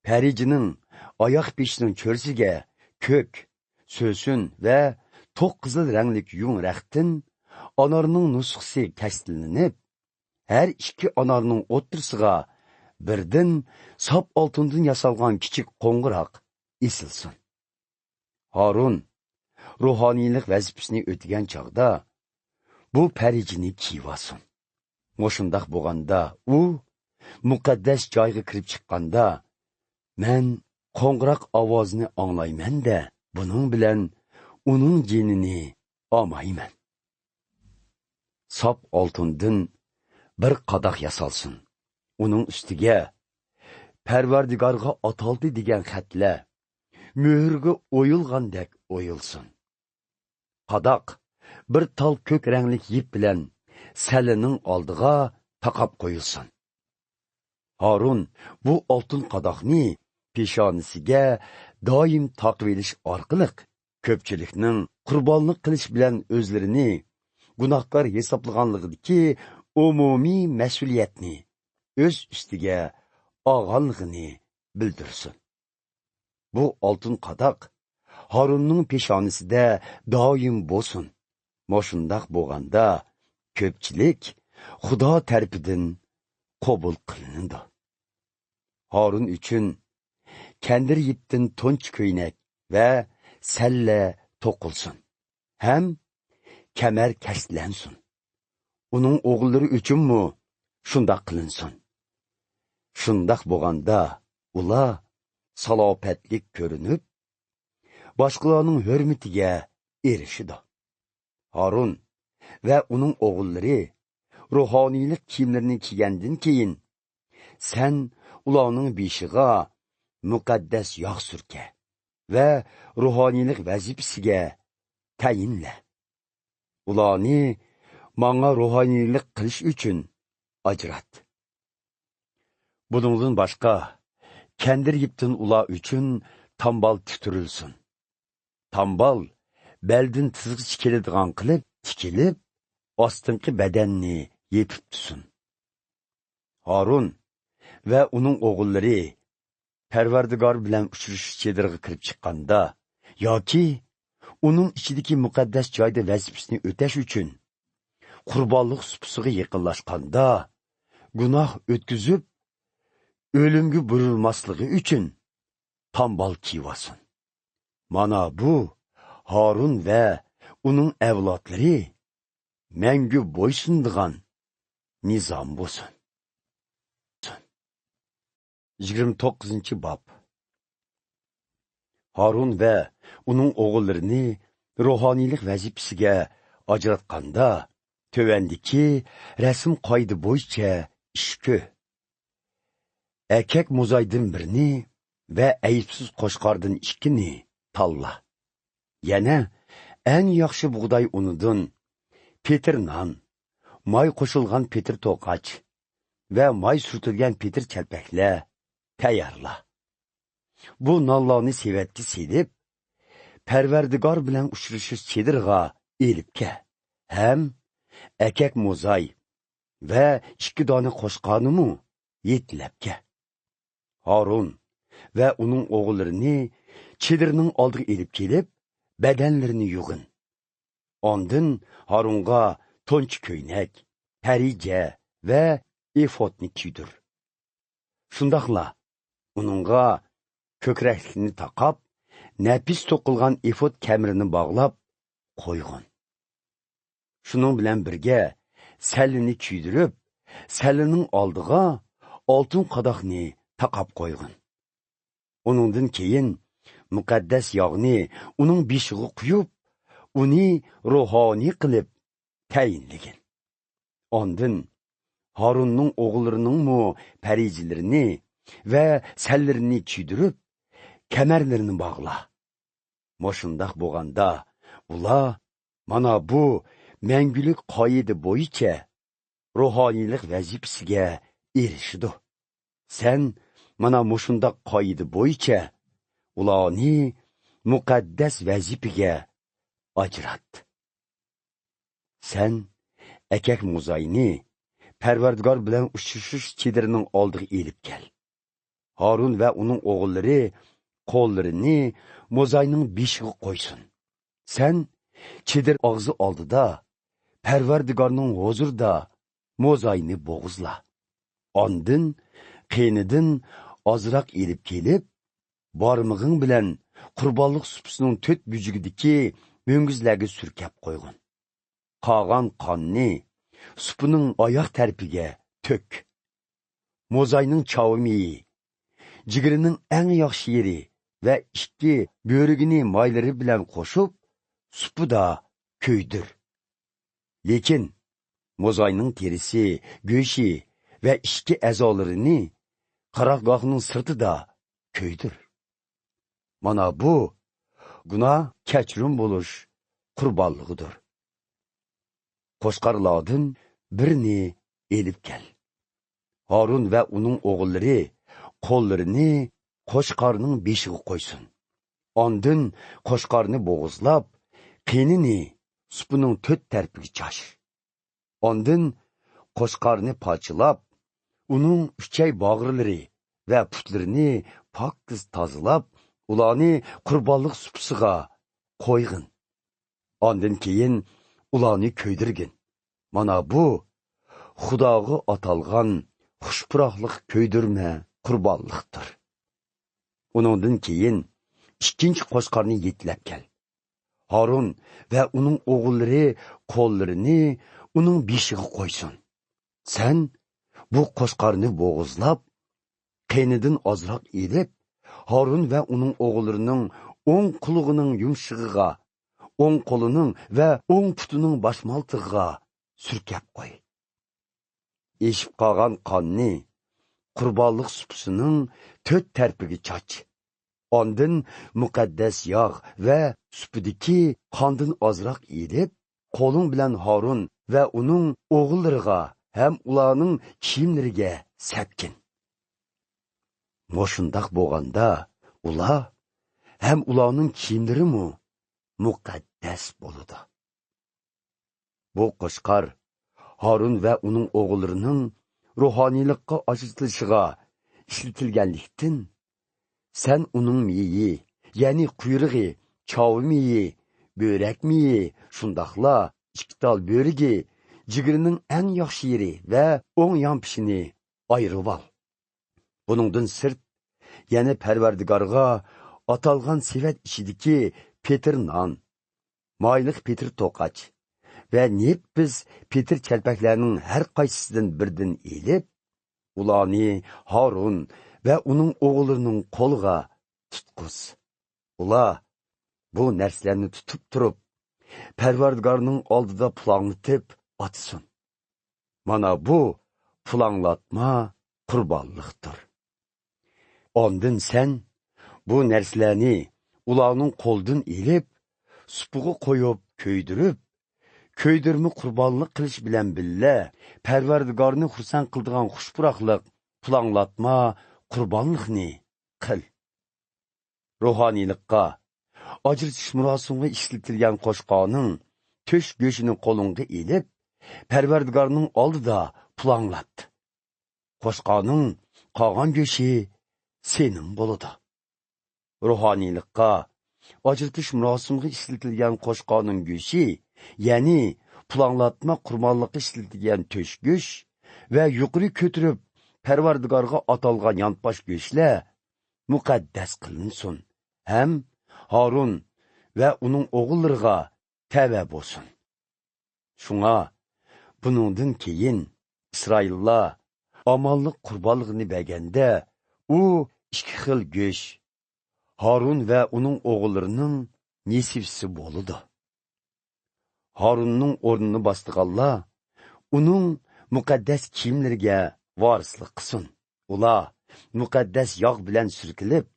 پەرىجىنىڭ ئاياغ پېشىنىڭ چۆرىسىگە كۆك، سۆسۈن ۋە توق قىزىل رەڭلىك يۇڭ رەختتىن ئانارنىڭ نۇسخىسى كەشتىلىنىپ، ھەر ئىككى ئانارنىڭ ئوتتۇرىسىغا بىردىن ساپ ئالتۇندىن ياسالغان كىچىك قوڭغۇراق ئېسىلسۇن. ھارۇن روھانىيلىق ۋەزىپىسىنى ئۆتىگەن چاغدا بۇ پەرىجىنى كىيىۋالسۇن. مۇشۇنداق بولغاندا ئۇ مۇقەددەس جايغا كىرىپ چىققاندا، مەن قوڭغۇراق ئاۋازىنى ئاڭلايمەن-دە، بۇنىڭ بىلەن ئۇنىڭ جېنىنى ئامايمەن. ساپ ئالتۇندىن بىر قاداق ياسالسۇن. ئۇنىڭ ئۈستىگە «پەرۋەردىگارغا ئاتالدى» دېگەن خەتلەر مۆھۈرگە ئويۇلغاندەك ئويۇلسۇن. قاداق بىر تال كۆك رەڭلىك يىپ بىلەن سەللىنىڭ ئالدىغا تاقاپ قويۇلسۇن. ھارۇن بۇ ئالتۇن قاداقنى پېشانىسىگە دائىم تاقىۋېلىش ئارقىلىق، كۆپچىلىكنىڭ قۇربانلىق قىلىش بىلەن ئۆزلىرىنى گۇناھكار ھېسابلىغانلىقىدىكى ئومۇمىي مەسئۇلىيەتنى ئۆز ئۈستىگە ئالغانلىقىنى بىلدۈرسۇن. بۇ ئالتۇن قاداق ھارۇننىڭ پېشانىسىدە دائىم بولسۇن. مۇشۇنداق بولغاندا، كۆپچىلىك خۇدا تەرىپىدىن قوبۇل قىلىنىدۇ. ھارۇن ئۈچۈن كەندىر يىپتىن تونچە كۆينەك ۋە سەللە توقۇلسۇن ھەم كەمەر كەشتلەنسۇن. ئۇنىڭ ئوغۇللىرى ئۈچۈنمۇ شۇنداق قىلىنسۇن. شۇنداق بولغاندا ئۇلار سالاپەتلىك كۆرۈنۈپ، باشقىلارنىڭ ھۆرمىتىگە ئېرىشىدۇ. ھارۇن ۋە ئۇنىڭ ئوغۇللىرى روھانىيلىق كىيىملىرىنى كىيگەندىن كېيىن، سەن ئۇلارنىڭ بېشىغا مۇقەددەس ياغ سۈركە ۋە روھانىيلىق ۋەزىپىسىگە تەيىنلە. ئۇلارنى ماڭا روھانىيلىق قىلىش ئۈچۈن ئاجرات. بۇنىڭدىن باشقا، كەندىر يىپتىن ئۇلار ئۈچۈن تامبال تىكتۈرۈلسۇن. تامبال بەلدىن تىزغىچە كېلىدىغان قىلىپ تىكىلىپ، ئاستىنقى بەدەننى يېپىپ تۇرسۇن. ھارۇن ۋە ئۇنىڭ ئوغۇللىرى پەرۋەردىگار بىلەن ئۇچرىشىش چېدىرىغا كىرىپ چىققاندا ياكى ئۇنىڭ ئىچىدىكى مۇقەددەس جايدا ۋەزىپىسىنى ئۆتەش ئۈچۈن قۇربانلىق سۇپىسىغا يېقىنلاشقاندا، گۇناھ ئۆتكۈزۈپ، ئۆلۈمگە بۇيرۇلماسلىقى ئۈچۈن تامبال كىيىۋالسۇن. مانا بۇ ھارۇن ۋە ئۇنىڭ ئەۋلادلىرى مەڭگۈ بويسۇنىدىغان نىزام بولسۇن. يىگىرمە توققۇزىنچى باب. ھارۇن ۋە ئۇنىڭ ئوغۇللىرىنى روھانىيلىق ۋەزىپىسىگە ئاجراتقاندا، تۆۋەندىكى رەسىم قائىدە بويىچە ئىش كۆر. ئەركەك موزايدىن بىرنى ۋە ئەيىبسىز قوچقاردىن ئىككىنى تاللا. يەنە ئەڭ ياخشى بۇغداي ئۇنىدىن پېتىر نان، ماي قوشۇلغان پېتىر توقاچ ۋە ماي سۈرتۈلگەن پېتىر چەلپەكلەر تەييارلا. بۇ نانلارنى سېۋەتكە سېلىپ، پەرۋەردىگار بىلەن ئۇچرىشىش چېدىرىغا ئېلىپ كەل ھەم ئەركەك موزاي ۋە ئىككى دانە قوچقارنىمۇ يېتىلەپ كەل. ھارۇن ۋە ئۇنىڭ ئوغۇللىرىنى چېدىرنىڭ ئالدىغا ئېلىپ كېلىپ، بەدەنلىرىنى يۇغىن. ئاندىن ھارۇنغا تونچە كۆينەك، پەرىجە ۋە ئېفودنى كىيدۈر. شۇنداقلا ئۇنىڭغا كۆكرەكلىكنى تاقاپ، نەپىس توقۇلغان ئېفود كەمىرىنى باغلاپ قويغىن. شۇنىڭ بىلەن بىرگە سەللىنى كىيدۈرۈپ، سەللىنىڭ ئالدىغا ئالتۇن قاداقنى تاقاپ قويغىن. ئۇنىڭدىن كېيىن مۇقەددەس ياغنى ئۇنىڭ بېشىغا قۇيۇپ، ئۇنى روھانىي قىلىپ تەيىنلىگىن. ئاندىن ھارۇننىڭ ئوغۇللىرىنىڭمۇ پەرىجىلىرىنى ۋە سەنلىرىنى كىيدۈرۈپ، كەمەرلىرىنى باغلا. مۇشۇنداق بولغاندا، ئۇلار مانا بۇ مەڭگۈلۈك قائىدە بويىچە روھانىيلىق ۋەزىپىسىگە ئېرىشىدۇ. سەن مانا مۇشۇنداق قائىدە بويىچە ئۇلارنى مۇقەددەس ۋەزىپىگە ئاجرات. سەن ئەكەك موزاينى پەرۋەردىگار بىلەن ئۇچرىشىش چېدىرىنىڭ ئالدىغا ئېلىپ كەل. ھارۇن ۋە ئۇنىڭ ئوغۇللىرى قوللىرىنى موزاينىڭ بېشىغا قويسۇن. سەن چېدىر ئاغزى ئالدىدا پەرۋەردىگارنىڭ ھۇزۇرىدا موزاينى بوغۇزلا. ئاندىن قېنىدىن ئازراق ئېلىپ كېلىپ، بارمىقىڭ بىلەن قۇربانلىق سۇپىسىنىڭ تۆت بۇرجىكىدىكى مۈڭگۈزلەرگە سۈركەپ قويغىن. قالغان قاننى سۇپىنىڭ ئاياغ تەرىپىگە تۆك. موزاينىڭ چاۋا مېيى، جىگىرىنىڭ ئەڭ ياخشى يېرى ۋە ئىككى بۆرىگىنى مايلىرى بىلەن قوشۇپ، سۇپىدا كۆيدۈر. لېكىن موزاينىڭ تېرىسى، گۆشى ۋە ئىچكى ئەزالىرىنى قاراخگاھنىڭ سىرتىدا كۆيدۈر. مانا بۇ گۇناھ كەچۈرۈم بولۇش قۇربانلىقىدۇر. قوچقارلاردىن بىرنى ئېلىپ كەل. ھارۇن ۋە ئۇنىڭ ئوغۇللىرى قوللىرىنى قوچقارنىڭ بېشىغا قويسۇن. ئاندىن قوچقارنى بوغۇزلاپ، قېنىنى سۇپىنىڭ تۆت تەرىپىگە چاچ. ئاندىن قوچقارنى پارچىلاپ، ئۇنىڭ ئۈچەي باغرىلىرى ۋە پۇتلىرىنى پاكىز تازىلاپ، ئۇلارنى قۇربانلىق سۇپىسىغا قويغىن. ئاندىن كېيىن ئۇلارنى كۆيدۈرگىن. مانا بۇ خۇداغا ئاتالغان خۇش پۇراقلىق كۆيدۈرمە قۇربانلىقتۇر. ئۇنىڭدىن كېيىن ئىككىنچى قوچقارنى يېتىلەپ كەل. ھارۇن ۋە ئۇنىڭ ئوغۇللىرى قوللىرىنى ئۇنىڭ بېشىغا قويسۇن. سەن بۇ قوچقارنى بوغۇزلاپ، قېنىدىن ئازراق ئېلىپ، ھارۇن ۋە ئۇنىڭ ئوغۇللىرىنىڭ ئوڭ قۇلىقىنىڭ يۇمشىقىغا، ئوڭ قولىنىڭ ۋە ئوڭ پۇتىنىڭ باشمالتىغىغا سۈركەپ قوي. ئېشىپ قالغان قاننى قۇربانلىق سۇپىسىنىڭ تۆت تەرىپىگە چاچ. ئاندىن مۇقەددەس ياغ ۋە سۇپىدىكى قاندىن ئازراق ئېلىپ، قولۇڭ بىلەن ھارۇن ۋە ئۇنىڭ ئوغۇللىرىغا ھەم ئۇلارنىڭ كىيىملىرىگە سەپكىن. مۇشۇنداق بولغاندا، ئۇلار ھەم ئۇلارنىڭ كىيىملىرىمۇ مۇقەددەس بولىدۇ. بۇ قوچقار ھارۇن ۋە ئۇنىڭ ئوغۇللىرىنىڭ روھانىيلىققا ئاجرىتىلىشىغا ئىشلىتىلگەنلىكتىن، سەن ئۇنىڭ مېيى، يەنى قۇيرۇقى، چاۋا مېيى، بۆرەك مېيى، شۇنداقلا ئىككى تال بۆرىكى، جىگىرىنىڭ ئەڭ ياخشى يېرى ۋە ئوڭ يانپېشىنى ئايرىۋال. بۇنىڭدىن سىرت، يەنە پەرۋەردىگارغا ئاتالغان سېۋەت ئىچىدىكى پېتىر نان، مايلىق پېتىر توقاچ ۋە نېپىز پېتىر چەلپەكلەرنىڭ ھەر قايسىسىدىن بىردىن ئېلىپ، ئۇلارنى ھارۇن ۋە ئۇنىڭ ئوغۇللىرىنىڭ قولىغا تۇتقۇز. ئۇلار بۇ نەرسىلەرنى تۇتۇپ تۇرۇپ، پەرۋەردىگارنىڭ ئالدىدا پۇلاڭلىتىپ ئاتسۇن. مانا بۇ پۇلاڭلاتما قۇربانلىقتۇر. ئاندىن سەن بۇ نەرسىلەرنى ئۇلارنىڭ قولىدىن ئېلىپ، سۇپىغا قويۇپ كۆيدۈرۈپ، كۆيدۈرمە قۇربانلىق قىلىش بىلەن بىللە، پەرۋەردىگارنى خۇرسەن قىلىدىغان خۇش پۇراقلىق پۇلاڭلاتما قۇربانلىقنى قىل. روھانىيلىققا ئاجرىتىش مۇراسىمىغا ئىشلىتىلگەن قوچقارنىڭ تۆش گۆشىنى قولۇڭغا ئېلىپ، پەرۋەردىگارنىڭ ئالدىدا پۇلاڭلات. قوچقارنىڭ قالغان گۆشى سېنىڭ بولىدۇ. روھانىيلىققا ئاجرىتىش مۇراسىمىغا ئىشلىتىلگەن قوچقارنىڭ گۆشى، يەنى پۇلاڭلاتما قۇربانلىققا ئىشلىتىلگەن تۆش گۆش ۋە يۇقىرى كۆتۈرۈپ پەرۋەردىگارغا ئاتالغان يانپاش گۆشلەر مۇقەددەس قىلىنسۇن ھەم ھارۇن ۋە ئۇنىڭ ئوغۇللىرىغا تەۋە بولسۇن. شۇڭا بۇنىڭدىن كېيىن ئىسرائىللار ئامانلىق قۇربانلىقىنى بەرگەندە، ئۇ ئىككى خىل گۆش ھارۇن ۋە ئۇنىڭ ئوغۇللىرىنىڭ نېسىۋىسى بولىدۇ. ھارۇننىڭ ئورنىنى باسىدىغانلار ئۇنىڭ مۇقەددەس كىيىملىرىگە ۋارىسلىق قىلسۇن. ئۇلار مۇقەددەس ياغ بىلەن سۈركىلىپ،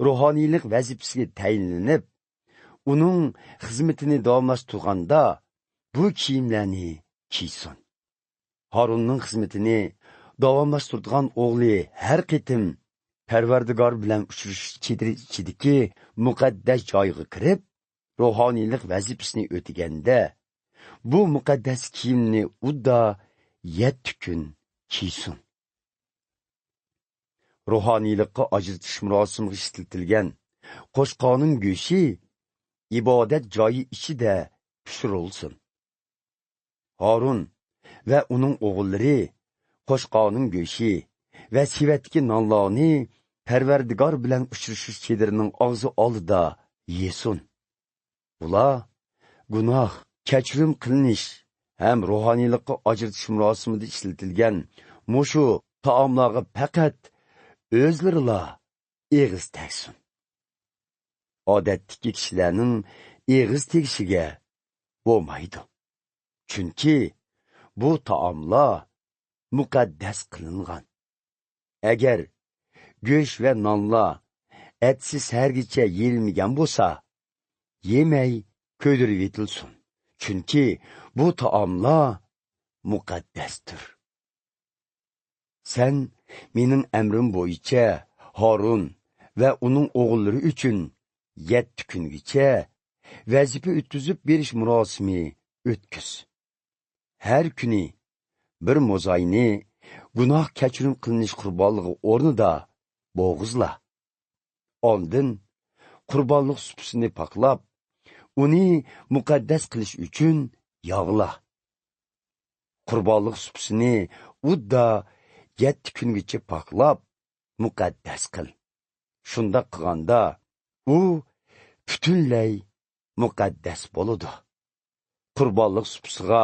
روھانىيلىق ۋەزىپىسىگە تەيىنلىنىپ، ئۇنىڭ خىزمىتىنى داۋاملاشتۇرغاندا، بۇ كىيىملەرنى كىيسۇن. ھارۇننىڭ خىزمىتىنى داۋاملاشتۇرىدىغان ئوغلى ھەر قېتىم پەرۋەردىگار بىلەن ئۇچرىشىش چېدىرى ئىچىدىكى مۇقەددەس جايغا كىرىپ، روھانىيلىق ۋەزىپىسىنى ئۆتىگەندە، بۇ مۇقەددەس كىيىمنى ئۇدا يەتتە كۈن كىيسۇن. روھانىيلىققا ئاجرىتىش مۇراسىمىغا ئىشلىتىلگەن قوچقارنىڭ گۆشى ئىبادەت جايى ئىچىدە پىشۇرۇلسۇن. ھارۇن ۋە ئۇنىڭ ئوغۇللىرى قوچقارنىڭ گۆشى ۋە سېۋەتتىكى نانلارنى پەرۋەردىگار بىلەن ئۇچرىشىش چېدىرىنىڭ ئاغزى ئالدىدا يېسۇن. ئۇلار گۇناھ، كەچۈرۈم قىلىنىش ھەم روھانىيلىققا ئاجرىتىش مۇراسىمىدا ئىشلىتىلگەن مۇشۇ تائاملارغا پەقەت ئۆزلىرىلا ئېغىز تەگسۇن. ئادەتتىكى كىشىلەرنىڭ ئېغىز تېگىشىگە بولمايدۇ. چۈنكى بۇ تائاملار مۇقەددەس قىلىنغان. ئەگەر گۆش ۋە نانلار ئەتىسى سەھەرگىچە يېيىلمىگەن بولسا، يېمەي كۆيدۈرۈۋېتىلسۇن. چۈنكى بۇ تائاملار مۇقەددەستۇر. سەن مېنىڭ ئەمرىم بويىچە ھارۇن ۋە ئۇنىڭ ئوغۇللىرى ئۈچۈن يەتتە كۈنگىچە ۋەزىپە ئۆتكۈزۈپ بېرىش مۇراسىمى ئۆتكۈز. ھەر كۈنى بىر موزاينى گۇناھ كەچۈرۈم قىلىنىش قۇربانلىقى ئورنىدا بوغۇزلا. ئاندىن قۇربانلىق سۇپىسىنى پاكلاپ، ئۇنى مۇقەددەس قىلىش ئۈچۈن ياغلا. قۇربانلىق سۇپىسىنى ئۇددا يەتتە كۈنگىچە پاكلاپ، مۇقەددەس قىل. شۇنداق قىلغاندا، ئۇ پۈتۈنلەي مۇقەددەس بولىدۇ. قۇربانلىق سۇپىسىغا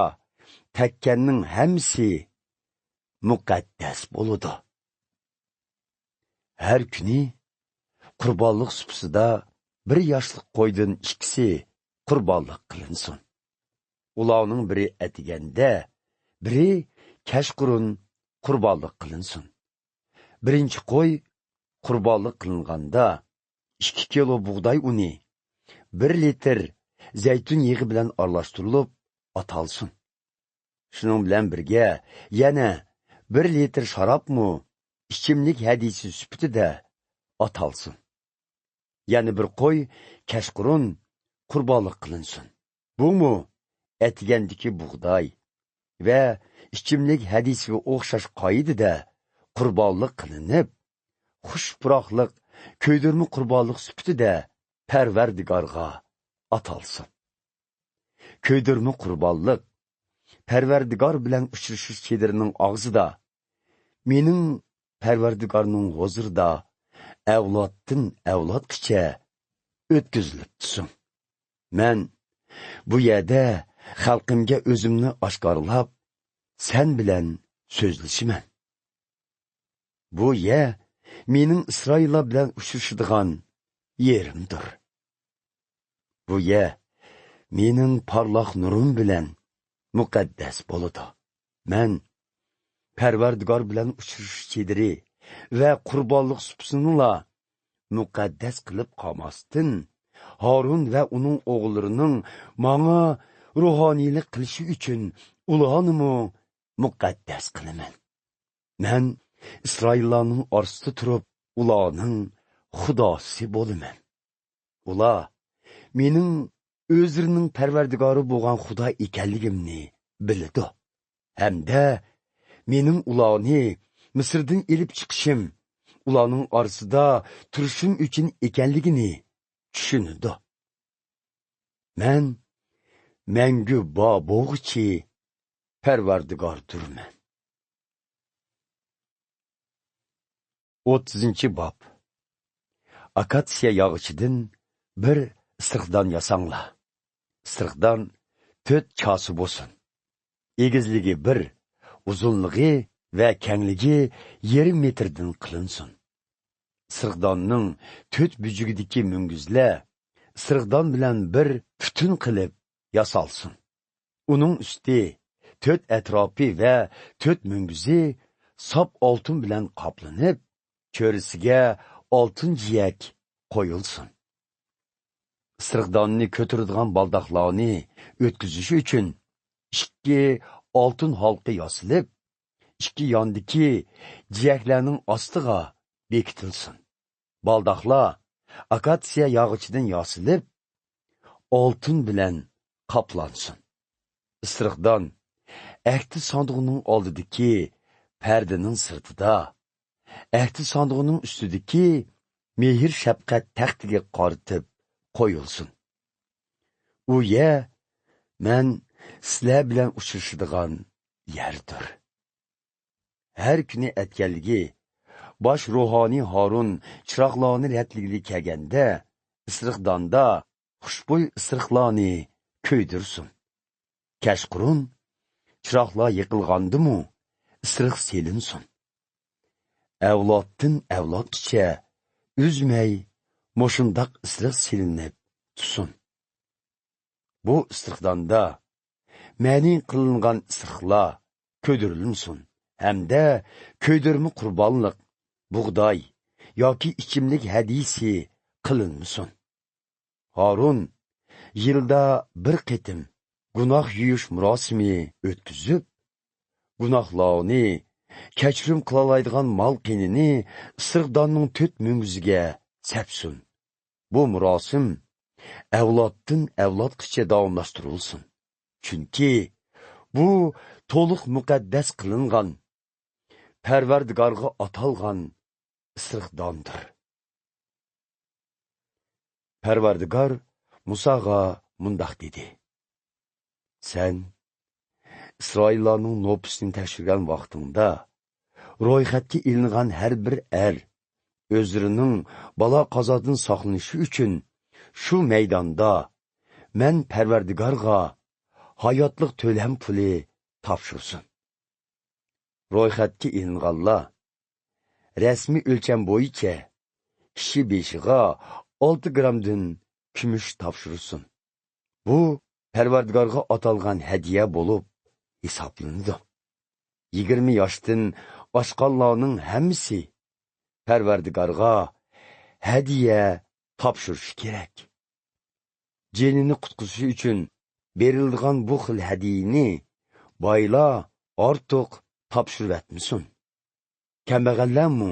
تەگكەننىڭ ھەممىسى مۇقەددەس بولىدۇ. ھەر كۈنى قۇربانلىق سۇپىسىدا بىر ياشلىق قويدىن ئىككىسى قۇربانلىق قىلىنسۇن. ئۇلارنىڭ بىرى ئەتىگەندە، بىرى كەچقۇرۇن قۇربانلىق قىلىنسۇن. بىرىنچى قوي قۇربانلىق قىلىنغاندا، ئىككى كىلو بۇغداي ئۇنى، بىر لىتىر زەيتۇن يېغى بىلەن ئارىلاشتۇرۇلۇپ ئاتالسۇن. شۇنىڭ بىلەن بىرگە يەنە بىر لىتىر شارابمۇ ئىچىملىك ھەدىسى سۈپىتىدە ئاتالسۇن. يەنە بىر قوي كەچقۇرۇن قۇربانلىق قىلىنسۇن. بۇمۇ ئەتىگەندىكى بۇغداي ۋە ئىچىملىك ھەدىسىگە ئوخشاش قائىدىدە قۇربانلىق قىلىنىپ، خۇش پۇراقلىق كۆيدۈرمە قۇربانلىق سۈپىتىدە پەرۋەردىگارغا ئاتالسۇن. كۆيدۈرمە قۇربانلىق پەرۋەردىگار بىلەن ئۇچرىشىش چېدىرىنىڭ ئاغزىدا، مېنىڭ پەرۋەردىگارنىڭ ھۇزۇرىدا ئەۋلادتىن ئەۋلادقىچە ئۆتكۈزۈلۈپ تۇرسۇن. مەن بۇ يەردە خەلقىمگە ئۆزۈمنى ئاشكارىلاپ، سەن بىلەن سۆزلىشىمەن. بۇ يەر مېنىڭ ئىسرائىللار بىلەن ئۇچرىشىدىغان يېرىمدۇر. بۇ يەر مېنىڭ پارلاق نۇرۇم بىلەن مۇقەددەس بولىدۇ. مەن پەرۋەردىگار بىلەن ئۇچرىشىش چېدىرى ۋە قۇربانلىق سۇپىسىنىلا مۇقەددەس قىلىپ قالماستىن، ھارۇن ۋە ئۇنىڭ ئوغۇللىرىنىڭ ماڭا روھانىيلىق قىلىشى ئۈچۈن ئۇلارنىمۇ مۇقەددەس قىلىمەن. مەن ئىسرائىللارنىڭ ئارىسىدا تۇرۇپ، ئۇلارنىڭ خۇداسى بولىمەن. ئۇلار مېنىڭ ئۆزلىرىنىڭ پەرۋەردىگارى بولغان خۇدا ئىكەنلىكىمنى بىلىدۇ. ھەمدە مېنىڭ ئۇلارنى مىسىردىن ئېلىپ چىقىشىم، ئۇلارنىڭ ئارىسىدا تۇرۇشۇم ئۈچۈن ئىكەنلىكىنى چۈشىنىدۇ. مەن مەڭگۈ بار بولغۇچى پەرۋەردىگاردۇرمەن. ئوتتۇزىنچى باب. ئاكاتسىيە ياغىچىدىن بىر ئىسرىقدان ياساڭلار. ئىسرىقدان تۆت چاسا بولسۇن. ئېگىزلىكى بىر، ئۇزۇنلۇقى ۋە كەڭلىكى يېرىم مېتىردىن قىلىنسۇن. ئىسرىقداننىڭ تۆت بۇرجىكىدىكى مۈڭگۈزلەر ئىسرىقدان بىلەن بىر پۈتۈن قىلىپ ياسالسۇن. ئۇنىڭ ئۈستى، تۆت ئەتراپى ۋە تۆت مۈڭگۈزى ساپ ئالتۇن بىلەن قاپلىنىپ، چۆرىسىگە ئالتۇن جىيەك قويۇلسۇن. ئىسرىقداننى كۆتۈرىدىغان بالداقلارنى ئۆتكۈزۈش ئۈچۈن ئىككى ئالتۇن ھالقا ياسىلىپ، ئىككى ياندىكى جىيەكلەرنىڭ ئاستىغا بېكىتىلسۇن. بالداقلار ئاكاتسىيە ياغىچىدىن ياسىلىپ، ئالتۇن بىلەن قاپلانسۇن. ئىسرىقدان ئەھدى ساندۇقىنىڭ ئالدىدىكى پەردىنىڭ سىرتىدا، ئەھدى ساندۇقىنىڭ ئۈستىدىكى مېھىر-شەپقەت تەختىگە قارىتىپ قويۇلسۇن. ئۇ يەر مەن سىلەر بىلەن ئۇچرىشىدىغان يەردۇر. ھەر كۈنى ئەتكەنلىكى باش روھانىي ھارۇن چىراغلارنى رەتلىگىلى كەلگەندە، ئىسرىقداندا خۇشبۇي ئىسرىقلارنى كۆيدۈرسۇن. كەچقۇرۇن چىراغلار يېقىلغاندىمۇ ئىسرىق سېلىنسۇن. ئەۋلادتىن ئەۋلادقىچە ئۈزمەي مۇشۇنداق ئىسرىق سېلىنىپ تۇرسۇن. بۇ ئىسرىقداندا مەنى قىلىنغان ئىسرىقلار كۆيدۈرۈلمىسۇن ھەمدە كۆيدۈرمە قۇربانلىق، بۇغداي ياكى ئىچىملىك ھەدىيىسى قىلىنمىسۇن. ھارۇن يىلدا بىر قېتىم گۇناھ يۇيۇش مۇراسىمى ئۆتكۈزۈپ، گۇناھلارنى كەچۈرۈم قىلالايدىغان مال قېنىنى ئىسرىقداننىڭ تۆت مۈڭگۈزىگە سەپسۇن. بۇ مۇراسىم ئەۋلادتىن ئەۋلادقىچە داۋاملاشتۇرۇلسۇن. چۈنكى بۇ تولۇق مۇقەددەس قىلىنغان، پەرۋەردىگارغا ئاتالغان ئىسرىقداندۇر. پەرۋەردىگار مۇساغا مۇنداق دېدى: سەن ئىسرائىللارنىڭ نوپۇسىنى تەكشۈرگەن ۋاقتىڭدا، رويخەتكە ئېلىنغان ھەر بىر ئەر ئۆزلىرىنىڭ بالا-قازادىن ساقلىنىشى ئۈچۈن شۇ مەيداندا مەن پەرۋەردىگارغا ھاياتلىق تۆلەم پۇلى تاپشۇرسۇن. رويخەتكە ئېلىنغانلار رەسمىي ئۆلچەم بويىچە كىشى بېشىغا ئالتە گرامدىن كۈمۈش تاپشۇرسۇن. بۇ پەرۋەردىگارغا ئاتالغان ھەدىيە بولۇپ ھېسابلىنىدۇ. يىگىرمە ياشتىن ئاشقانلارنىڭ ھەممىسى پەرۋەردىگارغا ھەدىيە تاپشۇرۇشى كېرەك. جېنىنى قۇتقۇزۇشى ئۈچۈن بېرىلىدىغان بۇ خىل ھەدىيىنى بايلار ئارتۇق تاپشۇرۇۋەتمىسۇن. كەمبەغەللەرمۇ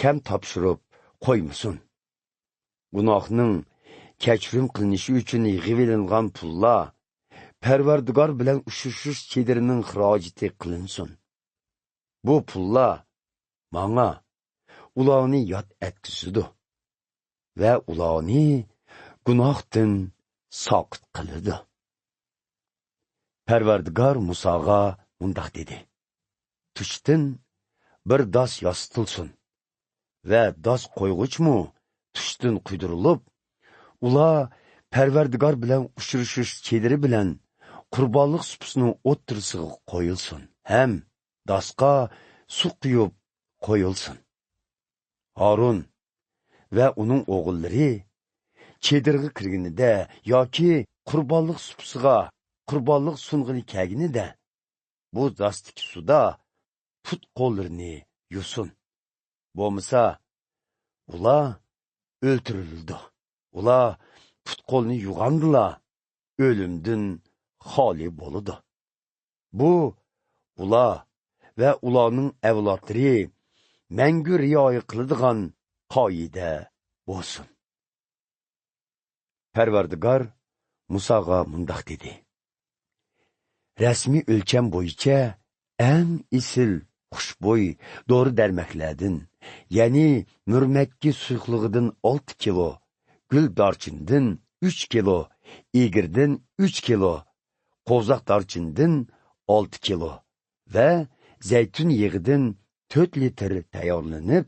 كەم تاپشۇرۇپ قويمىسۇن. گۇناھنىڭ كەچۈرۈم قىلىنىشى ئۈچۈن يىغىۋېلىنغان پۇللار پەرۋەردىگار بىلەن ئۇچرىشىش چېدىرىنىڭ خىراجىتى قىلىنسۇن. بۇ پۇللار ماڭا، ئۇلارنى ياد ئەتكۈزىدۇ ۋە ئۇلارنى گۇناھتىن ساقىت قىلىدۇ. پەرۋەردىگار مۇساغا مۇنداق دېدى: تۇشتىن بىر داس ياسىتىلسۇن ۋە داس قويغۇچمۇ تۇشتىن قۇيدۇرۇلۇپ، ئۇلار پەرۋەردىگار بىلەن ئۇچرىشىش چېدىرى بىلەن قۇربانلىق سۇپىسىنىڭ ئوتتۇرىسىغا قويۇلسۇن ھەم داسقا سۇ قۇيۇپ قويۇلسۇن. ھارۇن ۋە ئۇنىڭ ئوغۇللىرى چېدىرغا كىرگىنىدە ياكى قۇربانلىق سۇپىسىغا قۇربانلىق سۇنغىلى كەلگىنىدە، بۇ داستىكى سۇدا پۇت-قوللىرىنى يۇسۇن. بولمىسا، ئۇلار ئۆلتۈرۈلىدۇ. ئۇلار پۇت-قولنى يۇغاندىلا ئۆلۈمدىن خالىي بولىدۇ. بۇ ئۇلار ۋە ئۇلارنىڭ ئەۋلادلىرى مەڭگۈ رىئايە قىلىدىغان قائىدە بولسۇن. پەرۋەردىگار مۇساغا مۇنداق دېدى: رەسمىي ئۆلچەم بويىچە ئەڭ ئېسىل خۇشبۇي دورا-دەرمەكلەردىن، يەنى مۈرمەككە سۇيۇقلۇقىدىن ئالتە كىلو، گۈل دارچىنىدىن ئۈچ كىلو، ئېگىردىن ئۈچ كىلو، قوۋزاق دارچىنىدىن ئالتە كىلو ۋە زەيتۇن يېغىدىن تۆت لىتىر تەييارلىنىپ،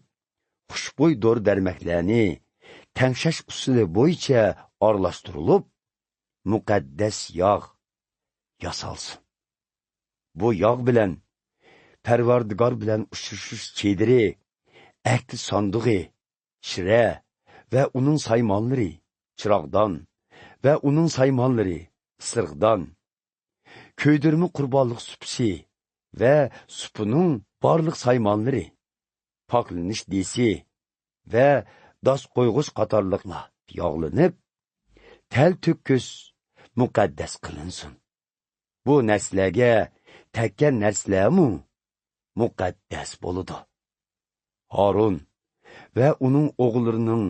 خۇشبۇي دورا-دەرمەكلەرنى تەڭشەش ئۇسۇلى بويىچە ئارىلاشتۇرۇلۇپ، مۇقەددەس ياغ ياسالسۇن. بۇ ياغ بىلەن پەرۋەردىگار بىلەن ئۇچرىشىش چېدىرى، ئەھدى ساندۇقى، شىرە ۋە ئۇنىڭ سايمانلىرى، چىراغدان ۋە ئۇنىڭ سايمانلىرى، ئىسرىقدان، كۆيدۈرمە قۇربانلىق سۇپىسى ۋە سۇپىنىڭ بارلىق سايمانلىرى، پاكلىنىش دېسى ۋە داس قويغۇچ قاتارلىقلار ياغلىنىپ، تەلتۆكۈس مۇقەددەس قىلىنسۇن. بۇ نەرسىلەرگە تەگكەن نەرسىلەرمۇ مۇقەددەس بولىدۇ. ھارۇن ۋە ئۇنىڭ ئوغۇللىرىنىڭ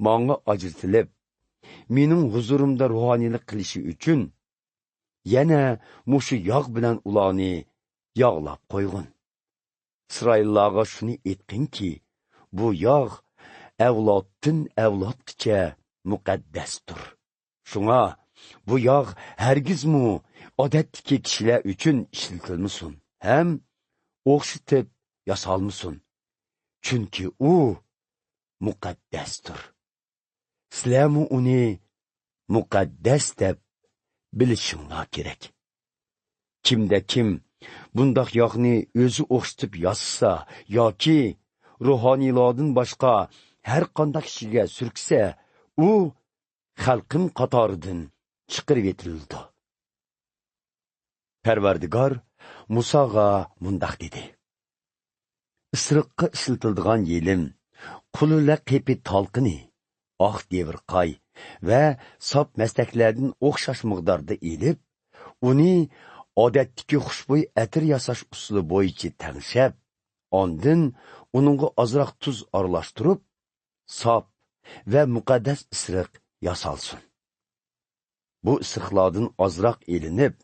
ماڭا ئاجرىتىلىپ، مېنىڭ ھۇزۇرۇمدا روھانىيلىق قىلىشى ئۈچۈن، يەنە مۇشۇ ياغ بىلەن ئۇلارنى ياغلاپ قويغىن. ئىسرائىللارغا شۇنى ئېيتقىنكى، بۇ ياغ ئەۋلادتىن ئەۋلادقىچە مۇقەددەستۇر. شۇڭا بۇ ياغ ھەرگىزمۇ ئادەتتىكى كىشىلەر ئۈچۈن ئىشلىتىلمىسۇن ھەم ئوخشىتىپ ياسالمىسۇن. چۈنكى ئۇ مۇقەددەستۇر. سىلەرمۇ ئۇنى مۇقەددەس دەپ بىلىشىڭلار كېرەك. كىمدە كىم بۇنداق ياغنى ئۆزى ئوخشىتىپ ياسىسا ياكى روھانىيلاردىن باشقا ھەر قانداق كىشىگە سۈركىسە، ئۇ خەلقىم قاتارىدىن چىقىرىۋېتىلىدۇ. پەرۋەردىگار مۇساغا مۇنداق دېدى: ئىسرىققا ئىشلىتىلىدىغان يېلىم، قۇلۇلە قېپى تالقىنى، ئاق دېۋىرقاي ۋە ساپ مەستەكلەردىن ئوخشاش مىقداردا ئېلىپ، ئۇنى ئادەتتىكى خۇشبۇي ئەتىر ياساش ئۇسۇلى بويىچە تەڭشەپ، ئاندىن ئۇنىڭغا ئازراق تۇز ئارىلاشتۇرۇپ، ساپ ۋە مۇقەددەس ئىسرىق ياسالسۇن. بۇ ئىسرىقلاردىن ئازراق ئېلىنىپ،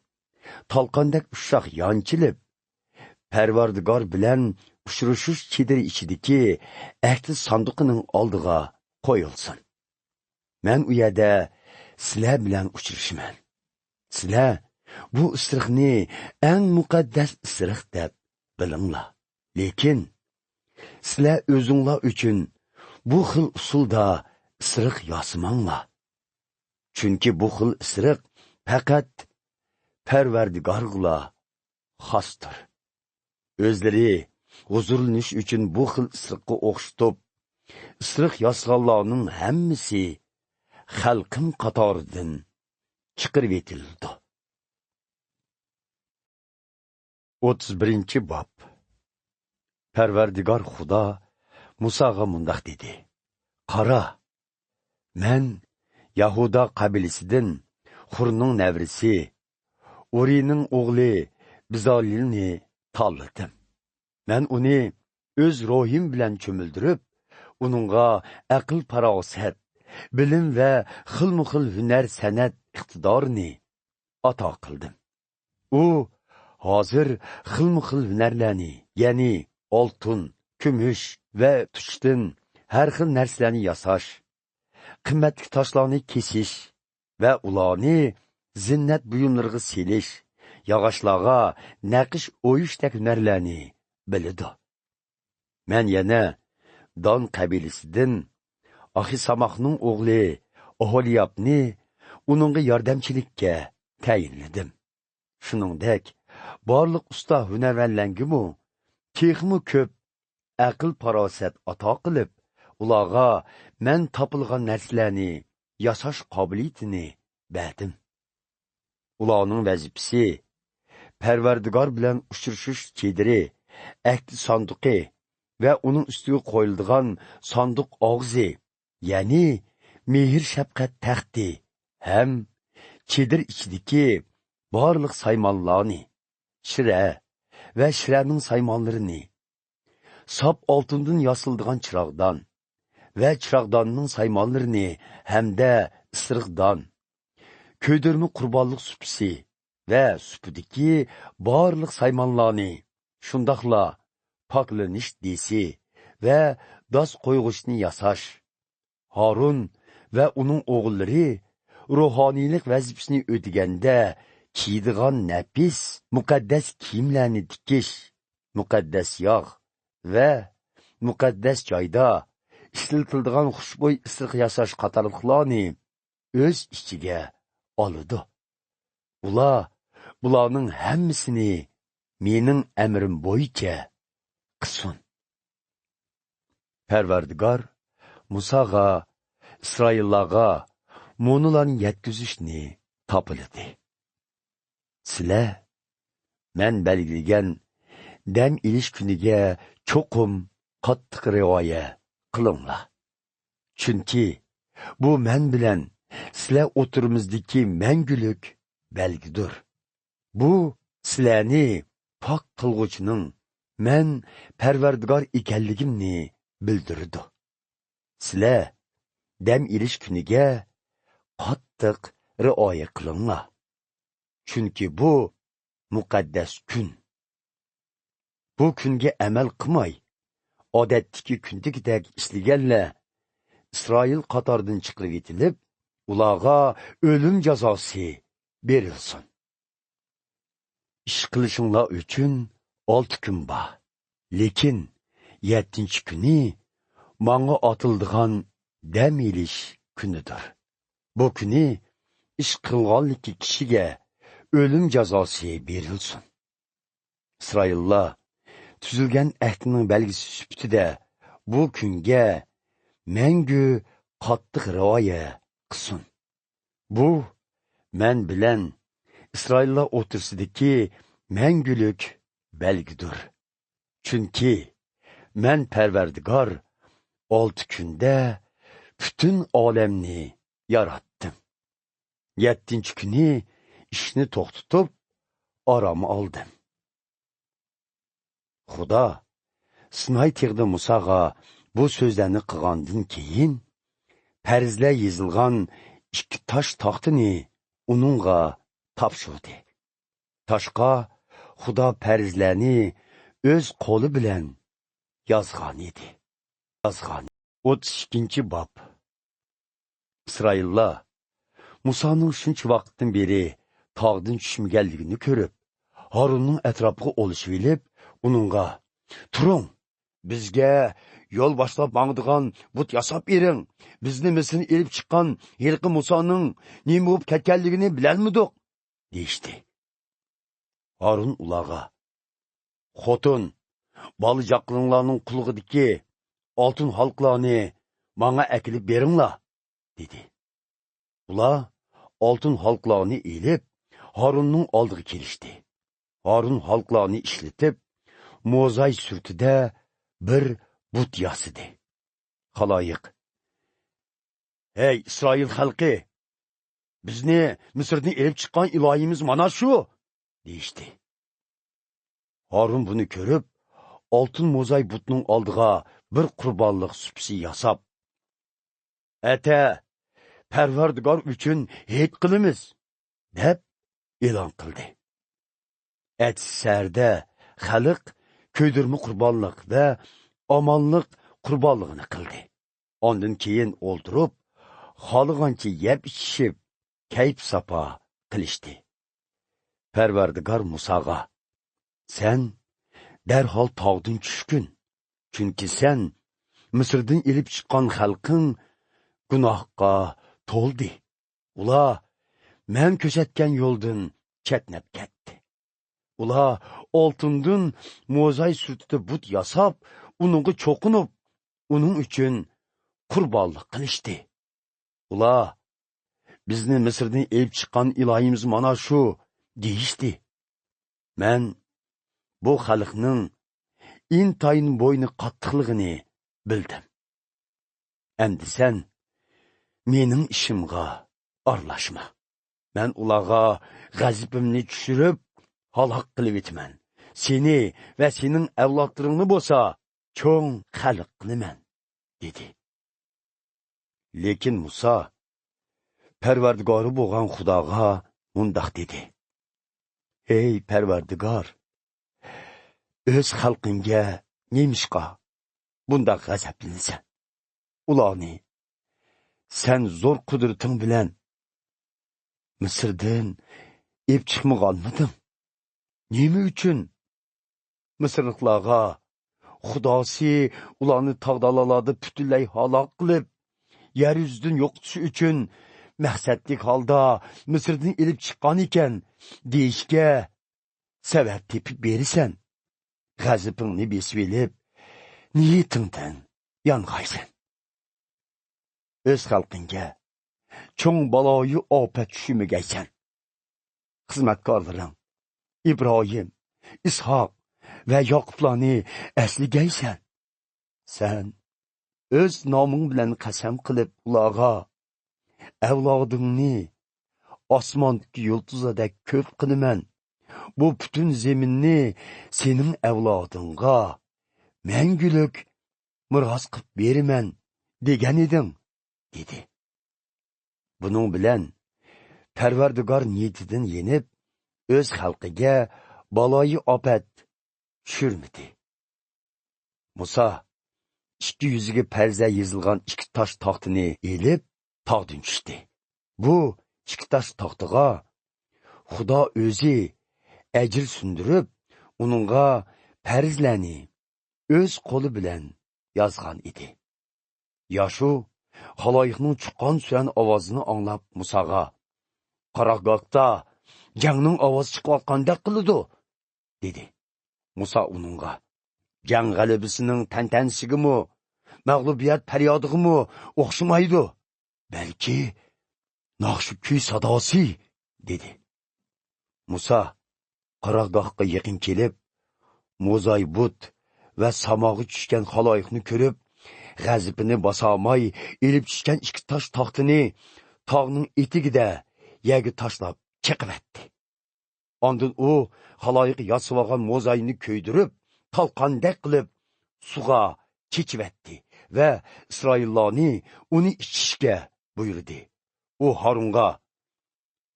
تالقاندەك ئۇششاق يانچىلىپ، پەرۋەردىگار بىلەن ئۇچرىشىش چېدىرى ئىچىدىكى ئەھدى ساندۇقىنىڭ ئالدىغا قويۇلسۇن. مەن ئۇ يەردە سىلەر بىلەن ئۇچرىشىمەن. سىلەر بۇ ئىسرىقنى ئەڭ مۇقەددەس ئىسرىق دەپ بىلىڭلار. لېكىن سىلەر ئۆزۈڭلار ئۈچۈن بۇ خىل ئۇسۇلدا ئىسرىق ياسىماڭلار. چۈنكى بۇ خىل ئىسرىق پەقەت پەرۋەردىگارغىلا خاستۇر. ئۆزلىرى ھۇزۇرلىنىش ئۈچۈن بۇ خىل ئىسرىققا ئوخشىتىپ، ئىسرىق ياسىغانلارنىڭ ھەممىسى خەلقىم قاتارىدىن چىقىرىۋېتىلىدۇ. ئوتتۇز بىرىنچى باب. پەرۋەردىگار خۇدا مۇساغا مۇنداق دېدى: قارا، مەن يەھۇدا قەبىلىسىدىن خۇرنىڭ نەۋرىسى، ئۇرىنىڭ ئوغلى بىزالېلنى تاللىدىم. مەن ئۇنى ئۆز روھىم بىلەن چۆمۈلدۈرۈپ، ئۇنىڭغا ئەقىل-پاراسەت، بىلىم ۋە خىلمۇ خىل ھۈنەر-سەنئەت ئىقتىدارىنى ئاتا قىلدىم. ئۇ ھازىر خىلمۇ خىل ھۈنەرلەرنى، يەنى ئالتۇن، كۈمۈش ۋە تۇشتىن ھەر خىل نەرسىلەرنى ياساش، قىممەتلىك تاشلارنى كېسىش ۋە ئۇلارنى زىننەت بۇيۇملىرىغا سېلىش، ياغاچلارغا نەقىش ئويۇشتەك ھۈنەرلەرنى بىلىدۇ. مەن يەنە دان قەبىلىسىدىن ئاخىساماخنىڭ ئوغلى ئوھولىيابنى ئۇنىڭغا ياردەمچىلىككە تەيىنلىدىم. شۇنىڭدەك، بارلىق ئۇستا ھۈنەرۋەنلەرگىمۇ تېخىمۇ كۆپ ئەقىل-پاراسەت ئاتا قىلىپ، ئۇلارغا مەن تاپىلىغان نەرسىلەرنى ياساش قابىلىيىتىنى بەردىم. ئۇلارنىڭ ۋەزىپىسى پەرۋەردىگار بىلەن ئۇچرىشىش چېدىرى، ئەھدى ساندۇقى ۋە ئۇنىڭ ئۈستىگە قويۇلىدىغان ساندۇق ئاغزى، يەنى مېھىر-شەپقەت تەختى ھەم چېدىر ئىچىدىكى بارلىق سايمانلارنى، شىرە ۋە شىرەنىڭ سايمانلىرىنى، ساپ ئالتۇندىن ياسىلىدىغان چىراغدان ۋە چىراغداننىڭ سايمانلىرىنى ھەمدە ئىسرىقدان، كۆيدۈرمە قۇربانلىق سۇپىسى ۋە سۇپىدىكى بارلىق سايمانلارنى، شۇنداقلا پاكلىنىش دېسى ۋە داس قويغۇچنى ياساش، ھارۇن ۋە ئۇنىڭ ئوغۇللىرى روھانىيلىق ۋەزىپىسىنى ئۆتىگەندە كىيىدىغان نەپىس، مۇقەددەس كىيىملەرنى تىكىش، مۇقەددەس ياغ ۋە مۇقەددەس جايدا ئىشلىتىلىدىغان خۇشبۇي ئىسرىق ياساش قاتارلىقلارنى ئۆز ئىچىگە ئالىدۇ. ئۇلار بۇلارنىڭ ھەممىسىنى مېنىڭ ئەمرىم بويىچە قىلسۇن. پەرۋەردىگار مۇساغا ئىسرائىللارغا مۇنۇلارنى يەتكۈزۈشنى تاپىلىدى: سىلەر مەن بەلگىلىگەن دەم ئېلىش كۈنىگە چوقۇم قاتتىق رىئايە قىلىڭلار. چۈنكى بۇ مەن بىلەن سىلەر ئوتتۇرىمىزدىكى مەڭگۈلۈك بەلگىدۇر. بۇ سىلەرنى پاك قىلغۇچىنىڭ مەن پەرۋەردىگار ئىكەنلىكىمنى بىلدۈرىدۇ. سىلەر دەم ئېلىش كۈنىگە قاتتىق رىئايە قىلىڭلار. چۈنكى بۇ مۇقەددەس كۈن. بۇ كۈنگە ئەمەل قىلماي، ئادەتتىكى كۈندىكىدەك ئىشلىگەنلەر ئىسرائىل قاتاردىن چىقىرىۋېتىلىپ، ئۇلارغا ئۆلۈم جازاسى بېرىلسۇن. ئىش قىلىشىڭلار ئۈچۈن ئالتە كۈن بار. لېكىن يەتتىنچى كۈنى ماڭا ئاتىلىدىغان دەم ئېلىش كۈنىدۇر. بۇ كۈنى ئىش قىلغانلىكى كىشىگە ئۆلۈم جازاسى بېرىلسۇن. ئىسرائىللار تۈزۈلگەن ئەھدىنىڭ بەلگىسى سۈپىتىدە بۇ كۈنگە مەڭگۈ قاتتىق رىئايە قىلسۇن. بۇ مەن بىلەن ئىسرائىللار ئوتتۇرىسىدىكى مەڭگۈلۈك بەلگىدۇر. چۈنكى مەن پەرۋەردىگار ئالتە كۈندە پۈتۈن ئالەمنى ياراتتىم. يەتتىنچى كۈنى ئىشنى توختىتىپ، ئارام ئالدىم. خۇدا سىناي تېغىدا مۇساغا بۇ سۆزلەرنى قىلغاندىن كېيىن، پەرزلەر يېزىلغان ئىككى تاش تاختىنى ئۇنىڭغا تاپشۇردى. تاشقا خۇدا پەرزلەرنى ئۆز قولى بىلەن يازغان ئىدى. يازغان. ئوتتۇز ئىككىنچى باب. ئىسرائىللار مۇسانىڭ شۇنچە ۋاقىتتىن بېرى تاغدىن چۈشمىگەنلىكىنى كۆرۈپ، ھارۇننىڭ ئەتراپىغا ئولىشىۋېلىپ، ئۇنىڭغا، «تۇرۇڭ، بىزگە يول باشلاپ ماڭىدىغان بۇت ياساپ بېرىڭ. بىزنى مىسىردىن ئېلىپ چىققان ھېلىقى مۇسانىڭ نېمە بولۇپ كەتكەنلىكىنى بىلەلمىدۇق» دېيىشتى. ھارۇن ئۇلارغا، «خوتۇن، بالا-چاقىلىرىڭلارنىڭ قۇلىقىدىكى ئالتۇن ھالقىلارنى ماڭا ئەكېلىپ بېرىڭلار» دېدى. ئۇلار ئالتۇن ھالقىلارنى ئېلىپ، ھارۇننىڭ ئالدىغا كېلىشتى. ھارۇن ھالقىلارنى ئىشلىتىپ، موزاي سۈرىتىدە بىر بۇت ياسىدى. خالايىق، «ھەي، ئىسرائىل خەلقى! بىزنى مىسىردىن ئېلىپ چىققان ئىلاھىمىز مانا شۇ!» دېيىشتى. ھارۇن بۇنى كۆرۈپ، ئالتۇن موزاي بۇتنىڭ ئالدىغا بىر قۇربانلىق سۇپىسى ياساپ، «ئەتە پەرۋەردىگار ئۈچۈن ھېيت قىلىمىز» دەپ ئېلان قىلدى. ئەتىسى سەھەردە خەلق كۆيدۈرمە قۇربانلىق ۋە ئامانلىق قۇربانلىقىنى قىلدى. ئاندىن كېيىن ئولتۇرۇپ، خالىغانچە يەپ ئىچىشىپ، كەيپ-ساپا قىلىشتى. پەرۋەردىگار مۇساغا، «سەن دەرھال تاغدىن چۈشكىن، چۈنكى سەن مىسىردىن ئېلىپ چىققان خەلقىڭ گۇناھقا تولدى. ئۇلار مەن كۆرسەتكەن يولدىن چەتنەپ كەتتى. ئۇلار ئالتۇندىن موزاي سۈرىتىدە بۇت ياساپ، ئۇنىڭغا چوقۇنۇپ، ئۇنىڭ ئۈچۈن قۇربانلىق قىلىشتى. ئۇلار، 'بىزنى مىسىردىن ئېلىپ چىققان ئىلاھىمىز مانا شۇ' دېيىشتى. مەن بۇ خەلقنىڭ ئىنتايىن بوينى قاتتىقلىقىنى بىلدىم. ئەمدى سەن مېنىڭ ئىشىمغا ئارىلاشما. مەن ئۇلارغا غەزىپىمنى چۈشۈرۈپ، ھالاك قىلىۋېتىمەن. سېنى ۋە سېنىڭ ئەۋلادلىرىڭنى بولسا چوڭ خەلق قىلىمەن» دېدى. لېكىن مۇسا پەرۋەردىگارى بولغان خۇداغا مۇنداق دېدى: «ئەي پەرۋەردىگار، ئۆز خەلقىڭگە نېمىشقا بۇنداق غەزەپلىنىسەن؟ ئۇلارنى سەن زور قۇدرىتىڭ بىلەن مىسىردىن ئېلىپ چىقمىغانمىدىڭ؟ نېمە ئۈچۈن مىسىرلىقلارغا خۇداسى ئۇلارنى تاغ-دالالاردا پۈتۈنلەي ھالاك قىلىپ، يەر يۈزىدىن يوقىتىش ئۈچۈن مەقسەتلىك ھالدا مىسىردىن ئېلىپ چىققان ئىكەن دېيىشكە سەۋەب تېپىپ بېرىسەن؟ غەزىپىڭنى بېسىۋېلىپ، نىيىتىڭدىن يانغايسەن. ئۆز خەلقىڭگە چوڭ بالايىئاپەت چۈشۈرمىگەيسەن. خىزمەتكارلىرىڭ ئىبراھىم، ئىسھاق ۋە ياقۇپلارنى ئەسلىگەيسەن. سەن ئۆز نامىڭ بىلەن قەسەم قىلىپ ئۇلارغا، ئەۋلادىڭنى ئاسماندىكى يۇلتۇزلاردەك كۆپ قىلىمەن. بۇ پۈتۈن زېمىننى سېنىڭ ئەۋلادىڭغا مەڭگۈلۈك مىراس قىلىپ بېرىمەن، دېگەن ئىدىڭ، دېدى. بۇنىڭ بىلەن پەرۋەردىگار نىيىتىدىن يېنىپ، ئۆز خەلقىگە بالايىئاپەت چۈشۈرمىدى. مۇسا ئىككى يۈزىگە پەرزە يېزىلغان ئىككى تاش تاختىنى ئېلىپ، تاغدىن چۈشتى. بۇ ئىككى تاش تاختىغا خۇدا ئۆزى ئەجىر سۇندۇرۇپ، ئۇنىڭغا پەرزلەرنى ئۆز قولى بىلەن يازغان ئىدى. ياشۇ خالايىقنىڭ چۇقان-سۈرەن ئاۋازىنى ئاڭلاپ مۇساغا، «قاراگاھتا جەڭنىڭ ئاۋازى چىقىۋاتقاندەك قىلىدۇ» دېدى. مۇسا ئۇنىڭغا، «جەڭ غەلىبىسىنىڭ تەنتەنىسىگىمۇ، مەغلۇبىيەت پەريادىغىمۇ ئوخشىمايدۇ. بەلكى ناخشا كۈي ساداسى» دېدى. مۇسا قاراگاھقا يېقىن كېلىپ، موزاي بۇت ۋە ساماغا چۈشكەن خالايىقنى كۆرۈپ، غەزىپىنى باسالماي ئېلىپ چۈشكەن ئىككى تاش تاختىنى تاغنىڭ ئېتىكىدە يەرگە تاشلاپ چېقىۋەتتى. ئاندىن ئۇ خالايىق ياسىۋالغان موزاينى كۆيدۈرۈپ، تالقاندەك قىلىپ سۇغا چېچىۋەتتى ۋە ئىسرائىللارنى ئۇنى ئىچىشكە بۇيرۇدى. ئۇ ھارۇنغا،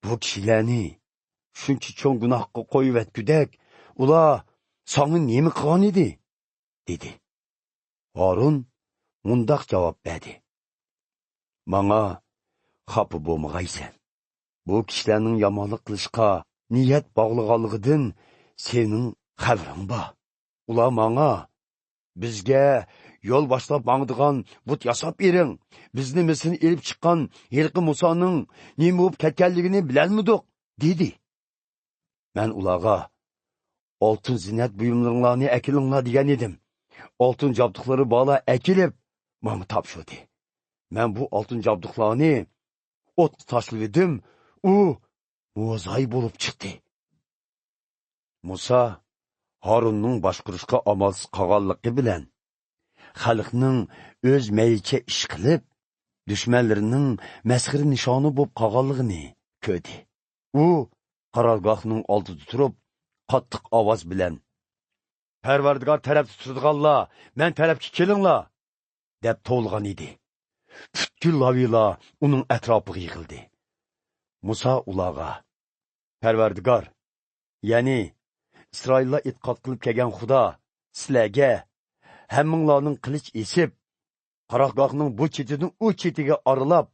«بۇ كىشىلەرنى شۇنچە چوڭ گۇناھقا قويۇۋەتكۈدەك، ئۇلار ساڭا نېمە قىلغان ئىدى؟» دېدى. ھارۇن مۇنداق جاۋاب بەردى، «ماڭا خاپا بولمىغايسەن. بۇ كىشىلەرنىڭ يامانلىق قىلىشقا نىيەت باغلىغانلىقىدىن سېنىڭ خەۋىرىڭ بار. ئۇلار ماڭا، بىزگە يول باشلاپ ماڭىدىغان بۇت ياساپ بېرىڭ، بىزنى مىسىردىن ئېلىپ چىققان ھېلىقى مۇسانىڭ نېمە بولۇپ كەتكەنلىكىنى بىلەلمىدۇق» دېدى. مەن ئۇلارغا، «ئالتۇن زىننەت بۇيۇملىرىڭلارنى ئەكېلىڭلار» دېگەن ئىدىم. ئالتۇن جابدۇقلىرى بارلار ئەكېلىپ، ماڭا تاپشۇردى. مەن بۇ ئالتۇن جابدۇقلارنى ئوتقا تاشلىۋىدىم، ئۇ موزاي بولۇپ چىقتى. مۇسا ھارۇننىڭ باشقۇرۇشقا ئامالسىز قالغانلىقى بىلەن، خەلقنىڭ ئۆز مەيلىچە ئىش قىلىپ، دۈشمەنلىرىنىڭ مەسخىرە نىشانى بولۇپ قالغانلىقىنى كۆردى. ئۇ قارارگاھنىڭ ئالدىدا تۇرۇپ، قاتتىق ئاۋاز بىلەن، «پەرۋەردىگار تەرەپتە تۇرىدىغانلار، مەن تەرەپكە كېلىڭلار!» دەپ توۋلىغان ئىدى. پۈتكۈل لاۋىيلار ئۇنىڭ ئەتراپىغا يىغىلدى. مۇسا ئۇلارغا، «پەرۋەردىگار، يەنى ئىسرائىللار ئېتىقاد قىلىپ كەلگەن خۇدا سىلەرگە، ھەممىڭلارنىڭ قىلىچ ئېسىپ، قاراگاھنىڭ بۇ چېتىدىن ئۇ چېتىگە ئارىلاپ،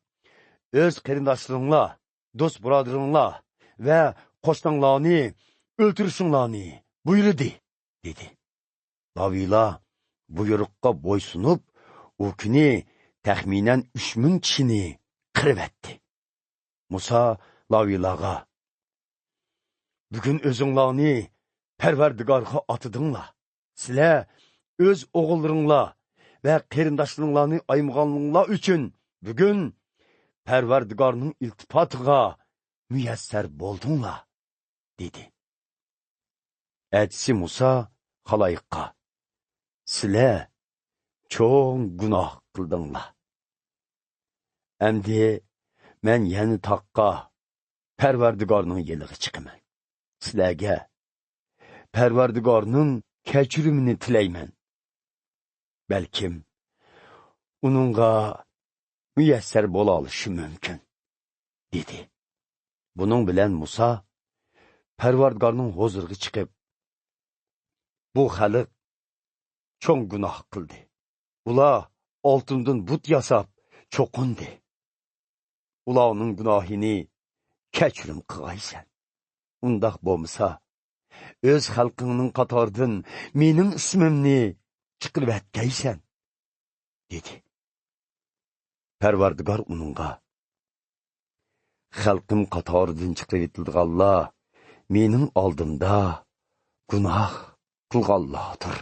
ئۆز قېرىنداشلىرىڭلار، دوست بۇرادىرىڭلار ۋە قوشناڭلارنى ئۆلتۈرۈشۈڭلارنى بۇيرۇدى» دېدى. لاۋىيلار بۇيرۇققا بويسۇنۇپ، ئۇ كۈنى تەخمىنەن ئۈچ مىڭ كىشىنى قىرىۋەتتى. مۇسا لاۋىيلارغا، «بۈگۈن ئۆزۈڭلارنى پەرۋەردىگارغا ئاتىدىڭلار. سىلەر ئۆز ئوغۇللىرىڭلار ۋە قېرىنداشلىرىڭلارنى ئايىمىغانلىقىڭلار ئۈچۈن بۈگۈن پەرۋەردىگارنىڭ ئىلتىپاتىغا مۇيەسسەر بولدۇڭلار» دېدى. ئەتىسى مۇسا خالايىققا، «سىلەر چوڭ گۇناھ قىلدىڭلار. ئەمدى مەن يەنە تاغقا پەرۋەردىگارنىڭ يېنىغا چىقىمەن. سىلەرگە پەرۋەردىگارنىڭ كەچۈرۈمىنى تىلەيمەن. بەلكىم ئۇنىڭغا مۇيەسسەر بولالىشىم مۇمكىن» دېدى. بۇنىڭ بىلەن مۇسا پەرۋەردىگارنىڭ ھۇزۇرىغا چىقىپ، «بۇ خەلق چوڭ گۇناھ قىلدى. ئۇلار ئالتۇندىن بۇت ياساپ چوقۇندى. ئۇلارنىڭ گۇناھىنى كەچۈرۈم قىلغايسەن. ئۇنداق بولمىسا، ئۆز خەلقىڭنىڭ قاتارىدىن مېنىڭ ئىسمىمنى چىقىرىۋەتكەيسەن» دېدى. پەرۋەردىگار ئۇنىڭغا، «خەلقىم قاتارىدىن چىقىرىۋېتىلىدىغانلار مېنىڭ ئالدىمدا گۇناھ قىلغانلاردۇر.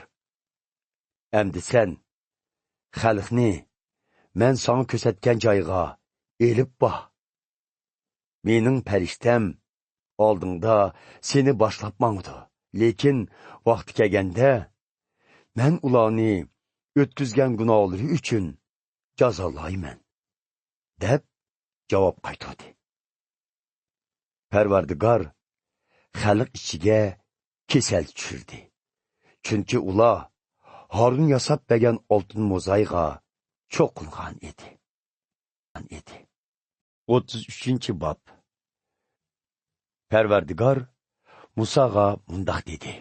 ئەمدى سەن خەلقنى مەن ساڭا كۆرسەتكەن جايغا ئېلىپ بار. مېنىڭ پەرىشتەم ئالدىڭدا سېنى باشلاپ ماڭىدۇ. لېكىن ۋاقتى كەلگەندە، مەن ئۇلارنى ئۆتكۈزگەن گۇناھلىرى ئۈچۈن جازالايمەن، دەپ جاۋاب قايتۇردى. پەرۋەردىگار خەلق ئىچىگە كېسەل چۈشۈردى. چۈنكى ئۇلار ھارۇن ياساپ بەرگەن ئالتۇن موزايغا چوقۇنغان ئىدى. ئىدى. ئوتتۇز ئۈچىنچى باب. پەرۋەردىگار مۇساغا مۇنداق دېدى: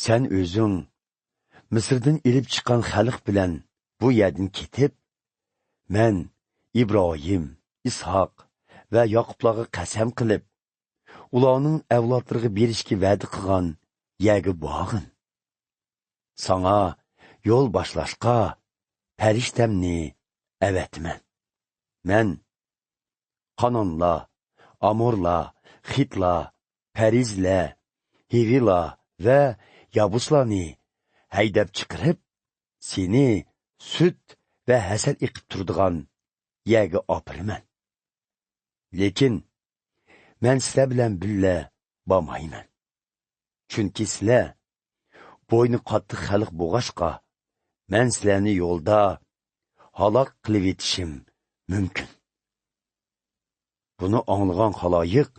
سەن ئۆزۈڭ مىسىردىن ئېلىپ چىققان خەلق بىلەن بۇ يەردىن كېتىپ، مەن ئىبراھىم، ئىسھاق ۋە ياقۇپلارغا قەسەم قىلىپ، ئۇلارنىڭ ئەۋلادلىرىغا بېرىشكە ۋەدە قىلغان يەرگە بارغىن. ساڭا يول باشلاشقا پەرىشتەمنى ئەۋەتىمەن. مەن قانانلار، ئامورلار، خىتلار، پەرىزلەر، ھىۋىلار ۋە يابۇسلارنى ھەيدەپ چىقىرىپ، سېنى سۈت ۋە ھەسەل ئېقىپ تۇرىدىغان يەرگە ئاپىرىمەن. لېكىن مەن سىلەر بىلەن بىللە بارمايمەن. چۈنكى سىلەر بوينى قاتتىق خەلق بولغاچقا، مەن سىلەرنى يولدا ھالاك قىلىۋېتىشىم مۇمكىن. بۇنى ئاڭلىغان خالايىق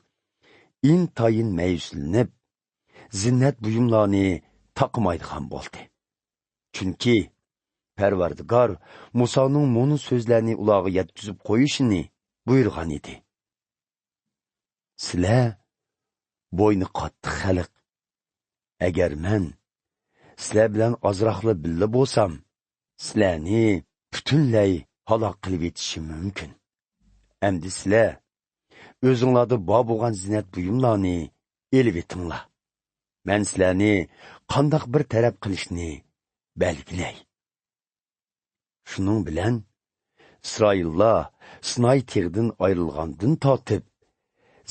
ئىنتايىن مەيۈسلىنىپ، زىننەت بۇيۇملارنى تاقىمايدىغان بولدى. چۈنكى پەرۋەردىگار مۇسانىڭ مۇنۇ سۆزلەرنى ئۇلارغا يەتكۈزۈپ قويۇشىنى بۇيرۇغان ئىدى: سىلەر بوينى قاتتىق خەلق. ئەگەر مەن سىلەر بىلەن ئازراقلا بىللە بولسام، سىلەرنى پۈتۈنلەي ھالاك قىلىۋېتىشىم مۇمكىن. ئەمدى سىلەر ئۆزۈڭلاردا بار بولغان زىننەت بۇيۇملارنى ئېلىۋېتىڭلار. مەن سىلەرنى قانداق بىر تەرەپ قىلىشنى بەلگىلەي. شۇنىڭ بىلەن ئىسرائىللار سىناي تېغىدىن ئايرىلغاندىن تارتىپ،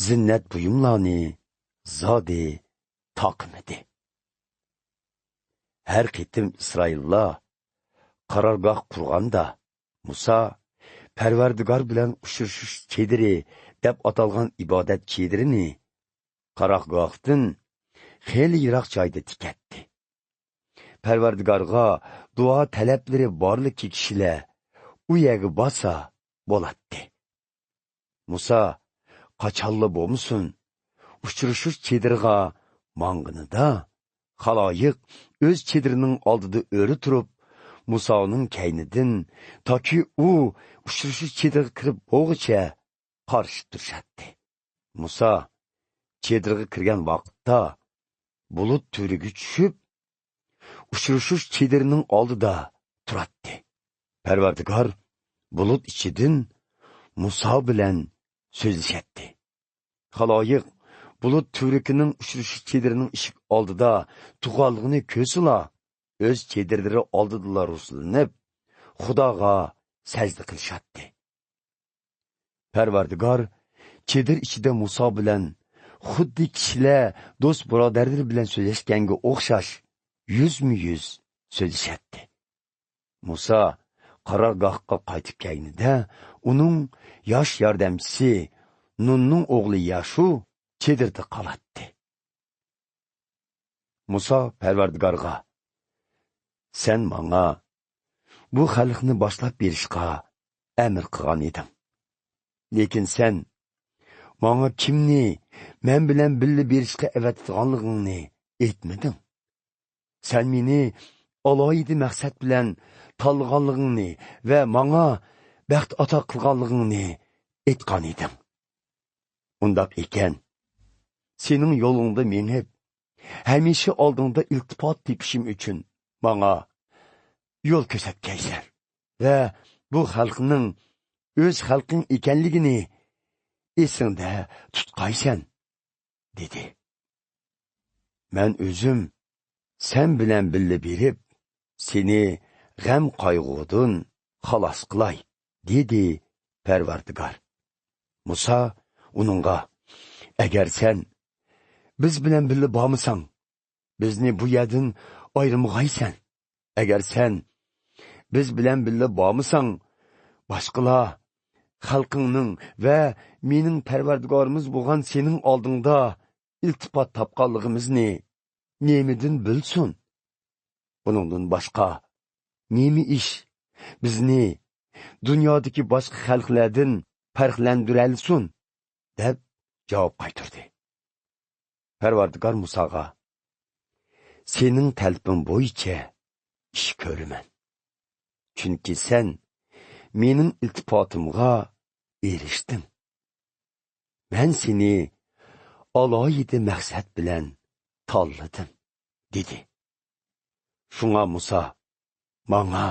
زىننەت بۇيۇملارنى زادى تاقىمىدى. ھەر قېتىم ئىسرائىللار قارارگاھ قۇرغاندا، مۇسا پەرۋەردىگار بىلەن ئۇچرىشىش چېدىرى دەپ ئاتالغان ئىبادەت چېدىرىنى قارارگاھتىن خېلى يىراق جايدا تىكەتتى. پەرۋەردىگارغا دۇئا تەلەپلىرى بارلىكى كىشىلەر ئۇ يەرگە بارسا بولاتتى. مۇسا قاچانلا بولمىسۇن، ئۇچرىشىش چېدىرىغا ماڭغىنىدا، خالايىق ئۆز چېدىرىنىڭ ئالدىدا ئۆرە تۇرۇپ، مۇسانىڭ كەينىدىن تاكى ئۇ ئۇچرىشىش چېدىرىغا كىرىپ بولغۇچە قارشى تۇرۇشاتتى. مۇسا چېدىرغا كىرگەن ۋاقىتتا بۇلۇت تۈۋرۈكى چۈشۈپ، ئۇچرىشىش چېدىرىنىڭ ئالدىدا تۇراتتى. پەرۋەردىگار بۇلۇت ئىچىدىن مۇسا بىلەن سۆزلىشەتتى. خالايىق بۇلۇت تۈۋرۈكىنىڭ ئۇچرىشىش چېدىرىنىڭ ئىشىك ئالدىدا تۇرغانلىقىنى كۆرسىلا، ئۆز چېدىرلىرى ئالدىدىلا رۇسلىنىپ، خۇداغا سەجدە قىلىشاتتى. پەرۋەردىگار چېدىر ئىچىدە مۇسا بىلەن خۇددى كىشىلەر دوست بۇرادەرلىرى بىلەن سۆزلەشكەنگە ئوخشاش يۈزمۇ يۈز سۆزلىشەتتى. مۇسا قارارگاھقا قايتىپ كەلگىنىدە، ئۇنىڭ ياش ياردەمچىسى نۇننىڭ ئوغلى ياشۇ چېدىردا قالاتتى. مۇسا پەرۋەردىگارغا: سەن ماڭا بۇ خەلقنى باشلاپ بېرىشقا ئەمر قىلغان ئىدىڭ. لېكىن سەن ماڭا كىمنى مەن بىلەن بىللە بېرىشقا ئەۋەتىدىغانلىقىڭنى ئېيتمىدىڭ. سەن مېنى ئالاھىدە مەقسەت بىلەن تاللىغانلىقىڭنى ۋە ماڭا بەخت ئاتا قىلغانلىقىڭنى ئېيتقان ئىدىڭ. ئۇنداق ئىكەن، سېنىڭ يولۇڭدا مېڭىپ، ھەمىشە ئالدىڭدا ئىلتىپات تېپىشىم ئۈچۈن ماڭا يول كۆرسەتكەيسەن ۋە بۇ خەلقنىڭ ئۆز خەلقىڭ ئىكەنلىكىنى ئېسىڭدە تۇتقايسەن، دېدى. مەن ئۆزۈم سەن بىلەن بىللە بېرىپ، سېنى غەم قايغۇدىن خالاس قىلاي، دېدى پەرۋەردىگار. مۇسا ئۇنىڭغا: ئەگەر سەن بىز بىلەن بىللە بارمىساڭ، بىزنى بۇ يەردىن ئايرىمىغايسەن. ئەگەر سەن بىز بىلەن بىللە بارمىساڭ، باشقىلار خەلقىڭنىڭ ۋە مېنىڭ پەرۋەردىگارىمىز بولغان سېنىڭ ئالدىڭدا ئىلتىپات تاپقانلىقىمىزنى نېمىدىن بىلسۇن؟ بۇنىڭدىن باشقا، نېمە ئىش بىزنى دۇنيادىكى باشقا خەلقلەردىن پەرقلەندۈرەلىسۇن؟» دەپ جاۋاب قايتۇردى. پەرۋەردىگار مۇساغا: «سېنىڭ تەلىپىڭ بويىچە ئىش كۆرىمەن. چۈنكى سەن مېنىڭ ئىلتىپاتىمغا ئېرىشتىڭ. مەن سېنى ئالاھىدە مەقسەت بىلەن تاللىدىم» دېدى. شۇڭا مۇسا: «ماڭا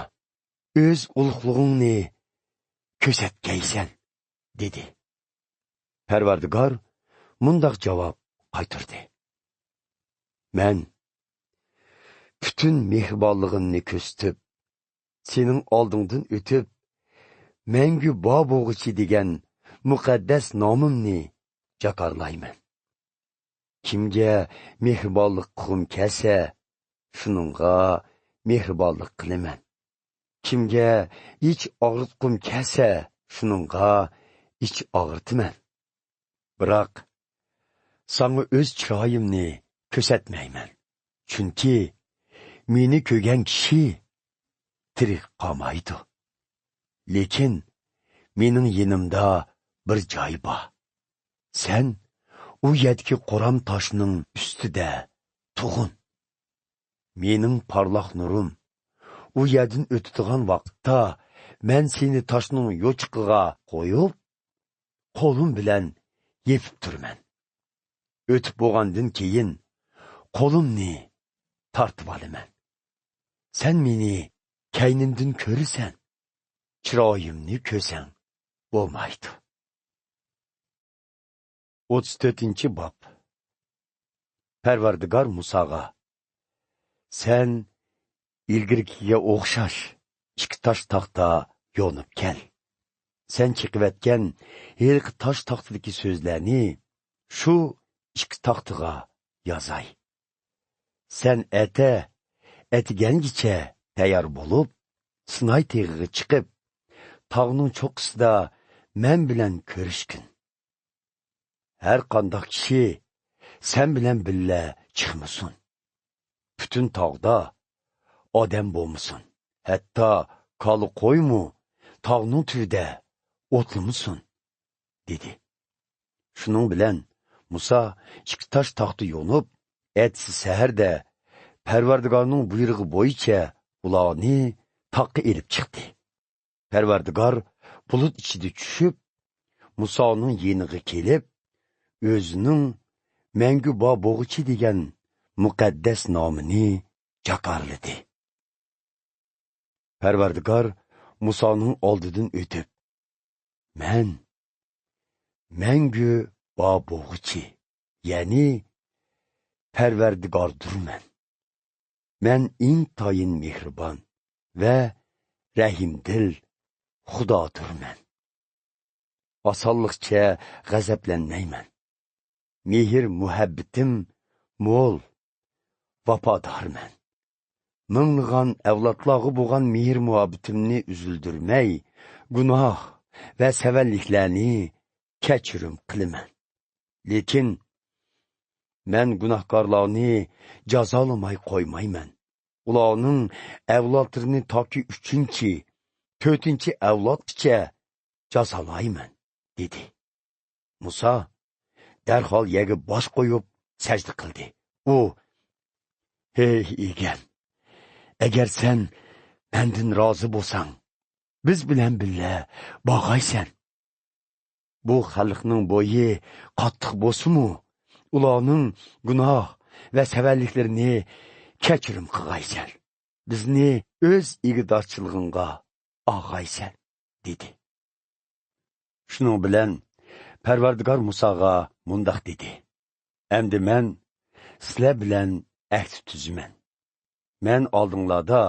ئۆز ئۇلۇغلۇقۇڭنى كۆرسەتكەيسەن» دېدى. پەرۋەردىگار مۇنداق جاۋاب قايتۇردى: «مەن پۈتۈن مېھرىبانلىقىمنى كۆرسىتىپ، سېنىڭ ئالدىڭدىن ئۆتۈپ، مەڭگۈ بار بولغۇچى دېگەن مۇقەددەس نامىمنى جاكارلايمەن. كىمگە مېھرىبانلىق قىلغۇم كەلسە، شۇنىڭغا مېھرىبانلىق قىلىمەن. كىمگە ئىچ ئاغرىتقۇم كەلسە، شۇنىڭغا ئىچ ئاغرىتىمەن. بىراق ساڭا ئۆز چىرايىمنى كۆرسەتمەيمەن. چۈنكى مېنى كۆرگەن كىشى تىرىك قالمايدۇ. لېكىن مېنىڭ يېنىمدا بىر جاي بار. سەن ئۇ يەردىكى قورام تاشنىڭ ئۈستىدە تۇرغىن. مېنىڭ پارلاق نۇرۇم ئۇ يەردىن ئۆتىدىغان ۋاقىتتا، مەن سېنى تاشنىڭ يوچۇقىغا قويۇپ، قولۇم بىلەن يېپىپ تۇرىمەن. ئۆتۈپ بولغاندىن كېيىن، قولۇمنى تارتىۋالىمەن. سەن مېنى كەينىمدىن كۆرىسەن، چىرايىمنى كۆرسەڭ بولمايدۇ.» ئوتتۇز تۆتىنچى باب. پەرۋەردىگار مۇساغا: «سەن ئىلگىرىكىگە ئوخشاش ئىككى تاش تاختا يونۇپ كەل. سەن چېقىۋەتكەن ھېلىقى تاش تاختىدىكى سۆزلەرنى شۇ ئىككى تاختىغا يازاي. سەن ئەتە ئەتىگەنگىچە تەييار بولۇپ، سىناي تېغىغا چىقىپ، تاغنىڭ چوققىسىدا مەن بىلەن كۆرۈشكىن. ھەر قانداق كىشى سەن بىلەن بىللە چىقمىسۇن. پۈتۈن تاغدا ئادەم بولمىسۇن. ھەتتا كالا قويمۇ تاغنىڭ تۈۋىدە ئوتلىمىسۇن» دېدى. شۇنىڭ بىلەن مۇسا ئىككى تاش تاختا يونۇپ، ئەتىسى سەھەردە پەرۋەردىگارنىڭ بۇيرۇقى بويىچە ئۇلارنى تاغقا ئېلىپ چىقتى. پەرۋەردىگار بۇلۇت ئىچىدە چۈشۈپ، مۇسانىڭ يېنىغا كېلىپ، ئۆزىنىڭ مەڭگۈ بار بولغۇچى دېگەن مۇقەددەس نامىنى جاكارلىدى. پەرۋەردىگار مۇسانىڭ ئالدىدىن ئۆتۈپ: «مەن مەڭگۈ بار بولغۇچى، يەنى پەرۋەردىگاردۇرمەن. مەن ئىنتايىن مېھرىبان ۋە رەھىمدىل خۇدادۇرمەن. ئاسانلىقچە غەزەپلەنمەيمەن. مېھىر-مۇھەببىتىم مول، ۋاپادارمەن. مىڭلىغان ئەۋلادلارغا بولغان مېھىر-مۇھەببىتىمنى ئۈزۈلدۈرمەي، گۇناھ ۋە سەۋەنلىكلەرنى كەچۈرۈم قىلىمەن. لېكىن مەن گۇناھكارلارنى جازالىماي قويمايمەن. ئۇلارنىڭ ئەۋلادلىرىنى تاكى ئۈچىنچى، تۆتىنچى ئەۋلادقىچە جازالايمەن» دېدى. مۇسا دەرھال يەرگە باش قويۇپ سەجدە قىلدى. ئۇ: «ھەي ئىگەم، ئەگەر سەن مەندىن رازى بولساڭ، بىز بىلەن بىللە بارغايسەن. بۇ خەلقنىڭ بويى قاتتىق بولسىمۇ، ئۇلارنىڭ گۇناھ ۋە سەۋەنلىكلىرىنى كەچۈرۈم قىلغايسەن. بىزنى ئۆز ئىگىدارچىلىقىڭغا ئالغايسەن» دېدى. شۇنىڭ بىلەن پەرۋەردىگار مۇساغا مۇنداق دېدى: «ئەمدى مەن سىلەر بىلەن ئەھدى تۈزىمەن. مەن ئالدىڭلاردا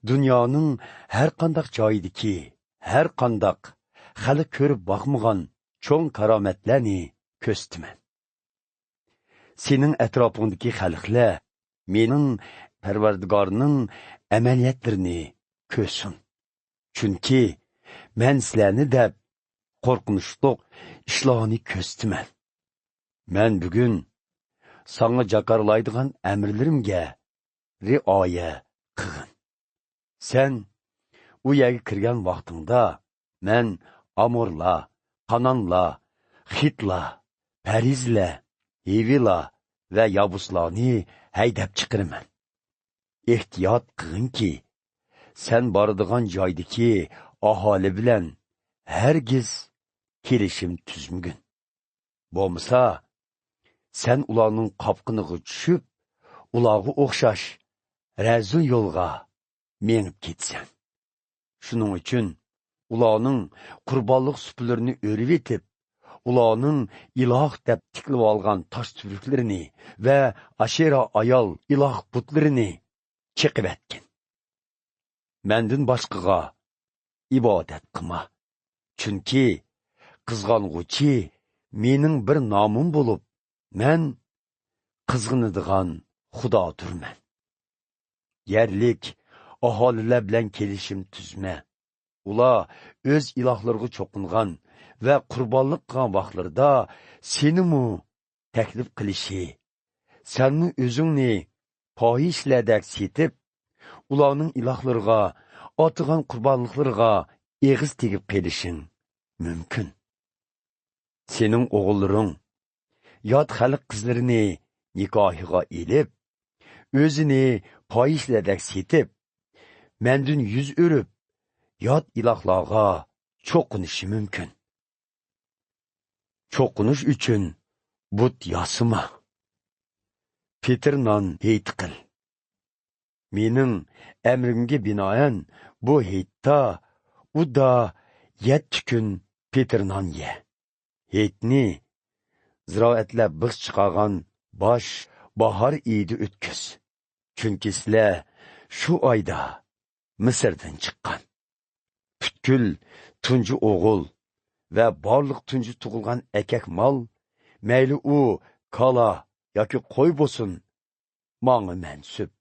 دۇنيانىڭ ھەر قانداق جايىدىكى، ھەر قانداق خەلق كۆرۈپ باقمىغان چوڭ كارامەتلەرنى كۆرسىتىمەن. سېنىڭ ئەتراپىڭدىكى خەلقلەر مېنىڭ پەرۋەردىگارنىڭ ئەمەلىيەتلىرىنى كۆرسۇن. چۈنكى مەن سىلەرنى دەپ قورقۇنچلۇق ئىشلارنى كۆرسىتىمەن. مەن بۈگۈن ساڭا جاكارلايدىغان ئەمىرلىرىمگە رىئايە قىلغىن. سەن ئۇ يەرگە كىرگەن ۋاقتىڭدا، مەن ئامورلار، قانانلار، خىتلار، پەرىزلەر، ھىۋىلار ۋە يابۇسلارنى ھەيدەپ چىقىرىمەن. ئېھتىيات قىلغىنكى، سەن بارىدىغان جايدىكى ئاھالى بىلەن ھەرگىز كېلىشىم تۈزمىگىن. بولمىسا، سەن ئۇلارنىڭ قاپقىنىغا چۈشۈپ، ئۇلارغا ئوخشاش رەزىل يولغا مېڭىپ كېتىسەن. شۇنىڭ ئۈچۈن ئۇلارنىڭ قۇربانلىق سۇپىلىرىنى ئۆرۈۋېتىپ، ئۇلارنىڭ ئىلاھ دەپ تىكلىۋالغان تاش تۈۋرۈكلىرىنى ۋە ئاشېرا ئايال ئىلاھ بۇتلىرىنى چېقىۋەتكىن. مەندىن باشقىغا ئىبادەت قىلما. چۈنكى قىزغانغۇچى مېنىڭ بىر نامىم بولۇپ، مەن قىزغىنىدىغان خۇدادۇرمەن. يەرلىك ئاھالىلەر بىلەن كېلىشىم تۈزمە. ئۇلار ئۆز ئىلاھلىرىغا چوقۇنغان ۋە قۇربانلىق قىلغان ۋاقىتلىرىدا سېنىمۇ تەكلىپ قىلىشى، سەنمۇ ئۆزۈڭنى پاھىشىلەردەك سېتىپ، ئۇلارنىڭ ئىلاھلىرىغا، ئاتىغان قۇربانلىقلىرىغا ئېغىز تېگىپ قېلىشىڭ مۇمكىن. سېنىڭ ئوغۇللىرىڭ يات خەلق قىزلىرىنى نىكاھىغا ئېلىپ، ئۆزىنى پاھىشىلەردەك سېتىپ، مەندىن يۈز ئۆرۈپ، يات ئىلاھلارغا چوقۇنۇشى مۇمكىن. چوقۇنۇش ئۈچۈن بۇت ياسىما. پېتىر نان ھېيت قىل. مېنىڭ ئەمرىمگە بىنائەن بۇ ھېيتتا ئۇدا يەتتە كۈن پېتىر نان يە. ھېيتنى زىرائەتلەر بىخ چىقارغان باش باھار ئېيىدا ئۆتكۈز. چۈنكى سىلەر شۇ ئايدا مىسىردىن چىققان. پۈتكۈل تۇنجى ئوغۇل ۋە بارلىق تۇنجى تۇغۇلغان ئەكەك مال، مەيلى ئۇ كالا ياكى قوي بولسۇن، ماڭا مەنسۇپ.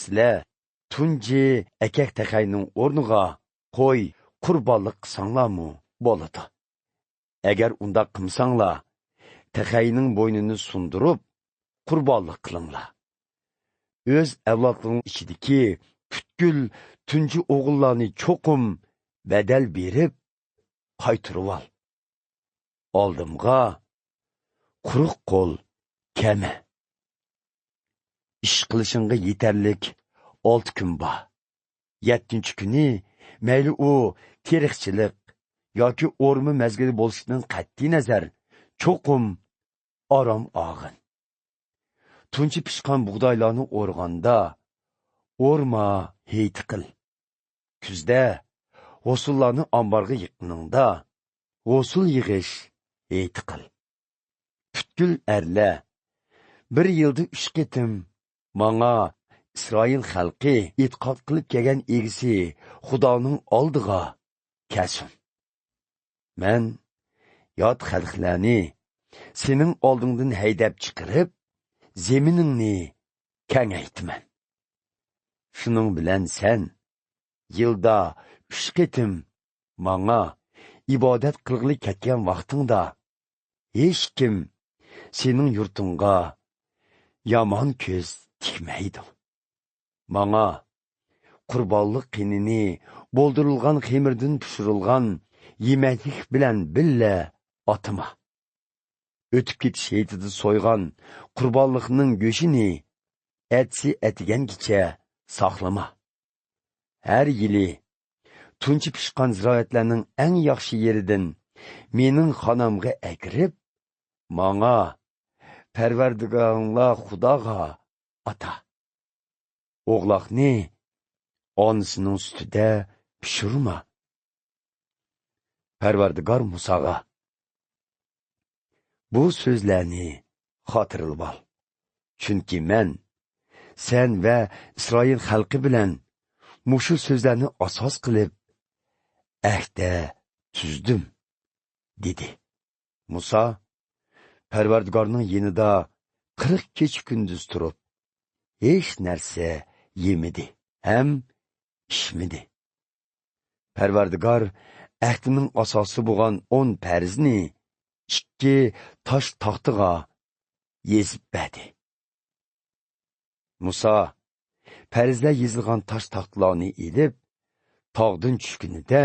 سىلەر تۇنجى ئەكەك تەخەينىڭ ئورنىغا قوي قۇربانلىق قىلساڭلارمۇ بولىدۇ. ئەگەر ئۇنداق قىلمىساڭلار، تەخەينىڭ بوينىنى سۇندۇرۇپ، قۇربانلىق قىلىڭلار. ئۆز ئەۋلادلىرىڭ ئىچىدىكى پۈتكۈل تۇنجى ئوغۇللارنى چوقۇم بەدەل بېرىپ قايتۇرۇۋال. ئالدىمغا قۇرۇق قول كەلمە. ئىش قىلىشىڭغا يېتەرلىك ئالتە كۈن بار. يەتتىنچى كۈنى مەيلى ئۇ تېرىقچىلىق ياكى ئورما مەزگىلى بولۇشىدىن قەتئىينەزەر، چوقۇم ئارام ئالغىن. تۇنجى پىشقان بۇغدايلارنى ئورغاندا، ئورما ھېيت قىل. كۈزدە ھوسۇللارنى ئامبارغا يىغقىنىڭدا، ھوسۇل يىغىش ھېيت قىل. پۈتكۈل ئەرلەر بىر يىلدا ئۈچ قېتىم ماڭا ئىسرائىل خەلقى ئېتىقاد قىلىپ كەلگەن ئىگىسى خۇدانىڭ ئالدىغا كەلسۇن. مەن يات خەلقلەرنى سېنىڭ ئالدىڭدىن ھەيدەپ چىقىرىپ، زېمىنىڭنى كېڭەيتىمەن. شۇنىڭ بىلەن سەن يىلدا ئۈچ قېتىم ماڭا ئىبادەت قىلغىلى كەتكەن ۋاقتىڭدا، ھېچكىم سېنىڭ يۇرتۇڭغا يامان كۆز تىكمەيدۇ. ماڭا قۇربانلىق قېنىنى بولدۇرۇلغان خېمىردىن پىشۇرۇلغان يېمەكلىك بىلەن بىللە ئاتىما. ئۆتۈپ كېتىش ھېيتىدا سويغان قۇربانلىقنىڭ گۆشىنى ئەتىسى ئەتىگەنگىچە ساقلىما. ھەر يىلى تۇنجى پىشقان زىرائەتلەرنىڭ ئەڭ ياخشى يېرىدىن مېنىڭ خانامغا ئەكىرىپ، ماڭا پەرۋەردىگارىڭلار خۇداغا ئاتا. ئوغلاقنى ئانىسىنىڭ سۈتىدە پىشۇرما. پەرۋەردىگار مۇساغا، بۇ سۆزلەرنى خاتىرىلىۋال. چۈنكى مەن سەن ۋە ئىسرائىل خەلقى بىلەن مۇشۇ سۆزلەرنى ئاساس قىلىپ، ئەھدە تۈزدۈم، دېدى. مۇسا پەرۋەردىگارنىڭ يېنىدا قىرىق كېچە كۈندۈز تۇرۇپ، ھېچ نەرسە يېمىدى ھەم ئىچمىدى. پەرۋەردىگار ئەھدىنىڭ ئاساسى بولغان ئون پەرزنى ئىككى تاش تاختىغا يېزىپ بەردى. مۇسا پەرزلەر يېزىلغان تاش تاختىلارنى ئېلىپ، تاغدىن چۈشكىنىدە،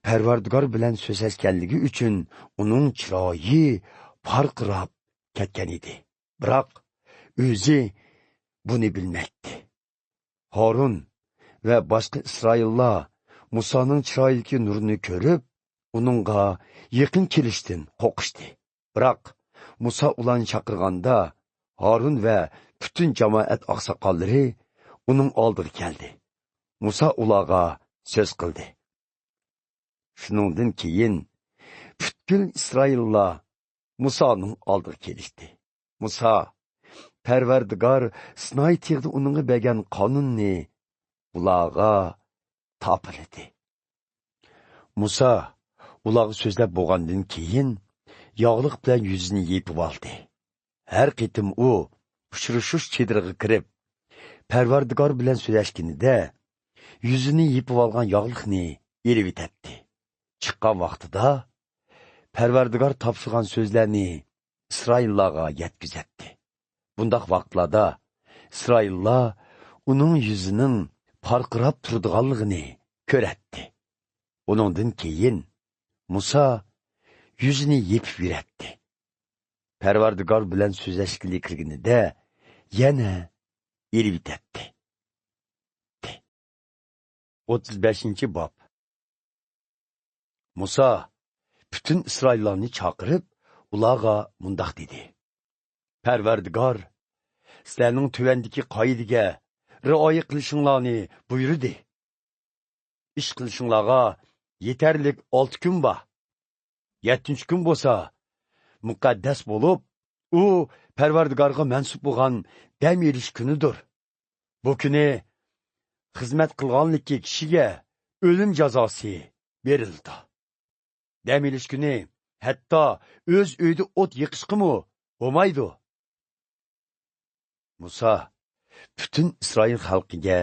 پەرۋەردىگار بىلەن سۆزلەشكەنلىكى ئۈچۈن ئۇنىڭ چىرايى پارقىراپ كەتكەن ئىدى. بىراق ئۆزى بۇنى بىلمەيتتى. ھارۇن ۋە باشقا ئىسرائىللار مۇسانىڭ چىرايىدىكى نۇرنى كۆرۈپ، ئۇنىڭغا يېقىن كېلىشتىن قورقۇشتى. بىراق مۇسا ئۇلارنى چاقىرغاندا، ھارۇن ۋە پۈتۈن جامائەت ئاقساقاللىرى ئۇنىڭ ئالدىغا كەلدى. مۇسا ئۇلارغا سۆز قىلدى. شۇنىڭدىن كېيىن پۈتكۈل ئىسرائىللار مۇسانىڭ ئالدىغا كېلىشتى. مۇسا، پەرۋەردىگار سىناي تېغىدا ئۇنىڭغا بەرگەن قانۇننى ئۇلارغا تاپىلىدى. مۇسا ئۇلارغا سۆزلەپ بولغاندىن كېيىن، ياغلىق بىلەن يۈزىنى يېپىۋالدى. ھەر قېتىم ئۇ ئۇچرىشىش چېدىرىغا كىرىپ، پەرۋەردىگار بىلەن سۆزلەشكىنىدە، يۈزىنى يېپىۋالغان ياغلىقنى ئېلىۋېتەتتى. چىققان ۋاقتىدا پەرۋەردىگار تاپشۇرغان سۆزلەرنى ئىسرائىللارغا يەتكۈزەتتى. بۇنداق ۋاقىتلاردا ئىسرائىللار ئۇنىڭ يۈزىنىڭ پارقىراپ تۇرىدىغانلىقىنى كۆرەتتى. ئۇنىڭدىن كېيىن مۇسا يۈزىنى يېپىپ يۈرەتتى. پەرۋەردىگار بىلەن سۆزلەشكىلى كىرگىنىدە يەنە ئېلىۋېتەتتى. ئوتتۇز بەشىنچى باب. مۇسا پۈتۈن ئىسرائىللارنى چاقىرىپ، ئۇلارغا مۇنداق دېدى: پەرۋەردىگار سىلەرنىڭ تۆۋەندىكى قائىدىگە رىئايە قىلىشىڭلارنى بۇيرۇدى. ئىش قىلىشىڭلارغا يېتەرلىك ئالتە كۈن بار. يەتتىنچى كۈن بولسا مۇقەددەس بولۇپ، ئۇ پەرۋەردىگارغا مەنسۇپ بولغان دەم ئېلىش كۈنىدۇر. بۇ كۈنى خىزمەت قىلغانلىكى كىشىگە ئۆلۈم جازاسى بېرىلىدۇ. دەم ئېلىش كۈنى ھەتتا ئۆز ئۆيىدە ئوت يېقىشقىمۇ بولمايدۇ. مۇسا پۈتۈن ئىسرائىل خەلقىگە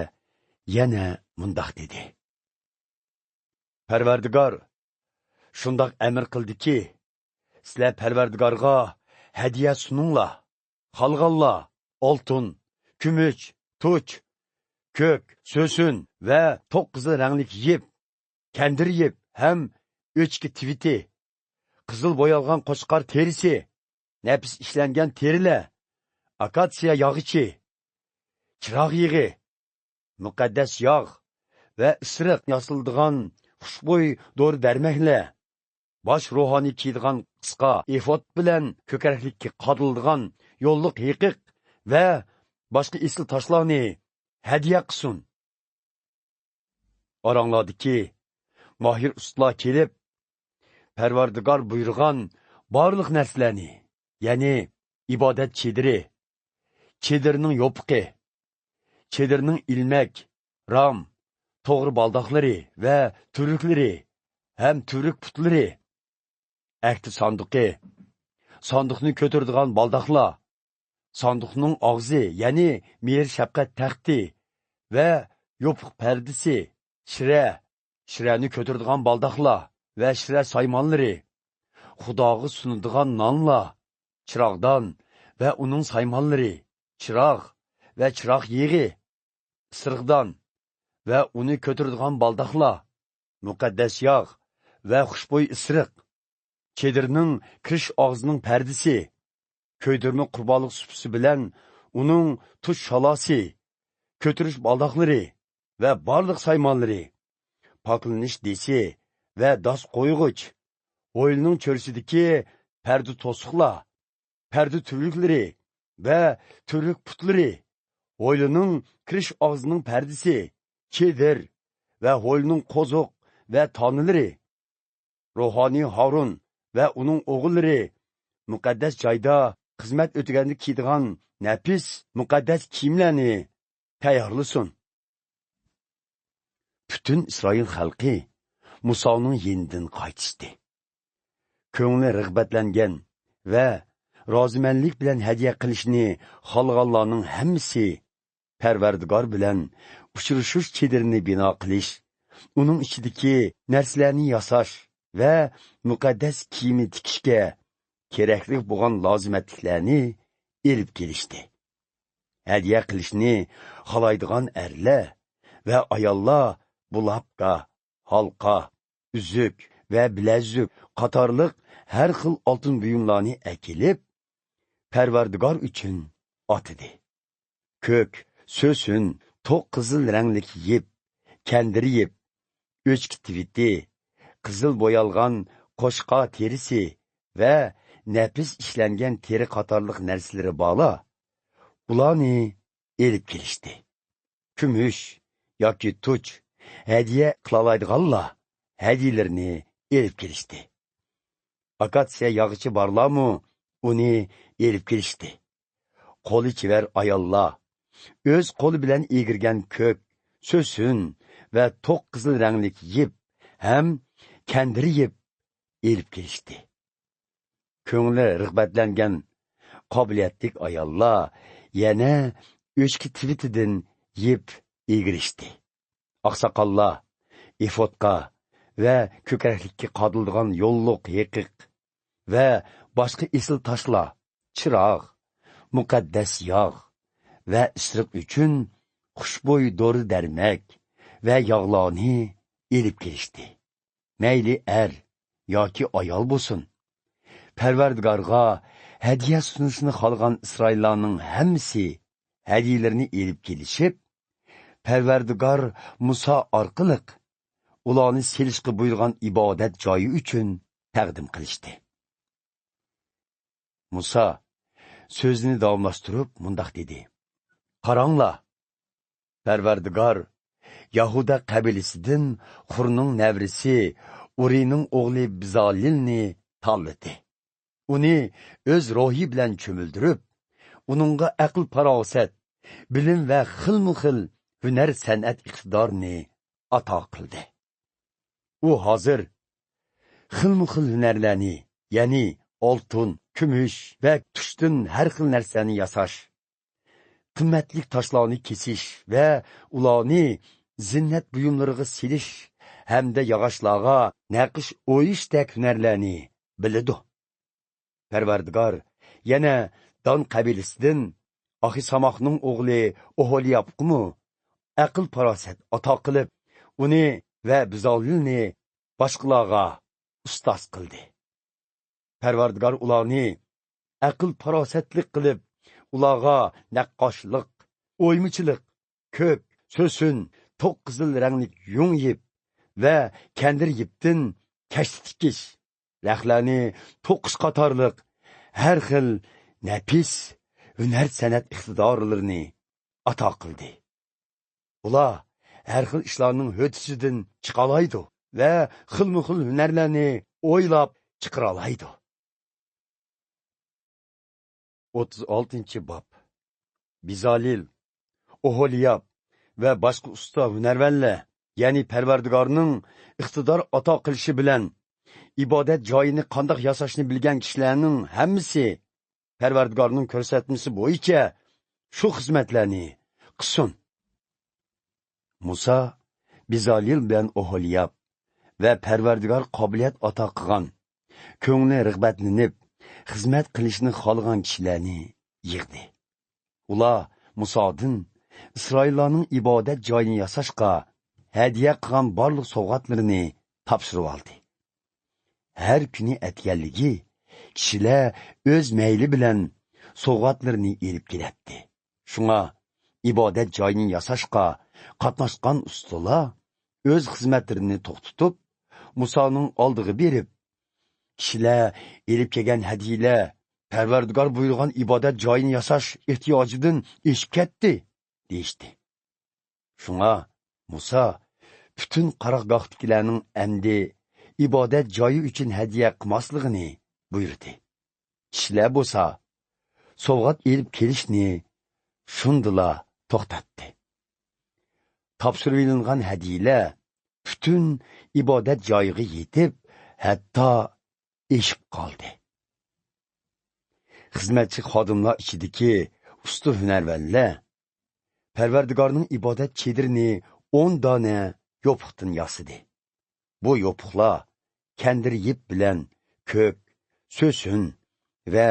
يەنە مۇنداق دېدى: پەرۋەردىگار شۇنداق ئەمر قىلدىكى، سىلەر پەرۋەردىگارغا ھەدىيە سۇنۇڭلار. خالىغانلار ئالتۇن، كۈمۈش، تۇچ، كۆك، سۆسۈن ۋە توق قىزىل رەڭلىك يىپ، كەندىر يىپ ھەم ئۆچكە تىۋىتى، قىزىل بويالغان قوچقار تېرىسى، نەپىس ئىشلەنگەن تېرىلەر، ئاكاتسىيە ياغىچى، چىراغ يېغى، مۇقەددەس ياغ ۋە ئىسرىق ياسىلىدىغان خۇشبۇي دورا دەرمەكلەر، باش روھانىي كىيىدىغان قىسقا ئېفود بىلەن كۆكرەكلىككە قادىلىدىغان يوللۇق ھېقىق ۋە باشقا ئېسىل تاشلارنى ھەدىيە قىلسۇن. ئاراڭلاردىكى ماھىر ئۇستىلار كېلىپ، پەرۋەردىگار بۇيرۇغان بارلىق نەرسىلەرنى، يەنى ئىبادەت چېدىرى، چېدىرنىڭ يوپۇقى، چېدىرنىڭ ئىلمەك، رام، توغرا بالداقلىرى ۋە تۈۋرۈكلىرى ھەم تۈۋرۈك پۇتلىرى، ئەھدى ساندۇقى، ساندۇقنى كۆتۈرىدىغان بالداقلار، ساندۇقنىڭ ئاغزى، يەنى مېھىر-شەپقەت تەختى ۋە يوپۇق پەردىسى، شىرە، شىرەنى كۆتۈرىدىغان بالداقلار ۋە شىرە سايمانلىرى، خۇداغا سۇنىدىغان نانلار، چىراغدان ۋە ئۇنىڭ سايمانلىرى، چىراغ ۋە چىراغ يېغى، ئىسرىقدان ۋە ئۇنى كۆتۈرىدىغان بالداقلار، مۇقەددەس ياغ ۋە خۇشبۇي ئىسرىق، چېدىرنىڭ كىرىش ئاغزىنىڭ پەردىسى، كۆيدۈرمە قۇربانلىق سۇپىسى بىلەن ئۇنىڭ تۇش شالاسى، كۆتۈرۈش بالداقلىرى ۋە بارلىق سايمانلىرى، پاكلىنىش دېسى ۋە داس قويغۇچ، ھويلىنىڭ چۆرىسىدىكى پەردە توسۇقلار، پەردە تۈۋرۈكلىرى ۋە تۈۋرۈك پۇتلىرى، ھويلىنىڭ كىرىش ئاغزىنىڭ پەردىسى، چېدىر ۋە ھويلىنىڭ قوزۇق ۋە تانىلىرى، روھانىي ھارۇن ۋە ئۇنىڭ ئوغۇللىرى مۇقەددەس جايدا خىزمەت ئۆتىگەندە كىيىدىغان نەپىس مۇقەددەس كىيىملەرنى تەييارلىسۇن. پۈتۈن ئىسرائىل خەلقى مۇسانىڭ يېنىدىن قايتىشتى. كۆڭلى رىغبەتلەنگەن ۋە رازىمەنلىك بىلەن ھەدىيە قىلىشنى خالىغانلارنىڭ ھەممىسى پەرۋەردىگار بىلەن ئۇچرىشىش چېدىرىنى بىنا قىلىش، ئۇنىڭ ئىچىدىكى نەرسىلەرنى ياساش ۋە مۇقەددەس كىيىمى تىكىشكە كېرەكلىك بولغان لازىمەتلىكلەرنى ئېلىپ كېلىشتى. ھەدىيە قىلىشنى خالايدىغان ئەرلەر ۋە ئاياللار بۇلاپكا، ھالقا، ئۈزۈك ۋە بىلەزۈك قاتارلىق ھەر خىل ئالتۇن بۇيۇملارنى ئەكېلىپ، پەرۋەردىگار ئۈچۈن ئاتىدى. كۆك، سۆسۈن، توق قىزىل رەڭلىك يىپ، كەندىر يىپ، ئۆچكە تىۋىتى، قىزىل بويالغان قوچقار تېرىسى ۋە نەپىس ئىشلەنگەن تېرە قاتارلىق نەرسىلىرى بارلار، ئۇلارنى ئېلىپ كېلىشتى. كۈمۈش ياكى تۇچ ھەدىيە قىلالايدىغانلار ھەدىيىلىرىنى ئېلىپ كېلىشتى. ئاكاتسىيە ياغىچى بارلارمۇ ئۇنى ئېلىپ كېلىشتى. قولى چېۋەر ئاياللار ئۆز قولى بىلەن ئىگىرگەن كۆك، سۆسۈن ۋە توق قىزىل رەڭلىك يىپ ھەم كەندىر يىپ ئېلىپ كېلىشتى. كۆڭلى رىغبەتلەنگەن قابىلىيەتلىك ئاياللار يەنە ئۆچكە تىۋىتىدىن يىپ ئىگىرىشتى. ئاقساقاللار ئېفودقا ۋە كۆكرەكلىككە قادىلىدىغان يوللۇق ھېقىق ۋە باشقا ئېسىل تاشلار، چىراغ، مۇقەددەس ياغ ۋە ئىسرىق ئۈچۈن خۇشبۇي دورا-دەرمەك ۋە ياغلارنى ئېلىپ كېلىشتى. مەيلى ئەر ياكى ئايال بولسۇن، پەرۋەردىگارغا ھەدىيە سۇنۇشنى خالىغان ئىسرائىللارنىڭ ھەممىسى ھەدىيىلىرىنى ئېلىپ كېلىشىپ، پەرۋەردىگار مۇسا ئارقىلىق ئۇلارنى سېلىشقا بۇيرۇغان ئىبادەت جايى ئۈچۈن تەقدىم قىلىشتى. مۇسا سۆزىنى داۋاملاشتۇرۇپ مۇنداق دېدى: «قاراڭلار، پەرۋەردىگار يەھۇدا قەبىلىسىدىن خۇرنىڭ نەۋرىسى ئۇرىنىڭ ئوغلى بىزالىلنى تاللىدى. ئۇنى ئۆز روھى بىلەن چۆمۈلدۈرۈپ، ئۇنىڭغا ئەقىل-پاراسەت، بىلىم ۋە خىلمۇ خىل ھۈنەر-سەنئەت ئىقتىدارىنى ئاتا قىلدى. ئۇ ھازىر خىلمۇ خىل ھۈنەرلەرنى، يەنى ئالتۇن، كۈمۈش ۋە تۇشتىن ھەر خىل نەرسىلەرنى ياساش، قىممەتلىك تاشلارنى كېسىش ۋە ئۇلارنى زىننەت بۇيۇملىرىغا سېلىش ھەمدە ياغاچلارغا نەقىش ئويۇشتەك ھۈنەرلەرنى بىلىدۇ. پەرۋەردىگار يەنە دان قەبىلىسىدىن ئاخىساماخنىڭ ئوغلى ئوھولىيابقىمۇ ئەقىل-پاراسەت ئاتا قىلىپ، ئۇنى ۋە بىزالىلنى باشقىلارغا ئۇستاز قىلدى. پەرۋەردىگار ئۇلارنى ئەقىل-پاراسەتلىك قىلىپ، ئۇلارغا نەققاشلىق، ئويمىچىلىق، كۆك، سۆسۈن، توق قىزىل رەڭلىك يۇڭ يىپ ۋە كەندىر يىپتىن كەشتە تىكىش، رەختلەرنى توقۇش قاتارلىق ھەر خىل نەپىس ھۈنەر-سەنئەت ئىقتىدارلىرىنى ئاتا قىلدى. ئۇلار ھەر خىل ئىشلارنىڭ ھۆددىسىدىن چىقالايدۇ ۋە خىلمۇ خىل ھۈنەرلەرنى ئويلاپ چىقىرالايدۇ.» ئوتتۇز ئالتىنچى باب. بىزالىل، ئوھولىياب ۋە باشقا ئۇستا ھۈنەرۋەنلەر، يەنى پەرۋەردىگارنىڭ ئىقتىدار ئاتا قىلىشى بىلەن ئىبادەت جايىنى قانداق ياساشنى بىلگەن كىشىلەرنىڭ ھەممىسى پەرۋەردىگارنىڭ كۆرسەتمىسى بويىچە شۇ خىزمەتلەرنى قىلسۇن. مۇسا بىزالىل بىلەن ئوھولىياب ۋە پەرۋەردىگار قابىلىيەت ئاتا قىلغان، كۆڭلى رىغبەتلىنىپ خىزمەت قىلىشنى خالىغان كىشىلەرنى يىغدى. ئۇلار مۇسادىن ئىسرائىللارنىڭ ئىبادەت جايىنى ياساشقا ھەدىيە قىلغان بارلىق سوۋغاتلىرىنى تاپشۇرۇۋالدى. ھەر كۈنى ئەتىگەنلىكى كىشىلەر ئۆز مەيلى بىلەن سوۋغاتلىرىنى ئېلىپ كېلەتتى. شۇڭا ئىبادەت جايىنى ياساشقا قاتناشقان ئۇستىلار ئۆز خىزمەتلىرىنى توختىتىپ، مۇسانىڭ ئالدىغا بېرىپ، «كىشىلەر ئېلىپ كەلگەن ھەدىيىلەر پەرۋەردىگار بۇيرۇغان ئىبادەت جايىنى ياساش ئېھتىياجىدىن ئېشىپ كەتتى» دېيىشتى. شۇڭا مۇسا پۈتۈن قارارگاھتىكىلەرنىڭ ئەمدى ئىبادەت جايى ئۈچۈن ھەدىيە قىلماسلىقىنى بۇيرۇدى. كىشىلەر بولسا سوۋغات ئېلىپ كېلىشنى شۇندىلا توختاتتى. تاپشۇرۇۋېلىنغان ھەدىيىلەر پۈتۈن ئىبادەت جايىغا يېتىپ، ھەتتا ئېشىپ قالدى. خىزمەتچى خادىملار ئىچىدىكى ئۇستا ھۈنەرۋەنلەر پەرۋەردىگارنىڭ ئىبادەت چېدىرىنى ئون دانە يوپۇقتىن ياسىدى. بۇ يوپۇقلار كەندىر يىپ بىلەن كۆك، سۆسۈن ۋە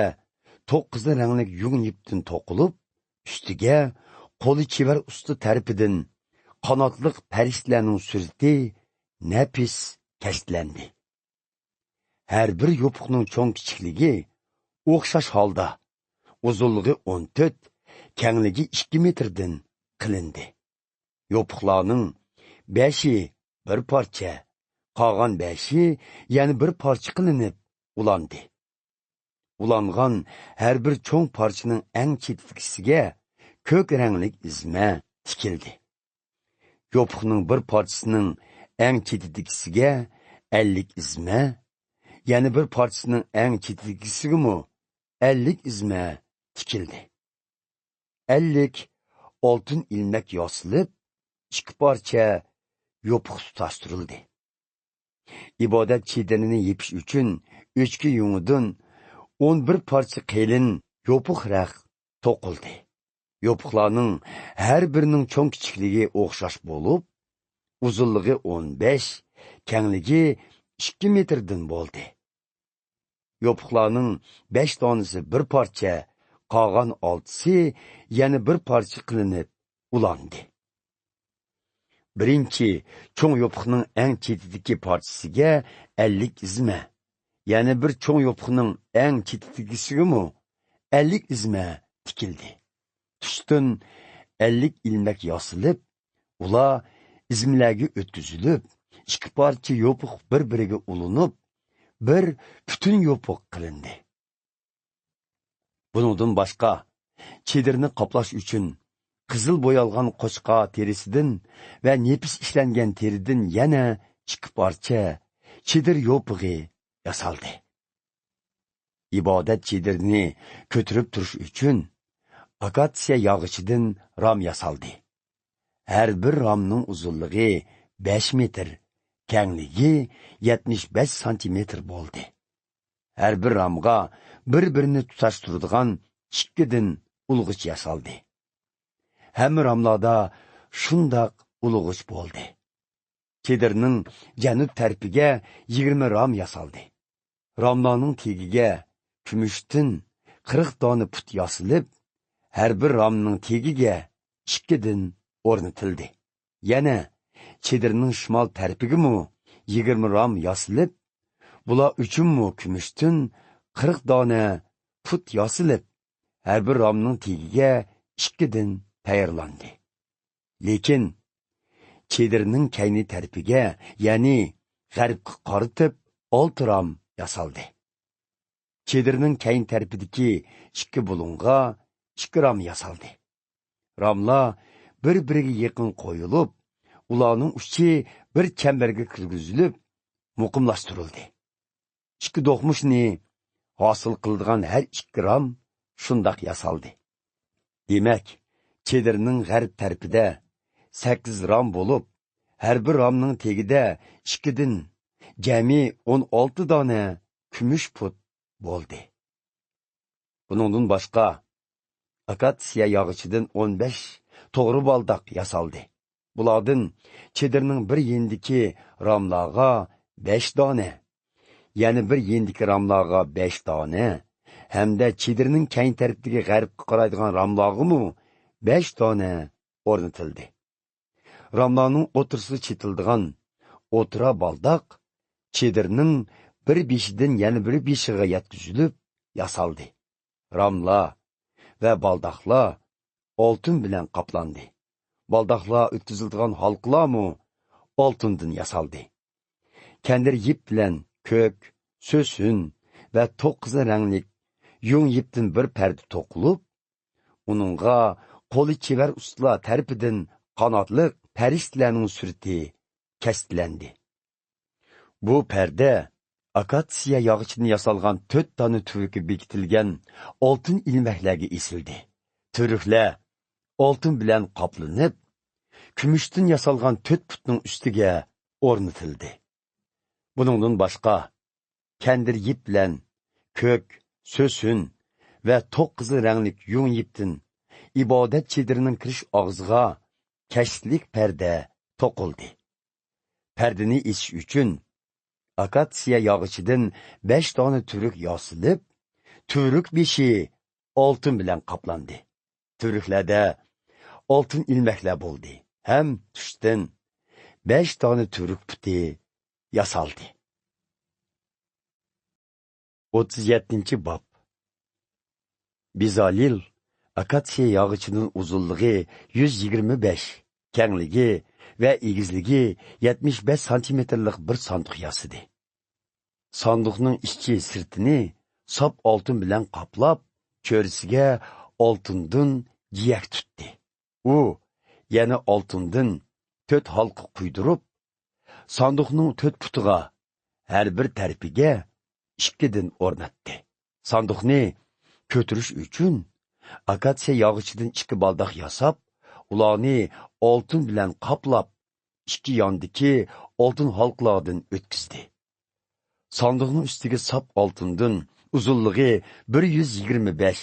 توق قىزىل رەڭلىك يۇڭ يىپتىن توقۇلۇپ، ئۈستىگە قولى چېۋەر ئۇستا تەرىپىدىن قاناتلىق پەرىشتىلەرنىڭ سۈرىتى نەپىس كەشتلەندى. ھەر بىر يوپۇقنىڭ چوڭ-كىچىكلىكى ئوخشاش ھالدا، ئۇزۇنلۇقى ئون تۆت، كەڭلىكى ئىككى مېتىردىن قىلىندى. يوپۇقلارنىڭ بەشى بىر پارچە، قالغان بەشى يەنە بىر پارچە قىلىنىپ ئۇلاندى. ئۇلانغان ھەر بىر چوڭ پارچىنىڭ ئەڭ چېتىدىكىسىگە كۆك رەڭلىك ئىزمە تىكىلدى. يوپۇقنىڭ بىر پارچىسىنىڭ ئەڭ چېتىدىكىسىگە ئەللىك ئىزمە، يەنە بىر پارچىسىنىڭ ئەڭ چېتىدىكىسىگىمۇ ئەللىك ئىزمە تىكىلدى. ئەللىك ئالتۇن ئىلمەك ياسىلىپ، ئىككى پارچە يوپۇق تۇتاشتۇرۇلدى. ئىبادەت چېدىرىنى يېپىش ئۈچۈن ئۆچكە يۇڭىدىن ئون بىر پارچە قېلىن يوپۇق رەخ توقۇلدى. يوپۇقلارنىڭ ھەر بىرىنىڭ چوڭ-كىچىكلىكى ئوخشاش بولۇپ، ئۇزۇنلۇقى ئون بەش، كەڭلىكى ئىككى مېتىردىن بولدى. يوپۇقلارنىڭ بەش دانىسى بىر پارچە، قالغان ئالتىسى يەنە بىر پارچە قىلىنىپ ئۇلاندى. بىرىنچى چوڭ يوپۇقنىڭ ئەڭ چېتىدىكى پارچىسىگە ئەللىك ئىزمە، يەنە بىر چوڭ يوپۇقنىڭ ئەڭ چېتىدىكىسىگىمۇ ئەللىك ئىزمە تىكىلدى. تۇشتىن ئەللىك ئىلمەك ياسىلىپ، ئۇلار ئىزمىلەرگە ئۆتكۈزۈلۈپ، ئىككى پارچە يوپۇق بىر-بىرىگە ئۇلىنىپ، بىر پۈتۈن يوپۇق قىلىندى. بۇنىڭدىن باشقا، چېدىرنى قاپلاش ئۈچۈن قىزىل بويالغان قوچقار تېرىسىدىن ۋە نېپىز ئىشلەنگەن تېرىدىن يەنە ئىككى پارچە چېدىر يوپۇقى ياسالدى. ئىبادەت چېدىرىنى كۆتۈرۈپ تۇرۇش ئۈچۈن ئاكاتسىيە ياغىچىدىن رام ياسالدى. ھەر بىر رامنىڭ ئۇزۇنلۇقى بەش مېتىر، كەڭلىكى يەتمىش بەش سانتىمېتىر بولدى. ھەر بىر رامغا بىر-بىرىنى تۇتاشتۇرىدىغان ئىككىدىن ئۇلىغىچ ياسالدى. ھەممە راملاردا شۇنداق ئۇلىغىچ بولدى. چېدىرنىڭ جەنۇب تەرىپىگە يىگىرمە رام ياسالدى. راملارنىڭ تېگىگە كۈمۈشتىن قىرىق دانە پۇت ياسىلىپ، ھەر بىر رامنىڭ تېگىگە ئىككىدىن ئورنىتىلدى. يەنە چېدىرنىڭ شىمال تەرىپىگىمۇ يىگىرمە رام ياسىلىپ، بۇلار ئۈچۈنمۇ كۈمۈشتىن قىرىق دانە پۇت ياسىلىپ، ھەر بىر رامنىڭ تېگىگە ئىككىدىن تەييارلاندى. لېكىن چېدىرنىڭ كەينى تەرىپىگە، يەنى غەربكە قارىتىپ ئالتە رام ياسالدى. چېدىرنىڭ كەينى تەرىپىدىكى ئىككى بۇلۇڭغا ئىككى رام ياسالدى. راملار بىر-بىرىگە يېقىن قويۇلۇپ، ئۇلارنىڭ ئۇچى بىر چەمبەرگە كىرگۈزۈلۈپ، مۇقىملاشتۇرۇلدى. ئىككى دوقمۇشنى ھاسىل قىلىدىغان ھەر ئىككى رام شۇنداق ياسالدى. دېمەك، چېدىرنىڭ غەرب تەرىپىدە سەككىز رام بولۇپ، ھەر بىر رامنىڭ تېگىدە ئىككىدىن جەمئىي ئون ئالتە دانە كۈمۈش پۇت بولدى. بۇنىڭدىن باشقا، ئاكاتسىيە ياغىچىدىن ئون بەش توغرا بالداق ياسالدى. بۇلاردىن چېدىرنىڭ بىر يېنىدىكى راملارغا بەش دانە، يەنە بىر يېنىدىكى راملارغا بەش دانە ھەمدە چېدىرنىڭ كەينى تەرىپىدىكى غەربكە قارايدىغان راملارغىمۇ بەش دانە ئورنىتىلدى. راملارنىڭ ئوتتۇرىسىدا چېتىلىدىغان ئوتتۇرا بالداق چېدىرنىڭ بىر بېشىدىن يەنە بىر بېشىغا يەتكۈزۈلۈپ ياسالدى. راملار ۋە بالداقلار ئالتۇن بىلەن قاپلاندى. بالداقلار ئۆتكۈزۈلىدىغان ھالقىلارمۇ ئالتۇندىن ياسالدى. كەندىر يىپ بىلەن كۆك، سۆسۈن ۋە توق قىزىل رەڭلىك يۇڭ يىپتىن بىر پەردە توقۇلۇپ، ئۇنىڭغا قولى چېۋەر ئۇستىلار تەرىپىدىن قاناتلىق پەرىشتىلەرنىڭ سۈرىتى كەشتلەندى. بۇ پەردە ئاكاتسىيە ياغىچىدىن ياسالغان تۆت دانە تۈۋرۈكى بېكىتىلگەن ئالتۇن ئىلمەكلەرگە ئېسىلدى. تۈۋرۈكلەر ئالتۇن بىلەن قاپلىنىپ، كۈمۈشتىن ياسالغان تۆت پۇتنىڭ ئۈستىگە ئورنىتىلدى. بۇنىڭدىن باشقا، كەندىر يىپ بىلەن كۆك، سۆسۈن ۋە توق قىزىل رەڭلىك يۇڭ يىپتىن ئىبادەت چېدىرىنىڭ كىرىش ئاغزىغا كەشتلىك پەردە توقۇلدى. پەردىنى ئېچىش ئۈچۈن ئاكاتسىيە ياغىچىدىن بەش دانە تۈۋرۈك ياسىلىپ، تۈۋرۈك بېشى ئالتۇن بىلەن قاپلاندى. تۈۋرۈكلەردە ئالتۇن ئىلمەكلەر بولدى ھەم تۇشتىن بەش دانە تۈۋرۈك پۇتى ياسالدى. ئوتتۇز يەتتىنچى باب. بېزالېل ئاكاتسىيە ياغىچىدىن ئۇزۇنلۇقى يۈز يىگىرمە بەش، كەڭلىكى ۋە ئېگىزلىكى يەتمىش بەش سانتىمېتىرلىق بىر ساندۇق ياسىدى. ساندۇقنىڭ ئىچى سىرتىنى ساپ ئالتۇن بىلەن قاپلاپ، چۆرىسىگە ئالتۇندىن جىيەك تۇتتى. ئۇ يەنە ئالتۇندىن تۆت ھالقا قۇيدۇرۇپ، ساندۇقنىڭ تۆت پۇتىغا، ھەر بىر تەرىپىگە ئىككىدىن ئورناتتى. ساندۇقنى كۆتۈرۈش ئۈچۈن ئاكاتسىيە ياغىچىدىن ئىككى بالداق ياساپ، ئۇلارنى ئالتۇن بىلەن قاپلاپ، ئىككى ياندىكى ئالتۇن ھالقىلاردىن ئۆتكۈزدى. ساندۇقنىڭ ئۈستىگە ساپ ئالتۇندىن ئۇزۇنلۇقى بىر يۈز يىگىرمە بەش،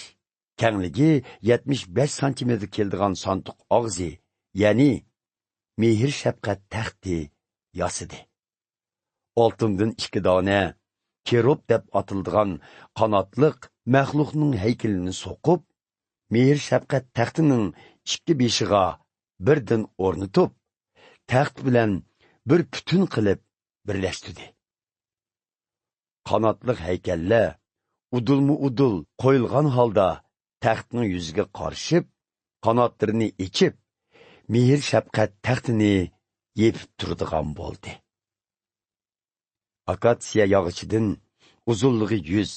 كەڭلىكى يەتمىش بەش سانتىمېتىر كېلىدىغان ساندۇق ئاغزى، يەنى مېھىر-شەپقەت تەختى ياسىدى. ئالتۇندىن ئىككى دانە كېروب دەپ ئاتىلىدىغان قاناتلىق مەخلۇقنىڭ ھەيكىلىنى سوقۇپ، مېھىر-شەپقەت تەختىنىڭ ئىككى بېشىغا بىردىن ئورنىتىپ، تەخت بىلەن بىر پۈتۈن قىلىپ بىرلەشتۈردى. قاناتلىق ھەيكەللەر ئۇدۇلمۇ-ئۇدۇل قويۇلغان ھالدا تەختنىڭ يۈزىگە قارىشىپ، قاناتلىرىنى ئېچىپ، مېھىر-شەپقەت تەختىنى يېپىپ تۇرىدىغان بولدى. ئاكاتسىيە ياغىچىدىن ئۇزۇنلۇقى يۈز،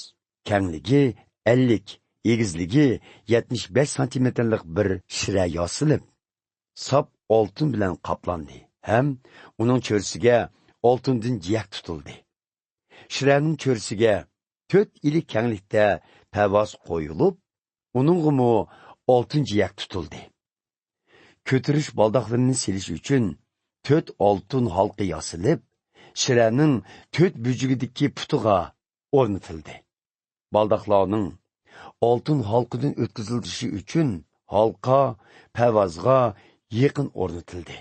كەڭلىكى ئەللىك، ئېگىزلىكى يەتمىش بەش سانتىمېتىرلىق بىر شىرە ياسىلىپ، ساپ ئالتۇن بىلەن قاپلاندى ھەم ئۇنىڭ چۆرىسىگە ئالتۇندىن جىيەك تۇتۇلدى. شىرەنىڭ چۆرىسىگە تۆت ئىلى كەڭلىكتە پەۋاز قويۇلۇپ، ئۇنىڭغىمۇ ئالتۇن جىيەك تۇتۇلدى. كۆتۈرۈش بالداقلىرىنى سېلىش ئۈچۈن تۆت ئالتۇن ھالقا ياسىلىپ، شىرەنىڭ تۆت بۈجۈكىدىكى پۇتىغا ئورنىتىلدى. بالداقلارنىڭ ئالتۇن ھالقىدىن ئۆتكۈزۈلۈشى ئۈچۈن ھالقا پەۋازغا يېقىن ئورنىتىلدى.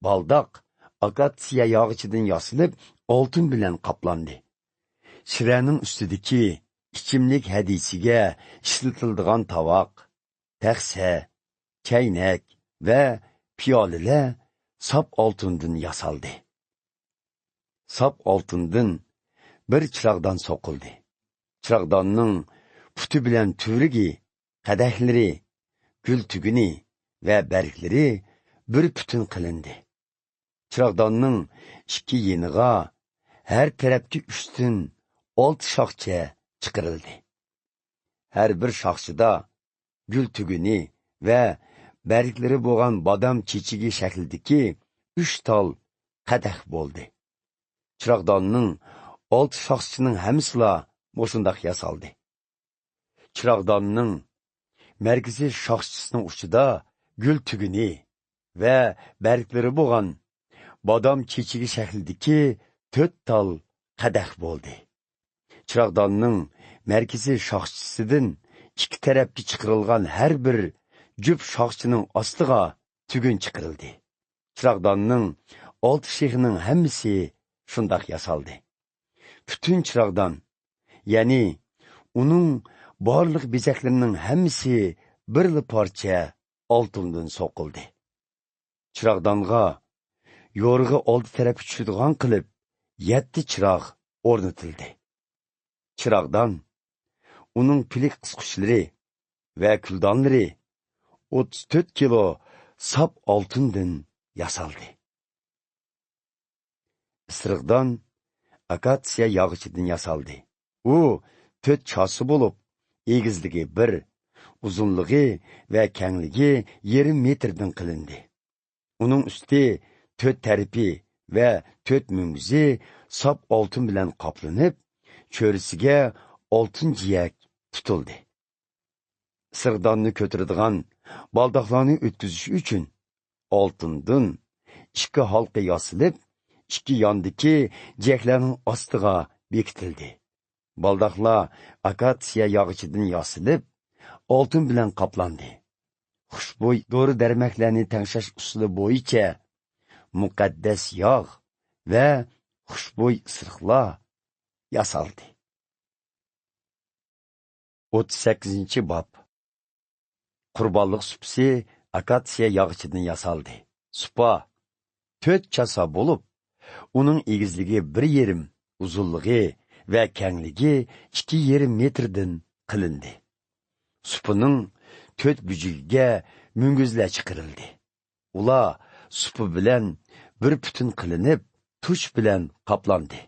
بالداق ئاكاتسىيە ياغىچىدىن ياسىلىپ، ئالتۇن بىلەن قاپلاندى. شىرەنىڭ ئۈستىدىكى ئىچىملىك ھەدىسىگە ئىشلىتىلىدىغان تاۋاق، تەخسە، چەينەك ۋە پىيالىلەر ساپ ئالتۇندىن ياسالدى. ساپ ئالتۇندىن بىر چىراغدان سوقۇلدى. چىراغداننىڭ پۇتى بىلەن تۈۋرۈكى، قەدەھلىرى، گۈل تۈگۈنى ۋە بەرگلىرى بىر پۈتۈن قىلىندى. چىراغداننىڭ ئىككى يېنىغا ھەر تەرەپكە ئۈچتىن ئالتە شاخچە چىقىرىلدى. ھەر بىر شاخچىدا گۈل تۈگۈنى ۋە بەرگلىرى بولغان بادام چېچىكى شەكلىدىكى ئۈچ تال قەدەھ بولدى. چىراغداننىڭ ئالتە شاخچىسىنىڭ ھەممىسىلا مۇشۇنداق ياسالدى. چىراغداننىڭ مەركىزىي شاخچىسىنىڭ ئۇچىدا گۈل تۈگۈنى ۋە بەرگلىرى بولغان بادام چېچىكى شەكلىدىكى تۆت تال قەدەھ بولدى. چىراغداننىڭ مەركىزىي شاخچىسىدىن ئىككى تەرەپكە چىقىرىلغان ھەر بىر جۈپ شاخچىنىڭ ئاستىغا تۈگۈن چىقىرىلدى. چىراغداننىڭ ئالتە شېخىنىڭ ھەممىسى شۇنداق ياسالدى. پۈتۈن چىراغدان، يەنى ئۇنىڭ بارلىق بېزەكلىرىنىڭ ھەممىسى بىرلا پارچە ئالتۇندىن سوقۇلدى. چىراغدانغا يورغا ئالدى تەرەپكە چۈشىدىغان قىلىپ يەتتە چىراغ ئورنىتىلدى. چىراغدان، ئۇنىڭ پىلىك قىسقۇچلىرى ۋە كۈلدانلىرى ئوتتۇز تۆت كىلو ساپ ئالتۇندىن ياسالدى. ئىسرىقدان ئاكاتسىيە ياغىچىدىن ياسالدى. ئۇ تۆت چاسا بولۇپ، ئېگىزلىكى بىر، ئۇزۇنلۇقى ۋە كەڭلىكى يېرىم مېتىردىن قىلىندى. ئۇنىڭ ئۈستى، تۆت تەرىپى ۋە تۆت مۈڭگۈزى ساپ ئالتۇن بىلەن قاپلىنىپ، چۆرىسىگە ئالتۇن جىيەك تۇتۇلدى. سىرغداننى كۆتۈرىدىغان بالداقلارنى ئۆتكۈزۈش ئۈچۈن ئالتۇندىن ئىككى ھالقا ياسىلىپ، ئىككى ياندىكى جىيەكلەرنىڭ ئاستىغا بېكىتىلدى. بالداقلار ئاكاتسىيە ياغىچىدىن ياسىلىپ، ئالتۇن بىلەن قاپلاندى. خۇشبۇي دورا-دەرمەكلەرنى تەڭشەش ئۇسۇلى بويىچە مۇقەددەس ياغ ۋە خۇشبۇي ئىسرىقلار ياسالدى. ئوتتۇز سەككىزىنچى باب. قۇربانلىق سۇپىسى ئاكاتسىيە ياغىچىدىن ياسالدى. سۇپا تۆت چاسا بولۇپ، ئۇنىڭ ئېگىزلىكى بىر يېرىم، ئۇزۇنلۇقى ۋە كەڭلىكى ئىككى يېرىم مېتىردىن قىلىندى. سۇپىنىڭ تۆت بۈجۈكىگە مۈڭگۈزلەر چىقىرىلدى. ئۇلار سۇپا بىلەن بىر پۈتۈن قىلىنىپ، تۇچ بىلەن قاپلاندى.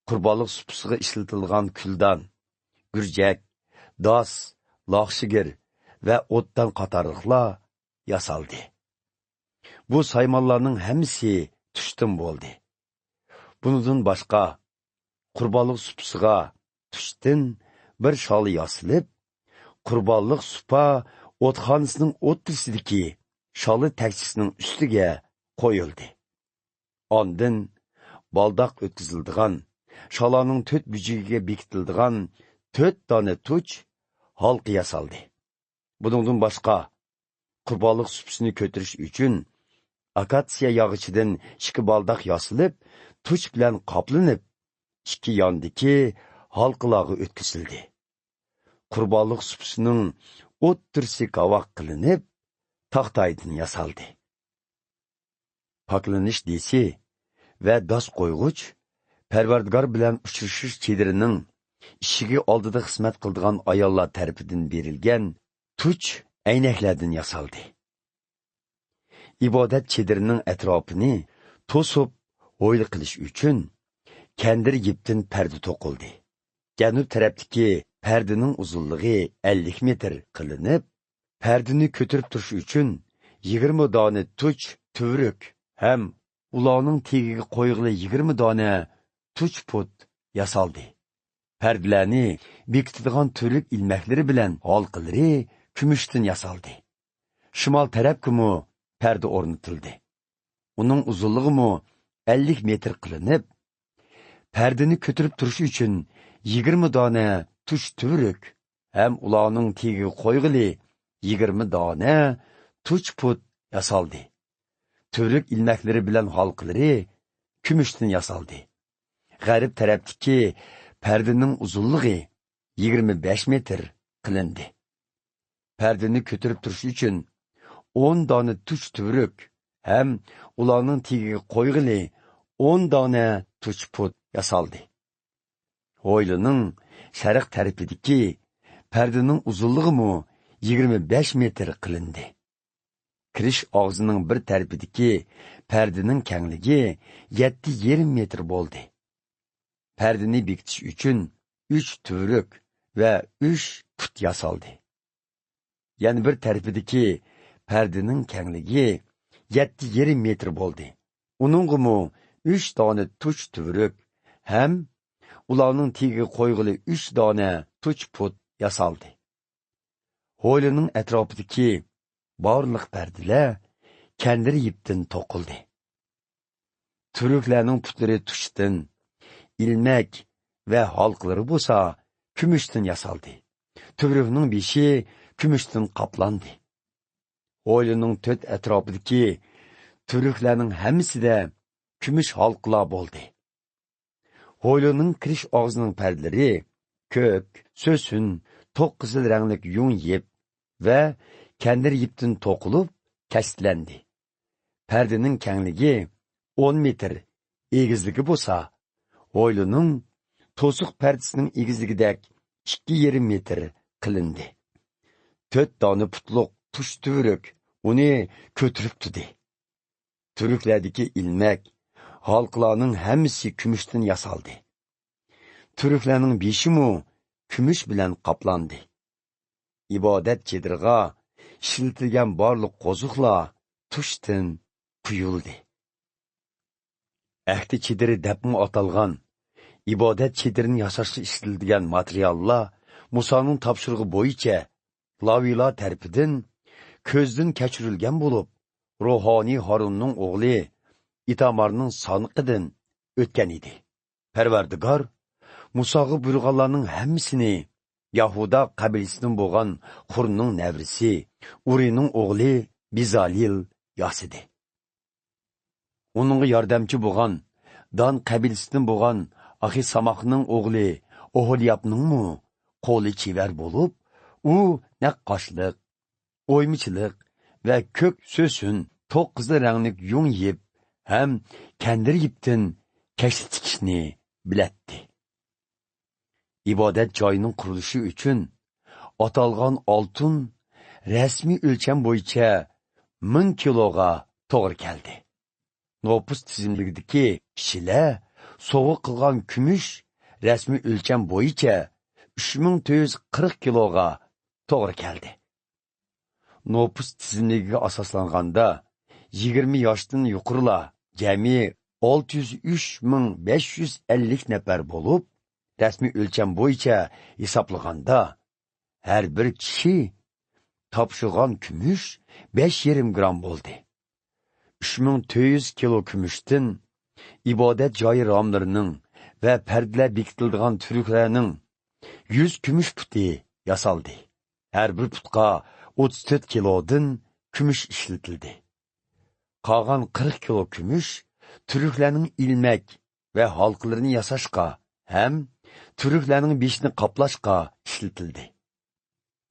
قۇربانلىق سۇپىسىغا ئىشلىتىلغان كۈلدان، گۈرجەك، داس، لاخشىگىر ۋە ئوتتان قاتارلىقلار ياسالدى. بۇ سايمانلارنىڭ ھەممىسى تۇچتىن بولدى. بۇنىڭدىن باشقا، قۇربانلىق سۇپىسىغا تۇچتىن بىر شالا ياسىلىپ، قۇربانلىق سۇپا ئوتخانىسىنىڭ ئوتتۇرىسىدىكى شالا تەكچىسىنىڭ ئۈستىگە قويۇلدى. ئاندىن بالداق ئۆتكۈزۈلىدىغان، شالانىڭ تۆت بۈجۈكىگە بېكىتىلىدىغان تۆت دانە تۇچ ھالقا ياسالدى. بۇنىڭدىن باشقا، قۇربانلىق سۇپىسىنى كۆتۈرۈش ئۈچۈن ئاكاتسىيە ياغىچىدىن ئىككى بالداق ياسىلىپ، تۇچ بىلەن قاپلىنىپ، ئىككى ياندىكى ھالقىلارغا ئۆتكۈزۈلدى. قۇربانلىق سۇپىسىنىڭ ئوتتۇرىسى كاۋاك قىلىنىپ، تاختايدىن ياسالدى. پاكلىنىش دېسى ۋە داس قويغۇچ، پەرۋەردىگار بىلەن ئۇچرىشىش چېدىرىنىڭ ئىشىكى ئالدىدا خىزمەت قىلىدىغان ئاياللار تەرىپىدىن بېرىلگەن تۇچ ئەينەكلەردىن ياسالدى. ئىبادەت چېدىرىنىڭ ئەتراپىنى توسۇپ ھويلا قىلىش ئۈچۈن كەندىر يىپتىن پەردە توقۇلدى. جەنۇب تەرەپتىكى پەردىنىڭ ئۇزۇنلۇقى ئەللىك مېتىر قىلىنىپ، پەردىنى كۆتۈرۈپ تۇرۇش ئۈچۈن يىگىرمە دانە تۇچ تۈۋرۈك ھەم ئۇلارنىڭ تېگىگە قويغىلى يىگىرمە دانە تۇچ پۇت ياسالدى. پەردىلەرنى بېكىتىدىغان تۈۋرۈك ئىلمەكلىرى بىلەن ھالقىلىرى كۈمۈشتىن ياسالدى. شىمال تەرەپكىمۇ پەردە ئورنىتىلدى. ئۇنىڭ ئۇزۇنلۇقىمۇ ئەللىك مېتىر قىلىنىپ، پەردىنى كۆتۈرۈپ تۇرۇش ئۈچۈن يىگىرمە دانە تۇچ تۈۋرۈك ھەم ئۇلارنىڭ تېگىگە قويغىلى يىگىرمە دانە تۇچ پۇت ياسالدى. تۈۋرۈك ئىلمەكلىرى بىلەن ھالقىلىرى كۈمۈشتىن ياسالدى. غەرب تەرەپتىكى پەردىنىڭ ئۇزۇنلۇقى يىگىرمە بەش مېتىر قىلىندى. پەردىنى كۆتۈرۈپ تۇرۇش ئۈچۈن ئون دانە تۇچ تۈۋرۈك ھەم ئۇلارنىڭ تېگىگە قويغىلى ئون دانە تۇچ پۇت ياسالدى. ھويلىنىڭ شەرق تەرىپىدىكى پەردىنىڭ ئۇزۇنلۇقىمۇ يىگىرمە بەش مېتىر قىلىندى. كىرىش ئاغزىنىڭ بىر تەرىپىدىكى پەردىنىڭ كەڭلىكى يەتتە يېرىم مېتىر بولدى. پەردىنى بېكىتىش ئۈچۈن ئۈچ تۈۋرۈك ۋە ئۈچ پۇت ياسالدى. يەنە بىر تەرىپىدىكى پەردىنىڭ كەڭلىكى يەتتە يېرىم مېتىر بولدى. ئۇنىڭغىمۇ ئۈچ دانە تۇچ تۈۋرۈك ھەم ئۇلارنىڭ تېگىگە قويغىلى ئۈچ دانە تۇچ پۇت ياسالدى. ھويلىنىڭ ئەتراپىدىكى بارلىق پەردىلەر كەندىر يىپتىن توقۇلدى. تۈۋرۈكلەرنىڭ پۇتلىرى تۇچتىن، ئىلمەك ۋە ھالقىلىرى بولسا كۈمۈشتىن ياسالدى. تۈۋرۈكنىڭ بېشى كۈمۈشتىن قاپلاندى. ھويلىنىڭ تۆت ئەتراپىدىكى تۈۋرۈكلەرنىڭ ھەممىسىدە كۈمۈش ھالقىلار بولدى. ھويلىنىڭ كىرىش ئاغزىنىڭ پەردىلىرى كۆك، سۆسۈن، توق قىزىل رەڭلىك يۇڭ يىپ ۋە كەندىر يىپتىن توقۇلۇپ كەشتلەندى. پەردىنىڭ كەڭلىكى ئون مېتىر، ئېگىزلىكى بولسا ھويلىنىڭ توسۇق پەردىسىنىڭ ئېگىزلىكىدەك ئىككى يېرىم مېتىر قىلىندى. تۆت دانە پۇتلۇق تۇش تۈۋرۈك ئۇنى كۆتۈرۈپ تۇردى. تۈۋرۈكلەردىكى ئىلمەك، ھالقىلارنىڭ ھەممىسى كۈمۈشتىن ياسالدى. تۈۋرۈكلەرنىڭ بېشىمۇ كۈمۈش بىلەن قاپلاندى. ئىبادەت چېدىرىغا ئىشلىتىلگەن بارلىق قوزۇقلار تۇشتىن قۇيۇلدى. ئەھدى چېدىرى دەپمۇ ئاتالغان ئىبادەت چېدىرىنى ياساشقا ئىشلىتىلگەن ماتېرىياللار مۇسانىڭ تاپشۇرۇقى بويىچە لاۋىيلار تەرىپىدىن كۆزدىن كەچۈرۈلگەن بولۇپ، روھانىي ھارۇننىڭ ئوغلى ئىتامارنىڭ سانىقىدىن ئۆتكەن ئىدى. پەرۋەردىگار مۇساغا بۇيرۇغانلارنىڭ ھەممىسىنى يەھۇدا قەبىلىسىدىن بولغان خۇرنىڭ نەۋرىسى، ئۇرىنىڭ ئوغلى بىزالېل ياسىدى. ئۇنىڭغا ياردەمچى بولغان دان قەبىلىسىدىن بولغان ئاخىساماخنىڭ ئوغلى ئوھوليابنىڭمۇ قولى چېۋەر بولۇپ، ئۇ نەق قاشلىق، ئويمىچىلىق ۋە كۆك سۆسۈن، توق قىزىل رەڭلىك يۇڭ يىپ ھەم كەندىر يىپتىن كەشتە تىكىشنى بىلەتتى. ئىبادەت جايىنىڭ قۇرۇلۇشى ئۈچۈن ئاتالغان ئالتۇن رەسمىي ئۆلچەم بويىچە مىڭ كىلوغا توغرا كەلدى. نوپۇس تىزىملىكىدىكى كىشىلەر سوۋغا قىلغان كۈمۈش رەسمىي ئۆلچەم بويىچە ئۈچ مىڭ تۆت يۈز قىرىق كىلوغا توغرا كەلدى. نوپۇس تىزىملىكىگە ئاساسلانغاندا، يىگىرمە ياشتىن يۇقىرىلار جەمئىي ئالتە يۈز ئۈچ مىڭ بەش يۈز ئەللىك نەپەر بولۇپ، رەسمىي ئۆلچەم بويىچە ھېسابلىغاندا، ھەر بىر كىشى تاپشۇرغان كۈمۈش بەش يېرىم گرام بولدى. ئۈچ مىڭ تۆت يۈز كىلو كۈمۈشتىن ئىبادەت جايى راملىرىنىڭ ۋە پەردىلەر بېكىتىلىدىغان تۈۋرۈكلەرنىڭ يۈز كۈمۈش پۇتى ياسالدى. ھەر بىر پۇتقا ئوتتۇز تۆت كىلودىن كۈمۈش ئىشلىتىلدى. قالغان قىرىق كىلو كۈمۈش تۈۋرۈكلەرنىڭ ئىلمەك ۋە ھالقىلىرىنى ياساشقا ھەم تۈۋرۈكلەرنىڭ بېشىنى قاپلاشقا ئىشلىتىلدى.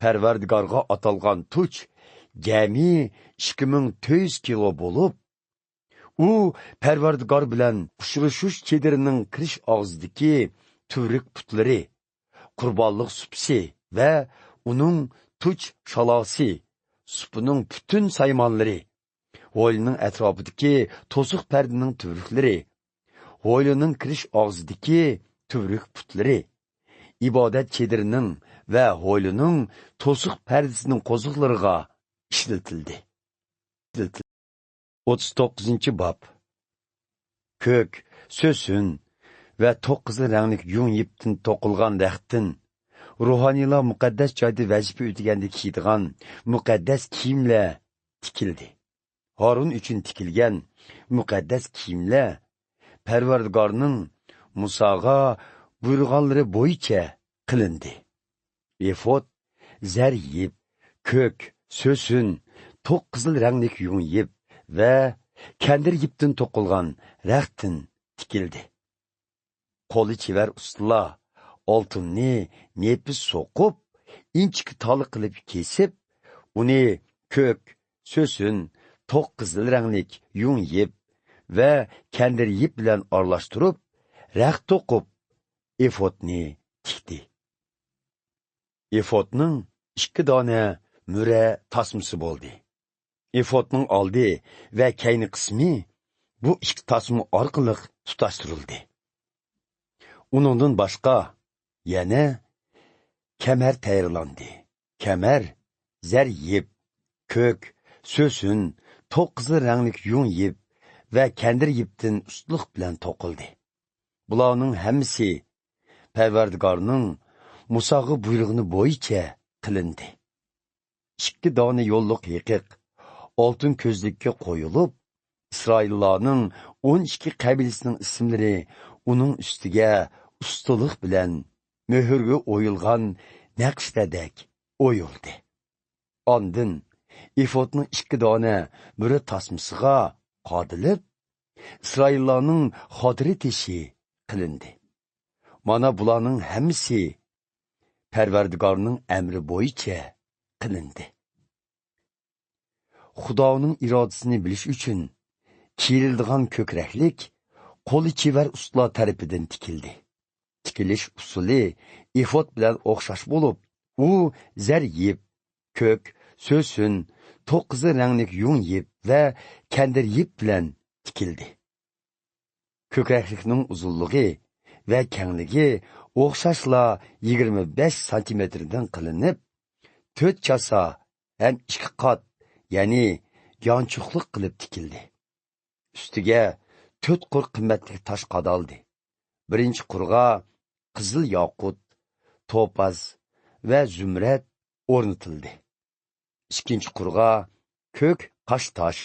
پەرۋەردىگارغا ئاتالغان تۇچ جەمئىي ئىككى مىڭ تۆت يۈز كىلو بولۇپ، ئۇ پەرۋەردىگار بىلەن ئۇچرىشىش چېدىرىنىڭ كىرىش ئاغزىدىكى تۈۋرۈك پۇتلىرى، قۇربانلىق سۇپىسى ۋە ئۇنىڭ تۇچ شالاسى، سۇپىنىڭ پۈتۈن سايمانلىرى، ھويلىنىڭ ئەتراپىدىكى توسۇق پەردىنىڭ تۈۋرۈكلىرى، ھويلىنىڭ كىرىش ئاغزىدىكى تۈۋرۈك پۇتلىرى، ئىبادەت چېدىرىنىڭ ۋە ھويلىنىڭ توسۇق پەردىسىنىڭ قوزۇقلىرىغا ئىشلىتىلدى. ئوتتۇز توققۇزىنچى باب. كۆك، سۆسۈن ۋە توق قىزىل رەڭلىك يۇڭ يىپتىن توقۇلغان رەختتىن روھانىيلار مۇقەددەس جايدا ۋەزىپە ئۆتىگەندە كىيىدىغان مۇقەددەس كىيىملەر تىكىلدى. ھارۇن ئۈچۈن تىكىلگەن مۇقەددەس كىيىملەر پەرۋەردىگارنىڭ مۇساغا بۇيرۇغانلىرى بويىچە قىلىندى. ئېفود زەر يىپ، كۆك، سۆسۈن، توق قىزىل رەڭلىك يۇڭ يىپ ۋە كەندىر يىپتىن توقۇلغان رەختتىن تىكىلدى. قولى چېۋەر ئۇستىلار ئالتۇننى نېپىز سوقۇپ، ئىنچىكە تال قىلىپ كېسىپ، ئۇنى كۆك، سۆسۈن، توق قىزىل رەڭلىك يۇڭ يىپ ۋە كەندىر يىپ بىلەن ئارىلاشتۇرۇپ، رەخت توقۇپ، ئېفودنى تىكتى. ئېفودنىڭ ئىككى دانە مۈرە تاسمىسى بولدى. ئېفودنىڭ ئالدى ۋە كەينى قىسمى بۇ ئىككى تاسما ئارقىلىق تۇتاشتۇرۇلدى. ئۇنىڭدىن باشقا يەنە كەمەر تەييارلاندى. كەمەر زەر يىپ، كۆك، سۆسۈن، توق قىزىل رەڭلىك يۇڭ يىپ ۋە كەندىر يىپتىن ئۇستىلىق بىلەن توقۇلدى. بۇلارنىڭ ھەممىسى پەرۋەردىگارنىڭ مۇساغا بۇيرۇغىنى بويىچە قىلىندى. ئىككى دانە يوللۇق ھېقىق ئالتۇن كۆزلۈككە قويۇلۇپ، ئىسرائىللارنىڭ ئون ئىككى قەبىلىسىنىڭ ئىسىملىرى ئۇنىڭ ئۈستىگە ئۇستىلىق بىلەن مۆھۈرگە ئويۇلغان نەقىشلەردەك ئويۇلدى. ئاندىن ئېفودنىڭ ئىككى دانە مۈرە تاسمىسىغا قادىلىپ، ئىسرائىللارنىڭ خاتىرە تېشى قىلىندى. مانا بۇلارنىڭ ھەممىسى پەرۋەردىگارنىڭ ئەمرى بويىچە قىلىندى. خۇدانىڭ ئىرادىسىنى بىلىش ئۈچۈن كىيىلىدىغان كۆكرەكلىك قولى چېۋەر ئۇستىلار تەرىپىدىن تىكىلدى. تىكىلىش ئۇسۇلى ئېفود بىلەن ئوخشاش بولۇپ، ئۇ زەر يىپ، كۆك، سۆسۈن، توق قىزىل رەڭلىك يۇڭ يىپ ۋە كەندىر يىپ بىلەن تىكىلدى. كۆكرەكلىكنىڭ ئۇزۇنلۇقى ۋە كەڭلىكى ئوخشاشلا يىگىرمە بەش سانتىمېتىردىن قىلىنىپ، تۆت چاسا ھەم ئىككى قات، يەنى يانچۇقلۇق قىلىپ تىكىلدى. ئۈستىگە تۆت قۇر قىممەتلىك تاش قادالدى. بىرىنچى قۇرغا قىزىل ياقۇت، توپاز ۋە زۇمرەت ئورنىتىلدى. ئىككىنچى قۇرغا كۆك قاشتاش،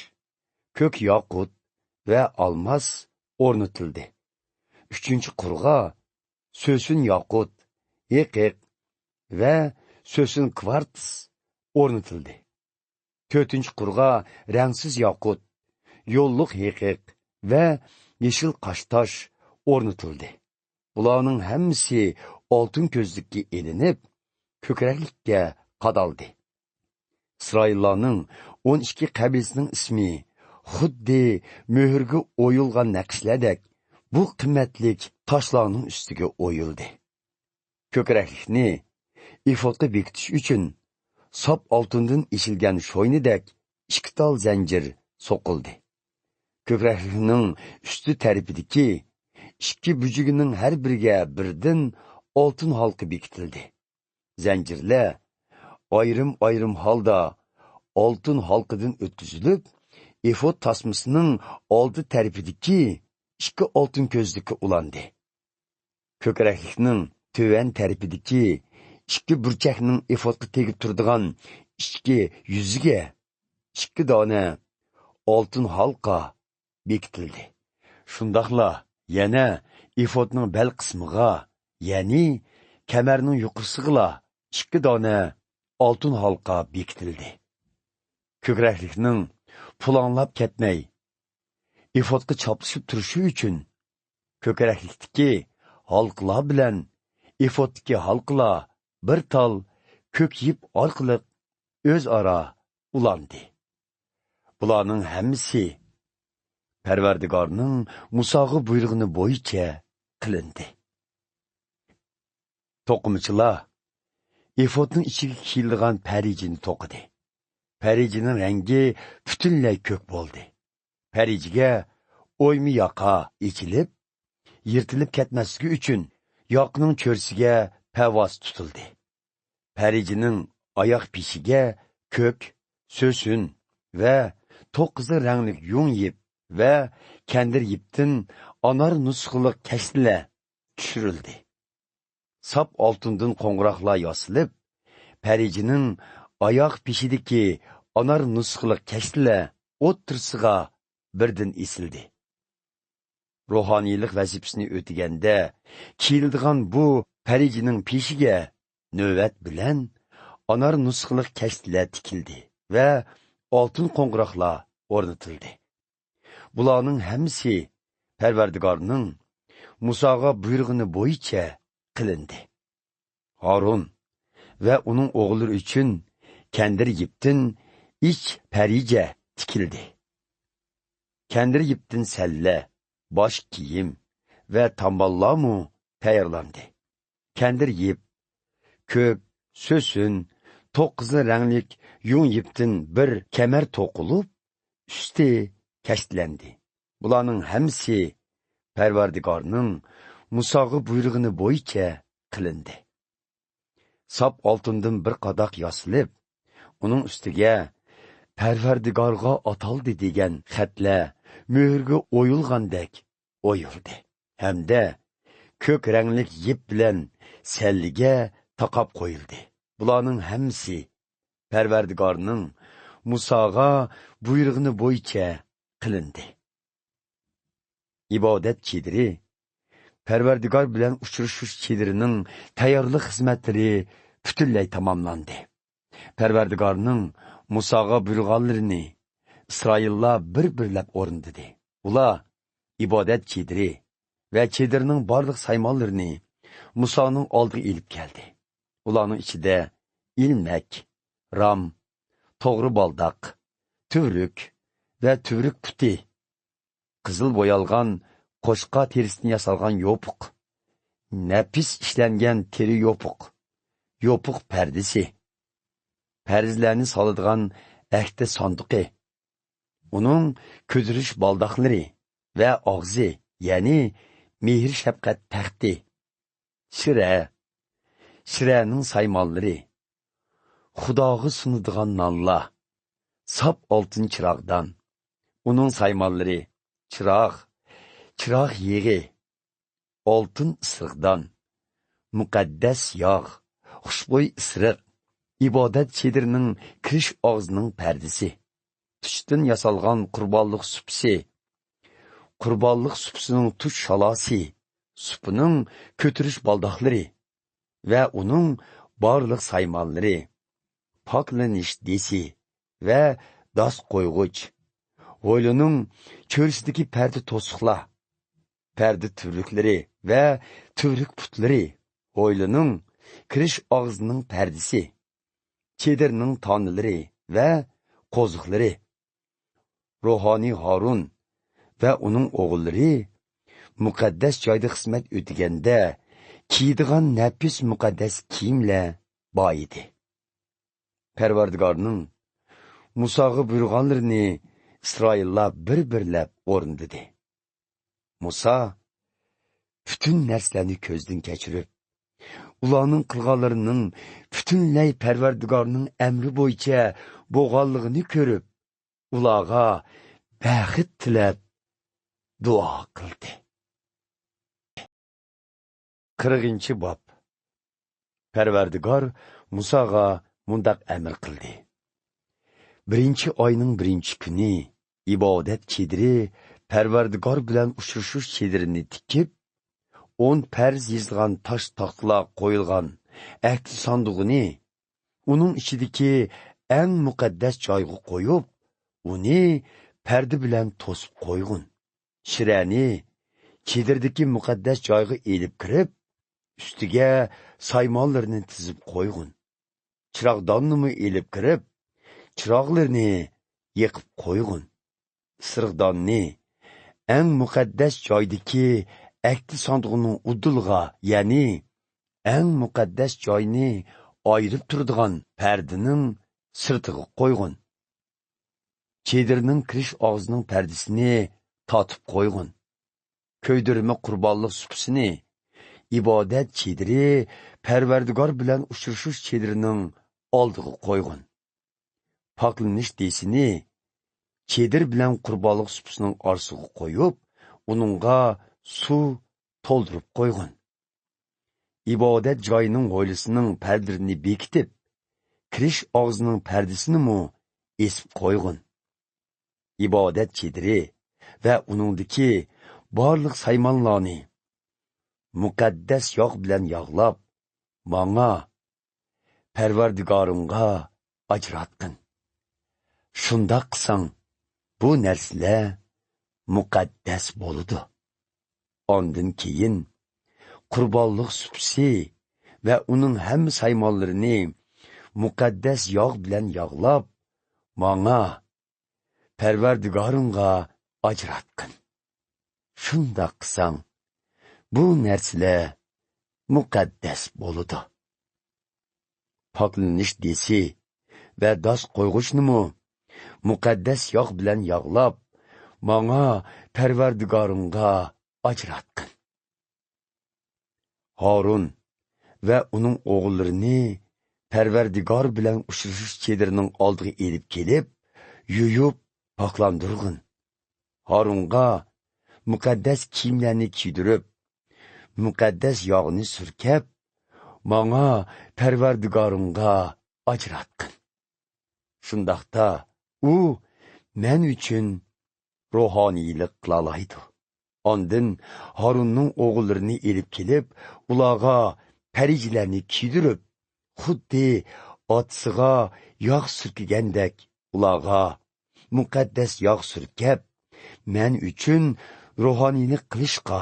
كۆك ياقۇت ۋە ئالماس ئورنىتىلدى. ئۈچىنچى قۇرغا سۆسۈن ياقۇت، ھېقىق ۋە سۆسۈن كۋارتس ئورنىتىلدى. تۆتىنچى قۇرغا رەڭسىز ياقۇت، يوللۇق ھېقىق ۋە يېشىل قاشتاش ئورنىتىلدى. بۇلارنىڭ ھەممىسى ئالتۇن كۆزلۈككە ئېلىنىپ، كۆكرەكلىككە قادالدى. ئىسرائىللارنىڭ ئون ئىككى قەبىلىسىنىڭ ئىسمى خۇددى مۆھۈرگە ئويۇلغان نەقىشلەردەك بۇ قىممەتلىك تاشلارنىڭ ئۈستىگە ئويۇلدى. كۆكرەكلىكنى ئېفودقا بېكىتىش ئۈچۈن ساپ ئالتۇندىن ئېشىلگەن شوينىدەك ئىككى تال زەنجىر سوقۇلدى. كۆكرەكلىكنىڭ ئۈستى تەرىپىدىكى ئىككى بۇجىگىنىڭ ھەر بىرىگە بىردىن ئالتۇن ھالقا بېكىتىلدى. زەنجىرلەر ئايرىم-ئايرىم ھالدا ئالتۇن ھالقىدىن ئۆتكۈزۈلۈپ، ئېفود تاسمىسىنىڭ ئالدى تەرىپىدىكى ئىككى ئالتۇن كۆزلۈككە ئۇلاندى. كۆكرەكلىكنىڭ تۆۋەن تەرىپىدىكى ئىككى بۇرچەكنىڭ ئېفودقا تېگىپ تۇرىدىغان ئىچكى يۈزىگە ئىككى دانە ئالتۇن ھالقا بېكىتىلدى. شۇنداقلا يەنە ئېفودنىڭ بەل قىسمىغا، يەنى كەمەرنىڭ يۇقىرىسىغىلا ئىككى دانە ئالتۇن ھالقا بېكىتىلدى. كۆكرەكلىكنىڭ پۇلاڭلاپ كەتمەي، ئېفودقا چاپلىشىپ تۇرۇشى ئۈچۈن، كۆكرەكلىكتىكى ھالقىلار بىلەن ئېفودتىكى ھالقىلار بىر تال كۆك يىپ ئارقىلىق ئۆزئارا ئۇلاندى. بۇلارنىڭ ھەممىسى پەرۋەردىگارنىڭ مۇساغا بۇيرۇغىنى بويىچە قىلىندى. توقۇمىچىلار ئېفودنىڭ ئىچىگە كىيىلىدىغان پەرىجىنى توقۇدى. پەرىجىنىڭ رەڭگى پۈتۈنلەي كۆك بولدى. پەرىجىگە ئويما ياقا ئېچىلىپ، يىرتىلىپ كەتمەسلىكى ئۈچۈن ياقىنىڭ چۆرىسىگە پەۋاسى تۇتۇلدى. پەرىجىنىڭ ئاياغ پېشىگە كۆك، سۆسۈن ۋە توق قىزىل رەڭلىك يۇڭ يىپ ۋە كەندىر يىپتىن ئانار نۇسخىلىق كەشتىلەر چۈشۈرۈلدى. ساپ ئالتۇندىن قوڭغۇراقلار ياسىلىپ، پەرىجىنىڭ ئاياغ پېشىدىكى ئانار نۇسخىلىق كەشتىلەر ئوتتۇرىسىغا بىردىن ئېسىلدى. روھانىيلىق ۋەزىپىسىنى ئۆتىگەندە كىيىلىدىغان بۇ پەرىجىنىڭ پېشىگە نۆۋەت بىلەن ئانار نۇسخىلىق كەشتىلەر تىكىلدى ۋە ئالتۇن قوڭغۇراقلار ئورنىتىلدى. بۇلارنىڭ ھەممىسى پەرۋەردىگارنىڭ مۇساغا بۇيرۇغىنى بويىچە قىلىندى. ھارۇن ۋە ئۇنىڭ ئوغۇللىرى ئۈچۈن كەندىر يىپتىن ئىچ پەرىجە تىكىلدى. كەندىر يىپتىن سەللە، باش كىيىم ۋە تامباللارمۇ تەييارلاندى. كەندىر يىپ، كۆك، سۆسۈن، توق قىزىل رەڭلىك يۇڭ يىپتىن بىر كەمەر توقۇلۇپ، ئۈستى كەشتلەندى. بۇلارنىڭ ھەممىسى پەرۋەردىگارنىڭ مۇساغا بۇيرۇغىنى بويىچە قىلىندى. ساپ ئالتۇندىن بىر قاداق ياسىلىپ، ئۇنىڭ ئۈستىگە «پەرۋەردىگارغا ئاتالدى» دېگەن خەتلەر مۆھۈرگە ئويۇلغاندەك ئويۇلدى ھەمدە كۆك رەڭلىك يىپ بىلەن سەللىگە تاقاپ قويۇلدى. بۇلارنىڭ ھەممىسى پەرۋەردىگارنىڭ مۇساغا بۇيرۇغىنى بويىچە قىلىندى. ئىبادەت چېدىرى، پەرۋەردىگار بىلەن ئۇچرىشىش چېدىرىنىڭ تەييارلىق خىزمەتلىرى پۈتۈنلەي تاماملاندى. پەرۋەردىگارنىڭ مۇساغا بۇيرۇغانلىرىنى ئىسرائىللار بىر-بىرلەپ ئورۇندىدى. ئۇلار ئىبادەت چېدىرى ۋە چېدىرنىڭ بارلىق سايمانلىرىنى مۇسانىڭ ئالدىغا ئېلىپ كەلدى. ئۇلارنىڭ ئىچىدە ئىلمەك، رام، توغرا بالداق، تۈۋرۈك ۋە تۈۋرۈك پۇتى، قىزىل بويالغان قوچقار تېرىسىدىن ياسالغان يوپۇق، نەپىس ئىشلەنگەن تېرە يوپۇق، يوپۇق پەردىسى، پەرىزلەرنى سالىدىغان ئەھدى ساندۇقى، ئۇنىڭ كۆتۈرۈش بالداقلىرى ۋە ئاغزى، يەنى مېھىر-شەپقەت تەختى، شىرە، شىرەنىڭ سايمانلىرى، خۇداغا سۇنىدىغان نانلار، ساپ ئالتۇن چىراغدان، ئۇنىڭ سايمانلىرى، چىراغ، چىراغ يېغى، ئالتۇن ئىسرىقدان، مۇقەددەس ياغ، خۇشبۇي ئىسرىق، ئىبادەت چېدىرىنىڭ كىرىش ئاغزىنىڭ پەردىسى، تۇشتىن ياسالغان قۇربانلىق سۇپىسى، قۇربانلىق سۇپىسىنىڭ تۇش شالاسى، سۇپىنىڭ كۆتۈرۈش بالداقلىرى ۋە ئۇنىڭ بارلىق سايمانلىرى، پاكلىنىش دېسى ۋە داس قويغۇچ، ھويلىنىڭ چۆرىسىدىكى پەردە توسۇقلار، پەردە تۈۋرۈكلىرى ۋە تۈۋرۈك پۇتلىرى، ھويلىنىڭ كىرىش ئاغزىنىڭ پەردىسى، چېدىرنىڭ تانىلىرى، ۋە قوزۇقلىرى. روھانىي ھارۇن ۋە ئۇنىڭ ئوغۇللىرى مۇقەددەس جايدا خىزمەت ئۆتىگەندە كىيىدىغان نەپىس مۇقەددەس كىيىملەر بار ئىدى. پەرۋەردىگارنىڭ مۇساغا بۇيرۇغانلىرىنى ئىسرائىللار بىر-بىرلەپ ئورۇندىدى. مۇسا پۈتۈن نەرسىلەرنى كۆزدىن كەچۈرۈپ، ئۇلارنىڭ قىلغانلىرىنىڭ پۈتۈنلەي پەرۋەردىگارنىڭ ئەمرى بويىچە بولغانلىقىنى كۆرۈپ، ئۇلارغا بەخت تىلەپ دۇئا قىلدى. قىرىقىنچى باب. پەرۋەردىگار مۇساغا مۇنداق ئەمر قىلدى: بىرىنچى ئاينىڭ بىرىنچى كۈنى ئىبادەت چېدىرى پەرۋەردىگار بىلەن ئۇچرىشىش چېدىرىنى تىكىپ، ئون پەرز يېزىلغان تاش تاختىلار قويۇلغان ئەھدى ساندۇقىنى ئۇنىڭ ئىچىدىكى ئەڭ مۇقەددەس جايغا قويۇپ، ئۇنى پەردە بىلەن توسۇپ قويغىن. شىرەنى چېدىردىكى مۇقەددەس جايغا ئېلىپ كىرىپ، ئۈستىگە سايمانلىرىنى تىزىپ قويغىن. چىراغداننىمۇ ئېلىپ كىرىپ، چىراغلىرىنى يېقىپ قويغىن. ئىسرىقداننى ئەڭ مۇقەددەس جايدىكى ئەھدى ساندۇقىنىڭ ئۇدۇلىغا، يەنى ئەڭ مۇقەددەس جاينى ئايرىپ تۇرىدىغان پەردىنىڭ سىرتىغا قويغىن. چېدىرنىڭ كىرىش ئاغزىنىڭ پەردىسىنى تارتىپ قويغىن. كۆيدۈرمە قۇربانلىق سۇپىسىنى ئىبادەت چېدىرى، پەرۋەردىگار بىلەن ئۇچرىشىش چېدىرىنىڭ ئالدىغا قويغىن. پاكلىنىش دېسىنى چېدىر بىلەن قۇربانلىق سۇپىسىنىڭ ئارىسىغا قويۇپ، ئۇنىڭغا سۇ تولدۇرۇپ قويغىن. ئىبادەت جايىنىڭ ھويلىسىنىڭ پەردىلىرىنى بېكىتىپ، كىرىش ئاغزىنىڭ پەردىسىنىمۇ ئېسىپ قويغىن. ئىبادەت چېدىرى ۋە ئۇنىڭدىكى بارلىق سايمانلارنى مۇقەددەس ياغ بىلەن ياغلاپ، ماڭا، پەرۋەردىگارىڭغا ئاجراتقىن. شۇنداق قىلساڭ، بۇ نەرسىلەر مۇقەددەس بولىدۇ. ئاندىن كېيىن قۇربانلىق سۇپىسى ۋە ئۇنىڭ ھەممە سايمانلىرىنى مۇقەددەس ياغ بىلەن ياغلاپ، ماڭا، پەرۋەردىگارىڭغا ئاجراتقىن. شۇنداق قىلساڭ، بۇ نەرسىلەر مۇقەددەس بولىدۇ. پاكلىنىش دېسى ۋە داس قويغۇچنىمۇ مۇقەددەس ياغ بىلەن ياغلاپ، ماڭا، پەرۋەردىگارىڭغا ئاجراتقىن. ھارۇن ۋە ئۇنىڭ ئوغۇللىرىنى پەرۋەردىگار بىلەن ئۇچرىشىش چېدىرىنىڭ ئالدىغا ئېلىپ كېلىپ، يۇيۇپ پاكلاندۇرغىن. ھارۇنغا مۇقەددەس كىيىملەرنى كىيدۈرۈپ، مۇقەددەس ياغنى سۈركەپ، ماڭا، پەرۋەردىگارىڭغا ئاجراتقىن. شۇنداقتا ئۇ مەن ئۈچۈن روھانىيلىق قىلالايدۇ. ئاندىن ھارۇننىڭ ئوغۇللىرىنى ئېلىپ كېلىپ، ئۇلارغا پەرىجىلەرنى كىيدۈرۈپ، خۇددى ئاتىسىغا ياغ سۈركىگەندەك، ئۇلارغا مۇقەددەس ياغ سۈركەپ، مەن ئۈچۈن روھانىيلىق قىلىشقا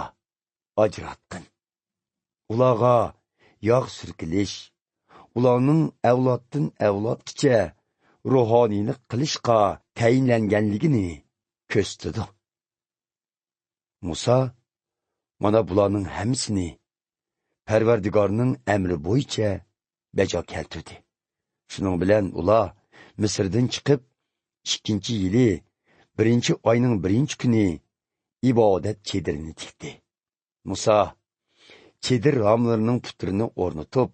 ئاجراتقىن. ئۇلارغا ياغ سۈركىلىش، ئۇلارنىڭ ئەۋلادتىن ئەۋلادقىچە روھانىيلىق قىلىشقا تەيىنلەنگەنلىكىنى كۆرسىتىدۇ. مۇسا مانا بۇلارنىڭ ھەممىسىنى پەرۋەردىگارنىڭ ئەمرى بويىچە بەجا كەلتۈردى. شۇنىڭ بىلەن ئۇلار مىسىردىن چىقىپ، ئىككىنچى يىلى بىرىنچى ئاينىڭ بىرىنچى كۈنى ئىبادەت چېدىرىنى تىكتى. مۇسا چېدىر راملىرىنىڭ پۇتلىرىنى ئورنىتىپ،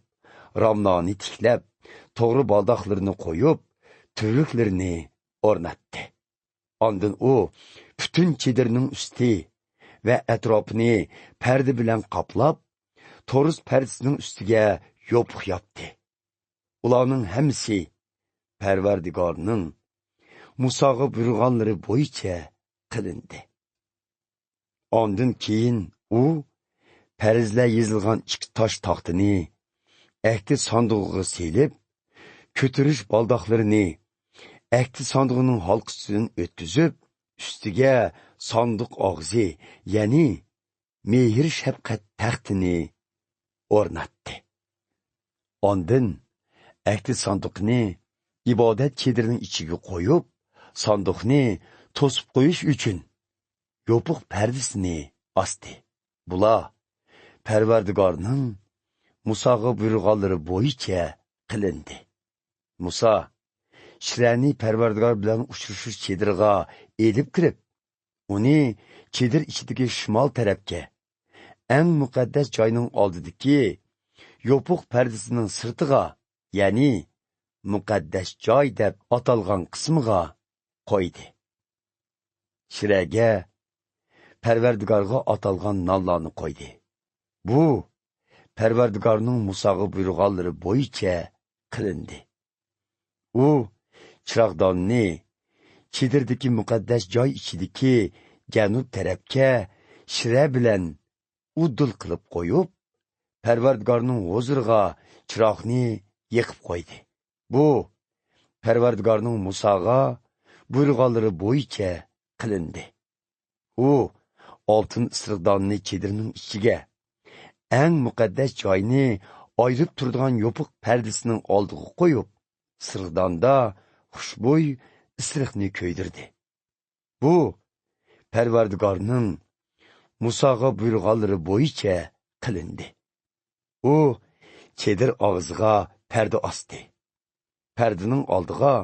راملارنى تىكلەپ، توغرا بالداقلىرىنى قويۇپ، تۈۋرۈكلىرىنى ئورناتتى. ئاندىن ئۇ پۈتۈن چېدىرنىڭ ئۈستى ۋە ئەتراپىنى پەردە بىلەن قاپلاپ، تورۇس پەردىسىنىڭ ئۈستىگە يوپۇق ياپتى. ئۇلارنىڭ ھەممىسى پەرۋەردىگارنىڭ مۇساغا بۇيرۇغانلىرى بويىچە قىلىندى. ئاندىن كېيىن ئۇ پەرزلەر يېزىلغان ئىككى تاش تاختىنى ئەھدى ساندۇقىغا سېلىپ، كۆتۈرۈش بالداقلىرىنى ئەھدى ساندۇقىنىڭ ھالقىسىدىن ئۆتكۈزۈپ، ئۈستىگە ساندۇق ئاغزى، يەنى مېھىر-شەپقەت تەختىنى ئورناتتى. ئاندىن ئەھدى ساندۇقىنى ئىبادەت چېدىرىنىڭ ئىچىگە قويۇپ، ساندۇقنى توسۇپ قويۇش ئۈچۈن يوپۇق پەردىسىنى ئاستى. بۇلار پەرۋەردىگارنىڭ مۇساغا بۇيرۇغانلىرى بويىچە قىلىندى. مۇسا شىرەنى پەرۋەردىگار بىلەن ئۇچرىشىش چېدىرىغا ئېلىپ كىرىپ، ئۇنى چېدىر ئىچىدىكى شىمال تەرەپكە، ئەڭ مۇقەددەس جاينىڭ ئالدىدىكى يوپۇق پەردىسىنىڭ سىرتىغا، يەنى مۇقەددەس جاي دەپ ئاتالغان قىسمىغا قويدى. شىرەگە پەرۋەردىگارغا ئاتالغان نانلارنى قويدى. بۇ پەرۋەردىگارنىڭ مۇساغا بۇيرۇغانلىرى بويىچە قىلىندى. ئۇ چىراغداننى چېدىردىكى مۇقەددەس جاي ئىچىدىكى جەنۇب تەرەپكە شىرە بىلەن ئۇدۇل قىلىپ قويۇپ، پەرۋەردىگارنىڭ ھۇزۇرىغا چىراغنى يېقىپ قويدى. بۇ پەرۋەردىگارنىڭ مۇساغا بۇيرۇغانلىرى بويىچە قىلىندى. ئۇ ئالتۇن ئىسرىقداننى چېدىرنىڭ ئىچىگە، ئەڭ مۇقەددەس جاينى ئايرىپ تۇرىدىغان يوپۇق پەردىسىنىڭ ئالدىغا قويۇپ، ئىسرىقداندا خۇشبۇي ئىسرىقنى كۆيدۈردى. بۇ پەرۋەردىگارنىڭ مۇساغا بۇيرۇغانلىرى بويىچە قىلىندى. ئۇ چېدىر ئاغزىغا پەردە ئاستى. پەردىنىڭ ئالدىغا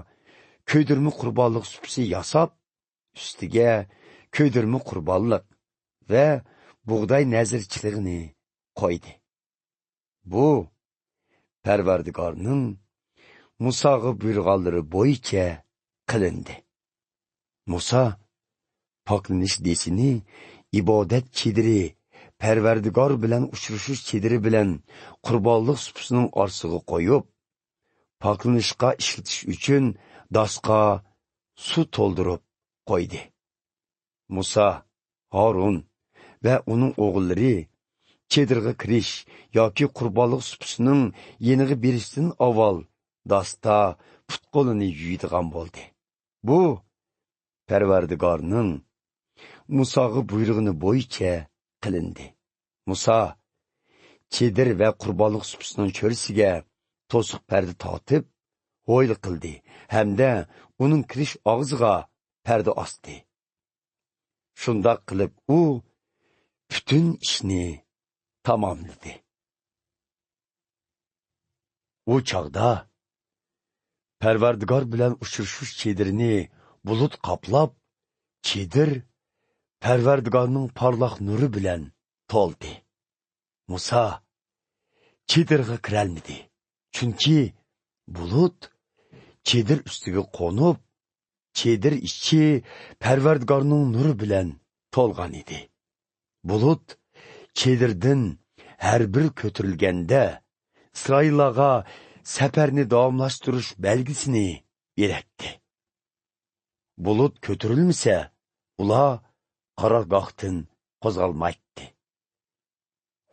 كۆيدۈرمە قۇربانلىق سۇپىسى ياساپ، ئۈستىگە كۆيدۈرمە قۇربانلىق ۋە بۇغداي نەزىرچىلىكىنى قويدى. بۇ پەرۋەردىگارنىڭ مۇساغا بۇيرۇغانلىرى بويىچە قىلىندى. مۇسا پاكلىنىش دېسىنى ئىبادەت چېدىرى، پەرۋەردىگار بىلەن ئۇچرىشىش چېدىرى بىلەن قۇربانلىق سۇپىسىنىڭ ئارىسىغا قويۇپ، پاكلىنىشقا ئىشلىتىش ئۈچۈن داسقا سۇ تولدۇرۇپ قويدى. مۇسا، ھارۇن ۋە ئۇنىڭ ئوغۇللىرى چېدىرغا كىرىش ياكى قۇربانلىق سۇپىسىنىڭ يېنىغا بېرىشتىن ئاۋۋال داستا پۇت-قولىنى يۇيىدىغان بولدى. بۇ پەرۋەردىگارنىڭ مۇساغا بۇيرۇغىنى بويىچە قىلىندى. مۇسا چېدىر ۋە قۇربانلىق سۇپىسىنىڭ چۆرىسىگە توسۇق پەردە تارتىپ، ھويلا قىلدى ھەمدە ئۇنىڭ كىرىش ئاغزىغا پەردە ئاستى. شۇنداق قىلىپ ئۇ پۈتۈن ئىشنى تاماملىدى. ئۇ چاغدا پەرۋەردىگار بىلەن ئۇچرىشىش چېدىرىنى بۇلۇت قاپلاپ، چېدىر پەرۋەردىگارنىڭ پارلاق نۇرى بىلەن تولدى. مۇسا چېدىرغا كىرەلمىدى، چۈنكى بۇلۇت چېدىر ئۈستىگە قونۇپ، چېدىر ئىچى پەرۋەردىگارنىڭ نۇرى بىلەن تولغان ئىدى. بۇلۇت چېدىردىن ھەر بىر كۆتۈرۈلگەندە، ئىسرائىللارغا سەپەرنى داۋاملاشتۇرۇش بەلگىسىنى بېرەتتى. بۇلۇت كۆتۈرۈلمىسە، ئۇلار قارارگاھتىن قوزغالمايتتى.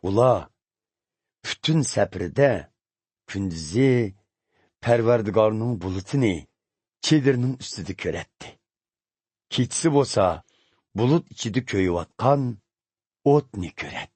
ئۇلار پۈتۈن سەپىرىدە كۈندۈزى پەرۋەردىگارنىڭ بۇلۇتىنى چېدىرنىڭ ئۈستىدە كۆرەتتى. كېچىسى بولسا بۇلۇت ئىچىدە كۆيۈۋاتقان ئوتنى كۆرەتتى.